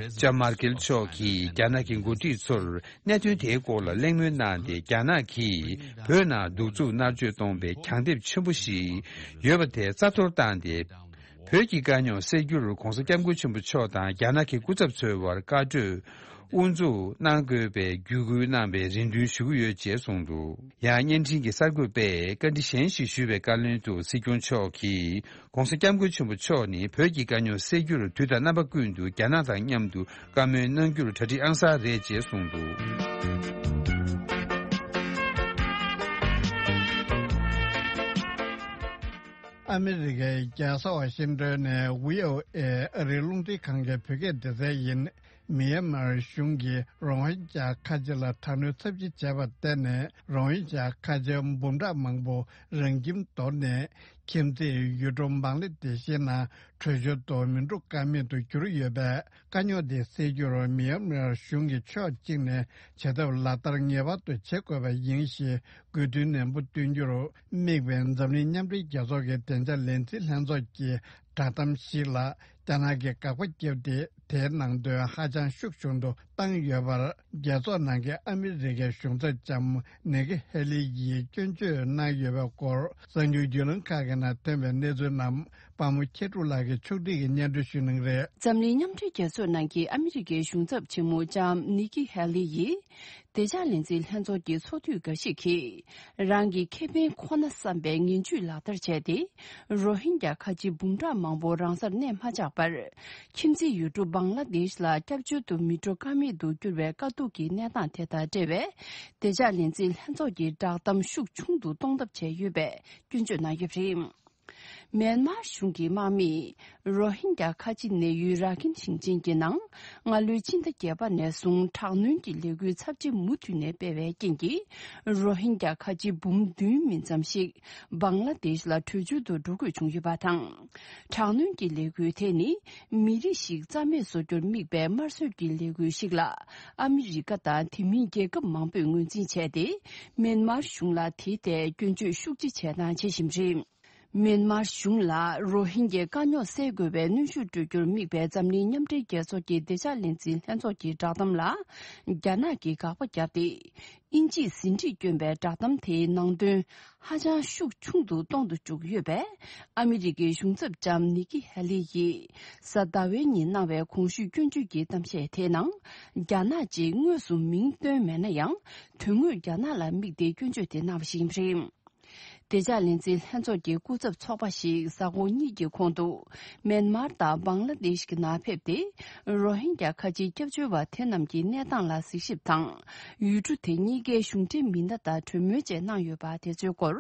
ལྕམ་མར་ཀེལ་མཆོག་གིས་རྒྱ་ནག་གི་འགོ་ཁྲིད་ཚོར་གནད་དོན་དེའི་སྐོར་ལ་གླེང་མོལ་གནང་སྟེ། རྒྱ་ནག་གིས་བོད་ནང་གདུག་རྩུབ་མནར་གཅོད་གཏོང་པའི་གྱང་ལྡེབས་ཆེན་པོ་ཞིག་ཡོད་པ་དེ་རྩ་གཏོར་བཏང་སྟེ། བོད་ཀྱི་དཀའ་རྙོག་སེལ་རྒྱུར་༧གོང་ས་༧སྐྱབས་མགོན་ཆེན་པོ་མཆོག་དང་རྒྱ་ནག་གི་སྐུ་ཚབ་ཚོའི་བར་བཀའ་གྲོས་དབུ་འཛུགས་གནང་དགོས་པའི་བརྒྱུད་སྐུལ་གནང་བའི་རེ་འདུན་ཞུ་གི་ཡོད་ཅེས་གསུངས་འདུག་ཡང་བརྙན་འཕྲིན་གྱི་གསར་འགོད་པས་བཀའ་འདྲི་གཞན་ཞིག་ཞུས་པའི་བཀའ་ལན་དུ། སྲིད་སྐྱོང་མཆོག་གིས་༧གོང་ས་༧སྐྱབས་མགོན་ཆེན་པོ་མཆོག་ནི་བོད་ཀྱི་དཀའ་རྙོག་སེལ་རྒྱུར་དུས་དང་རྣམ་པ་ཀུན་ཏུ་རྒྱ་ནག་དང་མཉམ་དུ་བཀའ་མོལ་གནང་རྒྱུར་གྲ་སྒྲིག་ཨང་གསར་རེད་ཅེས་གསུངས་འདུག་ཨ་མི་རི་ཀའི་རྒྱལ་ས་ཝ་ཤིང་ཏོན་ནས་བྷི་ཨོ་ཨེ་ཨ་རིའི་རླུང་འཕྲིན་ཁང་གི་བོད་སྐད་སྡེ་ཚན་ཡིན། མི་ཡན་མར་གཞུང་གིས་རོ་ཧིན་ཇཱ་ཁ་ཆེ་ལ་དྲག་གནོན་ཚབས་ཆེ་བྱས་པར་བརྟེན་ནས། རོ་ཧིན་ཇཱ་ཁ་ཆེ་འབུམ་ཕྲག་མང་པོ་རང་ཁྱིམ་དོར་ནས། ཁྱིམ་མཚེས་ཡུལ་གྲུ་བང་ལ་དེ་ཤི་ནང་བྲོས་བྱོལ་དུ་མི་འགྲོ་ཀ་མེད་དུ་གྱུར་ཡོད་པས། དཀའ་རྙོག་དེ་སེལ་རྒྱུར་མི་ཡན་མར་གཞུང་གིས་ཕྱོགས་གཅིག་ནས་བྱེད་ཐབས་ལག་བསྟར་ངེས་པར་དུ་བྱེད་དགོས་པ་ཡིན་ཞེས་དགོས་འདུན་ནན་པོ་བཏོན་རྒྱུར་དམིགས་པའི་འཛམ་གླིང་མཉམ་འབྲེལ་རྒྱལ་ཚོགས་ཀྱི་བདེ་འཇགས་ལས་འཛིན་ལྷན་ཚོགས་ཀྱི་བསྒྲགས་གཏམ་ཞིག་ལ། རྒྱ་ནག་གིས་དགག་པ་བརྒྱབ་སྟེ། དེའི་ནང་དོན་ཧ་ཅང་ཤུགས་ཆུང་དུ་བཏང་ཡོད་པར། རྒྱལ་ཚོགས་ནང་གི་ཨ་མི་རི་ཀའི་གཞུང་ཚབ་ལྕམ་ནེ་ཀི་ཧེ་ལི་ཡིས་སྐྱོན་བརྗོད་གནང་ཡོད་པའི་སྐོར། གསར་འགྱུར་བརྒྱུད་ལམ་ཁག་གི་ནང་ཐོན་པའི་གནས་ཚུལ་རྣམས། པ་མོ་ཁྱེད་ཕྲུག་ལགས་ཀྱིས་ཕྱོགས་སྒྲིག་གིས་སྙན་སྒྲོན་ཞུ་གནང་གི་རེད། འཛམ་གླིང་མཉམ་འབྲེལ་རྒྱལ་ཚོགས་ནང་གི་ཨ་མི་རི་ཀའི་གཞུང་ཚབ་ཆེན་མོ་ལྕམ་ནེ་ཀི་ཧེ་ལི་ཡིས། བདེ་འཇགས་ལས་འཛིན་ལྷན་ཚོགས་ཀྱི་ཚོགས་འཐུས་འགའ་ཞིག་གིས། རང་གི་ཁེ་ཕན་ཁོ་ན་བསམ་པའི་ངན་ཇུས་ལག་བསྟར་བྱས་ཏེ། རོ་ཧིན་རྒྱ་ཁ་ཆེ་འབུམ་ཕྲག་མང་པོ་རང་སར་གནས་མ་འཆའ་བར། ཁྱིམ་མཚེས་ཡུལ་གྲུ་བང་ལ་དེཤ་ལ་སྐྱབས་བཅོལ་དུ་མི་འགྲོ་ཀ་མེད་དུ་གྱུར་བའི་དཀའ་སྡུག་གི་གནས་སྟངས་དེ་དང་འབྲེལ་བའི། བདེ་འཇགས་ལས་འཛིན་ལྷན་ཚོགས་ཀྱི་བསྒྲགས་གཏམ་ཤུགས་ཆུང་དུ་གཏོང་ཐབས་བྱས་ཡོད་པའི་སྐྱོན་བརྗོད་གནང་ཡོད་པ་རེད། མེན་མར་གཞུང་གི་དམག་མིས་རོ་ཧིན་རྒྱ་ཁ་ཆེ་གནས་ཡུལ་ར་ཁིན་ཞིང་ཆེན་གྱི་ནང་། སྔ་ལོའི་ཕྱི་ཟླ་བརྒྱད་པ་ནས་བཟུང་དྲག་གནོན་གྱི་ལས་འགུལ་ཚབས་ཆེ་མུ་མཐུད་ནས་སྤེལ་བའི་རྐྱེན་གྱིས། རོ་ཧིན་རྒྱ་ཁ་ཆེ་འབུམ་བདུན་མིན་ཙམ་ཞིག་བང་ལ་དེཤ་ལ་བྲོས་བྱོལ་དུ་འགྲོ་དགོས་བྱུང་ཡོད་པ་དང་། དྲག་གནོན་གྱི་ལས་འགུལ་དེ་ནི། མི་རིགས་ཤིག་རྩ་མེད་བཟོ་རྒྱུར་དམིགས་པའི་དམར་གསོད་ཀྱི་ལས་འགུལ་ཞིག་ལ། ཨ་མི་རི་ཀ་དང་དེ་མིན་རྒྱལ་ཁབ་མང་པོས་ངོས་འཛིན་བྱས་ཏེ། མེན་མར་གཞུང་ལ་དེའི་ཐད་སྐྱོན་བརྗོད་ཤུགས་ཆེ་བྱས་དང་བྱེད་བཞིན་རེད། མེན་མར་གཞུང་ལ་རོ་ཧིན་གྱི་དཀའ་རྙོག་སེལ་དགོས་པའི་གནོན་ཤུགས་སྤྲོད་རྒྱུར་དམིགས་པའི་འཛམ་གླིང་མཉམ་འབྲེལ་རྒྱལ་ཚོགས་ཀྱི་བདེ་འཇགས་ལས་འཛིན་ལྷན་ཚོགས་ཀྱི་བསྒྲགས་གཏམ་ལ། རྒྱ་ནག་གིས་དགག་པ་བརྒྱབ་སྟེ། དབྱིན་ཇིས་ཟིན་བྲིས་བསྐྱོན་པའི་བསྒྲགས་གཏམ་དེའི་ནང་དོན་ཧ་ཅང་ཤུགས་ཆུང་དུ་གཏོང་དུ་བཅུག་ཡོད་པས། ཨ་མི་རི་ཀའི་གཞུང་ཚབ་ལྕམ་ནི་ཀི་ཧེ་ལི་ཡིས་གཟའ་ཟླ་བའི་ཉིན་གནང་བའི་གོང་ཞུས་སྐྱོན་བརྗོད་ཀྱི་གཏམ་བཤད་དེའི་ནང་། རྒྱ་ནག་ཅེས་དངོས་སུ་མིང་བཏོན་མེད་ན་ཡང་། དོན་དངོས་རྒྱ་ནག་ལ་དམིགས་ཏེ་སྐྱོན་བརྗོད་དེ་གནང་བ་ཞིག་ཡིན་པ་རེད། བདེ་འཇགས་ལས་འཛིན་ལྷན་ཚོགས་ཀྱི་སྐུ་ཚབ་ཚོགས་པ་ཞིག་གཟའ་འཁོར་གཉིས་ཀྱི་གོང་དུ། མེན་མར་དང་བང་ལ་དེཤ་གི་ནང་ཕེབས་ཏེ། རོ་ཧིན་རྒྱ་ཁ་ཆེའི་སྐྱབས་བཅོལ་བ་དེ་རྣམས་ཀྱི་གནས་སྟངས་ལ་གཟིགས་ཞིབ་དང་། ཡུལ་གྲུ་དེ་གཉིས་ཀའི་གཞུང་འབྲེལ་མི་སྣ་དང་གྲོས་མོལ་བཅས་གནང་ཡོད་པ་དེ་ཚོའི་སྐོར།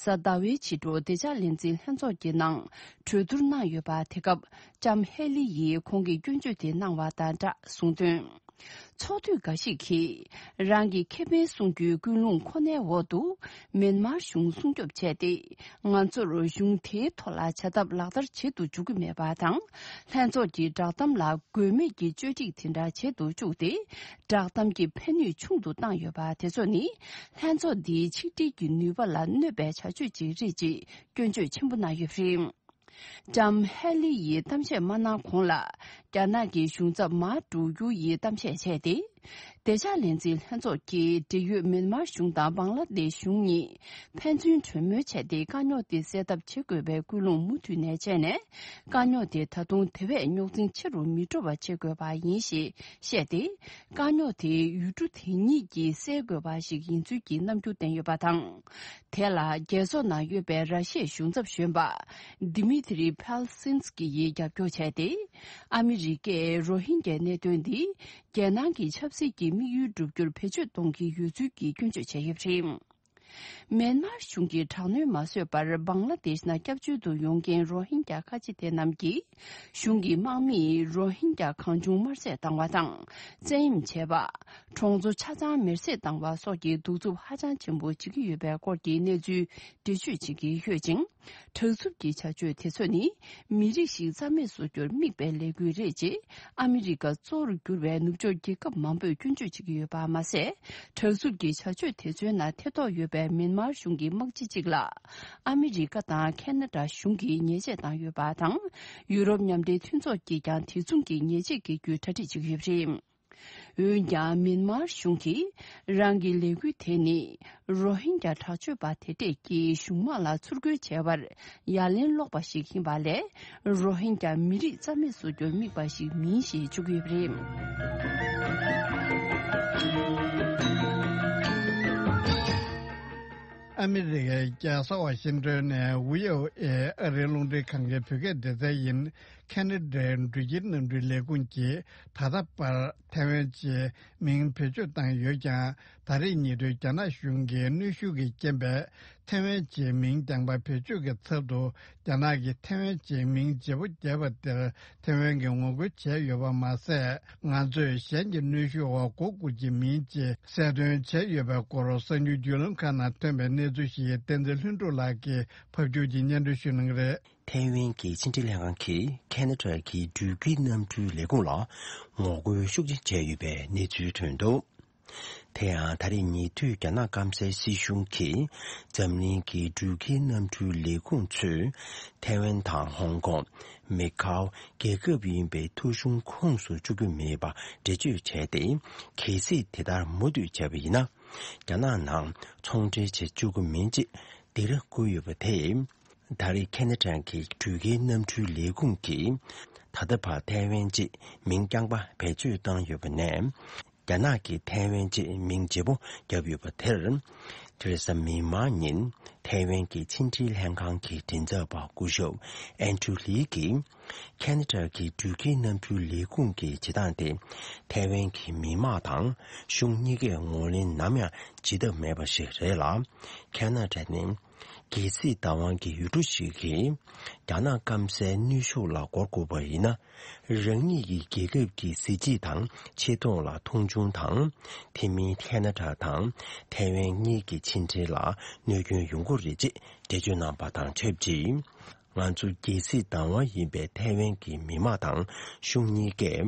གཟའ་ཟླ་བའི་ཕྱི་དྲོ་བདེ་འཇགས་ལས་འཛིན་ལྷན་ཚོགས་ཀྱི་ནང་གྲོས་བསྡུར་གནང་ཡོད་པ། དེ་སྐབས་ལྕམ་ཧེ་ལི་ཡིས་ཁོང་གིས་སྐྱོན་བརྗོད་དེ་གནང་བ་དང་སྦྲགས་གསུངས་དོན། ཚོགས་འཐུས་འགའ་ཞིག་གིས་རང་གི་ཁེ་ཕན་སྲུང་རྒྱུའི་ཀུན་སློང་ཁོ་ནའི་འོག་ཏུ་མེན་མར་གཞུང་སྲུང་སྐྱོབ་བྱས་ཏེ། ང་ཚོར་གཞུང་དེའི་ཐོག་ལ་བྱ་ཐབས་ལག་བསྟར་བྱེད་དུ་འཇུག་གི་མེད་པ་དང་། ལྷན་ཚོགས་ཀྱི་བསྒྲགས་གཏམ་ལ་དགོས་མེད་ཀྱི་བཅོས་སྒྲིག་དེ་འདྲ་བྱེད་དུ་བཅུག་སྟེ། བསྒྲགས་གཏམ་གྱི་ཕན་ནུས་ཆུང་དུ་བཏང་ཡོད་པ་དེ་ཚོ་ནི། ལྷན་ཚོགས་འདིའི་ཆིག་སྒྲིལ་གྱི་ནུས་པ་ལ་གནོད་པའི་བྱ་སྤྱོད་ཅིག་རེད་ཅེས་སྐྱོན་བརྗོད་ཆེན་པོ་གནང་ཡོད་པ་རེད། ལྕམ་ཧེ་ལི་ཡིས་གཏམ་བཤད་མ་གནང་གོང་ལ། རྒྱ་ནག་གི་གཞུང་ཚབ་མཱ་ཀྲུའུ་ཡུ་ཡིས་གཏམ་བཤད་བྱས་ཏེ། བདེ་འཇགས་ལས་འཛིན་ལྷན་ཚོགས་ཀྱིས་འབྲེལ་ཡོད་མེན་མར་གཞུང་དང་བང་ལ་དེཤ་གཞུང་གཉིས་ཕན་ཚུན་གྲོས་མོལ་བྱས་ཏེ། དཀའ་རྙོག་དེ་སེལ་ཐབས་བྱེད་དགོས་པའི་ཀུན་སློང་མུ་མཐུད་ནས་བྱས་ནས། དཀའ་རྙོག་དེ་ད་དུང་དེ་བས་རྙོག་འཛིང་ཆེ་རུ་མི་འགྲོ་བ་བྱེད་དགོས་པ་ཡིན་ཞེས་བཤད་དེ། དཀའ་རྙོག་དེ་ཡུལ་གྲུ་དེ་གཉིས་ཀྱིས་སེལ་དགོས་པ་ཞིག་ཡིན་ཚུལ་གྱི་རྣམ་འགྱུར་བསྟན་ཡོད་པ་དང་། དེ་ལ་རྒྱལ་ཚོགས་ནང་ཡོད་པའི་ར་ཤི་ཡའི་གཞུང་ཚབ་གཞོན་པ་Dmitry Paltsinskiy ཡིས་རྒྱབ་སྐྱོར་བྱས་ཏེ། ཨ་མི་རི་ཀས་རོ་ཧིན་གྱི་གནད་དོན་འདི་རྒྱལ་ནང་གི་ཆབ་སྲིད་ཀྱི་དམིགས་ཡུལ་བསྒྲུབ་རྒྱུར་བེད་སྤྱོད་གཏོང་གི་ཡོད་ཚུལ་གྱི་སྐྱོན་བརྗོད་བྱས་ཡོད་པ་རེད། མེན་མར་གཞུང་གིས་དྲག་གནོན་མ་བཟོས་པར་བང་ལ་དེཤ་ནང་སྐྱབས་བཅོལ་དུ་ཡོང་མཁན་རོ་ཧིན་གྱ་ཁ་ཆེ་དེ་རྣམས་ཀྱིས། གཞུང་གི་དམག་མིས་རོ་ཧིན་གྱ་གང་བྱུང་དམར་བསད་བཏང་བ་དང་། བཙན་གཡེམ་བྱས་པ། གྲོང་ཚོ་ཆ་ཚང་མེར་སྲེག་བཏང་བ་སོགས་ཀྱི་གདུག་རྩུབ་ཧ་ཅང་ཆེན་པོ་བྱེད་ཀྱི་ཡོད་པའི་སྐོར་གྱི་གནས་ཚུལ་འགྲེལ་བརྗོད་བྱེད་ཀྱི་ཡོད་ཅིང་། དྲག་རྩུབ་ཀྱི་བྱ་སྤྱོད་དེ་ཚོ་ནི། མི་རིགས་ཤིག་རྩ་མེད་བཟོ་རྒྱུར་དམིགས་པའི་ལས་འགུལ་རེད་ཅེས། ཨ་མི་རི་ཀ་གཙོ་བོར་གྱུར་བའི་ནུབ་ཕྱོགས་རྒྱལ་ཁབ་མང་པོས་སྐྱོན་བརྗོད་བྱེད་ཀྱི་ཡོད་པ་མ་ཟད། དྲག་རྩུབ་ཀྱི་བྱ་སྤྱོད་དེ་ཚོའི་ནང་ཐེ་གཏོགས་ཡོད་པའི་མེན་མར་གཞུང་གི་དམག་སྤྱི་གཅིག་ལ། ཨ་མི་རི་ཀ་དང་ཁེ་ན་ཌ་གཞུང་གིས་ཉེས་ཆད་བཏང་ཡོད་པ་དང་། ཡུ་རོབ་མཉམ་འབྲེལ་མཐུན་ཚོགས་ཀྱིས་ཀྱང་དེ་མཚུངས་ཀྱི་ཉེས་ཆད་འགེལ་རྒྱུའི་གྲ་སྒྲིག་བྱེད་ཀྱི་ཡོད་པ་རེད། འོན་ཀྱང་མེན་མར་གཞུང་གིས་རང་གི་ལས་འགུལ་དེ་ནི་རོ་ཧིན་གྱ་དྲག་སྤྱོད་པ་དེ་གྲས་ཀྱིས་གཞུང་དམག་ལ་ཚུར་རྒོལ་བྱས་པར་ཡ་ལན་སློག་པ་ཞིག་ཡིན་པ་ལས། རོ་ཧིན་གྱ་མི་རིགས་རྩ་མེད་བཟོ་རྒྱུར་དམིགས་པ་ཞིག་མིན་ཞེས་བརྗོད་ཀྱི་ཡོད་པ་རེད། ཨ་མི་རི་ཀའི་རྒྱལ་ས་ཝ་ཤིང་ཏོན་ནས་ཝི་ཨོ་ཨེ་ཨ་རིའི་རླུང་འཕྲིན་ཁང་གི་བོད་སྐད་སྡེ་ཚན་ཡིན། ཁེ་ན་ཌའི་འགྲུལ་སྐྱེལ་གནམ་གྲུའི་ལས་ཁུངས་ཀྱིས་ད་ལྟ་བར་ཐའེ་ཝན་ཅེས་མིང་བེད་སྤྱོད་བཏང་ཡོད་ཀྱང་། ད་རེས་ཉེ་དུས་རྒྱ་ནག་གཞུང་གིས་གནོན་ཤུགས་ཀྱི་རྐྱེན་པས་ཐའེ་ཝན་ཅེས་མིང་རྐྱང་པ་བེད་སྤྱོད་ཀྱི་ཚབ་ཏུ། རྒྱ་ནག་གིས་ཐའེ་ཝན་ཅེས་མིང་བརྗེ་པོ་བརྒྱབ་པ་དེར་ཐའེ་ཝན་གྱིས་ངོ་རྒོལ་བྱས་ཡོད་པ་མ་ཟད། ང་ཚོས་གཞན་གྱི་གནོན་ཤུགས་འོག་མགོ་སྒུར་གྱི་མིན་ཅེས་གསལ་སྟོན་བྱས་ཡོད་པའི་སྐོར། གསར་འགྱུར་བརྒྱུད་ལམ་ཁག་ནང་ཐོན་པའི་གནས་ཚུལ་ཞིག་བསྟན་འཛིན་ལྷུན་གྲུབ་ལགས་ཀྱིས་ཕབ་སྒྱུར་གྱིས་སྙན་སྒྲོན་ཞུ་གནང་གི་རེད། ཐའེ་ཝན་གྱི་ཕྱི་འབྲེལ་ལྷན་ཁང་གིས་ཁེ་ན་ཌ་གི་འགྲུལ་སྐྱེལ་གནམ་གྲུའི་ལས་ཁུངས་ལ་ངོ་རྒོལ་ཤུགས་ཆེ་བྱས་ཡོད་པའི་གནས་ཚུལ་ཐོན་འདུག་དེ་ཡང་ད་རེས་ཉེ་དུས་རྒྱ་ནག་སྐམ་སའི་སྲིད་གཞུང་གིས་འཛམ་གླིང་གི་འགྲུལ་སྐྱེལ་གནམ་གྲུའི་ལས་ཁུངས་ཚོས་ཐའེ་ཝན་དང་ཧོང་ཀོང་། མེ་ཁའོ་རྒྱལ་ཁབ་ཡིན་པའི་ཐོ་གཞུང་ཁོངས་སུ་བཅུག་རྒྱུ་མེད་པ་འགྲེལ་བརྗོད་བྱས་ཏེ། གལ་སྲིད་དེ་ལྟར་མུ་མཐུད་བྱས་པ་ཡིན་ན། རྒྱ་ནག་ནང་ཚོང་འབྲེལ་བྱེད་བཅུག་གི་མིན་ཅེས་སྡིགས་ར་བསྐུལ་ཡོད་པ་དེས། ད་རེས་ཁེ་ན་ཌ་གི་འགྲུལ་སྐྱེལ་གནམ་གྲུའི་ལས་ཁུངས་ཀྱིས་ད་ལྟ་བར་ཐའེ་ཝན་ཅེས་མིང་རྐྱང་པ་བེད་སྤྱོད་བཏང་ཡོད་པ་ནས། རྒྱ་ནག་གིས་ཐའེ་ཝན་ཅེས་མིང་བརྗེ་པོ་བརྒྱབ་ཡོད་པ་དེར། དེ་རེས་གཟའ་མིག་དམར་ཉིན་ཐའེ་ཝན་གྱི་ཕྱི་འབྲེལ་ལྷན་ཁང་གི་མགྲིན་ཚབ་པ་སྐུ་ཞབས་ཨན་ཀྲུ་ལི་གིས། ཁེ་ན་ཌ་གི་འགྲུལ་སྐྱེལ་གནམ་གྲུའི་ལས་ཁུངས་ཀྱི་བྱེད་སྟངས་དེ། ཐའེ་ཝན་གྱི་མི་དམངས་དང་གཞུང་གཉིས་ཀས་ངོས་ལེན་ནམ་ཡང་བྱེད་ཐབས་མེད་པ་ཞིག་རེད་ལ། ཁེ་ན་ཌ་ནི་རྒྱལ་སྲིད་བདག་དབང་གི་ཡུལ་གྲུ་ཞིག་གིས་རྒྱ་ནག་སྐམ་སའི་གནོན་ཤུགས་ལ་མགོ་སྒུར་བ་ཡིན་ན། རང་ཉིད་ཀྱི་རྒྱལ་ཁབ་ཀྱི་གཟི་བརྗིད་དང་ཆེ་མཐོང་ལ་མཐོང་ཆུང་དང་། དེ་མིན་ཁེ་ན་ཌ་དང་ཐའེ་ཝན་གཉིས་ཀྱི་ཕྱི་འབྲེལ་ལ་གནོད་སྐྱོན་ཡོང་གི་རེད་ཅེས་འགྲེལ་བརྗོད་གནང་པ་དང་ཆབས་ཅིག་ང་ཚོ་རྒྱལ་སྲིད་བདག་དབང་ཡིན་པའི་ཐའེ་ཝན་གྱི་མི་དམངས་དང་གཞུང་གཉིས་ཀས་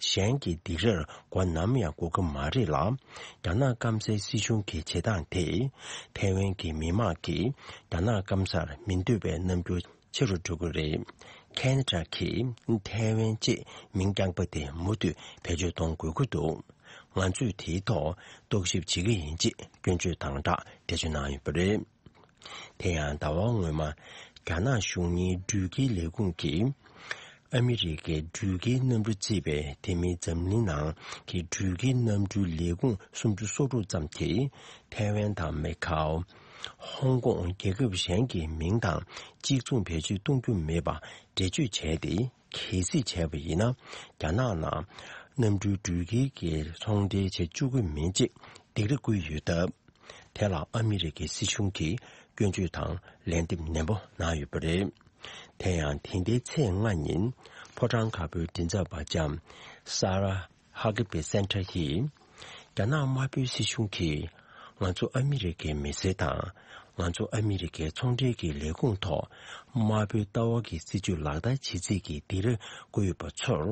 གཞན་གྱི་སྡིགས་རར་མགོ་ནམ་ཡང་སྒུར་གྱི་མ་རེད་ལ། རྒྱ་ནག་སྐམ་སའི་སྲིད་གཞུང་གི་བྱེད་སྟངས་དེས་ཐའེ་ཝན་གྱི་མི་དམངས་ཀྱིས་རྒྱ་ནག་སྐམ་སར་མི་འདོད་པའི་རྣམ་འགྱུར་ཆེ་རུ་འགྲོ་གི་རེད། ཁེ་ན་ཌ་གིས་ཐའེ་ཝན་ཅེས་མིང་རྐྱང་པ་དེ་མུ་མཐུད་བེད་སྤྱོད་གཏོང་དགོས་ཀྱི་འདུག་ང་ཚོས་དེའི་ཐོག་རྟོག་ཞིབ་བྱེད་ཀྱི་ཡིན་ཅེས་སྐྱོན་བརྗོད་དང་སྦྲགས་འགྲེལ་བརྗོད་གནང་ཡོད་པ་རེད། དེ་ཡང་ཟླ་བ་སྔོན་མ། རྒྱ་ནག་གཞུང་གཉིས་འགྲུལ་སྐྱེལ་ལས་ཁུངས་ཀྱིས། ཨ་མི་རི་ཀའི་འགྲུལ་སྐྱེལ་གནམ་གྲུ་བརྩིས་པའི་དེ་མིན་འཛམ་གླིང་ནང་གི་འགྲུལ་སྐྱེལ་གནམ་གྲུའི་ལས་ཁུངས་སུམ་ཅུ་སོ་དྲུག་ཙམ་གྱིས་ཐའེ་ཝན་དང་མེ་ཁའོ། ཧོང་ཀོང་རྒྱལ་ཁབ་གཞན་གྱི་མིང་དང་གཅིག་མཚུངས་བེད་སྤྱོད་གཏོང་རྒྱུ་མེད་པ་འགྲེལ་བརྗོད་བྱས་ཏེ། གལ་སྲིད་བྱས་པ་ཡིན་ན། རྒྱ་ནག་ནང་གནམ་གྲུའི་འགྲུལ་སྐྱེལ་གྱི་ཚོང་འབྲེལ་བྱེད་བཅུག་གི་མིན་ཅེས་སྡིགས་ར་བསྐུལ་ཡོད་སྟབས། དེ་ལ་ཨ་མི་རི་ཀའི་སྲིད་གཞུང་གིས་སྐྱོན་བརྗོད་དང་ལན་འདེབས་ནན་པོ་གནང་ཡོད་པ་རེད། དེ་ཡང་དེ་ཟླའི་ཚེས་ལྔ་ཉིན་ཕོ་བྲང་དཀར་པོའི་མགྲིན་ཚབ་པ་ལྕམ་Sarah Huckabee Sanders་ཡིས། རྒྱ་ནག་དམར་པོའི་སྲིད་གཞུང་གིས་ང་ཚོ་ཨ་མི་རི་ཀའི་མི་སེར་དང་། ང་ཚོ་ཨ་མི་རི་ཀའི་ཚོང་འབྲེལ་གྱི་ལས་ཁུངས་ཐོག་དམར་པོའི་ལྟ་བ་གི་སྲིད་བྱུས་ལག་བསྟར་བྱེད་རྩིས་ཀྱི་སྡིགས་ར་བསྐུལ་ཡོད་པ་ཚོར།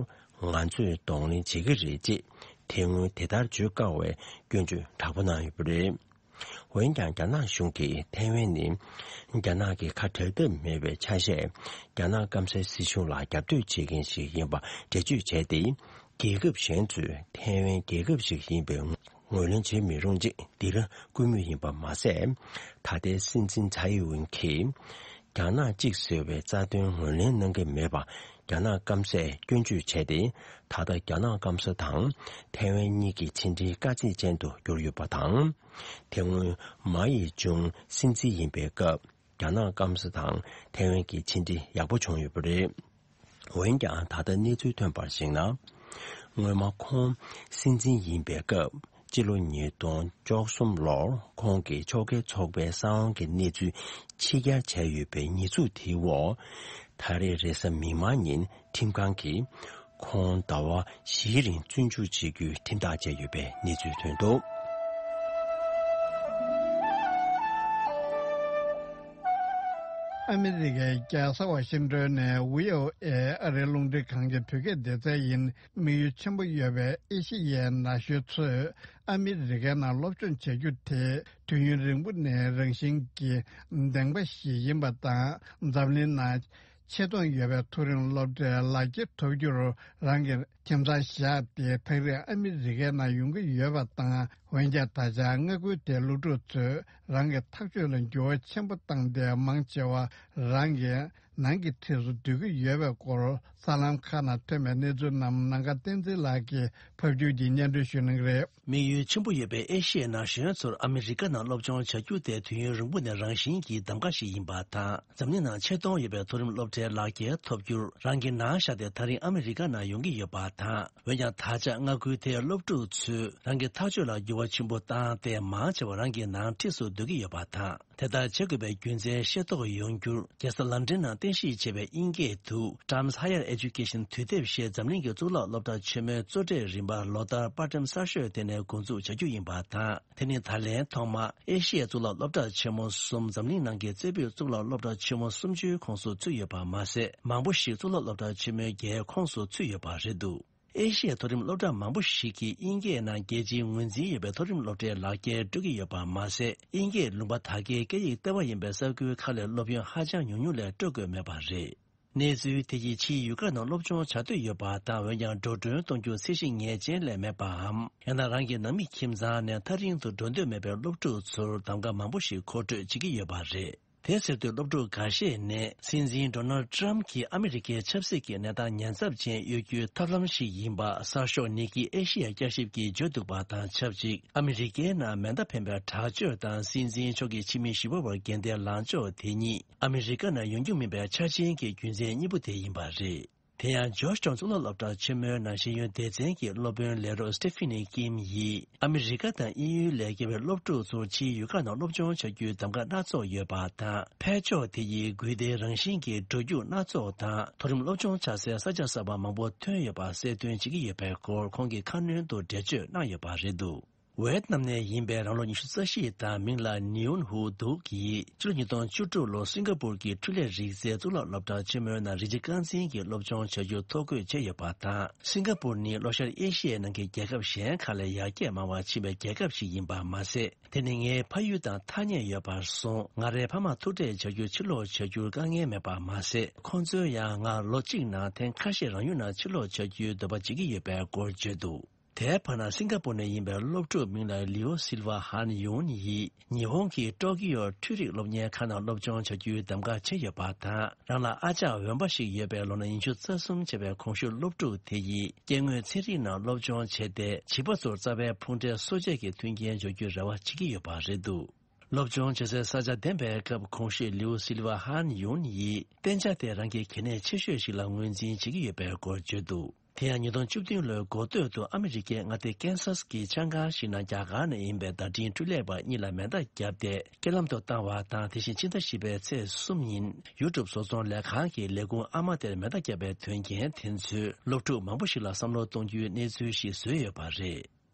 ང་ཚོས་གདོང་ལེན་བྱེད་ཀྱི་རེད་ཅེས་དེ་སྔོན་དེ་ལྟར་བརྗོད་དཀའ་བའི་སྐྱོན་བརྗོད་དྲག་པོ་གནང་ཡོད་པ་རེད། འོན་ཀྱང་རྒྱ་ནག་གཞུང་གིས་ཐའེ་ཝན་ནི་རྒྱ་ནག་གི་ཁ་བྲལ་ཐབས་མེད་པའི་ཆ་ཤས། རྒྱ་ནག་སྐམ་སའི་སྲིད་གཞུང་ལ་རྒྱབ་གཏོད་བྱེད་མཁན་ཞིག་ཡིན་པ་འགྲེལ་བརྗོད་བྱས་ཏེ། རྒྱལ་ཁབ་གཞན་ཚོས་ཐའེ་ཝན་རྒྱལ་ཁབ་ཞིག་ཡིན་པའི་ངོས་ལེན་བྱེད་མི་རུང་ཅེས་སྡིགས་ར་བསྐུལ་མུས་ཡིན་པ་མ་ཟད། ད་ལྟའི་སྲིད་འཛིན་ཚའེ་ཨིན་ཝེན་གྱིས། རྒྱ་ནག་གཅིག་ཟེར་བའི་རྩ་དོན་ངོས་ལེན་གནང་གི་མེད་པ། རྒྱ་ནག་སྐམ་སས་སྐྱོན་བརྗོད་བྱས་ཏེ། ད་ལྟ་རྒྱ་ནག་སྐམ་ས་དང་ཐའེ་ཝན་གཉིས་ཀྱི་ཕྱི་འབྲེལ་དཀའ་ཚེགས་ཅན་དུ་གྱུར་ཡོད་པ་དང་། དེ་སྔོན་མའོ་ཡེ་ཅུང་སྲིད་འཛིན་ཡིན་པའི་སྐབས། རྒྱ་ནག་སྐམ་ས་དང་ཐའེ་ཝན་གྱི་ཕྱི་འབྲེལ་ཡག་པོ་བྱུང་ཡོད་པ་རེད། འོན་ཀྱང་ད་ལྟ་གནས་ཚུལ་ཐོན་པར་གཞིགས་ན། སྔོན་མ་ཁོང་སྲིད་འཛིན་ཡིན་པའི་སྐབས། སྤྱི་ལོ་ཉིས་སྟོང་བཅུ་གསུམ་ལོར་ཁོང་གིས་ཕྱོགས་འགལ་ཚོགས་པའི་གསང་བའི་གནས་ཚུལ་ཕྱི་གྱར་བྱས་ཡོད་པའི་ཉེས་འཛུགས་དེའི་འོག་ད་རེས་རེས་གཟའ་མིག་དམར་ཉིན་ཁྲིམས་ཁང་གིས་ཁོང་ཟླ་བ་བཞིའི་རིང་བཙོན་འཇུག་བྱེད་རྒྱུའི་ཁྲིམས་ཐག་བཅད་ཡོད་པའི་གནས་ཚུལ་ཐོན་འདུག་ཨ་མི་རི་ཀའི་རྒྱལ་ས་ཝ་ཤིང་ཏོན་ནས་བྷི་ཨོ་ཨེ་ཨ་རིའི་རླུང་འཕྲིན་ཁང་གི་བོད་སྐད་སྡེ་ཚན་ཡིན། དམིགས་ཡུལ་ཆེན་པོ་ཡོད་པའི་ཨེ་ཤི་ཡའི་ན་གཞོན་ཚོས་ཨ་མི་རི་ཀའི་ནང་སློབ་སྦྱོང་བྱ་རྒྱུ་དེ་དུས་ཡུན་རིང་པོ་ནས་རང་བཞིན་གྱི་བདེན་པ་ཞིག་ཡིན་པ་དང་། འཛམ་གླིང་ནང་ཆེ་མཐོང་ཡོད་པའི་མཐོ་རིམ་སློབ་གྲྭའི་ལག་འཁྱེར་ཐོབ་རྒྱུར་རང་གི་ཁྱིམ་ཚང་བཞག་སྟེ་ཐག་རིང་ཨ་མི་རི་ཀའི་ནང་ཡོང་གི་ཡོད་པ་དང་། འོན་ཀྱང་ད་ཆ་མངའ་ཁུལ་དེའི་སློབ་ཕྲུག་ཚོས་རང་གི་ཐག་གཅོད་ལ་འགྱུར་བ་ཆེན་པོ་བཏང་སྟེ་མང་ཆེ་བ་རང་གི་ནང་གི་འཁྲིས་སུ་སྡོད་ཀྱི་ཡོད་པའི་སྐོར་གསར་ལམ་ཁག་ནང་ཐོན་པའི་གནས་ཚུལ་རྣམས་ནམ་མཁའ་བསྟན་འཛིན་ལགས་ཀྱིས་ཕབ་སྒྱུར་གྱིས་སྙན་སྒྲོན་ཞུ་གནང་གི་རེད། དམིགས་ཡུལ་ཆེན་པོ་ཡོད་པའི་ཨེ་ཤི་ཡའི་ན་གཞོན་ཚོར་ཨ་མི་རི་ཀ་ནང་སློབ་སྦྱོང་བྱ་རྒྱུ་དེ་དུས་ཡུན་རིང་པོ་ནས་རང་བཞིན་གྱི་གདམ་ག་ཞིག་ཡིན་པ་དང་། འཛམ་གླིང་ནང་ཆེ་མཐོང་ཡོད་པའི་མཐོ་རིམ་སློབ་གྲྭའི་ལག་འཁྱེར་ཐོབ་རྒྱུར་རང་གི་ནང་བཞག་སྟེ་ད་རིང་ཨ་མི་རི་ཀ་ནང་ཡོང་གི་ཡོད་པ་དང་། འོན་ཀྱང་ད་ཆ་མངའ་ཁུལ་དེའི་སློབ་ཕྲུག་ཚོས་རང་གི་ཐག་གཅོད་ལ་འགྱུར་བ་ཆེན་པོ་བཏང་སྟེ་མང་ཆེ་བ་རང་གི་ནང་འཁྲིས་སུ་སྡོད་ཀྱི་ཡོད་པ་དང་། དེ་ལྟར་བྱེད་དགོས་པའི་རྒྱུ་མཚན་ཤེས་རྟོགས་ཡོང་རྒྱུར་རྒྱལ་ས་ལན་ཀྲན་ནང་རྟེན་གཞི་བྱས་པའི་དབྱིན་སྐད་དུ་Times Higher Education དུས་དེབ་ཞེས་འཛམ་གླིང་གི་གཙུག་ལག་སློབ་གྲྭ་ཆེན་མོའི་གཙོ་གྲས་རིམ་པ་ལོ་ལྟར་པར་ཁྲིམས་གསར་ཤོས་དེ་ནས་འགོ་འཛུགས་བྱ་རྒྱུ་ཡིན་པ་དང་། དེ་ནི་ད་ལན་ཐོག་མ་ཨེ་ཤི་ཡའི་གཙུག་ལག་སློབ་གྲྭ་ཆེན་མོ་གསུམ་འཛམ་གླིང་ནང་གི་རྩེ་ཕུད་གཙུག་ལག་སློབ་གྲྭ་ཆེན་མོ་སུམ་ཅུའི་ཁོངས་སུ་ཚུད་ཡོད་པ་མ་ཟད། མང་པོ་ཞིག་གཙུག་ལག་སློབ་གྲྭ་ཆེན་མོའི་བརྒྱའི་ཁོངས་སུ་ཚུད་ཡོད་པ་རེད་འདུག་ཨེ་ཤི་ཡའི་མཐོ་རིམ་སློབ་གྲྭ་མང་པོ་ཞིག་གིས་དབྱིན་སྐད་ནང་རྒྱལ་སྤྱིའི་ངོས་འཛིན་ཡོད་པའི་མཐོ་རིམ་སློབ་གྲྭའི་ལག་འཁྱེར་སྤྲོད་ཀྱི་ཡོད་པ་མ་ཟད། དབྱིན་སྐད་ལུང་པ་དག་གའི་སྐད་ཡིག་ལྟེ་བ་ཡིན་པའི་ས་ཁུལ་ཁག་ལས་སློབ་ཡོན་ཧ་ཅང་ཉུང་ཉུང་ལས་སྤྲོད་དགོས་མེད་པ་རེད། གནས་ཚུལ་དེ་ཡིས་ཕྱིའི་ཡུལ་ཁག་ནང་སློབ་སྦྱོང་བྱ་འདོད་ཡོད་པ་དང་། འོན་ཀྱང་འགྲོ་གྲོན་གཏོང་རྒྱུ་ཚད་གཞི་ངེས་ཅན་ལས་མེད་པའམ། ཡང་ན་རང་གི་ནང་མི་ཁྱིམ་ཚང་ནས་ཐག་རིང་དུ་འགྲོ་འདོད་མེད་པའི་སློབ་ཕྲུག་ཚོར་གདམ་ག་མང་པོ་ཞིག་མཁོ་སྤྲོད་བྱེད་ཀྱི་ཡོད་པ་རེད། དེ་ཟེར་དུས་སློབ་ཕྲུག་འགའ་ཤས་ནས་སྲིད་འཛིན་ཌོ་ནལ་ཌི་ཊརམ་གྱིས་ཨ་མི་རི་ཀའི་ཆབ་སྲིད་ཀྱི་གནས་སྟངས་ཉེན་ཚབས་ཅན་གཡོལ་རྒྱུའི་ཐབས་ལམ་ཞིག་ཡིན་པ་གསར་ཤོག་ནིག་ཀི་ཨེ་ཤི་ཡ་བསྐྱར་ཞིབ་ཀྱིས་བརྗོད་འདུག་པ་དང་ཆབས་ཅིག་ཨ་མི་རི་ཀའི་ནང་མེ་མདའ་འཕེན་པའི་དྲག་སྤྱོད་དང་སྲིད་འཛིན་མཆོག་གི་ཕྱི་མི་བཞི་པ་བར་འགལ་ཟླའི་ལངས་ཕྱོགས་དེ་གཉིས་ཨ་མི་རི་ཀ་ནང་ཡོང་རྒྱུ་མིན་པའི་ཆ་རྐྱེན་གྱི་རྒྱུ་མཚན་གཉིས་པོ་དེ་ཡིན་པ་རེད། དེ་ཡང་ཇོརྗ་ཊའུན་གཙུག་ལག་སློབ་གྲྭ་ཆེན་མོའི་ནང་ཤེས་ཡོན་སྡེ་ཚན་གྱི་སློབ་དཔོན་ལས་རོགས་སི་ཊི་ཕི་ནི་ཀིམ་ཡིས། ཨ་མི་རི་ཀ་དང་དབྱིན་ཡུལ་ལས་བརྒལ་བའི་སློབ་ཕྲུག་ཚོར་ཕྱིའི་ཡུལ་ཁག་ནང་སློབ་སྦྱོང་བྱ་རྒྱུའི་གདམ་ག་སྣ་ཚོགས་ཡོད་པ་དང་། ཕྱོགས་དེ་ཡིས་སྒུལ་བདེའི་རང་བཞིན་གྱི་འགྲོ་རྒྱུག་སྣ་ཚོགས་དང་། མཐོ་རིམ་སློབ་སྦྱོང་བྱ་སའི་ས་ཆ་གསར་པ་མང་པོ་ཐོན་ཡོད་པ་གསལ་སྟོན་བྱེད་ཀྱི་ཡོད་པའི་སྐོར་ཁོང་གིས་ཁ་སྣོན་དུ་འགྲེལ་བརྗོད་གནང་ཡོད་པ་རེད་འདུག་ཝེད་ནམ་ནས་ཡིན་པའི་རང་ལོ་ཉི་ཤུ་རྩ་བཞི་དང་མིང་ལ་ནིའུན་ཧུ་དུག་གིས་ཕྱི་ལོ་ཉིས་སྟོང་བཅུ་དྲུག་ལོར་སིང་ག་པུར་གྱི་འཕྲུལ་ལས་རིག་རྩལ་གཙུག་ལག་སློབ་གྲྭ་ཆེན་མོའི་ནང་རིགས་གཅིག་རྐང་འཛིན་གྱི་སློབ་སྦྱོང་བྱ་རྒྱུར་ཐོ་འགོད་བྱས་ཡོད་པ་དང་། སིང་ག་པུར་ནི་ལྷོ་ཤར་ཨེ་ཤི་ཡའི་ནང་གི་རྒྱལ་ཁབ་གཞན་ཁག་ལས་ཡར་རྒྱས་མང་བ་ཕྱིན་པའི་རྒྱལ་ཁབ་ཞིག་ཡིན་པ་མ་ཟད། དེ་ནི་ངའི་ཕ་ཡུལ་དང་ཐག་ཉེ་ཡོད་པར་སོང་། ང་རའི་ཕ་མར་ཐུག་འཕྲད་བྱ་རྒྱུར་ཕྱིར་ལོག་བྱ་རྒྱུར་དཀའ་ངལ་མེད་པ་མ་ཟད། ཁོང་ཚོས་ཡང་ང་ལོ་གཅིག་ནང་ཐེངས་ཁ་ཤས་རང་ཡུལ་ནང་ཕྱིར་ལོག་བྱ་རྒྱུའི་འདོད་པ་བྱེད་ཀྱི་ཡོད་པའི་སྐོར་བརྗོད་འདུག་དེའི་བར་ན་སིང་ག་པུར་ནས་ཡིན་པའི་སློབ་ཕྲུག་མིང་ལ་ལིའོ་སིལ་ཝ་ཧན་ཡུན་ཡིས་ཉི་ཧོང་གི་ཀྲོ་ཀི་ཡོ་འཕྲུལ་རིག་སློབ་གཉེར་ཁང་ནང་སློབ་སྦྱོང་བྱ་རྒྱུའི་གདམ་ག་བྱས་ཡོད་པ་དང་། རང་ལ་ཨ་ཅག་འོན་པ་ཞིག་ཡོད་པའི་ལོ་ན་ཉི་ཤུ་རྩ་གསུམ་བྱས་པའི་གོང་ཞུས་སློབ་ཕྲུག་དེ་ཡིས་སྐྱེ་དངོས་ཚན་རིག་ནང་སློབ་སྦྱོང་བྱས་ཏེ། བྱིས་པ་ཚོར་རྩ་བའི་ཕུང་འདྲེན་གསོ་དཔྱད་ཀྱི་མཐུན་རྐྱེན་སྦྱོར་རྒྱུའི་རེ་བ་བྱེད་ཀྱི་ཡོད་པ་རེད་འདུག་སློབ་སྦྱོང་བྱེད་སའི་ས་ཆ་འདེམས་པའི་སྐབས་གོང་ཞུས་ལིའུ་སིལ་ཝ་ཧན་ཡུན་ཡིས་གཏན་འཇགས་དེ་རང་གི་གལ་གནད་ཆེ་ཤོས་ཤིག་ལ་ངོས་འཛིན་བྱེད་ཀྱི་ཡོད་པའི་སྐོར་བརྗོད་འདུག་དེ་ཡང་ཉིས་སྟོང་བཅུ་བདུན་ལོའི་འགོ་སྟོད་དུ་ཨ་མི་རི་ཀའི་མངའ་སྡེ་ཀན་སཱས་ཀྱི་ཆང་ཁང་ཞིག་ནང་རྒྱ་གར་ནས་ཡིན་པའི་བརྡ་འཕྲིན་འཕྲུལ་ལས་པ་གཉིས་ལ་མེ་མདའ་བརྒྱབ་སྟེ་རྐྱེན་ལམ་དུ་བཏང་བ་དང་། དེ་བཞིན་ཕྱི་ཟླ་བཞི་པའི་ཚེས་གསུམ་ཉིན་ཡུ་ཊུབ་བཟོ་ཚོང་ལས་ཁང་གི་ལས་ཁུངས་ཨ་མ་དེར་མེ་མདའ་བརྒྱབ་པའི་དོན་རྐྱེན་དེ་ཚོས་སློབ་ཕྲུག་མང་པོ་ཞིག་ལ་བསམ་བློ་གཏོང་རྒྱུའི་གནས་ཚུལ་ཞིག་བཟོས་ཡོད་པ་རེད།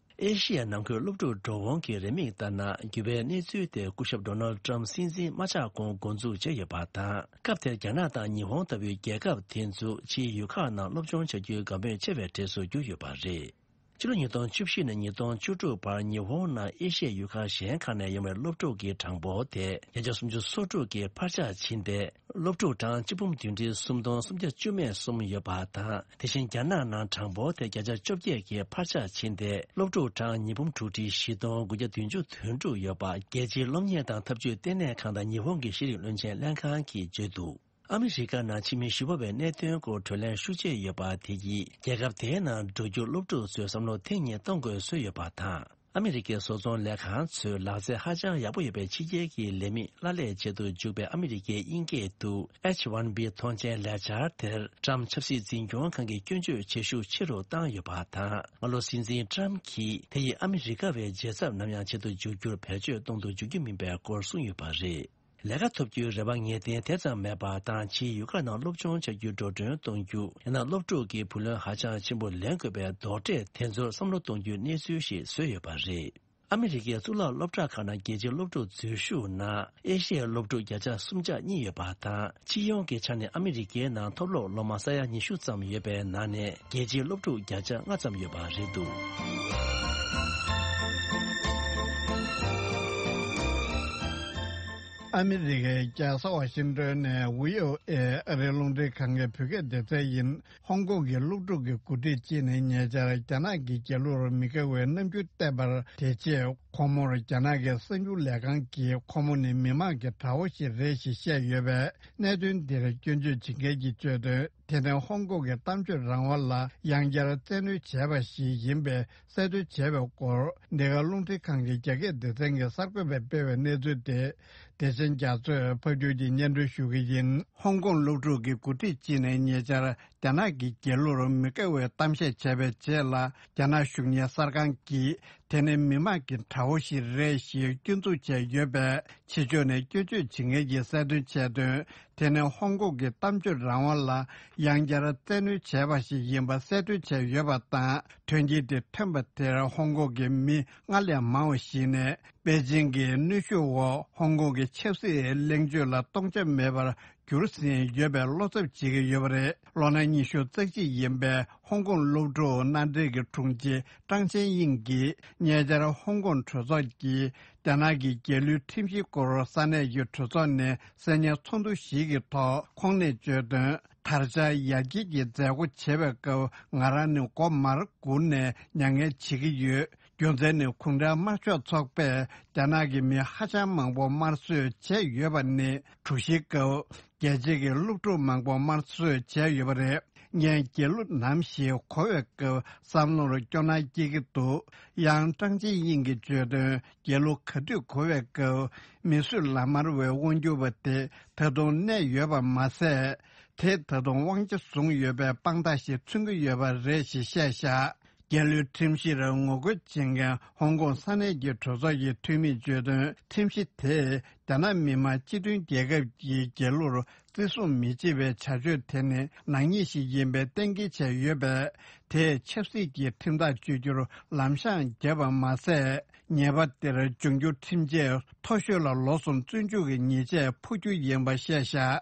ཨེ་ཤི་ཡ་ནང་ཁུལ་སློབ་ཕྲུག་འགྲོ་འོང་གི་རེའུ་མིག་ལྟར་ན། འགྱུར་བའི་གནས་ཚུལ་དེ་སྐུ་ཞབས་ཌོ་ནལ་ཌི་ཊརམ་སྲིད་འཛིན་མ་ཆགས་གོང་འགོ་འཛུགས་བྱས་ཡོད་པ་དང་། སྐབས་དེར་རྒྱ་ནག་དང་ཉི་ཧོང་ལྟ་བུའི་རྒྱལ་ཁབ་དེ་ཚོ་ཕྱིའི་ཡུལ་ཁག་ནང་སློབ་སྦྱོང་བྱ་རྒྱུའི་དགའ་མོས་ཆེ་བའི་གྲས་སུ་གྱུར་ཡོད་པ་རེད། ཕྱི་ལོ་ཉིས་སྟོང་བཅུ་བཞི་ནས་ཉིས་སྟོང་བཅུ་དྲུག་བར་ཉི་ཧོང་ནང་ཨེ་ཤི་ཡའི་ཡུལ་ཁག་གཞན་ཁག་ནས་ཡོང་བའི་སློབ་ཕྲུག་གི་གྲངས་འབོར་དེ་བརྒྱ་ཆ་སུམ་ཅུ་སོ་དྲུག་གིས་འཕར་ཆག་ཕྱིན་ཏེ། སློབ་ཕྲུག་གྲངས་གཅིག་འབུམ་བདུན་ཁྲི་སུམ་སྟོང་སུམ་བརྒྱ་བཅུ་མེད་གསུམ་ཡོད་པ་དང་། དེ་བཞིན་རྒྱ་ནག་ནང་གྲངས་འབོར་དེ་བརྒྱ་ཆ་བཅོ་བརྒྱད་ཀྱིས་འཕར་ཆག་ཕྱིན་ཏེ། སློབ་ཕྲུག་གྲངས་ཉིས་འབུམ་དྲུག་ཁྲི་བཞི་སྟོང་དགུ་བརྒྱ་བདུན་ཅུ་དོན་དྲུག་ཡོད་པ། རྒྱལ་སྤྱིའི་སློབ་གཉེར་དང་འཐབ་ཇུས་ལྟེ་གནས་ཁང་དང་ཉི་ཧོང་གི་ཤེས་རིག་བློན་ཆེན་ལྷན་ཁང་གིས་བརྗོད་འདུག་ཨ་མི་རི་ཀ་ནང་ཕྱི་མི་ཞི་བ་བའི་གནད་དོན་སྐོར་གྲོས་གླེང་ཤུགས་ཆེ་ཡོད་པ་དེ་ཡིས། རྒྱལ་ཁབ་དེའི་ནང་འགྲོ་རྒྱུ་སློབ་ཕྲུག་ཚོས་བསམ་བློ་ཐེངས་གཉིས་གཏོང་དགོས་བཟོས་ཡོད་པ་དང་། ཨ་མི་རི་ཀའི་བཟོ་ཚོང་ལས་ཁང་ཚོས་ལག་རྩལ་ཧ་ཅང་ཡག་པོ་ཡོད་པའི་ཕྱི་རྒྱལ་གྱི་ལས་མི་གླ་ལས་བྱེད་དུ་འཇུག་པའི་ཨ་མི་རི་ཀའི་དབྱིན་སྐད་དུ་ཨེཆ་ཝན་བི་ཐོངས་མཆན་ལས་འཆར་དེར། ཊམ་ཆབ་སྲིད་འཛིན་སྐྱོང་ཁང་གིས་སྐྱོན་བརྗོད་བྱེད་ཤུགས་ཆེ་རུ་བཏང་ཡོད་པ་དང་། སྔ་ལོ་སྲིད་འཛིན་ཊམ་གྱིས་དེ་ཡིས་ཨ་མི་རི་ཀ་བའི་རྒྱལ་ཚབ་ནམ་ཡང་བྱེད་དུ་འཇུག་རྒྱུར་བེད་སྤྱོད་གཏོང་དུ་འཇུག་རྒྱུ་མིན་པའི་སྐོར་གསུངས་ཡོད་པ་རེད། ལས་ཀ་ཐོབ་རྒྱུའི་རེ་བ་ངེས་གཏན་དེ་ཙམ་མེད་པ་དང་། ཕྱིའི་ཡུལ་ཁག་ནང་སློབ་སྦྱོང་བྱ་རྒྱུར་འགྲོ་གྲོན་གཏོང་རྒྱུ། ཡང་ན་སློབ་ཕྲུག་གི་བུ་ལོན་ཧ་ཅང་ཆེན་པོ་ལེན་དགོས་པའི་རྡོག་ཁྲེས་དེ་ཚོར་བསམ་བློ་གཏོང་རྒྱུའི་གནས་ཚུལ་ཞིག་བཟོས་ཡོད་པ་རེད། ཨ་མི་རི་ཀའི་གཙུག་ལག་སློབ་གྲྭ་ཁག་ནང་རྒྱལ་སྤྱིའི་སློབ་ཕྲུག་འཛུལ་ཞུགས་ནང་ཨེ་ཤི་ཡའི་སློབ་ཕྲུག་བརྒྱ་ཆ་སུམ་ཆ་གཉིས་ཡོད་པ་དང་། སྤྱི་ཡོངས་ཀྱི་ཆ་ནས་ཨ་མི་རི་ཀའི་ནང་མཐོ་སློབ་སློབ་མ་ས་ཡ་ཉི་ཤུ་ཙམ་ཡོད་པའི་ནང་ནས་རྒྱལ་སྤྱིའི་སློབ་ཕྲུག་བརྒྱ་ཆ་ལྔ་ཙམ་ཡོད་པ་རེད་འདུག་ཨ་མི་རི་ཀའི་རྒྱལ་ས་ཝ་ཤིང་ཏོན་ནས་བྷི་ཨོ་ཨེ་ཨ་རིའི་རླུང་འཕྲིན་ཁང་གི་བོད་སྐད་སྡེ་ཚན་ཡིན། ཧོང་ཀོང་གི་སློབ་ཕྲུག་གི་འགོ་ཁྲིད་ཅིག་ནས་ཉེ་ཆར་རྒྱ་ནག་གི་རྒྱལ་གླུར་མི་དགའ་བའི་རྣམ་འགྱུར་བསྟན་པར། དེ་རྗེས་ཁོང་མོར་རྒྱ་ནག་གི་གསར་འགྱུར་ལས་ཁང་གིས་ཁོང་མོ་ནི་མི་དམངས་ཀྱི་དགྲ་བོ་ཞིག་རེད་ཞེས་བཤད་ཡོད་པས། གནད་དོན་འདིར་སྐྱོན་བརྗོད་བྱེད་མཁན་གྱིས་བརྗོད་དོན། དེ་ནི་ཧོང་ཀོང་གི་གཏམ་བརྗོད་རང་དབང་ལ་ཡང་བསྐྱར་བཙན་གནོན་བྱས་པ་ཞིག་ཡིན་པའི་གསལ་འདོན་བྱས་པའི་སྐོར། འདི་ག་རླུང་འཕྲིན་ཁང་གི་རྒྱ་སྐད་སྡེ་ཚན་གྱི་གསར་འགོད་པས་སྤེལ་བའི་གནས་ཚུལ་དེ། བདེ་ཆེན་རྒྱ་མཚོས་ཕབ་སྒྱུར་གྱིས་སྙན་སྒྲོན་ཞུ་གི་ཡིན། ཧོང་ཀོང་སློབ་ཕྲུག་གི་འགོ་ཁྲིད་ཅིག་ནས་ཉེ་ཆར་རྒྱ་ནག་གི་རྒྱལ་གླུར་མི་དགའ་བའི་གཏམ་བཤད་བྱས་པའི་རྗེས་ལ། རྒྱ་ནག་གཞུང་གཉེར་གསར་ཁང་གིས་དེ་ནི་མི་དམངས་ཀྱི་དགྲ་བོ་ཞིག་རེད་ཞེས་སྐྱོན་འཛུགས་བྱས་ཡོད་པས། ཕྱི་ཕྱོགས་ནས་སྐྱོན་བརྗོད་བྱེད་མཁན་གྱིས་གསལ་སྟོན་བྱས་དོན། དེ་ནི་ཧོང་ཀོང་གི་གཏམ་བརྗོད་རང་དབང་ལ་ཡང་བསྐྱར་བཙན་གནོན་བྱས་པ་ཞིག་ཡིན་པ་གསལ་སྟོན་བྱས་ཡོད་པ་དང་། དོན་རྐྱེན་དེ་ཐོན་པ་དེར་ཧོང་ཀོང་གི་མི་སྔར་ལས་མང་བ་ཞིག་ནས། པེ་ཅིང་གི་གནོན་ཤུགས་འོག་ཧོང་ཀོང་གི་ཆབ་སྲིད་གླེང་བརྗོད་ལ་སྟོང་ཆ་མེད་པར་གྱུར་ཟིན་ཡོད་པའི་བློ་འཚབ་བྱེད་ཀྱི་ཡོད་པ་རེད། ལོ་ན་ཉི་ཤུ་རྩ་གཅིག་ཡིན་པའི་ཧོང་ཀོང་སློབ་ཕྲུག་མནའ་འབྲེལ་གྱི་དྲུང་ཆེ་ཀྲང་ཆན་དབྱིང་གིས། ཉེ་ཆར་ཧོང་ཀོང་གྲོས་ཚོགས་ཀྱིས་རྒྱ་ནག་གི་རྒྱལ་གླུའི་ཁྲིམས་གཞིའི་སྐོར་ས་གནས་ཀྱི་གྲོས་ཚོགས་ནས་གསན་ཉན་ཚོགས་འདུ་ཞིག་གི་ཐོག་ཁོང་ནས་བརྗོད་དོན། དར་ཆ་ཡར་རྒྱས་ཀྱི་མཛད་སྒོ་བྱེད་པའི་སྐབས། ང་རང་ནི་མགོ་མར་སྒུར་ནས་མྱ་ངན་བྱེད་ཀྱི་ཡོད། རྒྱུ་མཚན་ནི་གུང་ཁྲན་དམར་ཤོག་ཚོགས་པས་རྒྱ་ནག་གི་མི་ཧ་ཅང་མང་པོ་དམར་གསོད་བྱས་ཡོད་པ་ནི་གྲོས་གཞིའི་སྐབས་རྒྱལ་སྤྱི་གི་སློབ་ཕྲུག་མང་པོ་དམར་གསོད་བྱས་ཡོད་པ་རེད། ངས་རྒྱལ་གླུ་ནམ་ཞིག་གོ་བའི་སྐབས་བསམ་བློར་སྐྱོ་སྣང་སྐྱེ་གི་འདུག་ཡང་ཀྲང་ཅི་དབྱིང་གིས་བརྗོད་དོན། རྒྱལ་གླུ་ག་དུས་གོ་བའི་སྐབས་མི་གསོད་ལག་དམར་བའི་དབང་སྒྱུར་བ་དེ་ད་དུང་གནས་ཡོད་པ་མ་ཟད། དེས་ད་དུང་དབང་ཆ་བཟུང་ཡོད་པའི་དཔང་རྟགས་ཤིག་མཚོན་གྱི་ཡོད་པ་རེད་ཞེས་བཤད་བཞག་རྒྱལ་གླུའི་ཁྲིམས་གཞིར་ངོ་རྒོལ་བྱེད་མཁན་ཧོང་ཀོང་ས་གནས་ཀྱི་གྲོས་ཚོགས་ཀྱི་འཐུས་མིས་བརྗོད་དོན། ཁྲིམས་གཞི་དེས་རྒྱ་ནག་མི་དམངས་སྤྱི་མཐུན་རྒྱལ་ཁབ་ཀྱི་རྒྱལ་གླུར་བརྩི་སྲུང་མི་བྱེད་པའི་བྱ་སྤྱོད་དེ་ནི་ནག་ཉེས་ཤིག་ཡིན་པའི་གཏན་འཁེལ་བྱས་ཡོད་པས། དེས་ཆབ་སྲིད་ཀྱི་ཁྲིམས་ཐག་གཅོད་རྒྱུར་ལམ་བཤང་བརྒྱབ་པ་མ་ཟད། ཉེས་པ་དེར་འབྱུང་འགྱུར་ཁྲིམས་ཆད་མཐོ་ཤོས་ལ་ལོ་གསུམ་བཙོན་འཇུག་གི་ཉེས་ཆད་ཕོག་རྒྱུ་ཡིན་པ་བཤད་བཞག།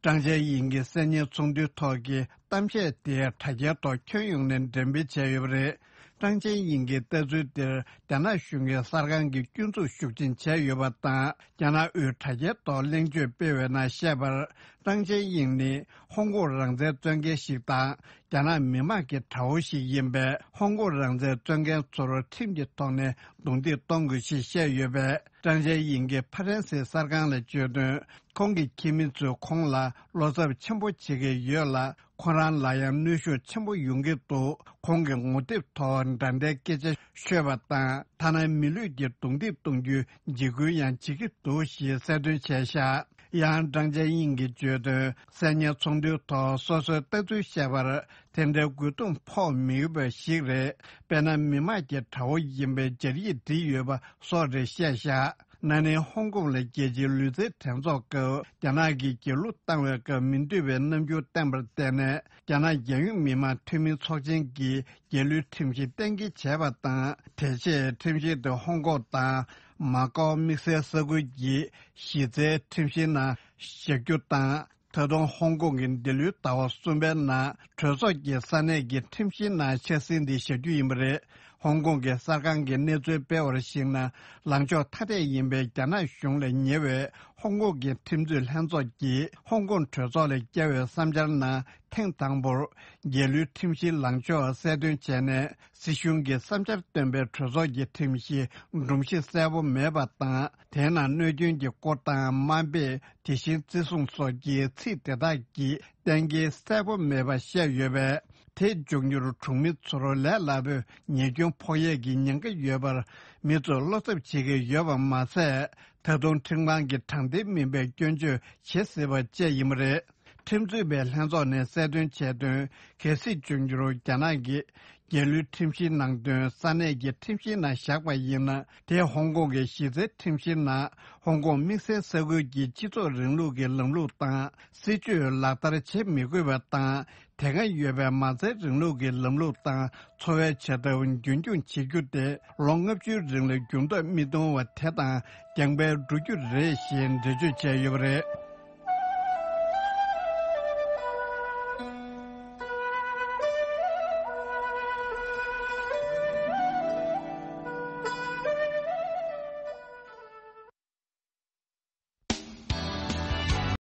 ཀྲང་ཅན་དབྱིང་གིས་གསར་རྙིང་ཚོགས་འདུའི་ཐོག་གི་གཏམ་བཤད་དེའི་དྲ་རྒྱའི་ཐོག་ཁྱོན་ཡོངས་ནས་འགྲེམས་སྤེལ་བྱས་ཡོད་པ་རེད། ཀྲང་ཅན་དབྱིང་གི་ལྟ་ཚུལ་དེར་རྒྱ་ནག་གཞུང་གིས་གསར་ཁང་གི་སྐྱོན་འཛུགས་ཤུགས་ཆེན་བྱས་ཡོད་པ་དང་། རྒྱ་ནག་དབུས་དྲ་རྒྱའི་ཐོག་གླེང་བརྗོད་སྤེལ་བའི་ནང་བཤད་པར། ཀྲང་ཅན་དབྱིང་ནི་ཧོང་ཀོང་རང་བཙན་རྩོད་མཁན་ཞིག་དང་། རྒྱ་ནག་མི་དམངས་ཀྱི་དགྲ་བོ་ཞིག་ཡིན་པས། ཧོང་ཀོང་རང་བཙན་རྩོད་མཁན་ཚོར་ཁྲིམས་ཀྱི་ཐོག་ནས་རྡུང་རྡེག་གཏོང་དགོས་ཞེས་བཤད་ཡོད་པས། ཀྲང་ཅན་དབྱིང་གིས་ཧྥ་རན་སིའི་གསར་ཁང་ལ་བརྗོད་དོན། ཁོང་གི་ཁྱིམ་མི་ཚོས་ཁོང་ལ་བློ་འཚབ་ཆེན་པོ་བྱེད་ཀྱི་ཡོད་ལ། ཁོ་རང་ལ་ཡང་གནོན་ཤུགས་ཆེན་པོ་ཡོང་གི་འདུག། ཁོང་གི་ངོ་དེབ་ཐོག་འདྲ་འདྲའི་སྐད་ཆ་ཤོད་པ་དང་། ཐ་ན་མི་ལུས་ཀྱི་རྡུང་རྡེག་གཏོང་རྒྱུའི་འཇིགས་སྐུལ་ཡང་བྱེད་ཀྱི་འདུག་ཞེས་གསལ་སྟོན་བྱས་བཞག། ཡང་ཀྲང་ཅན་དབྱིང་གིས་བརྗོད་དོན། གསར་རྙིང་ཚོགས་འདུའི་ཐོག་སོ་སོའི་ལྟ་ཚུལ་བཤད་པར། དེ་འདྲའི་རྒོལ་རྡུང་ཕོག་མི་འོས་པ་ཞིག་རེད། དཔེར་ན། མི་དམངས་ཀྱི་དགྲ་བོ་ཡིན་པའི་སྦྱར་ཡིག་བྲིས་ཡོད་པ་སོགས་རེད་བཤད་བཞག། ན་ནིང་ཧོང་ཀོང་ལ་རྒྱལ་སྤྱིའི་ལུས་རྩལ་འགྲན་ཚོགས་སྐབས། རྒྱ་ནག་གིས་རྒྱལ་གླུ་བཏང་བའི་སྐབས་མི་འདོད་པའི་རྣམ་འགྱུར་བསྟན་པར་བརྟེན་ནས། རྒྱ་ནག་རྒྱལ་ཡོངས་མི་དམངས་འཐུས་མི་ཚོགས་ཆེན་གྱིས་རྒྱལ་གླུའི་ཁྲིམས་གཞི་གཏན་འཁེལ་བྱས་པ་དང་། དེ་རྗེས་ཁྲིམས་གཞི་དེ་ཧོང་ཀོང་དང་མ་ཀའོ་དམིགས་བསལ་ས་ཁུལ་གྱི་གཞི་རྩའི་ཁྲིམས་གཞིའི་ནང་བཞག་རྒྱུ་དང་། ད་དུང་ཧོང་ཀོང་གི་འདི་ལོའི་ཟླ་བ་གསུམ་པའི་ནང་གྲོས་ཚོགས་ཀྱི་ས་གནས་ཀྱི་ཁྲིམས་གཞིའི་ནང་འཆར་ཟིན་འདི་བཞག་རྒྱུ་ཡིན་པ་རེད། ཧོང་ཀོང་གི་གསར་ཁང་གིས་གནས་ཚུལ་སྤེལ་བར་གཞིགས་ན། ལངས་ཕྱོགས་ཐ་དད་ཡིན་པའི་རྒྱ་ནག་གཞུང་ལས་ཉེ་བའི་ཧོང་ཀོང་གི་ཁྲིམས་རྩོད་ལྷན་ཚོགས་ཀྱིས་ཧོང་ཀོང་གྲོས་ཚོགས་ལ་བསྐྱལ་བའི་བསམ་འཆར་ནང་ཐེངས་དང་པོར། རྒྱལ་གླུའི་ཁྲིམས་གཞིའི་ལངས་ཕྱོགས་གསལ་སྟོན་བྱས་ནས། སྲིད་གཞུང་གི་བསམ་འཆར་བཏོན་པའི་གྲོས་ཚོགས་ཀྱི་ཁྲིམས་གཞི་སྒྲོམ་གཞི་གསལ་པོ་མེད་པ་དང་། དེའི་ནང་གནོད་སྐྱོན་གྱི་སྐོར་དང་། དམའ་འབེབས། དེ་བཞིན་བརྩི་སྲུང་སོགས་ཀྱི་ཚིག་དེ་དག་གི་གཏན་འཁེལ་གསལ་པོ་མེད་པ་བཤད་ཡོད་པས། དེ་མཇུག་མྱུར་གྲོང་མི་ཚོར་ལས་སླ་པོས་ཉེས་སྐྱོན་ཕོག་ཡས་ཀྱི་ཉེན་ཁ་ཡོད་པར། མི་ཚོས་བློ་འཚབ་བྱེད་ཀྱི་ཡོད་པ་མ་ཟད། ད་དུང་ཁྲིམས་ཁང་གིས་དྲང་བདེན་མིན་པའི་སྐྱོན་བརྗོད་བྱེད་སྲིད་པ་བཅས་ཡིན་པ་རེད། ཁྲིམས་རྩོད་པའི་ལྷན་ཚོགས་ནས་གསལ་སྟོན་བྱས་དོན། གལ་སྲིད་འབྱུང་འགྱུར་རྒྱ་ནག་གིས་རྒྱལ་གླུའི་ཁྲིམས་གཞིའི་ནང་དོན་ས་གནས་ཀྱི་ཁྲིམས་གཞིའི་ནང་བཞག་པ་ཡིན་ན། དེས་ཧོང་ཀོང་གི་གཞི་རྩའི་ཁྲིམས་གཞིའི་ནང་ཧོང་ཀོང་དམིགས་བསལ་ས་ཁུལ་གྱི་སྤྱི་ཚོགས་རིང་ལུགས་ཀྱི་ལམ་ལུགས་དང་སྲིད་བྱུས་ལག་བསྟར་བྱེད་མི་དགོས་པ་དང་། དེ་སྔ་ཡོད་པའི་མ་རྩའི་རིང་ལུགས་ཀྱི་ལམ་ལུགས་དང་འཚོ་བའི་བྱ་ཐབས་རྒྱུན་འཁྱོངས་བྱེད་རྒྱུ་དེ་ལོ་ལྔ་བཅུའི་རིང་ལ་འགྱུར་ལྡོག་མི་གཏོང་བ་དེ་དང་རྐྱང་པས་འགྲོ་རྒྱུ་རེད་ཞེས་འགྲེལ་བརྗོད་བྱས་ཡོད་པ་རེད།